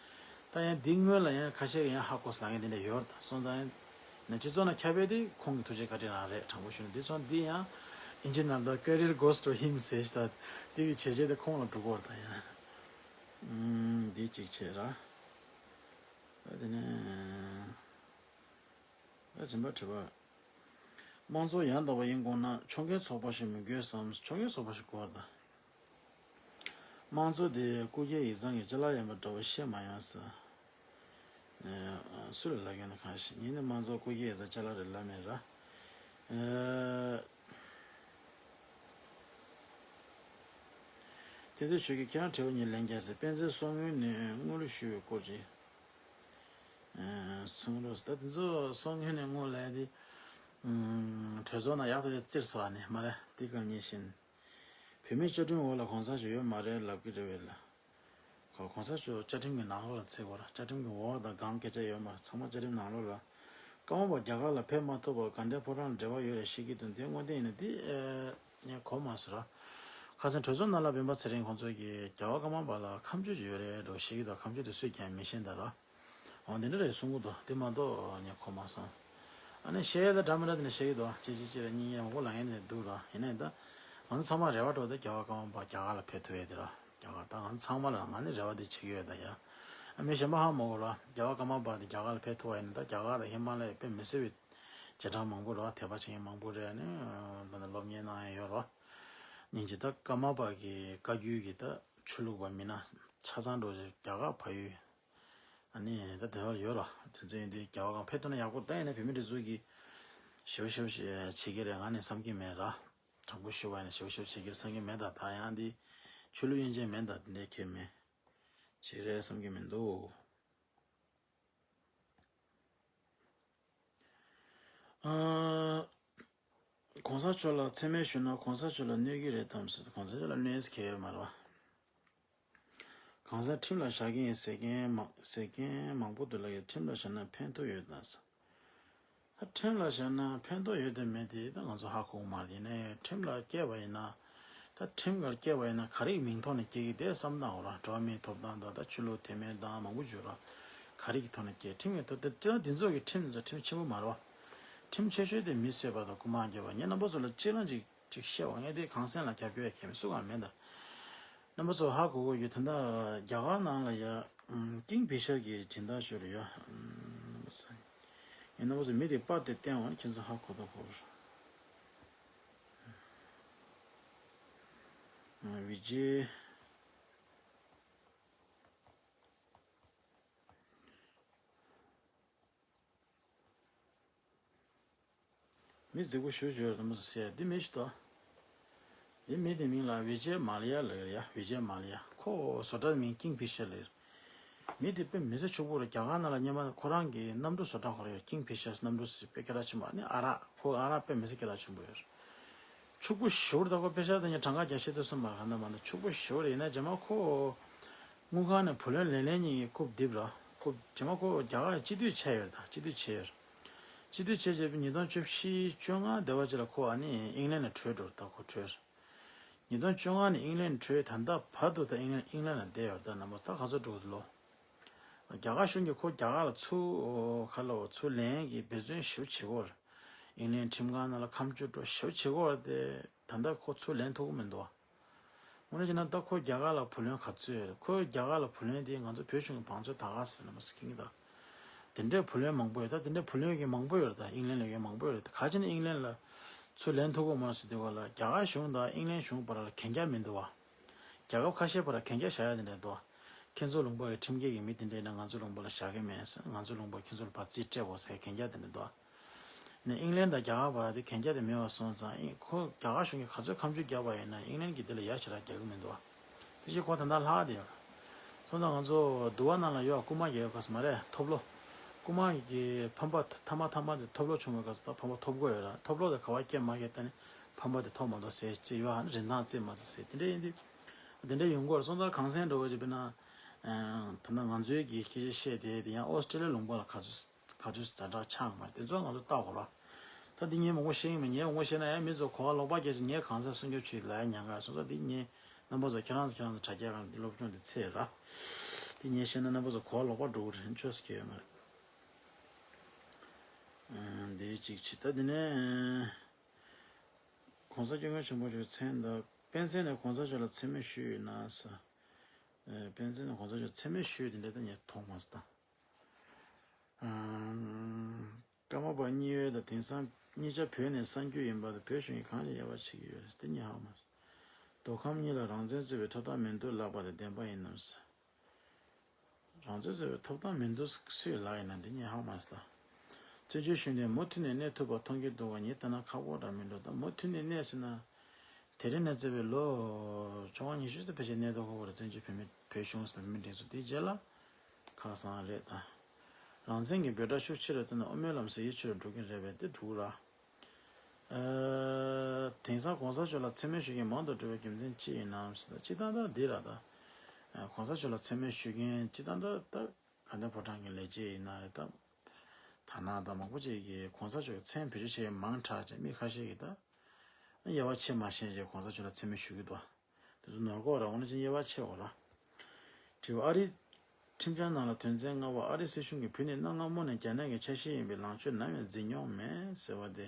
ད་ཡང་འདི་སྔོན་ལ་ཡང་ཁ་ཤས་ཀྱིས་ཡང་ཧ་གོ་སོང་ལབ་མཁན་དེ་འདྲ་ཡོད་རེད་ད། སོང་ཙང་ཡང་ན་སྤྱི་ཚོགས་ནང་ཁྱབ་པ་དེ་ཁོང་གི་ཐུགས་རྗེ་བཀའ་དྲིན་རང་རེད། དྲང་པོ་ཞུ་ན། འདི་ཚོ་འདི་ཡང་ཨིན་ཇི་ནང་ད་credit goes to him ཟེར་ཞིག་ད། འདི་གི་བྱས་རྗེས་དེ་ཁོང་ལ་འགྲོ་གི་ཡོད་རེད་ད། ཡང་ཨུམ་འདི་གཅིག་བྱས་ར། ད་དེ་ནས་ད་སྦྱིན་པ་དྲི་བ། དམངས་གཙོ་ཡང་དག་པ་ཡིན་དགོས་ན་ཕྱོགས་འགལ་ཚོགས་པ་ཞིག་མི་དགོས་སམ། ཕྱོགས་འགལ་ཚོགས་པ་ཞིག་དགོས་པར་གདའ། དམངས་གཙོ་དེ་སྐུ་སྒེར་ཡིག་ཚང་གི་ཅ་ལག་ཡིན་པ་འདྲ་བོ་བཤད་མ་ཡོང་ཟེར། ཨ་སུ་ལ་ལབ་ཀྱི་ཡོད་ན་གང་ཤེས། ངས་ནི་དམངས་གཙོ་སྐུ་སྒེར་ཡིག་ཚང་ཅ་ལག་རེད་ལབ་མེད་ར། ཨ་དེ་ཚོ་ཆོས་ཀྱི་ཁྱེད་རང་དྲི་བ་གཉིས་ལན་རྒྱག་ཟེར། དཔེ་མཛོད་སོ་སྔོན་ནས་དངུལ་ཞུ་བའི་སྐོར་གྱི། ཨ་གསུང་རོགས། ད་དེ་ཚོ་སོ་སྔོན་ནས་དངུལ་ལེན་དེ། ཨ་གྲོས་ཚོགས་ནང་ཡག་ཐག་ཆོད་བཙིར་སོང་བ་ནི་མ་རེད། དེ་གང་ཉེས་བཞིན། བོད་མིའི་བཅའ་ཁྲིམས་འོག་ལ་གོང་ས་མཆོག་ཡོད་མ་རེད་ལབ་ཀྱི་རེད་བས་ལ། གོང་ས་མཆོག་བཅའ་ཁྲིམས་ཀྱི་ནང་ལོགས་ལ་ཚུད་དགོས་ར། བཅའ་ཁྲིམས་ཀྱི་འོག་དང་སྒང་སྐད་ཆ་ཡོད་མ་རེད། ཚང་མ་བཅའ་ཁྲིམས་ནང་ལོགས་ལ། ཀརྨ་པ་རྒྱ་གར་ལ་ཕེབས་མ་ཐུབ་པར་དགའ་ལྡན་ཕོ་བྲང་ལ་འབྲེལ་བ་ཡོད་རེད་བཤད་ཀྱི་འདུག་འདི་དངོས་བདེན་ཡིན་ན་འདི་ཨེ་ངས་གོ་མ་སོང་ར། ཁ་སང་གྲོས་ཚོགས་ནང་ལ་སྤེན་པ་ཚེ་རིང་ཁོང་ཚོ་གིས་རྒྱལ་བ་ཀརྨ་པ་ལ་ཁ་མཆུ་ཅིག་ཡོད་རེད་འགྲོ་བཤད་ཀྱི་འདུག་ཁ་མཆུ་དེ་སུས་ཀྱང་མི་ཤེས་ད་ར། འོ་འདི་འདྲ་རེད་གསུང་གི་འདུག་དེ་མ་གཏོགས་ངས་གོ་མ་སོང་། ཨ་ནི་བཤད་ཡས་ད་འདྲ་མི་འདྲ་དེ་འདྲ་བཤད་ཀྱི་འདུག་ཅི་ཅི་ཅི་ར་སྙིང་ཉེ་མང་པོ་ལབ་མཁན་དེ་འདྲ་འདུག་ར། ཡིན་ནའི་ད་ང་ཚོ་ཚང་མ་རེ་བ་འགྲོ་ད་རྒྱལ་བ་ཀརྨ་པ་རྒྱ་གར་ལ་ཕེབས་ཐུབ་ཡས་དེ་ར། རྒྱ་གར་ད་ང་ཚང་མ་ལ་ང་ནི་རེ་བ་འདི་བྱེད་ཀྱི་ཡོད་ད་ཡ། ཨ་མི་གཞན་པ་ཧ་མ་གོ་ར། རྒྱལ་བ་ཀརྨ་པ་འདི་རྒྱ་གར་ལ་ཕེབས་ཐུབ་པ་ཡིན་ན་ད་རྒྱ་གར་དང་ཧི་མ་ལ་ཡའི་དཔེ་མི་སྲིད་པའི་རྗེས་འབྲང་མང་པོ་ར། དད་པ་བྱེད་མཁན་མང་པོ་རེད། ཨ་ནི་ད་ནི་སློབ་གཉེར་གནང་ཡས་ཡོད་ར། སྙིང་རྗེ་ད་ཀརྨ་པ་གི་བཀའ་བརྒྱུད་ཀྱི་ད་ཆོས་ལུགས་པ་མི་སྣ་ཆ་ཚང་འགྲོ་རྒྱ་གར་ཕ་ཡུལ། ཨ་ནི་ད་དེ་བ་ཡོད་ར། དེ་ཚོ་ཡིན་དུས་རྒྱ་གར་གང་ཕེབས་ཐུབ་ན་ཡག་པོ། ད་ཡིན་ན་བོད་མི་སྒྲིག་འཛུགས་ཀྱི་ཞེ་པོ་ཞེ་པོ་ཞིག་བྱེད་ཀྱི་རེད་ང་ནི་བསམ་གྱི་མེད་ར། དྲང་པོ་ཞུ་བ་ཡིན་ན་ཞེ་པོ་ཞེ་པོ་བྱེད་ཀྱི་རེད་བསམ་གྱི་མེད། ད་ད་ཡང་འདི་ཆོས་ལུགས་དབྱེ་འབྱེད་མེད། ད་དེ་འདྲའི་ཁྱད་མེད་ཅིག་རེད་བསམ་གྱི་མི་འདུག་ཨ་གོང་ས་མཆོག་ལ་མཚན་སྨད་ཞུས་ན་གོང་ས་མཆོག་ལ་གནོད་ཀྱི་རེད་དམ་ཟེར། གོང་ས་མཆོག་ལ་གནོད་ས་གང་ཡོད་མ་རེད་བ། གང་ཟག་ཁྲིམས་ལ་བཞག་གི་ཡིན་ཟེར་མཁན་མང་ཟེར་མཁན་མང་པོ་འདུག་ལ། ཡ་ཁྲིམས་ལ་བཞག་ན་ཕན་ཐོགས་ཡོད་ད་ཟེར། ད་ཁྲིམས་ལ་བཞག་ན་ཕན་ཐོགས་ཡོད་དམ་མེད་དེ་ད་ང་ཚོ་ཧ་གོ་གི་མ་རེད། ཡིན་ནའི་ཁྲིམས་ལ་བཀལ་བ་ཡིན་ན། ད་ཁྲིམས་ལ་བཀལ་བ་ཡིན་ན་ག་རེ་ཡི་མིང་ཐོག་ནས་བཀལ་གི་དེ་བསམ་བཏང་འོ་ར། འགྲོ་བ་མིའི་ཐོབ་ཐང་དང་ད་ཆོས་ལུགས་དད་མོས་དང་མང་པོ་ཡོད་ར། ག་རེ་གི་ཐོག་ནས་བཀལ། ཁྲིམས་ཀྱི་ཐོག་དེ་ད་འདི་ཚོ་གི་ཁྲིམས་འདི་ཚོ་ཁྲིམས་ཆེན་པོ་མ་རེད་བ། ཁྲིམས་ཆེ་ཤོས་དེ་མི་གསོད་པ་དང་རྐུ་མ་བརྒྱབ་པ། ངས་རྣམ་པ་ཚོ་ལ་གཅིག་ལ་གཅིག་ཅིག་བཤད་པ། ངས་དེ་གང་ཟག་ལ་རྒྱབ་སྐྱོར་ཡ་གལ་མེད། སུ་གང་མེད་ད། རྣམ་པ་ཚོ་ཧ་གོ་གོ་ཡོད། ད་ལྟ་རྒྱ་གར་ནང་ལ་ཡ་ཀིང་ཕི་ཤར་གྱི་སྦྱིན་བདག་ཞུ་རུ་ཡོད། རྣམ་པ་ཚོ་ཡིན། རྣམ་པ་ཚོ་མི་དེ་པར་དེ་བསྟན་འོང་ན་ཁྱེད་ཚོ་ཧ་གོ་ད་གོ་ར། བི་ཇེ། མི་རྫིག་པོ་ཞུ་ཞུ་རེད་མོ་ཟེར། འདི་མི་ཞིག་ཏོ། འདི་མི་དེ་མིང་ལ་བི་ཇེ་མ་ལ་ཡ་ལབ་ཡ། བི་ཇེ་མ་ལ་ཡ། ཁོ་བཟོ་གྲྭ་མིང་ཀིང་ཕི་ཤར་ལབ། མི་དེ་དཔེ་མི་ཚེ་ཕྱུག་པོ་རེད། རྒྱ་གར་ནང་ལ་སྔོན་མ་ཁོ་རང་གི་གནམ་གྲུ་བཟོ་གྲྭ་ཁོ་རང་ཡོད། ཀིང་ཕི་ཤར་གནམ་གྲུ་ཟེར་དཔེ་སྐད་གྲགས་ཆེན་པོ། ཨ་ནི་ཨ་རག་ཁོ་ཨ་རག་དཔེ་མི་ཚེ་སྐད་གྲགས་ཆེན་པོ་ཡོད། ཕྱུག་པོ་ཞེ་པོ་རེད། ད་ཁོ་པེ་ཤ་དང་ཉེ་གྲངས་ཀ་རྒྱ་ཆེ་དུ་སོང་མ་ག་ན་མ་ན་ཕྱུག་པོ་ཞེ་པོ་རེད། ཡིན་ན་རྗེས་མ་ཁོ་དངུལ་ཁང་ནས་བུ་ལོན་ལེན་ལེན་གཉིས་ཀྱི་ཁུབ་རྡིབ་ར། ཁོ་རྗེས་མ་ཁོ་རྒྱ་གར་སྤྱི་འཐུས་ཆགས་ཡོད་རེད། ད་སྤྱི་འཐུས་ཆགས་ཡོད་རེད། སྤྱི་འཐུས་ཆགས་རྗེས་ཉིས་སྟོང་བཅུ་བཞི་བཅོ་ལྔ་དེ་བ་ཅིག་ལ་ཁོ་ཨ་ནི་ཨིང་ལན་ལ་བྲོས་འགྲོ་རེད། ད་ཁོ་བྲོས་རེད། ཉིས་སྟོང་བཅོ་ལྔ་ནས་ཨིང་ལན་བྲོས་ད་ལྟ་བར་དུ་ད་ཨིང་ལན་ཨིང་ལན་ལ་བསྡད་ཡོད་རེད། ད་རྣམ་པ་ད་ག་ཚོད་འགྲོ་གི་འདུག་ལོ། རྒྱ་གར་གཞུང་གིས་ཁོ་རྒྱ་གར་ལ་ཚུར་ཁ་ལོ་ཚུར་ལེན་གྱི་འབད་བརྩོན་ཞེ་པོ་བྱེད་ཀྱི་ཡོད་རེད། ཨིང་ལན་ཁྲིམས་ཁང་ནང་ལ་ཁ་མཆུ་འགྲོ་ཞེ་པོ་བྱེད་ཀྱི་ཡོད་རེད་དེ། ད་ལྟ་ཁོ་ཚུར་ལེན་ཐུབ་ཀྱི་མི་འདུག་བ། དངོས་གནས་བྱས་ན་ད་ཁོ་རྒྱ་གར་ལ་བུ་ལོན་ག་ཚོད་ཡོད་རེད། ཁོ་རྒྱ་གར་ལ་བུ་ལོན་དེ་ང་ཚོ་བོད་གཞུང་གི་བང་མཛོད་ད་ག་ཟེར་ན་མ་སི་ཁིང་གི་ད། དེ་འདྲའི་བུ་ལོན་མང་པོ་ཡོད། ད་དེ་འདྲའི་བུ་ལོན་གྱི་མང་པོ་ཡོད་རེད། ད་ཨིང་ལན་ལ་ཡོད་མང་པོ་ཡོད་རེད། ད་ག་ཅི་ནས་ཨིང་ལན་ལ་ཚུར་ལེན་ཐུབ་ཀྱི་མ་རེད་ཟེར་དུས་ག་ལ་རྒྱ་གར་གཞུང་དང་ཨིང་ལན་གཞུང་བར་ལ་གན་རྒྱ་མི་འདུག་བ། རྒྱལ་ཁབ་ཁ་ཤས་བར་གན་རྒྱ་བཞག་ཡ་དེ་འདྲ་འདུག་ཁྱེད་ཚོ་ལུང་པ་གི་ཁྲིམས་འགལ་གྱི་མི་དེ་འདྲ་ཡིན་ན་ང་ཚོ་ལུང་པ་ལ་བཞག་གི་མེད་ཟེར། ང་ཚོ་ལུང་པ་ཁྱེད་ཚོ་ལ་ཕར་རྩིས་སྤྲད་དགོས་ཟེར་གན་རྒྱ་དེ་འདྲ་འདུག་ནས་ཨིང་ལན་དང་རྒྱ་གར་བར་དེ་གན་རྒྱ་དེ་མེད་པ་སོང་ཙང་ཨིན་ཁོ་རྒྱ་གར་གཞུང་གིས་ག་ཚོད་ཁ་མཆུ་བརྒྱབ་པ་ཡིན་ན་ཨིང་ལན་གྱིས་དེ་ལ་ཡ་ཞེ་དྲག་རྒྱག་གི་མི་འདུག་དེ་བཞིན་ཁོ་ད་ལྟ་ལྷག་བསྡད་ཡོད། སོང་ཙང་ང་ཚོ་དུ་བ་ནང་ལ་ཡོད་རྐུ་མ་རྒྱག་ཡོད་ག་ས་མ་རེད། ཐོབ་ལོ། རྐུ་མ་གི་ཕམ་པ་ཐ་མ་ཐ་མ་དེ་ཐོབ་ལོ་བྱུང་བའི་སྐབས་སུ་ད་ཕམ་པ་ཐོབ་དགོས་ཡོད་ར། ཐོབ་ལོ་དེ་ག་བ་སྐྱེལ་མ་སྐྱེལ་ད་ནི་ ཕམ་པ་དེ་ཐོབ་མ་ཐོབ་ཟེར་རྩིས་ཡོད་ཧ་ནི་རིན་ཐང་རྩིས་མ་རྩིས་ཟེར་དེ་འདྲ་ཡིན་དུས། དེ་འདྲ་ཡོང་གི་ཡོད་རེད། སོང་ཙང་གངས་སེང་འདྲ་བོ་ཅིག་དཔེར་ན། ད་ལྟ་ང་ཚོའི་གི་སྐད་ཆ་བཤད་དེ་དེ་ཡང་ཨོ་སི་ཀྲི་ལི་ཡ་ལུང་པ་ལ་ག་ཚོད་ག་ཚོད་ཛ་དྲག་ཆགས་མ་རེད། དེ་ཚོ་ང་ཚོ་བལྟ་དགོས་ར། ད་འདི་ངས་མང་པོ་བཤད་ཀྱི་མེད། ངས་མང་པོ་བཤད་ན་ཡང་མི་ཚོ་གོ་བ་ལོག་པ་སྐྱེ་ཞིང་ངས་གང་ཟག་སྲུང་སྐྱོབ་བྱེད་ལ་ཡང་ཉན་ག་སོང་ཙང་འདི་ངས་རྣམ་པ་ཚོ་ཁྱེད་རང་ཚོ་ཁྱེད་རང་ཚོ་དྲ་རྒྱ་སྒང་གི་སློབ་སྦྱོང་འདི་ཚད་ར། འདི་ངས་བཤད་ན་རྣམ་པ་ཚོ་གོ་བ་ལོག་པ་འགྲོ་གི་རེད། ཆོས་སུ་ཁེལ་ཡོད་མ་རེད། འདི་གཅིག་བྱས། ད་འདི་ནས་༸གོང་ས་༸སྐྱབས་མགོན་ཆེན་པོ་མཆོག་མཚན་དང་པེན་ཚེ་ནས་༸གོང་ས་མཆོག་ལ་མཚན་སྨད་ཞུས་ཡོད་ན་ཟེར། པེན་ཚེ་ནས་༸གོང་ས་མཆོག་མཚན་སྨད་ཞུས་དེ་འདྲ་ད་ངས་མཐོང་མ་སོང་ད། ཀརྨ་པ་གཉིས་ཡོད་དང་དེང་སང་གཉིས་ཆ་བོད་ནས་གསར་འགྱུར་ཡིན་པ་དང་བོད་གཞུང་གིས་གང་ལ་དབྱེ་བ་ཕྱེ་གི་ཡོད་རེད་དེ་ངས་ཧ་མ་སོང་། མདོ་ཁམས་གཉིས་ལ་རང་བཙན་རྩོད་པའི་ཐོབ་ཐང་མི་འདུག་ལབ་པ་དེ་བདེན་པ་ཡིན་ནམ་ཟེར། རང་བཙན་རྩོད་པའི་ཐོབ་ཐང་མི་འདུག་སུས་ལབ་ཡིན་ན་འདི་ངས་ཧ་མ་སོང་ད། བཙན་བྱོལ་གཞུང་ནས་མུ་མཐུད་ནས་གནས་ཐུབ་པ་མཐོང་གི་འདུག་ག་ངས་ལྟ་ན་ཁག་པོ་འདྲ་མི་འདུག་ད་མུ་མཐུད་ནས་གནས་ཟེར་ན། དེ་རིང་ནས་བརྩིས་པའི་ལོ་བཅོ་ལྔ་ཉི་ཤུ་ཙམ་ཕལ་ཆེར་གནས་ཐུབ་ཀྱི་རེད། བཙན་བྱོལ་བོད་མི་བོད་གཞུང་ཟེར་ན་བོད་མིའི་སྒྲིག་འཛུགས་དེའི་རྗེས་ལ་ཁག་བཟང་རེད་ད། རང་བཙན་གྱི་འབོད་སྒྲ་ཤུགས་ཆེ་རུ་བཏོན་ན་དབུ་མའི་ལམ་ཟེར་ཡིག་ཆོས་ལ་འགྲོ་གིན་རེད་པས་དེ་འགྲུག་ར། ཨ། དེང་སང་༸གོང་ས་མཆོག་ལ་མཚན་སྨད་ཞུ་མཁན་མང་དུ་འགྲོ་བའི་རྒྱུ་མཚན་ཅི་ཡིན་ནམ་ཟེར་ན་སྤྱིར་བཏང་ད་འདི་ར་ད། ཨ། ༸གོང་ས་མཆོག་ལ་མཚན་སྨད་ཞུ་མཁན་སྤྱིར་བཏང་ད་ད་དགའ་ལྡན་ཕོ་བྲང་གི་ལས་བྱེད་ཡིན་ན་རེད་ད། ད་ནང་ད་མང་པོ་ཅིག་གིས་༸གོང་ས་མཆོག་གི་མཚན་བེད་སྤྱོད་བྱེད་མཁན་མང་དྲགས་ཅིག་མི་ཁ་ཤས་ཀྱིས་ད། དབྱེ་བ་ཕྱེ་མ་ཤེས་ཅིག་༸གོང་ས་མཆོག་ལ་མཚན་སྨད་ཞུ་གི་འདུག་དེ་ཚོ་ནོར་གོ་ར་འོ་ན་ཅིག་དབྱེ་བ་ཕྱེ་འོ་ར། དྲི་བ། ཨ་རིའི་ཁྲིམས་འཆར་ནང་ལ་དོན་ཚན་ལྔ་པ་ཨ་རིའི་སྲིད་གཞུང་གིས་བོད་ནས་གནའ་སྔ་མོ་ནས་རྒྱ་ནག་གི་ཆ་ཤས་ཡིན་པའི་ལངས་ཕྱོགས་ནམ་ཡང་འཛིན་མྱོང་མེད་ཟེར་བ་དེ།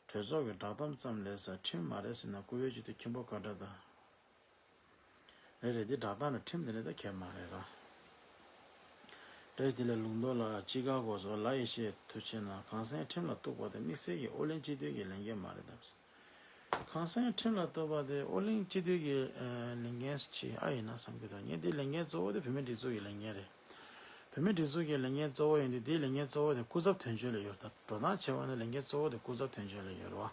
གྲོས་ཚོགས་ཀྱི་བསྒྲགས་གཏམ་ཙམ་ལས་ས་ཁྲིམས་མ་རེད་ཟེར་ན་སྐུ་བལ་སྤྱི་འཐུས་མཁན་པོ་བཀའ་དྲིན་དང་། རེད་རེད། འདི་བསྒྲགས་གཏམ་རེད། ཁྲིམས་དེ་འདྲ་ད་གལ་མ་རེད་ར། རེད། དེ་ལས་ལུང་མདོ་ལ་ཅི་ག་གོ་སོ་ལ་ཡེ་ཤེས་མཐུ་ཆེན་ན་གངས་སེང་ཁྲིམས་ལ་གཏུགས་པ་དེ་དམིགས་བསལ་གྱི་ཨོ་གླིང་སྤྱི་འཐུས་ཀྱི་ལས་འགན་མ་རེད་དམ། གངས་སེང་ཁྲིམས་ལ་གཏུགས་པ་དེ་ཨོ་གླིང་སྤྱི་འཐུས་ཀྱི་ལས་འགན་ཅིག་ཨ་ཡིན་ན་བསམ་གྱི་འདུག་ངས་འདི་ལས་འགན་གཙོ་བོ་དེ་བོད་མིའི་སྒྲིག་འཛུགས་ཀྱི་ལས་འགན་རེད། བོད་མིའི་སྒྲིག་འཛུགས་ཀྱི་ལས་འགན་གཙོ་བོ་ཡིན་དུས་དེའི་ལས་འགན་གཙོ་བོ་དེ་སྐུ་ཚབ་དོན་གཅོད་ལ་ཡོད་རེད། ད་འགྲོ་སྟངས་བྱས་པ་ན་ལས་འགན་གཙོ་བོ་དེ་སྐུ་ཚབ་དོན་གཅོད་ལ་ཡོད་རེད་བ།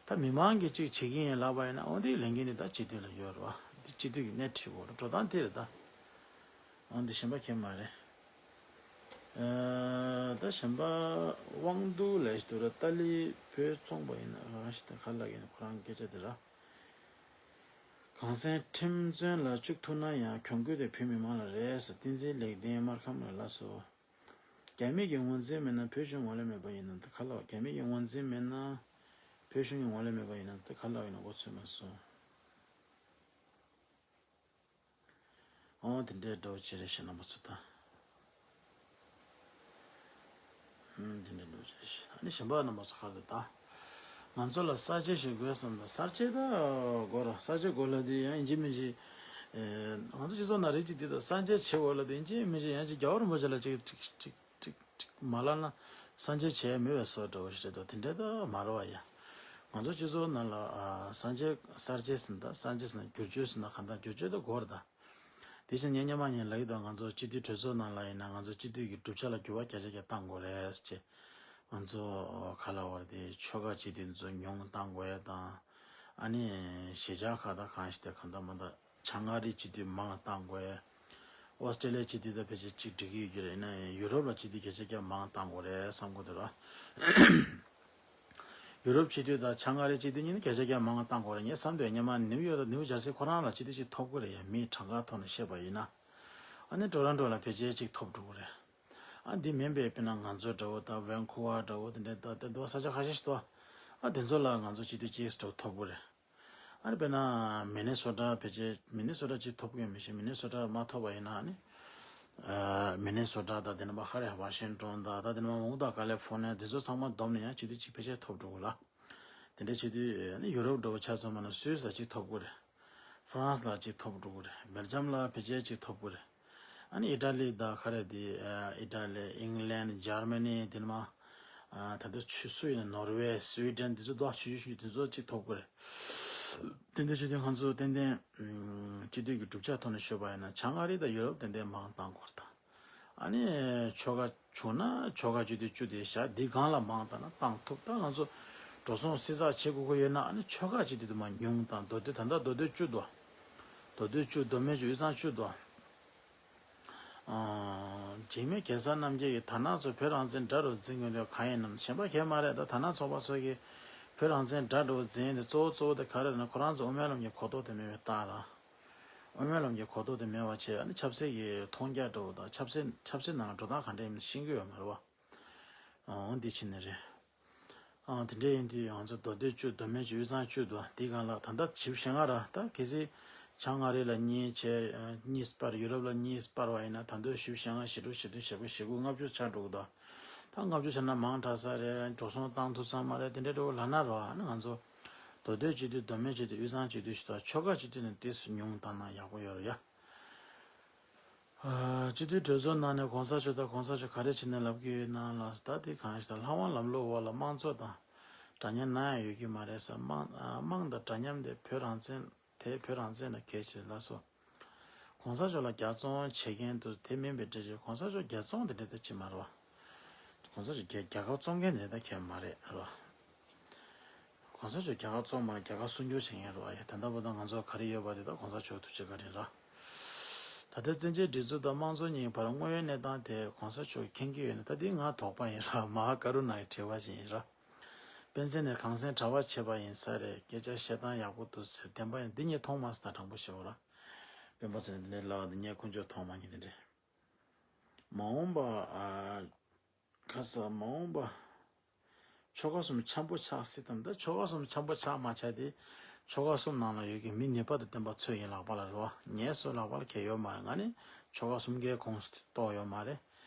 ད་མི་མང་གིས་གཅིག་བྱེད་ཀྱི་ཡིན་ལབ་པ་ཡིན་ན་འོ་དེའི་ལས་འགན་དེ་ད་སྤྱི་འཐུས་ལ་ཡོད་རེད་བ། དེ་སྤྱི་འཐུས་ཀྱི་སྣེ་ཁྲིད་དགོས་རེད། འགྲོ་སྟངས་དེ་རེད་ད། འོ་འདི་གཞན་པ་གང་ཡང་མ་རེད། ཨ། ད་གཞན་པ་དབང་འདུས་ལས་ཞིག་འདུག་ར། ཏཱ་ལའི་བོད་བཙོང་པ་ཡིན་ན་གང་ཞིག་ད་ག་ལ་ཡིན་ཁོ་རང་སྐད་ཆ་དེ་ར། གངས་སེང་ཁྲིམས་བཙོན་ལ་བཅུག་ཐུབ་ན་ཡང་གྱོང་གུད་དེ་བོད་མི་མང་ལ་རེད་ཟེར། བསྟན་འཛིན་ལེགས་ལྡན་སྨར་ཁམས་ལ་ལབ་སོང་། རྒྱ་མི་གི་ངོས་འཛིན་མེད་ན་བོད་གཞུང་ངོས་ལེན་མེད་པ་ཡིན་ན་ད་ག་ལ་བ། རྒྱ་མི་གི་ངོས་འཛིན་མེད་ན་བོད་གཞུང་གི་ངོས་ལེན་མེད་པ་ཡིན་ན་ད་ག་ལ་བ་ཡིན་ན་མགོ་ཚོས་མ་སོང་། ཨོ་དེ་འདྲའི་འདྲ་བོ་ཅིག་རེད་ཤག་རྣམ་པ་ཚོ་ད། ཨུམ། དེ་འདྲའི་འདྲ་བོ་ཅིག་རེད་ཤག་ཨ་ནི་གཞན་པ་རྣམ་པ་ཚོ་ག་རེ་ད། ང་ཚོ་ལ་གསར་བརྗེ་ཞིག་དགོས་བསམ་ད་གསར་བརྗེ་ད་དགོས་ར། གསར་བརྗེ་དགོས་ལབ་དེ་ཡང་ཡིན་གཅིག་མིན་གཅིག་ཨེ། ང་ཚོ་སྤྱི་ཚོགས་ནང་རིགས་གཅིག་དེ་ད་གསར་བརྗེ་བྱེད་དགོས་ལབ་དེ་ཡིན་གཅིག་མིན་གཅིག་ཡང་གཅིག་རྒྱལ་བ་རིན་པོ་ཆེ་ལ་གཅིག་གཅིག་གཅིག་གཅིག་གཅིག་མ་ལབ་ན་གསར་བརྗེ་བྱས་མེད་པའི་བཟོ་འདྲ་བོ་ཞིག་རེད་དོ། དེ་འདྲ་ད་མ་རེད་བ་ཡ། ང་ཚོ་སྤྱི་ཚོགས་ནང་ལ་ཨ། གསར་བརྗེ་གསར་བརྗེ་ཟེར་ན་ད་གསར་བརྗེ་ཟེར་ན་བསྒྱུར་བཅོས་ཟེར་ན་གང་ལྟར་བསྒྱུར་བཅོས་ད་དགོས་རེད་ད། དེ་བཞིན་ངས་སྔོན་མ་ནས་ལབ་ཀྱི་འདུག་ང་ཚོ་སྤྱི་འཐུས་གྲོས་ཚོགས་ནང་ལ་ཡིན་ན་ང་ཚོ་སྤྱི་འཐུས་ཀྱི་གྲུབ་ཆ་ལ་འགྱུར་བ་བརྒྱ་ཆ་བརྒྱ་གཏང་དགོས་རེད་ཟེར་བྱས། ང་ཚོ་ག་ལ་བར་དེ་ཆོལ་ཁ་སྤྱི་འཐུས་ཚོ་ཉུང་བཏང་དགོས་ཡ་དང་། ཨ་ནི་གཞིས་ཆགས་ཁག་དང་གང་ཞིག་དེ་གང་ལྟར་མ་གཏོགས་བྱང་ཨ་རིའི་སྤྱི་འཐུས་མང་བཏང་དགོས་ཡ། ཨོ་སི་ཀྲེ་ལི་ཡའི་སྤྱི་འཐུས་དང་ཕལ་ཆེར་གཅིག་འགྲིག་གི་ཡོད་ཀྱི་རེད། ཡིན་ན་ཡང་ཡུ་རོབ་ལ་སྤྱི་འཐུས་བརྒྱ་ཆ་བརྒྱ་མང་བཏང་དགོས་རེད་བསམ་གྱི་འདུག་ར། ཡུ་རོབ་སྤྱི་འཐུས་དང་བྱང་ཨ་རིའི་སྤྱི་འཐུས་གཉིས་ནི་བརྒྱ་ཆ་བརྒྱ་མང་བ་བཏང་དགོས་རེད། ངས་བསམ་དུས་སྔོན་མ་ནིའུ་ཡོག་དང་ནིའུ་ཇར་སི་ཁོ་རང་ལ་སྤྱི་འཐུས་གཅིག་ཐོབ་ཀྱི་རེད་ཡ། མིའི་གྲངས་ཀ་ཐོག་ནས་བཤད་པ་ཡིན་ན། ཨ་ནི་ཊོ་རོན་ཊོ་ལ་ཕལ་ཆེར་གཅིག་ཐོབ་འགྲོ་གི་རེད། ཨ་འདི་མིན་པའི་དཔེར་ན་ང་ཚོ་འདྲ་བོ་དང་ཝན་ཁུ་ཝར་འདྲ་བོ་དེ་འདྲའི་ད་དེ་འདྲ་ས་ཆ་ཁ་ཤས་ཤིག་འདུག་ཨ་དེ་ཚོ་ལ་ང་ཚོ་སྤྱི་འཐུས་གཅིག་འདྲ་བོ་ཐོབ་ཀྱི་རེད། ཨ་ནི་དཔེར་ན་མི་ནི་སོ་ཊ་ཕལ་ཆེར་མི་ནི་སོ་ཊ་གཅིག་ཐོབ་ཀྱི་ཡོད་མི་ཤེས། མི་ནི་སོ་ཊ་མ་ཐོབ་པ་ཡིན་ན་ཨ་ནི། ཨ་མི་ནི་སོ་ཊ་དང་དེ་ནས་མ་ཧ་རེ་ཝ་ཤིང་ཊོན་དང་ད་དེ་ནས་མ་མུ་གུ་དང་ཀ་ལི་ཧྥོ་ནི་ཡ་དེ་ཚོ་ཚང་མ་བསྡོམས་ནས་ཡང་སྤྱི་འཐུས་གཅིག་ཕལ་ཆེར་ཐོབ་འགྲོ་གི་རེད། དེ་འདྲའི་སྤྱི་འཐུས་ཨ་ནི་ཡུ་རོབ་འདྲ་བོ་ཆ་ཚང་མ་ན་སུད་སི་ལ་གཅིག་ཐོབ་ཀྱི་རེད། ཧྥ་རན་སི་ལ་གཅིག་ཐོབ་འགྲོ་གི་རེད། སྦེལ་ཇམ་ལ་ཕལ་ཆེར་གཅིག་ཐོབ་ཀྱི་རེད། ཨ་ནི་ཨི་ཊ་ལི་དང་ག་རེ་དེ་ཨ་ཨི་ཊ་ལི་ཨིང་ལན་ཇར་མ་ནི་དེ་ནས་མ་ཨ་ད་དུང་ཆུ་སུ་ཡིན་ན་ནོར་ཝེ་སུའི་ཌེན་དེ་ཚོ་འདུག་ཆུང་ཆུང་ཆུང་ཆུང་དེ་ཚོ་གཅིག་ཐོབ་ཀྱི་རེད། དེ་འདྲ་བྱས་ཏེ་ང་ཚོ་ཏན་ཏན་སྤྱི་འཐུས་ཀྱི་གྲུབ་ཆ་ཐོག་ནས་ཤོད་པ་ཡིན་ན་བྱང་ཨ་རི་དང་ཡུ་རོབ་ཏན་ཏན་མང་བཏང་དགོས་རེད་ད། ཨ་ནི་ཆོལ་ཁ་བྱུང་ན་ཆོལ་ཁ་སྤྱི་འཐུས་བཅུ་དེ་བཞག་འདི་སྒང་ལ་མང་བཏང་ན་བཏང་ཐུབ། ད་ང་ཚོ་འགྲོ་སོང་བསྲི་ཚགས་བྱེད་དགོས་ཀྱི་ཡོད་ན་ཨ་ནི་ཆོལ་ཁ་སྤྱི་འཐུས་དེ་མ་ཉུང་བཏང་། མདོ་སྟོད་ད་ལྟ་མདོ་སྟོད་བཅུ་འདུག་མདོ་སྟོད་བཅུ། མདོ་སྨད་བཅུ། དབུས་གཙང་བཅུ་འདུག་འཇིགས་མེད་གེ་སར་རྣམ་རྒྱལ་གྱིས་དར་ནག་ཚོ་བོད་རང་བཙན་དགྲ་རུ་འཛིན་དགོས་དོན་གང་ཡིན་ནམ། གཞན་པ་གང་ཡང་མ་རེད། ད་དར་ནག་ཚོགས་པ་ཚོ་གིས་ བོད་རང་བཙན་དགྲ་འདྲ་བོ་འཛིན་ཡས་དེ་གཙོ་བོ་གཙོ་བོ་དེ་ག་རེ་རེད་ན། ཁོ་རང་ཚོ་དབུ་མའི་ལམ་གྱི་གོ་རྟོགས་དེ་མེད་པའི་རྟགས་རེད། དབུ་མའི་ལམ་གྱི་གོ་རྟོགས་དེ་མེད་པ་བྱས། ཨ་ནི་ཆབ་སྲིད་ཀྱི་མཐོང་རྒྱ་འདྲ་བོ་དང་། ཆབ་སྲིད་ཆབ་སྲིད་ནང་ལ་འགྲོ་སྟངས་ག་འདྲ་ཡིན་ཤེས་ཀྱི་ཡོད་མ་རེད་བ། འོ་འདི་ཕྱིན་ནས་རེད། ཨང་དེ་འདྲ་ཡིན་དུས་ང་ཚོ་མདོ་སྟོད་བཅུ། མདོ་སྨད་བཅུ། དབུས་གཙང་བཅུ་འདུག་འདི་སྒང་ལ་ད་ལྟ་བཞི་བཅུ་ཞེ་ལྔ་ར། ད་གལ་སྲིད་བྱང་ཨ་རི་ལ་གཉིས་བྱས། གཉིས་སྤར། ཡུ་རོབ་ལ་གཉིས་སྤར་བ་ཡིན་ན། ད་དུང་བཞི་བཅུ་ཞེ་ལྔ། བཞི་དྲུག་བཞི་བདུན། བཞི་དགུ། བཞི་དགུ་ལྔ་བཅུ་ཆགས་འགྲོ་གི་འདུག་ད་ལྔ་བཅུ་ཆགས་ན་མང་དྲགས་ས་རེད། འགྲོ་སོང་བཏང་ཐུབ་ས་མ་རེད། དེ་འདྲ་འདྲ་བོ་ལབ་ན་ར། ཨ་ནི་ང་ཚོ་མདོ་སྟོད་སྤྱི་འཐུས། མདོ་སྨད་སྤྱི་འཐུས། དབུས་གཙང་སྤྱི་འཐུས་ཞིག་དང་། ཆོལ་ཁ་སྤྱི་འཐུས་ནས་ཏོག་ཙམ་ཉུང་བཏང་ན་ཡག་པོ་ཡོད་རེད་ཡ། ཨ། སྤྱི་འཐུས་གྲོས་ཚོགས་ནང་ནས་གོང་ས་མཆོག་དང་། གོང་ས་མཆོག་ག་རེ་བྱས་ནས་ལབ་ཀྱི་ཡོད་ན་ལབ་ས། ད་དེ་གང་ཞིག་ད་ལྷ་དབང་ལམ་ལུགས་འོག་ལ་དམངས་གཙོ་དང་འདྲ་མཉམ་ནམ་ཡང་ཡོད་ཀྱི་མ་རེད་ཟེར། དམངས་ཨ། དམངས་དང་འདྲ་མཉམ་དེ་བོད་རང་བཙན། དེ་བོད་རང་བཙན་ལ་གལ་ཆེ་ལབ་སོང་། གོང་ས་མཆོག་ལ་རྒྱབ་རྩོམ་བྱེད་མཁན་དུ་དེ་མིན་པའི་འགྲེལ་བརྗོད། གོང་ས་མཆོག་རྒྱབ་རྩོམ་དེ་འདྲ་ད་བྱེད་མ་རེད་བ། གོང་ས་མཆོག་རྒྱ་རྒྱལ་ཁབ་བཙོང་མཁན་དེ་འདྲ་ད་གལ་མ་རེད་རེད་བ། གོང་ས་མཆོག་རྒྱ་གར་བཙོང་མ་རེད། རྒྱ་གར་སྲུང་སྐྱོབ་བྱེད་མཁན་རེད་བ། ཡ། ད་ལྟ་བར་དུ་ང་ཚོ་ག་རེ་ཡོད་པ་དེ་དག་གོང་ས་མཆོག་ཐུགས་རྗེ་བཀའ་དྲིན་རེད། ད་ལྟའི་བཙན་བྱོལ་སྒྲིག་འཛུགས་དང་དམངས་གཙོ་གཉིས་བར་དངོས་ཡོད་གནས་སྟངས་དེ་གོང་ས་མཆོག་མཁྱེན་གྱི་ཡོད་ན། ད་འདི་ང་དོགས་པ་ཡིན་ར། མ་ཧཱ་ཀ་རུ་ཎ་ཡི་དྲི་བ་ཞིག་ཡིན་ར། སྤེན་ཚེ་ནས་གངས་སེང་གྲྭ་པ་བྱས་པ་ཡིན་ས་རེད། སྐད་ཆ་བཤད་སྟངས་ཡག་པོ་འདུག་ཟེར། བདེན་པ་ཡིན། འདི་ངས་མཐོང་མ་སོང་། ད་དྲང་པོ་བཤད་པ་ར། སྤེན་པ་ཚེ་རིང་འདི་འདྲའི་ལབ་པ་འདི་ངས་དཀོན་མཆོག་མཐོང་མ་མྱོང་། འདི་འདྲའི་མ་འོངས་པ། ཨ། ཁ་ས་མ་འོངས་པ། ཆོལ་ཁ་གསུམ་འཆམ་པོ་ཆགས་སྲིད་དམ། ད་ཆོལ་ཁ་གསུམ་འཆམ་པོ་ཆགས་མ་ཆགས་དེ་ཆོལ་ཁ་གསུམ་ནང་ལ་ཡོད་ཀྱི་མི་ངེས་པར་དུ་བསྟན་པ་འཚོལ་ཡིན་ལག་པ་ལ་རེད་བ། ངའི་སོ་ལག་པ་ལ་གལ་ཡོད་མ་རེད། ང་ནི་ཆོལ་ཁ་གསུམ་ཀའི་ཁོངས་སུ་གཏོགས་ཡོད་མ་རེད།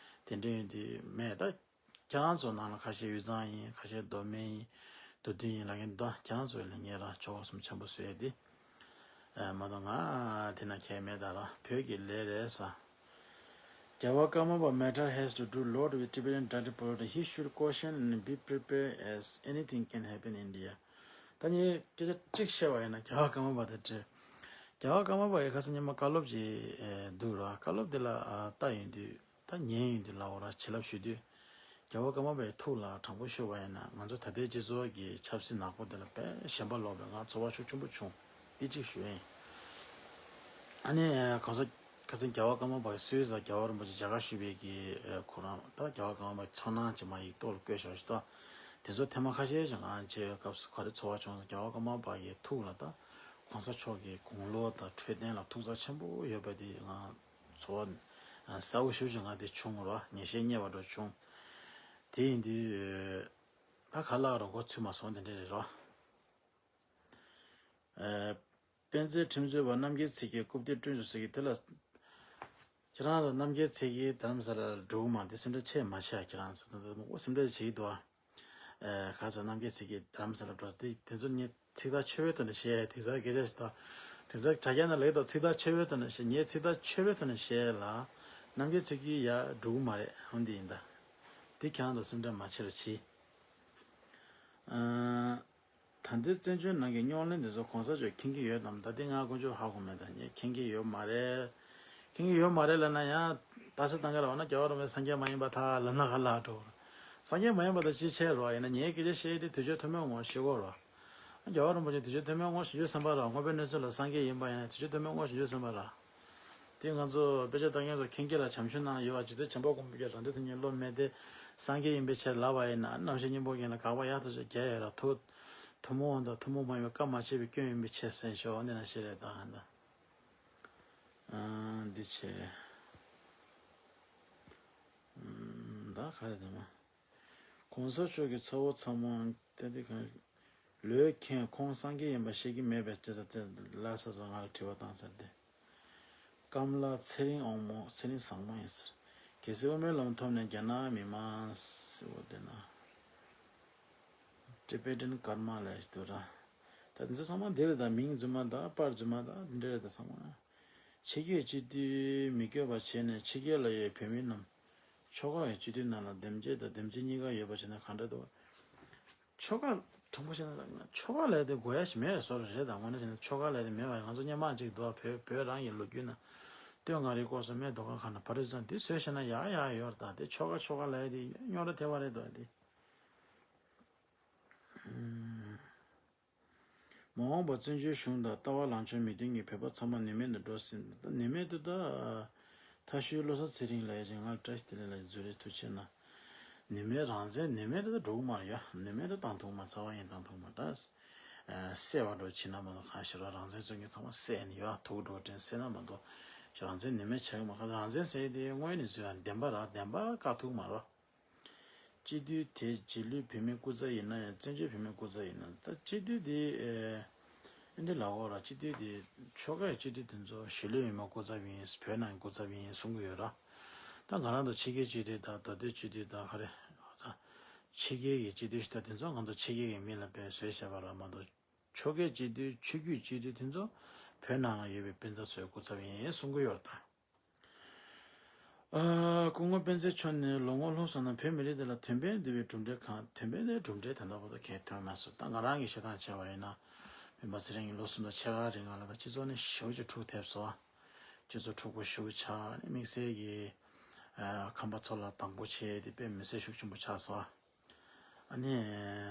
དེ་འདྲ་ཡིན་དུས་མེད། ད་ཁྱེད་རང་ཚོ་ནང་ལ་ཁ་ཤས་དབུས་གཙང་ཡིན། ཁ་ཤས་མདོ་སྨད་ཡིན། མདོ་སྟོད་ཡིན་ལབ་མཁན་འདུག་ད་ཁྱེད་རང་ཚོ་ལ་ངས་རང་ཆོལ་ཁ་གསུམ་འཆམ་པོ་བཟོ་ཡས་དེ། ཨ། མ་གཏོགས་ང་དེ་ན་ཁྱད་མེད་ད་ར། བོད་ཀྱི་ལས་རེད་ཟེར། རྒྱལ་བ་ཀརྨ་པ། Matter has to do lot with Tibetan Tibetan politics. He should caution and be prepared as anything can happen in India. ད་ངས་སྐད་ཆ་གཅིག་བཤད་པ་ཡིན་ན། རྒྱལ་བ་ཀརྨ་པ་དེ་འདྲ། རྒྱལ་བ་ཀརྨ་པ་ཡི་ཁ་སང་ཉི་མ་བཀའ་སློབ་ཅིག་ཨེ་འདུག་ར། བཀའ་སློབ་དེ་ལ་ཨ་ལྟ་ཡོང་དུས། ད་ཉན་ཡོང་དུས་ལབ་པ་ར། བྱིན་རླབས་ཞུ་དུས། རྒྱལ་བ་ཀརྨ་པའི་ཐུགས་ལ་དྲང་པོ་ཞུ་བ་ཡིན་ན། ང་ཚོ་ད་ལྟའི་སྤྱི་ཚོགས་ཀྱི་ཆབ་སྲིད་ནག་པོ་དེ་ལ་དཔེ་ཞེན་པ་ལོག་པའི་ང་ཚོར་བ་ཤུགས་ཆེན་པོ་བྱུང་། འདི་གཅིག་ཞུ་ཡ་ཡིན། ཨ་ནི་གང་ཟག་ཁ་སང་རྒྱལ་བ་ཀརྨ་པ་གི་སྲོལ་ཟ། རྒྱལ་བ་རིན་པོ་ཆེ་མཇལ་ཁ་ཞུས་པའི་གི་ཨ་ཁོ་རང་། ད་རྒྱལ་བ་ཀརྨ་པ་གི་ཚོར་སྣང་ཅིག་མར་ཡིག་ཐོག་ལ་བཀོད་བཞག་ཞིག་ད་དེ་ཚོ་ཐེངས་མ་ཁ་ཤས་ཤིག་ང་མཇལ་སྐབས་སུ་ག་རེ་ཚོར་བ་བྱུང་ཟེར། རྒྱལ་བ་ཀརྨ་པ་གི་ཐུགས་ལ་ད་གོང་ས་མཆོག་གི་དགུང་ལོ་དང་འཕྲོད་བསྟེན་ལ་ཐུགས་འཚབ་ཆེན་པོ་ཡོད་པ་དེ་ང་ཚོར་བ་གསལ་པོ་ཞེ་པོ་ཅིག་ང་དེ་བྱུང་ར། ངེས་ཤེས་རྙེད་པ་འདྲ་བྱུང་། དེ་ཡིན་དུས་ད་ག་ལབ་ར་མགོ་ཚོད་མ་སོང་། དེ་འདྲ་རེད་ར། ཨ། དཔེ་མཛོད་ཁྲིམས་རྩོད་པ་རྣམ་རྒྱལ་ཚེ་རྒྱལ་རྐུབ་སྟེགས་བསྐྲུན་སོང་ཟེར་གི་དེ་ལ། ཁྱེད་རང་ཚོ་རྣམ་རྒྱལ་ཚེ་རྒྱལ་རྡ་རམ་ས་ལ་ལ་འགྲོ་གི་མ་རེད། དེ་སེམས་ཁྲལ་ཆེ་མ་བྱེད་ཨ། ཁྱེད་རང་ཚོ་ད་ལྟ་མང་པོ་སེམས་ཁྲལ་བྱེད་ཀྱི་འདུག་ཨ། ཨེ། ཁ་ས་རྣམ་རྒྱལ་ཚེ་རྒྱལ་རྡ་རམ་ས་ལ་འགྲོ་དེ། དེ་ཚོ་ངས་ཚིག་ཐག་ཆོད་པོའི་ཐོག་ནས་བཤད། དེང་སང་སྐད་ཆ་ཞིག་ད། དེང་སང་དྲ་རྒྱ་ནང་ལེགས་དང་ཚིག་ཐག་ཆོད་པོའི་ཐོག་ནས་བཤད། ངས་ཚིག་ཐག་ཆོད་པོའི་ཐོག་ནས་བཤད་ལ། རྣམ་རྒྱལ་ཚེ་རྒྱལ་ཡར་འགྲོ་གི་མ་རེད། འོ་འདི་ཡིན་ད། འདི་ཁྱེད་རང་ཚོ་སེམས་ཁྲལ་མ་བྱེད་རོགས་གྱིས། ཨ། ད་ལྟའི་བཙན་བྱོལ་ནང་གི་རྙོག་གླེང་འདི་ཚོ་གོང་ས་མཆོག་མཁྱེན་གྱི་ཡོད་དམ། ད་ལྟའི་ང་དཀོན་མཆོག་ཧ་གོ་མེད། ད་ངས་མཁྱེན་གྱི་ཡོད་མ་རེད། མཁྱེན་གྱི་ཡོད་མ་རེད་ལབ་ན་ཡང་ད་སེ་བཏང་གི་རེད་བ། ན་རྒྱལ་བ་རིན་པོ་ཆེ་སངས་རྒྱས་མ་ཡིན་པ་ད་ལབ་ན་ག་ལ་འགྲོ། སངས་རྒྱས་མ་ཡིན་པ་ད་ཅི་བྱས་རོགས། ཡིན་ན་ངའི་སྐད་ཆ་བཤད་དེ་དུས་ཚོད་ཐུང་མའི་ངོ་ཤེས་གོ་རོགས། རྒྱལ་བ་རིན་པོ་ཆེ་དུས་ཚོད་ཐུང་མའི་ངོ་ཤེས་རྒྱུ་བསམ་པ་ར། དངོས་པོའི་གནས་ཚུལ་ལ་སངས་རྒྱས་ཡིན་པ་ཡིན་ན་དུས་ཚོད་ཐུང་མའི་ངོ་ཤེས་རྒྱུ་བསམ་པ་ར། དེ་ང་ཚོ་དཔེ་ཆ་ལྟ་མཁན་ཚོ་མཁྱེན་གྱི་ར། བྱམས་ཆུང་ནང་ཡོད་པ་ཇི་ལྟར་བྱམས་པ་མགོན་པོ་རྒྱལ་རང་དུས་དེ་ཉིད་བློ་མེད་དེ་སངས་རྒྱས་ཡིན་པའི་ཕྱིར་ལབ་པ་ཡིན་ན། རྣམ་ཤེས་སྙིང་པོ་རྒྱན་ལ་དགག་པ་ཡག་ཏུ་བྱས་རྒྱལ་ཡོད་ར། ཐུ་ཐུན་མོང་དང་ཐུན་མོང་མ་ཡིན་པའི་བཀའ་མ་བྱས་པའི་སྐྱོན་ཡིན་པའི་ཕྱིར་ཟེར་ཞོག་འདི་ན་ཤེས་རེད་ད་ཧ་ད། ཨ། འདི་བྱས། ཨ། ད་ག་རེ་ད་མ། གོང་ས་མཆོག་གི་ཚ་བོ་ཚ་མོ་ཏན་ཏན་གང་། ལོས་མཁྱེན། ཁོང་སངས་རྒྱས་ཡིན་པ་ཤེས་ཀྱི་མེད་པས་ཅི་ཟེར་ཏེ་ལ་ས་ས་ང་ལ་དྲི་བ་བཏང་ཟེར་ཏེ། ཀམ་ལ་ཚེ་རིང་དབང་མོ། ཚེ་རིང་བཟང་མོ་ཡིན་ཟེར། གལ་སྲིད་དབུ་མའི་ལམ་ཐོབ་ནས་རྒྱ་ནག་མི་མང་ཟེར་བ་དེ་ན། Tibetan Karma ལས་ཞིག་འདུག་ར། ད་དེ་ཚོ་ཚང་མ་འདི་རེད་ད། མིང་རྫུན་མ་ད། པར་རྫུན་མ་ད། འདི་འདྲ་རེད་ད་ཚང་མ། ཕྱི་རྒྱལ་སྤྱི་འཐུས་མི་དགོས་པ་བྱས་ནས་ཕྱི་རྒྱལ་ལ་ཡོད་བོད་མི་རྣམས་ཆོལ་ཁ་ཡི་སྤྱི་འཐུས་ནང་ལ་འདེམས་བྱེད་དང་འདེམས་བྱེད་གཉིས་ཀ་ཡོད་པ་བྱས་ན་གང་འདྲ་འདུག་ཆོལ་ཁ་དྲང་པོ་བཤད་ན་ཆོལ་ཁ་ལབ་དེ་དགོས་ཡ་ཞིག་མེད་བཟོ་འདྲ་རེད་ད། དངོས་གནས་བྱས་ན་ཆོལ་ཁ་ལབ་དེ་མེད་པ་ཡིན། ང་ཚོ་སྔོན་མ་ཅིག་འདུག་བ། བོད་བོད་རང་གི་ལོ་རྒྱུས་ན་སྟོད་མངའ་རིས་སྐོར་སོགས་སྨད་མདོ་ཁམས་ཁ་ན་བར་དུ་ཙམ་དེ་བཟོས་བྱས་ན་ཡག་ཡག་ཡོད་རེད་ད། དེ་ཆོལ་ཁ་ཆོལ་ཁ་ལབ་ཡ་དེ་རྙོག་དྲ་ཐེབས་པ་རེད་འདུག་བ་དེ། མ་འོངས་པར་བཙན་བྱོལ་གཞུང་དང་ལྟ་བ་ལངས་ཕྱོགས་མི་མཐུན་གྱི་བོད་པ་ཚང་མ་ནུས་མེད་དུ་འགྲོ་ཟིན། ད་ནུས་མེད་དུ་ད། ཐ་ཤུལ་བློ་བཟང་ཚེ་རིང་ལགས་ཀྱིས་ང་ལ་བཀྲ་ཤིས་བདེ་ལེགས་ལབ་ཀྱི་འདུག་རེད། ཐུགས་རྗེ་གནང་། ནུས་མེད་རང་བཙན་ནུས་མེད་དེ་འགྲོ་གི་མ་རེད་ཡ། ནུས་མེད་དེ་བཏང་ཐུབ་མ་རྩ་བ་ཡིན་བཏང་ཐུབ་མ་ད། བསད་པ་འགྲོ་བྱེད་ན་མ་གཏོགས་གང་ཞིག་ར་རང་བཙན་རྩོད་མཁན་ཚང་མ་བསད་ནས་ཡ་ཐུག་འགྲོ་དྲན་བསད་ན་མ་གཏོགས་རང་བཙན་ནུས་མེད་ཆགས་ཀྱི་མ་ཁ་རང་བཙན་ཟེར་དེ་དངོས་ཡོད་གནས་ཚུལ་ཡང་བདེན་པ་ར་བདེན་པ་བཀག་ཐུབ་མ་རོ། སྤྱི་འཐུས་དེ་རྗེས་ལུས་བོད་མིའི་སྐུ་ཚབ་ཡིན་ན་ཡང་བཙན་བྱོལ་བོད་མིའི་སྐུ་ཚབ་ཡིན་ན་ད་སྤྱི་འཐུས་དེ་ཨེ་འདི་ལ་འོ་ར་སྤྱི་འཐུས་དེ་ཆོལ་ཁའི་སྤྱི་འཐུས་དེ་ཚོ་གཞིས་ལུས་མི་མང་སྐུ་ཚབ་ཡིན་བོད་ནང་སྐུ་ཚབ་ཡིན་གསུང་གི་ཡོད་ར། ད་ང་རང་ཚོ་ཕྱི་རྒྱལ་སྤྱི་འཐུས་དང་མདོ་སྟོད་སྤྱི་འཐུས་དང་ག་རེ་ཕྱི་རྒྱལ་གྱི་སྤྱི་འཐུས་ཞིག་ད་དེ་ཚོ་ང་ཚོ་ཕྱི་རྒྱལ་གྱི་མི་ལ་དཔེ་བཟོས་བཞག་པ་ར་མ་གཏོགས་ཆོལ་ཁའི་སྤྱི་འཐུས་ཆོས་བརྒྱུད་སྤྱི་འཐུས་དེ་ཚོ་བོད་ནང་ལ་ཡོད་པའི་སྤུན་ཟླ་ཚོའི་སྐུ་ཚབ་ཡིན་གསུང་གི་ཡོད་ར་ད། ཨ། སྐུ་ངོ་སྤེན་ཚེ་མཆོག་ནས་ལོ་ངོ་ལྷག་སོང་ན་བོད་མི་རིགས་དེ་ལ་དོན་ཕན་བདེ་བའི་གྲུབ་འབྲས་གང་དོན་ཕན་བདེ་བའི་གྲུབ་འབྲས་དེ་འདྲ་པོ་ད་གང་ཐོན་མ་སོང་། ད་ང་རང་གི་བཤད་སྟངས་བྱས་པ་ཡིན་ན་སྤེན་པ་ཚེ་རིང་གིས་ལོ་གསུམ་དང་ཕྱེད་ཀ་རིང་ང་ལ་ད་སྤྱི་ཚོགས་ནས་ཞེ་པོ་ཅིག་འཁྲུག་ཐེབས་སོང་། སྤྱི་ཚོགས་འཁྲུག་པོ་ཞེ་པོ་ཆགས་ནས་དམིགས་བསལ་གྱི་ཨ། ཁམས་པ་ཚོ་ལ་སྡང་པོ་བྱས་ཏེ་དཔེ་མི་སེར་ཤུགས་ཆེན་པོ་ཆགས་སོང་། ཨ་ནི།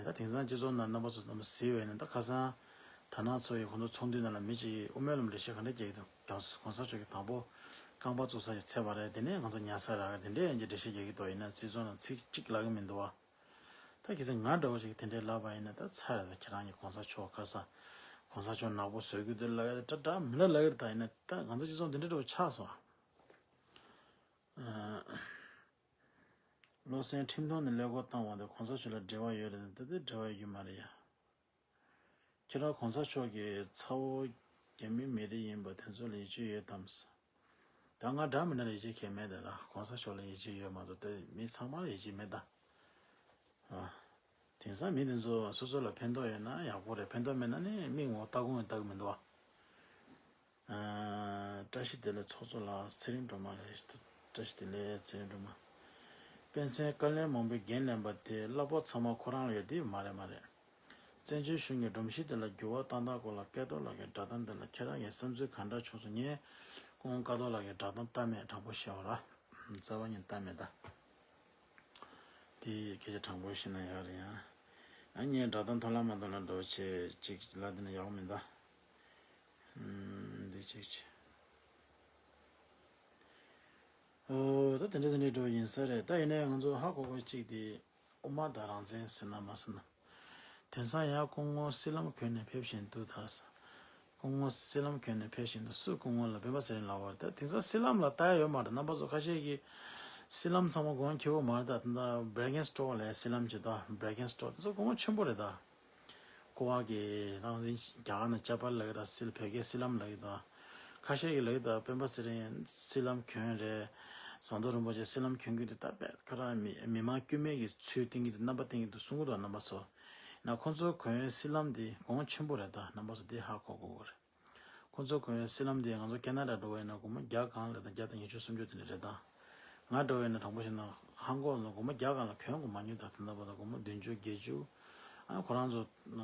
ད་དེང་སང་སྤྱི་ཚོགས་ནང་རྣམ་པ་ཚོ་རྣམ་པ་གཟིགས་པ་ཡིན་ན་ད་ཁ་སང་དར་ནག་ཚོ་ཡི་ཁོང་ཚོ་ཚོགས་འདུའི་ནང་ལ་མི་གཅིག་གིས་དབུ་མའི་ལམ་འགྲེལ་བཤད་ག་འདྲ་རྒྱག་གི་འདུག་གོང་ས་མཆོག་གིས་དང་པོ་རྐང་པ་བཙུགས་ས་ཞིག་འཚོལ་བ་རེད། དེ་ནས་ང་ཚོ་ཉར་ས་རག་གི་དེ་འདྲའི་ཡན་གྱི་འགྲེལ་བཤད་རྒྱག་གི་འདུག་ཡིན་ན་སྤྱི་ཚོགས་ནང་ཚིག་གཅིག་ལབ་གི་མི་འདུག་བ། ད་གལ་སྲིད་ང་འདྲ་བོ་ཞིག་གིས་དེ་འདྲའི་ལབ་པ་ཡིན་ན་ད་ཚར་རེད། ད་ཁྱེད་རང་གིས་གོང་ས་མཆོག་ག་རེ་ཟ། གོང་ས་མཆོག་ནག་པོ་བཟོ་གི་འདུག་ལབ་ཡ་ད་འདྲ་མི་འདྲ་ལབ་གི་རེད། ད་ཡིན་ན་ད་ང་ཚོ་སྤྱི་ཚོགས་འདི་འདྲ་འདྲ་བོ་ཆགས་སོང་། ཨ། བློ་སེང་ཁྲིམས་ཐོག་ནས་ཀླད་ཀོར་བཏང་བ་དེ་གོང་ས་མཆོག་ལ་འབྲེལ་བ་ཡོད་རེད་དམ། དེ་དེ་འབྲེལ་བ་ཡོད་ཀྱི་མ་རེད་ཡ། ཁྱེད་རང་གོང་ས་མཆོག་གི་ཚ་བོ་རྒྱ་མི་མི་རིགས་ཡིན་པ་དེ་ཚོ་ལ་ཡིད་ཆེས་ཡོད་དམ་ཟེར། ད་ང་འདྲ་མི་འདྲ་ལ་ཡིད་ཆེས་གང་ཡང་མེད་དེ་ར། གོང་ས་མཆོག་ལ་ཡིད་ཆེས་ཡོད་མ་གཏོགས་དེ་མི་ཚང་མ་ལ་ཡིད་ཆེས་མེད་ད། ཨ། དེང་སང་མི་དེ་ཚོ་སོ་སོ་ལ་ཕན་ཐོགས་ཡོད་ན་ཡག་པོ་རེད། ཕན་ཐོགས་མེད་ན་ནི་མིག་ངོ་ལྟ་དགོས་ལྟ་གི་མི་འདུག་ཨ། ཨ། བཀྲ་ཤིས་བདེ་ལེགས་ཚོགས་གཙོ་ལགས། ཚེ་རིང་སྒྲོལ་མ་ལགས། བཀྲ་ཤིས་བདེ་ལེགས་ཚེ་རིང་སྒྲོལ་མ། སྤེན་ཚེ་བཀའ་ལན་མང་པོས་འགན་ལེན་པ་དེ་གླ་ཕོགས་ཚང་མ་ཁོ་རང་ལ་ཡོད་དེ་མ་རེད་མ་རེད། བཙན་བྱོལ་གཞུང་གི་སྒྲོམ་གཞི་དེ་ལ་འགྱུར་བ་བཏང་སྟངས་སྐོར་ལ་སྐལ་རྡོར་ལགས་ཀྱི་བསྒྲགས་གཏམ་དེ་ལ་ཁྱེད་རང་གི་བསམ་ཚུལ་གང་འདྲ་བྱུང་སོང་། ངས་སྐུ་ངོ་སྐལ་རྡོར་ལགས་ཀྱི་བསྒྲགས་གཏམ་ལྟ་མེད། དྲང་པོ་བཤད་པ་ར། རྩ་བ་ཉིད་ལྟ་མེད་ད། དེ་སྐད་ཆ་དྲང་པོ་བཤད་ན་ཡག་རེད་ཡ། ཨ་ངས་བསྒྲགས་གཏམ་མཐོང་ལ་མ་མཐོང་ལ་འགྲོ་བྱེད་ཅིག་ལ་དེ་ནི་ཡག་པོ་མིན་ད། ཨུམ། འདི་ཅིག་བྱེད། ཨོ། ད་དེ་འདྲ་དེ་འདྲ་འགྲོ་ཡིན་ས་རེད། ད་ཡིན་ནའི་ང་ཚོ་ཧ་གོ་གོ་གཅིག་དེ་དབུ་མ་དང་རང་བཙན་ཟེར་ན་མ་ཟེར་ན། དེང་སང་ཡང་སྐུ་ངོ་སི་ལམ་གྱོན་ནས་ཕེབས་བཞིན་འདུག་ད་ཟེར། སྐུ་ངོ་སི་ལམ་གྱོན་ནས་ཕེབས་བཞིན་འདུག་སུ་སྐུ་ངོ་ལ་སྤེན་པ་ཚེ་རིང་ལབ་པ་རེད། ད་དེང་སང་སི་ལམ་ལ་ལྟ་ཡ་ཡོད་མ་རེད། རྣམ་པ་ཚོ་ཁ་ཤས་ཀྱིས་སི་ལམ་ཚང་མ་དགོངས་འཁྱེར་བོ་མ་རེད། ད་ད་བྷེར་གན་སི་ཊོར་ལ་སི་ལམ་བྱེད་དོ། བྷེར་གན་སི་ཊོར་དེ་ཚོ་སྐུ་ངོ་ཆེན་པོ་རེད་ད། ཀོ་བ་གི་རང་རིང་རྒྱ་གར་ནང་ཅ་པལ་ལབ་ཀྱི་ར། སི་ལ་བོད་སྐད་སི་ལམ་ལབ་ཀྱི་འདུག་ཁ་ཤས་ཀྱིས་ལབ་ཀྱི་འདུག་སྤེན་པ་ཚེ་རིང་སི་ལམ་གྱོན་རེད། ཟམ་གདོང་རིན་པོ་ཆེ་སི་ལམ་གྱོན་གྱི་འདུག་ད་དཔེ་ཁ་ར་མི་མི་མང་དཀྱུས་མའི་གི་ཚུལ་བསྟན་གྱི་འདུག་རྣམ་པ་བསྟན་གྱི་འདུག་གསུང་གི་འདུག་རྣམ་པ་ཚོ། ན་ཁོང་ཚོ་གྱོན་སི་ལམ་འདི་གོང་ཆེན་པོ་རེད། ད་རྣམ་པ་ཚོ་འདི་ཧ་གོ་དགོས་རེད། ཁོང་ཚོ་གྱོན་སི་ལམ་འདི་ང་ཚོ་ཁེ་ན་ཌ་འགྲོ་བ་ཡིན་ན་སྒོར་མོ་བརྒྱ་སྒང་ལ་ད་བརྒྱ་དང་ཉི་ཤུ་སུམ་ཅུ་དེ་འདྲ་རེད་ད། ང་འདྲ་བོ་ཡིན་ན་དྲང་པོ་བཤད་ན་ཧང་གོ་ལ་སྒོར་མོ་བརྒྱ་སྒང་ལ་གྱོན་དགོས་མ་ཉུང་ད། དེ་འདྲ་བ་ད་སྒོར་མོ་བདུན་ཅུ་བརྒྱད་ཅུ། ཨ་ཁོ་རང་ཚོ་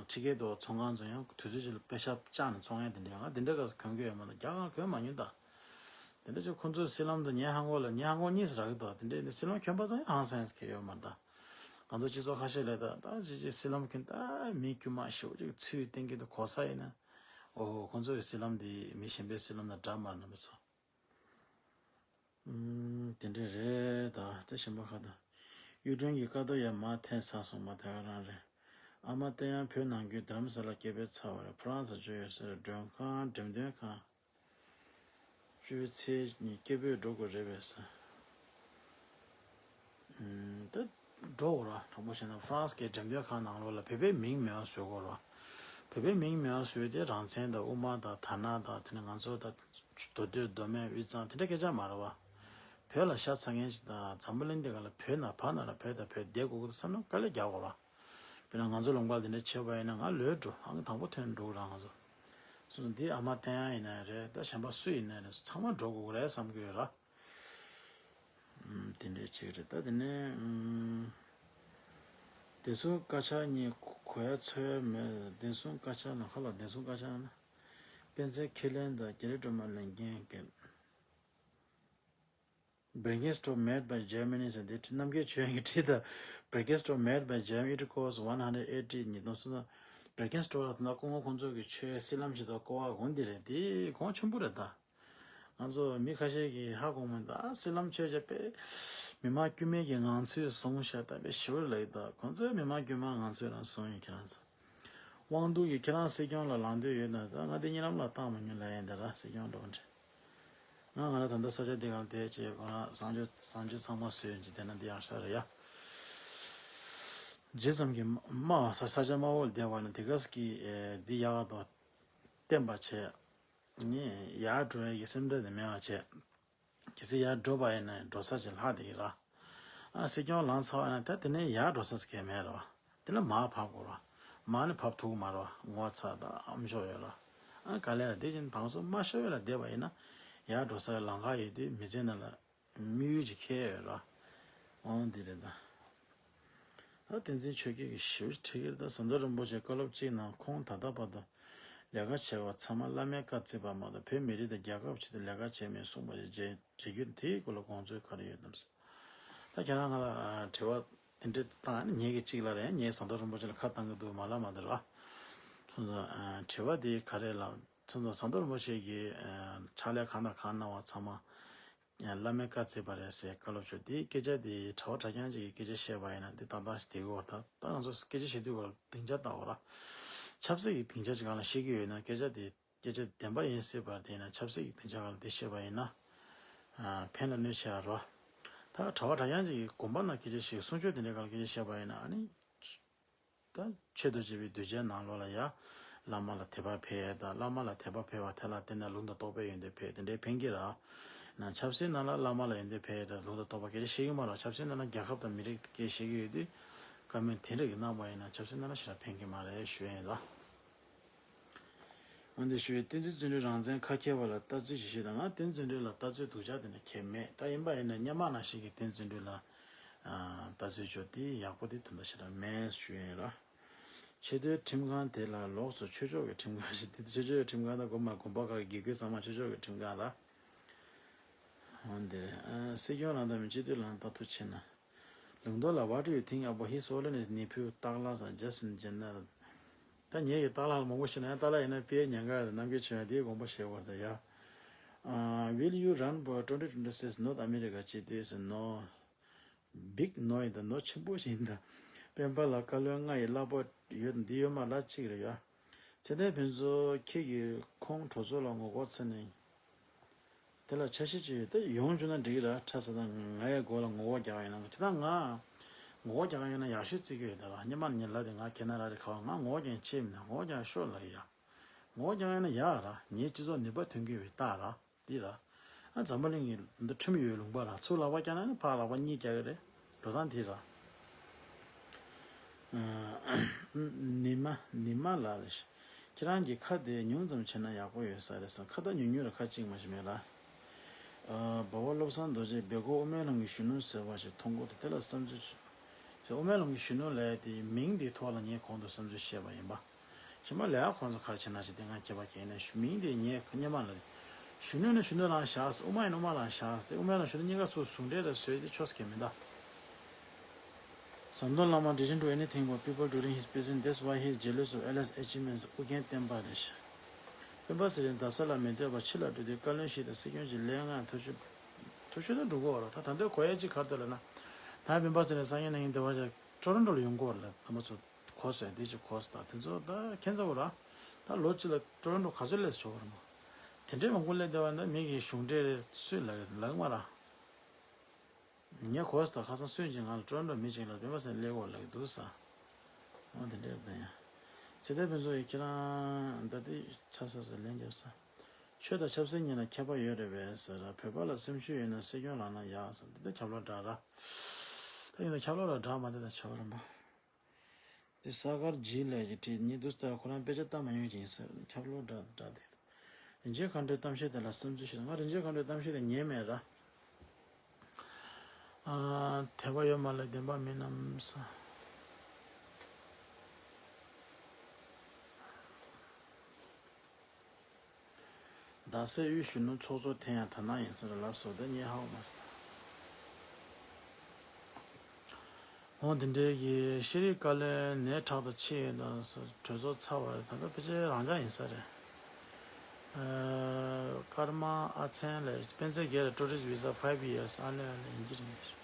ཕྱི་རྒྱལ་དུ་ཚོང་ཁང་ཚོ་ཡང་དུས་ཚོད་ཅིག་ལ་པེ་ཤག་བཅག་ནས་ཚོང་ཡང་དེ་འདྲ་ཡང་ང་དེ་འདྲ་ག་ས་གྱོན་གྱི་ཡོད་མ་ད། བརྒྱ་སྒང་གྱོན་མ་ཉུང་ད། དེ་འདྲ་ཅིག་ཁོ་ཚོའི་སི་ལམ་དུ་ངའི་ཧང་གོ་ལ་ངའི་ཧང་གོ་གཉིས་སུ་རག་གི་འདུག་དེ་འདྲ་ཡིན་ན་སི་ལམ་གྱོན་པ་ཚང་ཡང་ཧང་སངས་ཀྱི་ཡོད་མ་ད། ང་ཚོ་སྤྱི་ཚོགས་ཁ་ཤས་ལ་ད་ད་ཅི་ཅི་སི་ལམ་གྱོན་ད་མི་དཀྱུས་མ་ཞེ་པོ་ཅིག་ཚུལ་བསྟན་གྱི་འདུག་གོ་ས་ཡིན་ན། ཨོ་ཁོ་ཚོ་ཡི་སི་ལམ་དེ་མི་གཞན་པའི་སི་ལམ་དང་འདྲ་མ་རེད་ན་མི་ཚོ། ཨུམ། དེ་འདྲས་རེད་ད། དེ་གཞན་པ་ཁ་ད། གཡུ་སྒྲོན་གྱི་ཀ་རྡོ་ཡ་མ་འཐེན་ཚར་སོང་མ་དེ་ག་རང་རེད། ཨ་མ་བསྟན་དབྱངས་བོད་ནང་ཁུལ་རྡ་རམ་ས་ལ་སྐད་འབོད་ཚར་བ་རེད། ཕོ་རང་ས་བཅོས་ཡོད་ས་རེད། མགྲོན་ཁང་འགྲེམས་སྟོན་ཁང་། བཅོས་ཚེ་གཉིས་སྐད་འབོད་འགྲོ་དགོས་རེད་པས་ས། ཨུམ། ད་འགྲོ་དགོས་ར། དྲང་པོ་བཤད་ན་ཧྥ་རན་སི་གི་འགྲེམས་སྟོན་ཁང་ནང་ལོགས་ལ་བོད་པའི་མིང་མེད་པ་བཟོ་དགོས་ར། བོད་པའི་མིང་མེད་པ་བཟོས་ཏེ་རང་བཙན་དང་དབུ་མ་དང་དར་ནག་དང་དེ་ནས་ང་ཚོ་དང་མདོ་སྟོད་མདོ་སྨད་དབུས་གཙང་དེ་འདྲ་སྐད་ཆ་མ་རེད་བ། བོད་ལ་ཤ་ཚ་མཁན་ཞིག་དང་འཛམ་བུ་གླིང་འདི་ག་ལ་བོད་ནང་བར་ན་ར་བོད་དང་བོད་བསྡད་དགོས་ཀྱི་འདུག་བསམ་ན་དཀའ་ལས་རྒྱག་དགོས་ར། དཔེར་ན་ང་ཚོ་ལུང་པ་འདི་འདྲ་བྱས་པ་ཡིན་ན་ང་ལོས་འགྲོ་ཨང་དང་པོ་ཐོན་འགྲོ་གི་ར་ང་ཚོ། སོ་འདི་ཨ་མ་བསྟན་དབྱངས་ཡིན་ན་རེད། ད་གཞན་པ་སུ་ཡིན་ན་རེད། ཚང་མ་འགྲོ་དགོས་ཀྱི་རེད་བསམ་གྱི་ཡོད་ར། ཨུམ། དེ་འདྲས་ཅིག་རེད། ད་དེ་ནས་ཨུམ། བདེ་སྲུང་བཀའ་ཤག་གཉིས་གོ་ཡ་འཚོལ་ཡ་མེད། བདེ་སྲུང་བཀའ་ཤག་ནང་ཁ་ལ་བདེ་སྲུང་བཀའ་ཤག་ན་སྤེན་ཚེ་ཁས་ལེན་དང་རྒྱ་རི་སྒྲོལ་མ་ལས་འགན་འགེལ། Birkenstock made by Germany ཟེར་འདི་རྣམ་རྒྱལ་ཆོས་དབྱངས་ཀྱིས་བྲིས་དང་། Birkenstock made by Germany, it costs one hundred eighty ཉིས་སྟོང་སོ། Birkenstock ལ་ད་སྐུ་ངོ་ཁོང་ཚོ་གི་ཆོས་སི་ལམ་ཞིག་དང་ཀོ་བ་གོང་འདི་རེད། འདི་གོང་ཆེན་པོ་རེད་ད། ང་ཚོ་མི་ཁ་ཤས་ཀྱིས་ཧ་གོ་མི་འདུག་ཨ་སི་ལམ་ཆོས་བྱ་པས་མི་མང་དཀྱུས་མའི་གི་ངང་ཚུལ་བཟུང་ཤག་ད་པས་ཞིབ་ལ་ཡི་ད་ཁོང་ཚོས་མི་མང་དཀྱུས་མ་ངང་ཚུལ་རང་བཟུང་ཡོད་ཁྱེད་རང་ཚོ། དབང་འདུས་ཀྱིས་ཁྱེད་རང་སྲིད་སྐྱོང་ལ་ལངས་འདོད་ཡོད་ན་ད་ང་འདི་གཉིད་ལམ་ལ་བཏང་མ་མྱོང་ལབ་ཡིན་ད་ར་སྲིད་སྐྱོང་འགྲོ་འདྲེ། ང་ང་ལ་ད་ལྟ་ས་ཆ་འདི་གང་དེ་བྱས་ཁོ་རང་གསང་སྤྱོད་གསང་སྤྱོད་ཚང་མ་བཟོས་ཡིན་ཅི་དེ་ན་འདི་ཡང་ཤར་ཡ། ཇི་ཙམ་གྱི་དམའ་བ་ས་ས་ཆ་དམའ་བོ་ལ་བསྡད་པ་ན་དེ་ག་ས་གི་འདི་ཡག་ཏོ་བསྟན་པ་བྱས། ནི་ཡར་འགྲོ་ཡ་གི་སེམས་ཁྲལ་དེ་མེད་པ་བྱས། གལ་སྲིད་ཡར་འགྲོ་བ་ཡིན་ན་འགྲོ་ས་ཅིག་ལྷག་བསྡད་ཀྱི་ར། ཨ་སྲིད་སྐྱོང་ལངས་ཚར་བ་ཡིན་ན་ད་དེ་ནས་ཡར་འགྲོ་ས་ཅིག་གས་མེད་ར་བ། དེ་ལ་མར་བབས་དགོས་ར། མར་ནི་བབས་ཐུབ་ཀྱི་མ་ར་བ་ངོ་ཚ་དང་ཨམ་ཤོག་ཡོད་ར། ཨ་ག་ལེ་ར་དེ་བཞིན་བང་སོ་དམའ་ཤོས་ལ་བསྡད་པ་ཡིན་ན་ཡར་འགྲོ་ས་ལམ་ཁ་ཡོད་དུས་མི་ཚེ་ནང་ལ་དམིགས་ཡུལ་ཅིག་འཁེལ་ཡོད་ར། འོང་འདི་རེད་ད། ད་བསྟན་འཛིན་ཆོས་རྒྱལ་གྱིས་ཞིབ་ཁྲིད་ཀྱི་རེད་ད། ཟམ་གདོང་རིན་པོ་ཆེ་བཀའ་སློབ་གཅིག་ནང་ཁོང་ད་ལྟ་བར་དུ་ལས་ཀ་བྱས་པ་ཚང་མ་བླ་མའི་བཀའ་བརྩིས་པ་མ་གཏོགས་བོད་མི་རིགས་དང་རྒྱལ་ཁབ་ཆེད་དུ་ལས་ཀ་བྱས་མེད་གསུངས་པ་ཞིག་བརྗེད་བརྗེད་རྒྱུ་དེའི་སྐོར་ལ་དགོངས་ཚུལ་ག་རེ་ཡོད་དམ། ད་ཁྱེད་རང་ང་ལ་དྲི་བ་དེ་འདྲ་བཏང་ནས་ངེད་ཀྱིས་གཅིག་ལ་རེད་ངས་ཟམ་གདོང་རིན་པོ་ཆེ་ལ་ཁ་བཏང་གི་འདུག་མ་ལབ་མ་འདི་ར། སོང་ཙང་དྲི་བ་དེ་ག་རེ་ལ་སོང་ཙང་ཟམ་གདོང་རིན་པོ་ཆེ་གིས་ཕྱག་ལས་གང་དང་གང་གནང་བ་ཚང་མ། བླ་མའི་བཀའ་བརྩིས་པ་རེད་ཟེར་བཀའ་སློབ་ཆོས་དེའི་སྐད་ཆ་དེ་གྲྭ་པ་གྲྭ་རྐྱང་ཅིག་གིས་སྐད་ཆ་བཤད་པ་ཡིན་ན་འདི་ཏག་ཏག་ཞིག་དེ་གོ་ད་ད་ང་ཚོ་སྐད་ཆ་བཤད་དུས་གོ་ལ་སྡིངས་ཆ་ལྟ་བ་ར། ཆབ་སྲིད་ཀྱི་སྡིངས་ཆ་ཅིག་གང་ལ་བཤད་ཀྱི་ཡོད་ན་སྐད་ཆ་དེ་སྐད་ཆ་བདེན་པ་ཡིན་སྲིད་པ་དེ་ཡིན་ན་ཆབ་སྲིད་ཀྱི་སྡིངས་ཆ་གང་ལ་དེ་བཤད་པ་ཡིན་ན་ཕན་ལ་གནོད་ཆེ་བ་ར། ད་གྲྭ་པ་གྲྭ་རྐྱང་ཅིག་གིས་དགོན་པ་ནང་སྐད་ཆ་བཤད་གསུང་ཆོས་དེ་འདྲའི་གང་ལ་སྐད་ཆ་བཤད་པ་ཡིན་ན་ཨ་ནི། ད་ཆོས་དང་བཅས་པའི་གདུལ་བྱའི་ནང་ལོགས་ལ་ཡ། བླ་མ་ལ་དད་པ་འཕེལ་ཡས་དང་བླ་མ་ལ་དད་པ་འཕེལ་བ་དེ་ལ་བརྟེན་ནས་ལུང་དང་རྟོགས་པའི་ཡོན་ཏན་འཕེལ་དེ་འདྲའི་ཕན་གྱི་ར། ན་ཆབ་སྲིད་ནང་ལ་བླ་མ་ལ་ཡོན་ཏན་འཕེལ་ཡས་དང་ལུང་དང་རྟོགས་པ་སྐད་ཆ་བཤད་ཀྱི་མ་རེད། ཆབ་སྲིད་ནང་ལ་རྒྱལ་ཁབ་དང་མི་རིགས་སྐད་བཤད་ཀྱི་ཡོད་དུས། བཀའ་མོལ་དེ་འདྲ་གི་གནང་བ་ཡིན་ན་ཆབ་སྲིད་ནང་ལ་ཞེ་དྲག་ཕན་གྱི་མ་རེད་ཞུ་ཡས་ཡིན་ལ། འོན་ཏེ་ཞུ་ཡས་བསྟན་འཛིན་བརྩོན་འགྲུས་རང་བཙན་ཁ་འཁྱེར་བ་ལ་ལྟ་ཚུལ་ཞིག་ཞུས་དང་ང་བསྟན་འཛིན་བརྩོན་འགྲུས་ལ་ལྟ་ཚུལ་སྡུག་ཅག་དེ་འདྲ་ཁྱེད་མེད་ད་ཡིན་པ་ཡིན་ན་སྔོན་མ་ནང་བཞིན་གྱི་བསྟན་འཛིན་བརྩོན་འགྲུས་ལ། ལྟ་ཚུལ་ཅོ་དེ་ཡག་པོ་དེ་ད་ལྟ་ཞེ་དྲག་མེད་ཞུ་ཡིན་ར། ཆེས་མཐོའི་ཁྲིམས་ཁང་དེ་ལ་ལོགས་སུ་ཆོས་ཕྱོགས་ཀྱི་ཁྲིམས་ཁང་ཞིག་དེ་ཆོས་ཕྱོགས་ཀྱི་ཁྲིམས་ཁང་དང་དགོན་པ་དགོན་པ་ཁག་གི་དགེ་སྐོས་ཚང་མ་ཆོས་ཕྱོགས་ཀྱི་ཁྲིམས་ཁང་ལ། འོན་ཏེ། སྲིད་སྐྱོང་རང་དང་མི་སྤྱི་འཐུས་ལའང་ལྟ་ཐུབ་ཆེ་ན། ལུང་རྟོགས་ལ་what do you think about his holiness nephew Takla and Justin Jenner? ད་ངེད་ཀྱི་ཏག་ལ་མང་པོ་ཤེས་ན་ཡང་ཏག་ལ་ཡིན་ན་དཔེ་ཉན་ག་རེད་རྣམ་རྒྱལ་ཆོས་ཡང་དེའི་དགོངས་པ་བཞེས་བར་ད་ཡ། Will you run for twenty twenty-six North America ཆེད་དུས་ཟེར་ནོ། Big no ཡིན་ད་ནོ་ཆེན་པོ་ཞིག་ཡིན་ད། སྤེན་པ་ལ་བཀའ་བློན་ལྔ་ཡི་གླ་ཕོགས་ཡོད་འདི་ཡོད་མ་ལ་གཅིག་རེད་ཡ། ཚེ་བརྟན་ཕུན་ཚོགས་ཁྱེད་ཀྱིས་ཁོང་གྲོས་ཚོགས་ལ་ངོ་རྒོལ་ཚ་ནས། དེ་ལ་ཆ་ཤས་ཅིག་ཡོད་ད་ཡོང་བཅུག་ན་འགྲིག་གི་ར་ཁྲ་ས་དང་ང་ཡི་མགོ་ལ་ངོ་རྒོལ་རྒྱག་ཡིན་ན་ཅི་ད་ང་ངོ་རྒོལ་རྒྱག་ཡིན་ན་ཡག་ཤོས་བརྩི་གི་ཡོད་ད་ར་སྙེ་མ་ཉེ་ལ་དེ་ང་ཁེ་ན་ར་རེ་ཁ་བ་ང་ངོ་རྒོལ་རྒྱག་ཡིན་ཆེས་མིན་ན་ངོ་རྒོལ་རྒྱག་ཤོར་ལ་ཡ། ངོ་རྒོལ་རྒྱག་ཡིན་ན་ཡག་ར་ངའི་སྤྱི་ཚོགས་ནུས་པ་ཐོན་གི་ཡོད་ད་ར། འདི་ར། ཨ་འཛམ་བུ་གླིང་གི་འདི་ཁྲིམས་ཡོད་ལུང་པ་ར་ཚུར་ལག་པ་བཀྱག་ན་ནི་ཕར་ལག་པ་གཉིས་བཀྱག་གི་རེད། འགྲོ་སྟངས་འདི་ར། ནི་མ་ནི་མ་ལགས་རེད། ཁྱེད་རང་གི་ཁ་དེ་ཉུང་ཙམ་བྱས་ན་ཡག་པོ་ཡོད་ས་རེད་བསམ་ཁ་ད་ཉུང་ཉུང་ར་ཁ་གཅིག་མ་ཞིག་མེད་ལ། ཨ་འབའ་བ་བློ་བཟང་རྡོ་རྗེས་སྦེལ་ཀོབ་དབུ་མའི་ལམ་གྱི་གཞོན་ནུ་ཟེར་བ་ཞིག་མཐོང་གོ་དེ་དེ་ལ་བསམ་ཚུལ་ཞིག་དབུ་མའི་ལམ་གྱི་གཞོན་ནུ་ལས་དེ་མིང་དེའི་ཐོག་ལ་ངས་གོང་དུ་བསམ་ཚུལ་བཤད་པ་ཡིན་པ། གཞན་པ་ལས་ཁོང་ཚོ་ཁ་ཕྱེ་ན་ཅི་སྟེ་ང་ཁྱེད་པ་ཁྱེད་ནས་མིང་དེ་ངས་སྙེ་མ་ལ། གཞོན་ནུ་ནི་གཞོན་ནུ་རང་བཞག་དབུ་མ་ཡིན་དབུ་མ་རང་བཞག་སྟེ་དབུ་མའི་ལམ་གཞོན་ནུ་གཉིས་ཀ་ཚོ་ཟུང་འབྲེལ་རེ་བཟོས་ཏེ་ཆོག་ས་གལ་མི་འདུག་ཟམ་གདོང་བླ་མ་didn't do anything for people during his prison, that's why he is jealous of L S achievements. ཨོ་རྒྱན་བསྟན་པ་རེད། སྤེན་པ་ཚེ་རིང་རྡ་ས་ལ་མི་སྡོད་པར་ཕྱི་ལ་འགྲོ་དུས་བཀའ་བློན་ཞིག་དང་སྲིད་སྐྱོང་ཞིག་ལས་ང་ཐུགས་ཆུ་ཐུགས་ཆུ་དང་འགྲོ་གི་ཡོད་རེད། ད་ད་ལྟའི་གོ་ཡ་གཅིག་ག་རེ་འདུག་ལབ་ན། ད་སྤེན་པ་ཚེ་རིང་སང་ཉིན་གནངས་ཉིན་འདི་བ་ཅིག་ཊོ་རོན་ཊོ་ལ་ཡོང་གི་ཡོད་རེད། ལ་དམ་པ་ཚོ་གོ་སོང་འདི་ཅིག་གོ་སོང་ད་དེ་ཚོ་ད་ཁྱེད་ཚོ་གོ་ར། ད་ལོ་གཅིག་ལ་ཊོ་རོན་ཊོ་ག་ཚོད་སླེབས་ཆོག་གི་རེད་མོ། དེ་འདྲའི་མང་པོ་སླེབས་བསྡད་པ་ན་མི་གི་གཞུང་འབྲེལ་རེད་སུས་ལབ་ལབ་གི་མ་ར། ངས་གོ་སོང་ད་ཁ་སང་སུས་ཅིག་ང་ལ་ཊོ་རོན་ཊོ་མི་གཅིག་ལ་སྤེན་པ་ཚེ་རིང་སླེབས་ཡོད་ལབ་ཀྱི་འདུག་ས། འོ་དེ་འདྲ་རེད་ད་ཡ། ཚེ་བརྟན་ཕུན་ཚོགས་ཡིས་ཁྱེད་རང་ད་ལྟའི་ཆ་ས་སུ་ལན་རྒྱབ་ས། ཆོས་དང་ཆབ་སྲིད་གཉིས་ལ་ཁྱད་པར་ཡོད་རེད་པས་ཟེར་ར། བོད་པ་ལ་སེམས་ཤུགས་ཡོད་ན་སྲིད་སྐྱོང་ལངས་ན་ཡག་ཟེར་འདི་ལྟར་ཁྱབ་ལོ་འདྲ་ར། ད་ཡིན་ན་ཁྱབ་ལོ་ར་འདྲ་མ་འདི་ད་ཆོག་རེད་མ། དེ་ས་གར་ཇི་ལས་ཀྱི་བྲིས་ཉི་དུ་སྟར་ཁོ་རང་དཔེ་ཆ་ལྟ་མ་མྱོང་ཀྱིན་ཟེར་ཁྱབ་ལོ་འདྲ་འདྲ་དེ། རིན་ཆེན་མཁའ་འགྲོའི་གཏམ་བཤད་དེ་ལ་བསམ་ཚུལ་ཞིག་ང་རིན་ཆེན་མཁའ་འགྲོའི་གཏམ་བཤད་དེ་ཉན་མེད་ར། དད་པ་ཡོད་མ་ལས་བདེན་པ་མིན་ནམ་ས། རྡ་སའི་དབུས་གཞོན་ནུ་ཚོགས་གཙོ་འཐེན་ཡང་དར་ནག་ཡིན་ས་རེད་ལ་སོ་ད་ངས་ཧ་གོ་མ་སོང་། འོ་དེ་འདྲའི་གི་ཤེས་རིག་བཀའ་བློན་ནད་དྲག་ཏུ་ཕྱིན་ཡོད་དང་གྲོས་ཚོགས་ཚར་བ་རེད་ད་ལྟ་ཕལ་ཆེར་རང་འཇགས་ཡིན་ས་རེད། ཀརྨ་ཨ་ཚན་ལས། སྤེན་ཚེ་རྒྱལ་ལ་tourist visa five years ཨ་ལེ་ཨ་ལེ་ཡིན་གྱི་རེད།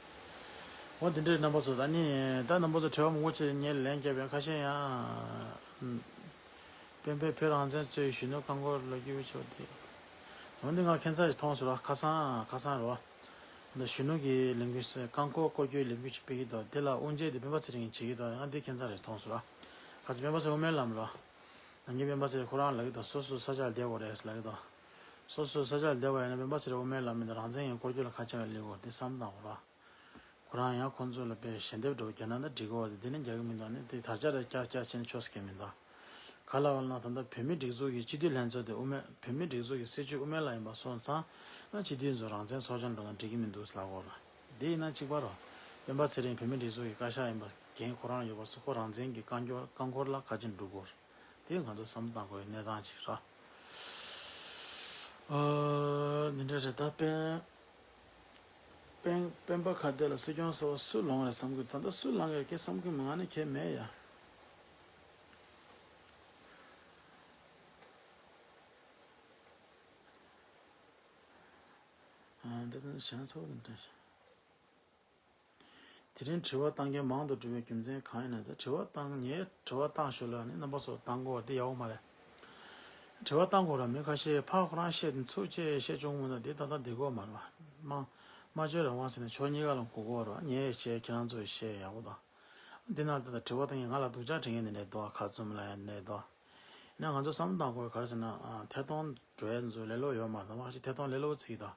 འོ་དེ་འདྲའི་རྣམ་པ་ཚོ་ད་ནི་ད་རྣམ་པ་ཚོ་དྲི་བ་མང་པོ་ཅིག་ངས་ལན་བརྒྱབ་པའི་ཁ་ཤས་ཡང་། སྤེན་པས་བོད་རང་བཙན་རྩོད་གཞོན་ནུ་རྐང་འཁོར་ལ་སྐྱིད་པོ་ཆོག་དེ། འོ་འདི་ང་ཁྱད་མཚར་ཞིག་མཐོང་སོང་ར། ཁ་སང་ཁ་སང་རེད་བ། འདི་གཞོན་ནུ་གི་ལས་འགུལ་ཟེར་རྐང་འཁོར་སྐོར་སྐྱོད་ལས་འགུལ་ཞིག་སྤེལ་གྱི་འདུག་དེ་ལ་དབུ་འབྱེད་དེ་སྤེན་པ་ཚེ་རིང་གིས་བྱེད་ཀྱི་འདུག་ཡང་འདི་ཁྱད་མཚར་རེ་མཐོང་སོང་ར། ག་ཚོད་སྤེན་པ་ཚེ་དབུ་མའི་ལམ་ལ། ནང་ཆེན་སྤེན་པ་ཚེ་རིང་ཁོ་རང་ལབ་ཀྱི་འདུག་སོ་སོ་ས་ཆར་བསྡད་དགོས་རེད་ལབ་ཀྱི་འདུག་སོ་སོ་ས་ཆར་བསྡད་པ་ཡིན་ན་སྤེན་པ་ཚེ་རིང་དབུ་མའི་ལམ་མི་འདུག་རང་བཙན་ཡིན་སྐོར་སྐྱོད་ལ་ཁ་ཆེ་བ་སླེབས་དགོས་རེད། དེ་བསམ་བཏང་དགོས་ར། ཁོ་རང་ཡང་ཁོང་ཚོ་ལ་དཔེ་ཞལ་འདེབས་འདྲ་བོ་རྒྱག་ན་ད་འགྲིག་གི་རེད་དེ། དེ་ནས་རྒྱག་གི་མི་འདུག་ནི་དེ་དར་ཆ་རེ་བཀྱག་བཀྱག་བྱས་ནས་ཆོག་ས་གང་ཡང་མི་འདུག་ག་ལ་བ་ལ་ད་ལྟ་བོད་མི་སྒྲིག་འཛུགས་ཀྱི་སྤྱི་འཐུས་ལྷན་ཚོགས་དེ་དབུ་མའི་བོད་མི་སྒྲིག་འཛུགས་ཀྱི་སྲིད་བྱུས་དབུ་མའི་ལམ་ཡིན་པ་སོང་ཙང་ན་སྤྱི་འཐུས་ཚོ་རང་བཙན་སྲོག་སྐྱོན་འགྲོ་ན་འགྲིག་གི་མི་འདུག་ལབ་ཀྱི་ཡོད་རེད། དེ་ཡིན་ན་གཅིག་པ་རེད། སྤེན་པ་ཚེ་རིང་བོད་མི་སྒྲིག་འཛུགས་ཀྱི་བཀའ་ཤག་ཡིན་པ་འགན་ཁོ་རང་ཡོད་པ་སོགས་ཁོ་རང་བཙན་གྱི་རྐང་འཁོར་རྐང་འཁོར་ལ་ག་ཅིག་འགྲོ་དགོས་རེད། དེ་ང་ཚོ་བསམ་བློ་བཏང་དགོས་པའི་གནས་སྟངས་ཅིག་རེད། ཨ། འདི་འདྲ་རེད། ད་སྤེན་སྤེན་སྤེན་པ་ཁ་བརྡ་ལ་སྲིད་སྐྱོང་གསར་པ་སུ་ལངས་རེད་བསམ་གི། ད་ལྟ་སུ་ལངས་ཡོད་སྐད་བསམ་གི་མི། ང་ནི་ཁྱད་མེད་ཡ། ཨ། འདི་ནི་གཞན་ཚོགས་ཀྱི་འདྲ། དེ་རིང་དྲི་བ་བཏང་མཁན་མང་དུ་འགྲོ་བའི་རྒྱུ་མཚན་གང་ཡིན་ན། དྲི་བ་བཏང་། ངས་དྲི་བ་བཏང་ཞོར་ལ་ནི་རྣམ་པ་ཚོ་བཏང་དགོས་པ་དེ་ཡག་པོ་མ་རེད། དྲི་བ་བཏང་དགོས་ར། མི་ཁ་ཤས་ཕར་ཁོ་རང་བཤད་དེ་ཚུར་ཅིག་བཤད་བཅུག་མི་འདུག་དེ་ད་ལྟ་བསྡད་དགོས་མ་རེད་བ། སྨྲ་སྨྲ་བརྗོད་རང་དབང་ཟེར་ནས་ཕྱོགས་གཉིས་ཀ་ལ་གོ་དགོས་རེད་བ། ངས་བཤད་ཁྱེད་རང་ཚོས་བཤད་ཡག་པོ་དང་། འདི་ན་ད་ལྟ་དྲི་བ་བཏང་མཁན་ང་ལ་སྡུག་ཅག་དྲན་མཁན་དེ་འདྲ་འདུག་ཁ་བཙུམ་ལབ་ཡ་དེ་འདྲ་འདུག་ཡིན་ན་ང་ཚོ་བསམ་བློ་བཏང་དགོས་ག་རེ་ཟེར་ན། ཨ། ཐད་གཏོང་འགྲོ་ཡ་ཚོ་ལས་སླ་པོ་ཡོད་མ་རེད། མ་གཞི་ཐད་གཏོང་ལས་སླ་པོ་བརྩི་གི་འདུག་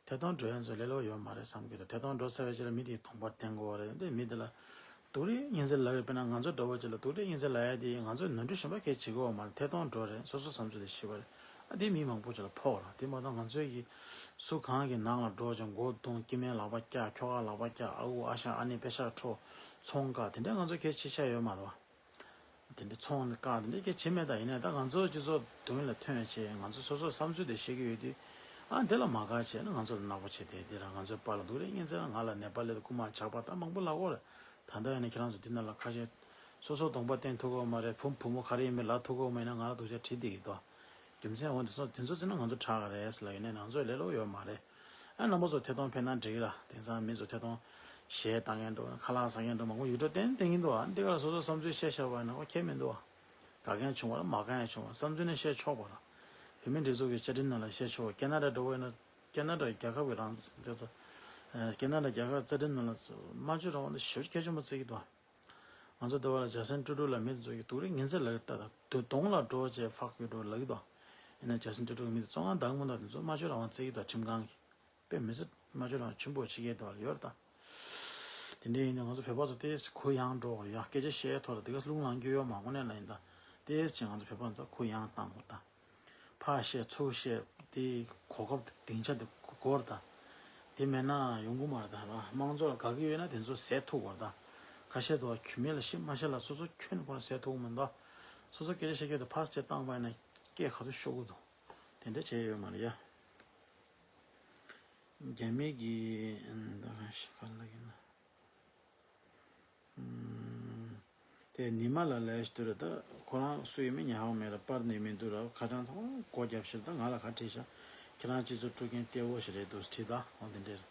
ཐད་གཏོང་འགྲོ་ཡ་ཚོ་ལས་སླ་པོ་ཡོད་མ་རེད་བསམ་གི་འདུག་ཐད་གཏོང་འགྲོ་ཚར་བའི་རྗེས་ལ་མི་དེའི་དོགས་པ་བསྟན་དགོས་པ་རེད། འདི་མི་དེ་ལ་སྡུག་རུས་སྙིང་རྗེ་ལབ་ཡོད། དཔེར་ན་ང་ཚོ་འདྲ་བོ་ཅིག་ལ་སྡུག་རུས་སྙིང་རྗེ་ལབ་ཡ་དེ་ང་ཚོས་ནོར་འཁྲུལ་གཞན་པ་གང་ཡང་བྱེད་ཀྱི་ཡོད་མ་རེད། ཐད་གཏོང་འགྲོ་རེད། སོ་སོ་བསམ་ཚུལ་དེ་ཞུས་པ་རེད། ཨ། དེ་མི་མང་པོ་ཅིག་ལ་ཕོག་ར། དེ་མ་གཏོགས་ང་ཚོའི་གི་སུ་གང་གི་ནང་ལ་འགྲོ་ཅིང་མགོ་བརྡུང་། སྐྱེ་དམན་ལག་པ་བཀྱག་ཁྱོ་ག་ལག་པ་བཀྱག་ཨ་ཁུ་ཨ་ཞང་ཨ་ནེ་པེ་ཤག་འཕྲོག་ཚོང་བཀག་དེ་འདྲ་ང་ཚོ་གལ་ཆེ་ཆ་ཡོད་མ་རེད་བ། དེ་འདྲའི་ཚོང་ནི་བཀག་དེ་འདྲའི་སྐད་ཆ་མེད། ད་ཡིན་ནའི་ད་ང་ཚོ་སྤྱི་ཚོགས་མདུན་ལ་ཐོན་བྱས་ང་ཚོ་སོ་སོའི་བསམ་ཚུལ་དེ་བཤད་ཀྱི་ཡོད་དུས། ཨ། དེ་ལ་མ་དགའ་བྱས་ན་ང་ཚོ་ལ་ནག་པོ་བྱས་ཏེ། དེ་ར་ང་ཚོའི་བར་ལ་སྡུག་རུས་སྙིང་རྗེ་ལ། ང་ལ་ནེ་པ་ལི་དང་རྐུན་མ་ཇག་པ་ད་མང་པོ་ལབ་ཀྱི་ཡོད་རེད། ད་ལྟ་ཡིན་ན་ཁྱེད་རང་ཚོ་འདི་ནང་ལ་ཁ་ཤས་སོ་སོ་གདོང་པ་བསྟན་ཐུབ་ཀྱི་ཡོད་མ་རེད། བུ་བུ་མོ་ག་རེ་ཡིན་མིན་ལབ་ཐུབ་ཀྱི་ཡོད་མ་ཡིན་ན་ང་ལ་སྡུག་ཅག་བྲིས་བསྡད་ཀྱི་འདུག་རྒྱུ་མཚན་འོ་དེ་ཚོ་དེ་ཚོ་བརྩིས་ན་ང་ཚོ་དྲག་ག་རེད་ཟེར་ལབ་ཡིན་ནའི་ང་ཚོ་ལས་སླ་པོ་ཡོད་མ་རེད། ཨ། རྣམ་པ་ཚོ་ཐད་གཏོང་ཕེབས་ན་འགྲིག་གི་ར། དེང་སང་མི་ཚོ་ཐད་གཏོང་གཞས་བཏང་མཁན་འདྲ་བོ་ཁ་ལག་ཟ་མཁན་འདྲ་བོ་མང་པོ་ཡུལ་གྲུ་བསྟན་བསྟན་གྱི་འདུག་ཨ། འདི་ག་ལ་སོ་སོ་བསམ་ཚུལ་བཤད་བཞག་པ་ཡིན་ན་ཁྱད་མི་འདུག་ཨ། དགའ་མཁན་བྱུང་བ་ལ་མ་དགའ་མཁན་བྱུང་བ་བསམ་ཚུལ་ནི་བཤད་ཆོག་པ་ར། བོད་མི་སྒྲིག་འཛུགས་ཀྱི་བཅའ་ཁྲིམས་ནང་ལ་བཤད་ཆོག་ཀེ་ན་ཌ་འདྲ་བོ་ཡིན་ན་ཀེ་ན་ཌ་རྒྱལ་ཁབ་ཀྱི་རང་དེ་ཚོ། ཀེ་ན་ཌ་རྒྱལ་ཁབ་རྩ་ཁྲིམས་ནང་ལ་སྨྲ་བརྗོད་རང་དབང་དེ་ཞེ་པོ་གལ་ཆེན་པོ་བརྩི་གི་འདུག་ང་ཚོ་འདི་བ་ལ་ཇ་སན་ཀྲུ་ཀྲུ་ལ་མི་དེ་ཚོ་གིས་སྡུག་རུས་སྙིང་རྗེ་ལབ་ཀྱི་འདུག་ད་དུ་གདོང་ལ་འགྲོ་བྱས་ཕག་ཁུལ་འགྲོ་ལབ་ཀྱི་འདུག་ཡིན་ན་ཇ་སན་ཀྲུ་ཀྲུ་གི་མི་དེ་བཙོན་ཁང་བདག་མོ་དང་དེ་ཚོ་སྨྲ་བརྗོད་རང་དབང་བརྩི་གི་འདུག་ཁྲིམས་ཁང་གིས། དཔེ་མི་སྲིད་སྨྲ་བརྗོད་རང་དབང་ཆེན་པོ་བྱེད་ཀྱི་འདུག་ཡོད་རེད་ད། དེ་འདྲ་ཡིན་ན་ང་ཚོ་བོད་པ་ཚོ་ཏོག་ཙམ་གུ་ཡངས་འགྲོ་དགོས་རེད་ཡ། སྐད་ཆ་བཤད་ཡ་ཐོག་ལ་དེ་ག་རླུང་ལངས་རྒྱུ་ཡོད་མ་དངོས་གནས་ལ་ཡིན་ད། ཏོག་ཙམ་ང་ཚོ་བོད་པ་ཚོ་གུ་ཡངས་བཏང་དགོས་ད། ཕར་བཤད་ཚུར་བཤད་དེ་གོ་སྐབས་དེ་སྡིངས་ཆ་དེ་དགོས་རེད་ད། དེ་མེད་ན་ཡོང་གི་མ་རེད་ད་ར། དམངས་གཙོ་ལ་དགའ་གི་ཡོད་ན་དེ་ཚོ་ཟེར་ཐུབ་དགོས་རེད་ད། ཁ་ཤས་དེ་གུས་མེད་ལ་ཤི་མ་ཤི་ལ་སོ་སོ་ཁྱོན་ནས་ཁོ་རང་ཟེར་ཐུབ་ཀྱི་མི་འདུག་སོ་སོ་སྐད་ཆ་བཤད་རྒྱུ་དེ་ཕར་བཤད་བཏང་པ་ཡིན་ན་སྐད་ག་ཚོད་ཤོར་གི་འདུག་དེ་འདྲ་བྱས་ཡོད་མ་རེད་ཡ། རྒྱ་མི་གི་ཨ་ད་ག་ཞིག་ག་ལ་ཡིན་ན། ཨམ། དེ་ཉི་མ་ལ་ལས་ཞིག་འདུག་ར། ད་ཁོ་རང་སུ་ཡིན་མིན་ཉན་ཧ་མེད་ར། པར་ནས་མི་འདུག་ར། ཁ་བྱང་ཚང་མ་སྒོ་རྒྱབ་ཕྱིར། ད་ང་ལ་ག་བྲིས་ཤག་ཁྱེད་རང་སྤྱི་ཚོགས་དཀྲུག་མཁན་གཏེ་བོ་ཞིག་རེད་འདུག་བྲིས། ད་འོ་དེ་འདྲས་རེད།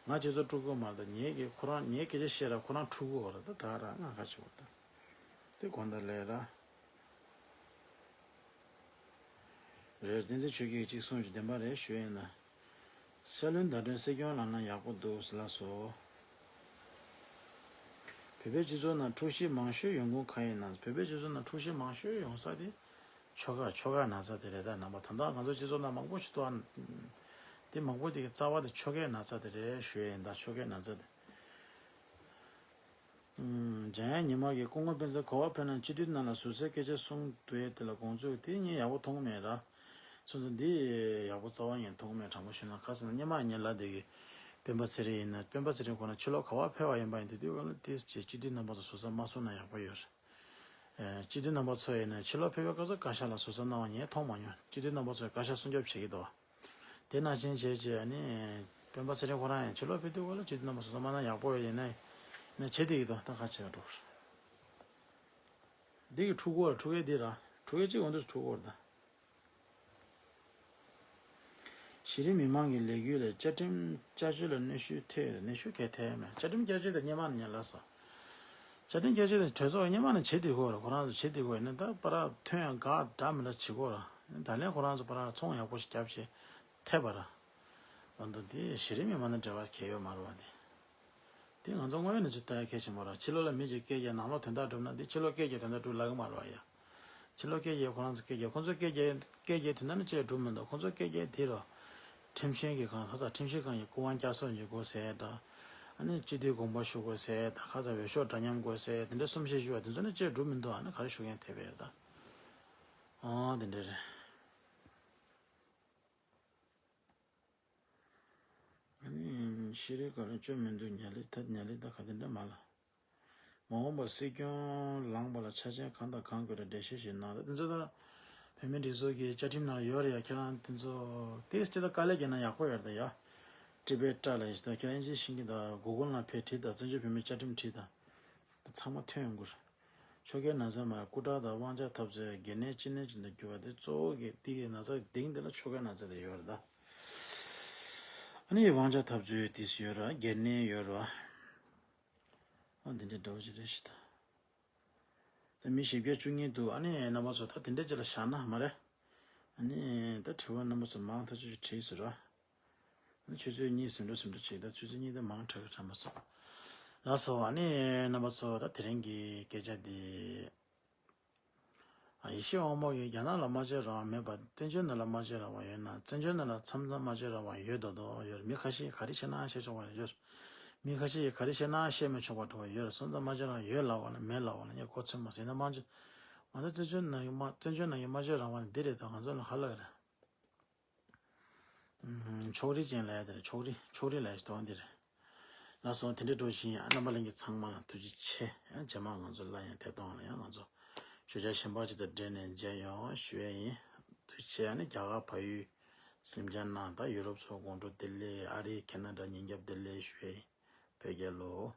ང་སྤྱི་ཚོགས་དཀྲུག་གི་མ་རེད། ད་ངས་གི་ཁོ་རང་ངས་སྐད་ཆ་བཤད་ར་ཁོ་རང་འཁྲུག་གི་ཡོད་ར། ད་ད་ར་ང་ག་བྱེད་དགོས་རེད་ད། དེ་དགོངས་དག་ལས་ར། རེད། བསྟན་འཛིན་ཆོས་སྐྱིད་ཀྱིས་གཅིག་གསུངས་ཀྱི་བདེན་པ་རེད་ཞུ་ཡིན་ན། ཤར་གླིང་ཟླ་སྒྲོན་སྲིད་སྐྱོང་ལངས་ན་ཡག་པོ་འདུག་ཟེར་ལབ་སོང་། བོད་པའི་སྤྱི་ཚོགས་ནང་འཁྲུག་གཞི་མང་ཤོས་ཡོང་ཁུངས་གང་ཡིན་ན། བོད་པའི་སྤྱི་ཚོགས་ནང་འཁྲུག་གཞི་མང་ཤོས་ཡོང་ས་དེ་ཆོལ་ཁ་ཆོལ་ཁ་ན་ཚ་དེ་རེད། ད་རྣམ་པ་ད་ལྟ་ང་ཚོ་སྤྱི་ཚོགས་ནང་མང་པོ་ཞིག་འདུག་ཨ། དེ་མང་པོ་དེ་གི་རྩ་བ་དེ་ཆོལ་ཁའི་ན་ཚ་དེ་རེད་ཞུ་ཡིན། ད་ཆོལ་ཁའི་ན་ཚ་དེ། འཇམ་དབྱངས་ཉི་མ་གིས་སྐུ་ངོ་སྤེན་ཚེ་ག་པར་ཕེབས་ན་སྤྱི་འཐུས་ནང་ལ་ཟུར་ཟའི་སྐད་ཆ་གསུངས་འདུག་དེ་ལ་དགོངས་ཚུལ་དེ་ངས་ཡག་པོ་མཐོང་གི་མེད་ར། སོང་ཙང་འདི་ཡག་པོ་རྩ་བ་ཉིད་མཐོང་གི་མེད། དྲང་པོ་ཞུས་ན། ག་ཟེར་ན་སྔོན་མ་ངས་ལབ་བསྡད་ཀྱི་སྤེན་པ་ཚེ་རིང་ཡིན་ན་སྤེན་པ་ཚེ་རིང་ཁོ་ན་ཕྱི་ལོགས་ག་པར་ཕེབས་པ་ཡིན་པ་ཡིན། དེ་དུས་ག་ལ་ཏོག་ཙམ་སྤྱི་འཐུས་རྣམ་པ་ཚོ་ཟུར་ཟ་མ་གསུངས་ན་ཡག་པོ་ཡོད་རེད། སྤྱི་འཐུས་རྣམ་པ་ཚོ་ཡིན་ན་ཕྱི་ལོགས་ཕེབས་པའི་སྐབས་སུ་བཀའ་ཤག་ལ་ཟུར་ཟ་གནང་བ་ངས་མཐོང་མ་མྱོང་། སྤྱི་འཐུས་རྣམ་པ་ཚོས་བཀའ་ཤག་སྲུང་སྐྱོབ་བྱེད་ཀྱི་འདུག་དེ་ནང་བཞིན་བྱས་རྗེས་ནི་སྤེན་པ་ཚེ་རིང་ཁོ་རང་ཡང་ཕྱི་ལོགས་ཕེབས་དུས་ག་ལ་སྤྱི་འཐུས་རྣམ་པ་ཚོ་མ་གནང་ཡག་པོ་ཡོད་ཡིན་ན་ཡིན་ན་བྱེད་བསྡད་ཀྱི་འདུག་ད་ག་བྱེད་ག་འགྲོ་གི་རེད། འདི་གི་འཁྲུག་གོ་ར་འཁྲུག་གེ་འདི་ར་འཁྲུག་གེ་གཅིག་འོང་དུས་འཁྲུག་གོ་ར་ད། གཞི་རིམ་མི་མང་གི་ལས་འགུལ་ལ་བཅའ་ཁྲིམས་བསྐྱར་བཅོས་ལ་གནོན་ཤུགས་ཐེབས། གནོན་ཤུགས་གང་ཡང་ཐེབས་མེད། བཅའ་ཁྲིམས་བསྐྱར་བཅོས་དེ་སྔོན་མ་ནས་ཉན་ལ་སོ། བཅའ་ཁྲིམས་བསྐྱར་བཅོས་དེ་གྲོས་ཚོགས་སྔོན་མ་ནས་བྱེད་བསྡད་ཀྱི་ཡོད་རེད། ཁོ་རང་ཚོ་བྱེད་བསྡད་ཀྱི་ཡོད་ནི། ད་པར་ཐོན་ཡང་དགག་འདྲ་མི་འདྲ་བྱེད་ཀྱི་ཡོད་རེད། ད་ལན་ཁོ་རང་ཚོ་པར་ཚོང་ཡག་པོ་ཞིག་བརྒྱབ་བྱས་ཐེབས་པ་རེད། འོ་ད་དེ་གཞི་རིམ་མི་མང་དང་འབྲེལ་བ་གང་ཡང་ཡོད་མ་རེད་པ། དེ་དེ་ང་ཚོ་དངོས་ཡོད་གནས་ཚུལ་ལྟ་ཡ་གལ་ཆེན་པོ་རེད། ཕྱི་ལོགས་ལ་མི་གཅིག་སྐད་རྒྱག་ནང་ལོགས་དོན་དག་སྒྲུབ་ན། འདི་ཕྱི་ལོགས་སྐད་རྒྱག་དོན་དག་སྒྲུབ་ལབ་ཀྱི་མ་རེད་པ་ཡ། ཕྱི་ལོགས་སྐད་རྒྱག་ཁོ་རང་ཚོ་སྐད་རྒྱག་ཁོ་ཚོ་སྐད་རྒྱག་སྐད་རྒྱག་དོན་དག་ནི་ཅི་ཡང་སྒྲུབ་མི་འདུག་ཁོ་ཚོ་སྐད་རྒྱག་དེ་རུ་ཁྲིམས་གཞོན་གྱི་ཁང་ས་ས་ཁྲིམས་ཞིབ་ཁང་གི་སྐུ་དབང་བསྐྱར་གསོ་ཡོང་དགོས་ཟེར་ཡ་དང་། ཨ་ནི་སྤྱི་འཐུས་དགོངས་པ་ཞུ་དགོས་ཟེར་ཡ་དང་། ཁ་ཚ་འོས་ཤོག་འདྲ་མཉམ་དགོས་ཟེར་ཡ་དེ་འདྲ་གསུང་བཤད་ཞུ་བ་དེ་ཚོ་ནི་ཅི་ཡང་སྒྲུབ་མི་འདུག་ཨ་ནི་ག་རེ་ཞུ་མཁན་དེ་བས་ད། ཨང་དེ་འདྲ་རེད། ཨ་ནི་ཤེས་རིག་བཀའ་བློན་བཅོས་མི་འདུག་ཉ་ལི་ད་ཉ་ལི་ད་ག་དེ་འདྲ་མ་ལ། མ་འོངས་པར་སྲིད་སྐྱོང་ལངས་པ་ལ་ཆ་རྐྱེན་གང་དང་གང་དགོས་རེད་འགྲེལ་བཤད་ཞིག་གནང་། ད་དེ་ཚོ་ད་བོད་མིའི་སྒྲིག་འཛུགས་ཀྱི་བཅའ་ཁྲིམས་ནང་ལ་ཡོད་རེད་ཡ། ཁྱེད་རང་དེ་ཚོ་ཏིས་ཅི་ད་དཀའ་ལས་བརྒྱབ་ན་ཡག་པོ་ཡོད་རེད་ད་ཡ། ཊི་བེ་ཊ་ལ་ཡིན་ད་ཁྱེད་རང་ཨིན་ཇི་ཤེས་ཀྱི་ད་གུ་གུལ་ནང་ཕེབས་བྲིས་ད་བཙན་བྱོལ་བོད་མིའི་བཅའ་ཁྲིམས་བྲིས་ད། ད་ཚང་མ་ཐོན་ཡོང་གི་རེད། ཆོས་རྒྱལ་ན་ཚ་མར་སྐུ་དྲག་དང་དབང་ཆ་འཐབ་རྩོད་སྒེར་ནད་སྤྱི་ནད་ཅིག་ཏུ་གྱུར་བ་དེ་གཙོ་བོ་གི་དེ་གི་ན་ཚ་གི་གཏིང་དེ་ལ་ཆོས་རྒྱལ་ན་ཚ་དེ་ཡོད་རེད་ད། ཨ་ནི་དབང་ཆ་འཐབ་རྩོད་དེ་ཡོད་རེད། སྒེར་ནད་ཡོད་རེད། ཨ་འདི་འདྲའི་འདྲ་བོ་ཅིག་རེད་ཤི་ད། ད་མི་བཞི་བརྒྱ་བཅུ་གཉིས་འདུག་ཨ་ནི་རྣམ་པ་ཚོ་ད་དེ་འདྲ་ཅིག་ལ་བཞག་ན་མ་རེད། ཨ་ནི་ད་དྲི་བ་རྣམ་པ་ཚོ་མང་ཐག་ཆོད་ཅིག་དྲིས་ཟེར་ར། ཆུ་ཚོད་གཉིས་ཟིན་འགྲོ་ཟིན་འགྲོ་བྱེད་ད། ཆུ་ཚོད་གཉིས་དེ་མང་དྲགས་ཀྱི་དྲན་པ་སོང་། ལགས་སོ། ཨ་ནི་རྣམ་པ་ཚོ་ད་དེ་རིང་གི་སྐད་ཆ་འདི། ཨ་ཡེ་ཤེས་དབང་མོ་ཡིས་རྒྱ་ནག་ལ་སྨྲ་བརྗོད་རང་དབང་མེད་པར་བཙན་བྱོལ་ནང་ལ་སྨྲ་བརྗོད་རང་དབང་ཡོད་ན། བཙན་བྱོལ་ནང་ལ་མཚམས་མཚམས་སྨྲ་བརྗོད་རང་དབང་ཡོད་མདོག་མདོག་ཡོད་རེད། མི་ཁ་ཤས་ག་རེ་བཤད་ན་བཤད་ཆོག་པ་རེད་ཡོད་རེད། མི་ཁ་ཤས་ཀྱིས་ག་རེ་བཤད་ན་བཤད་མི་ཆོག་པ་འདྲ་བ་ཡོད་རེད། སོང་ཙང་སྨྲ་བརྗོད་རང་དབང་ཡོད་ལབ་པ་ལ་མེད་ལབ་པ་ལ་ངས་གོ་ཚོད་མ་སོང་། ཡིན་ན་སྨྲ་བརྗོད་ང་ཚོ་བཙན་བྱོལ་ནང་གི་སྨྲ་བཙན་བྱོལ་ནང་གི་སྨྲ་བརྗོད་རང་དབང་འདི་རེད་དོ། ང་ཚོ་ལ་ཧ་ལས་རེད། ཕྱོགས་རིས་ཅན་ལབ་ཡ་དེ་རེད། ཕྱོགས་རིས་ཕྱོགས་རིས་ལབ་ཡ་ཞིག་འདུག་འདིར། ལགས་སོ། དེ་འདྲ་འགྲོ་བཞིན་རྣམ་པ་ལྷན་རྒྱས་ཚང་མ་ལ་ཐུགས་རྗེ་ཆེ། ཡང་རྗེས་མ་ང་ཚོ་སླར་ཡང་ཐད་གཏོང་ལ་ཡང་ང་ཚོ་ཞུ་བྱ་གཞན་པ་ཅིག་དང་འབྲེལ་ནས་མཇལ་ཡོང་ཞུ་ཡས་ཡིན། ཐུགས་རྗེ་ཆེ། ཡང་ནི་རྒྱ་གར་བལ་ཡུལ་གཟིམ་འཇག་གནང་དང་། ཡུ་རོབ་སོགས་དགོང་དྲོ་བདེ་ལེགས། ཨ་རི་ཁེ་ན་ཌ་ཉིན་རྒྱབ་བདེ་ལེགས་ཞུ་ཡས་ཡིན། བོད་རྒྱལ་ལོ།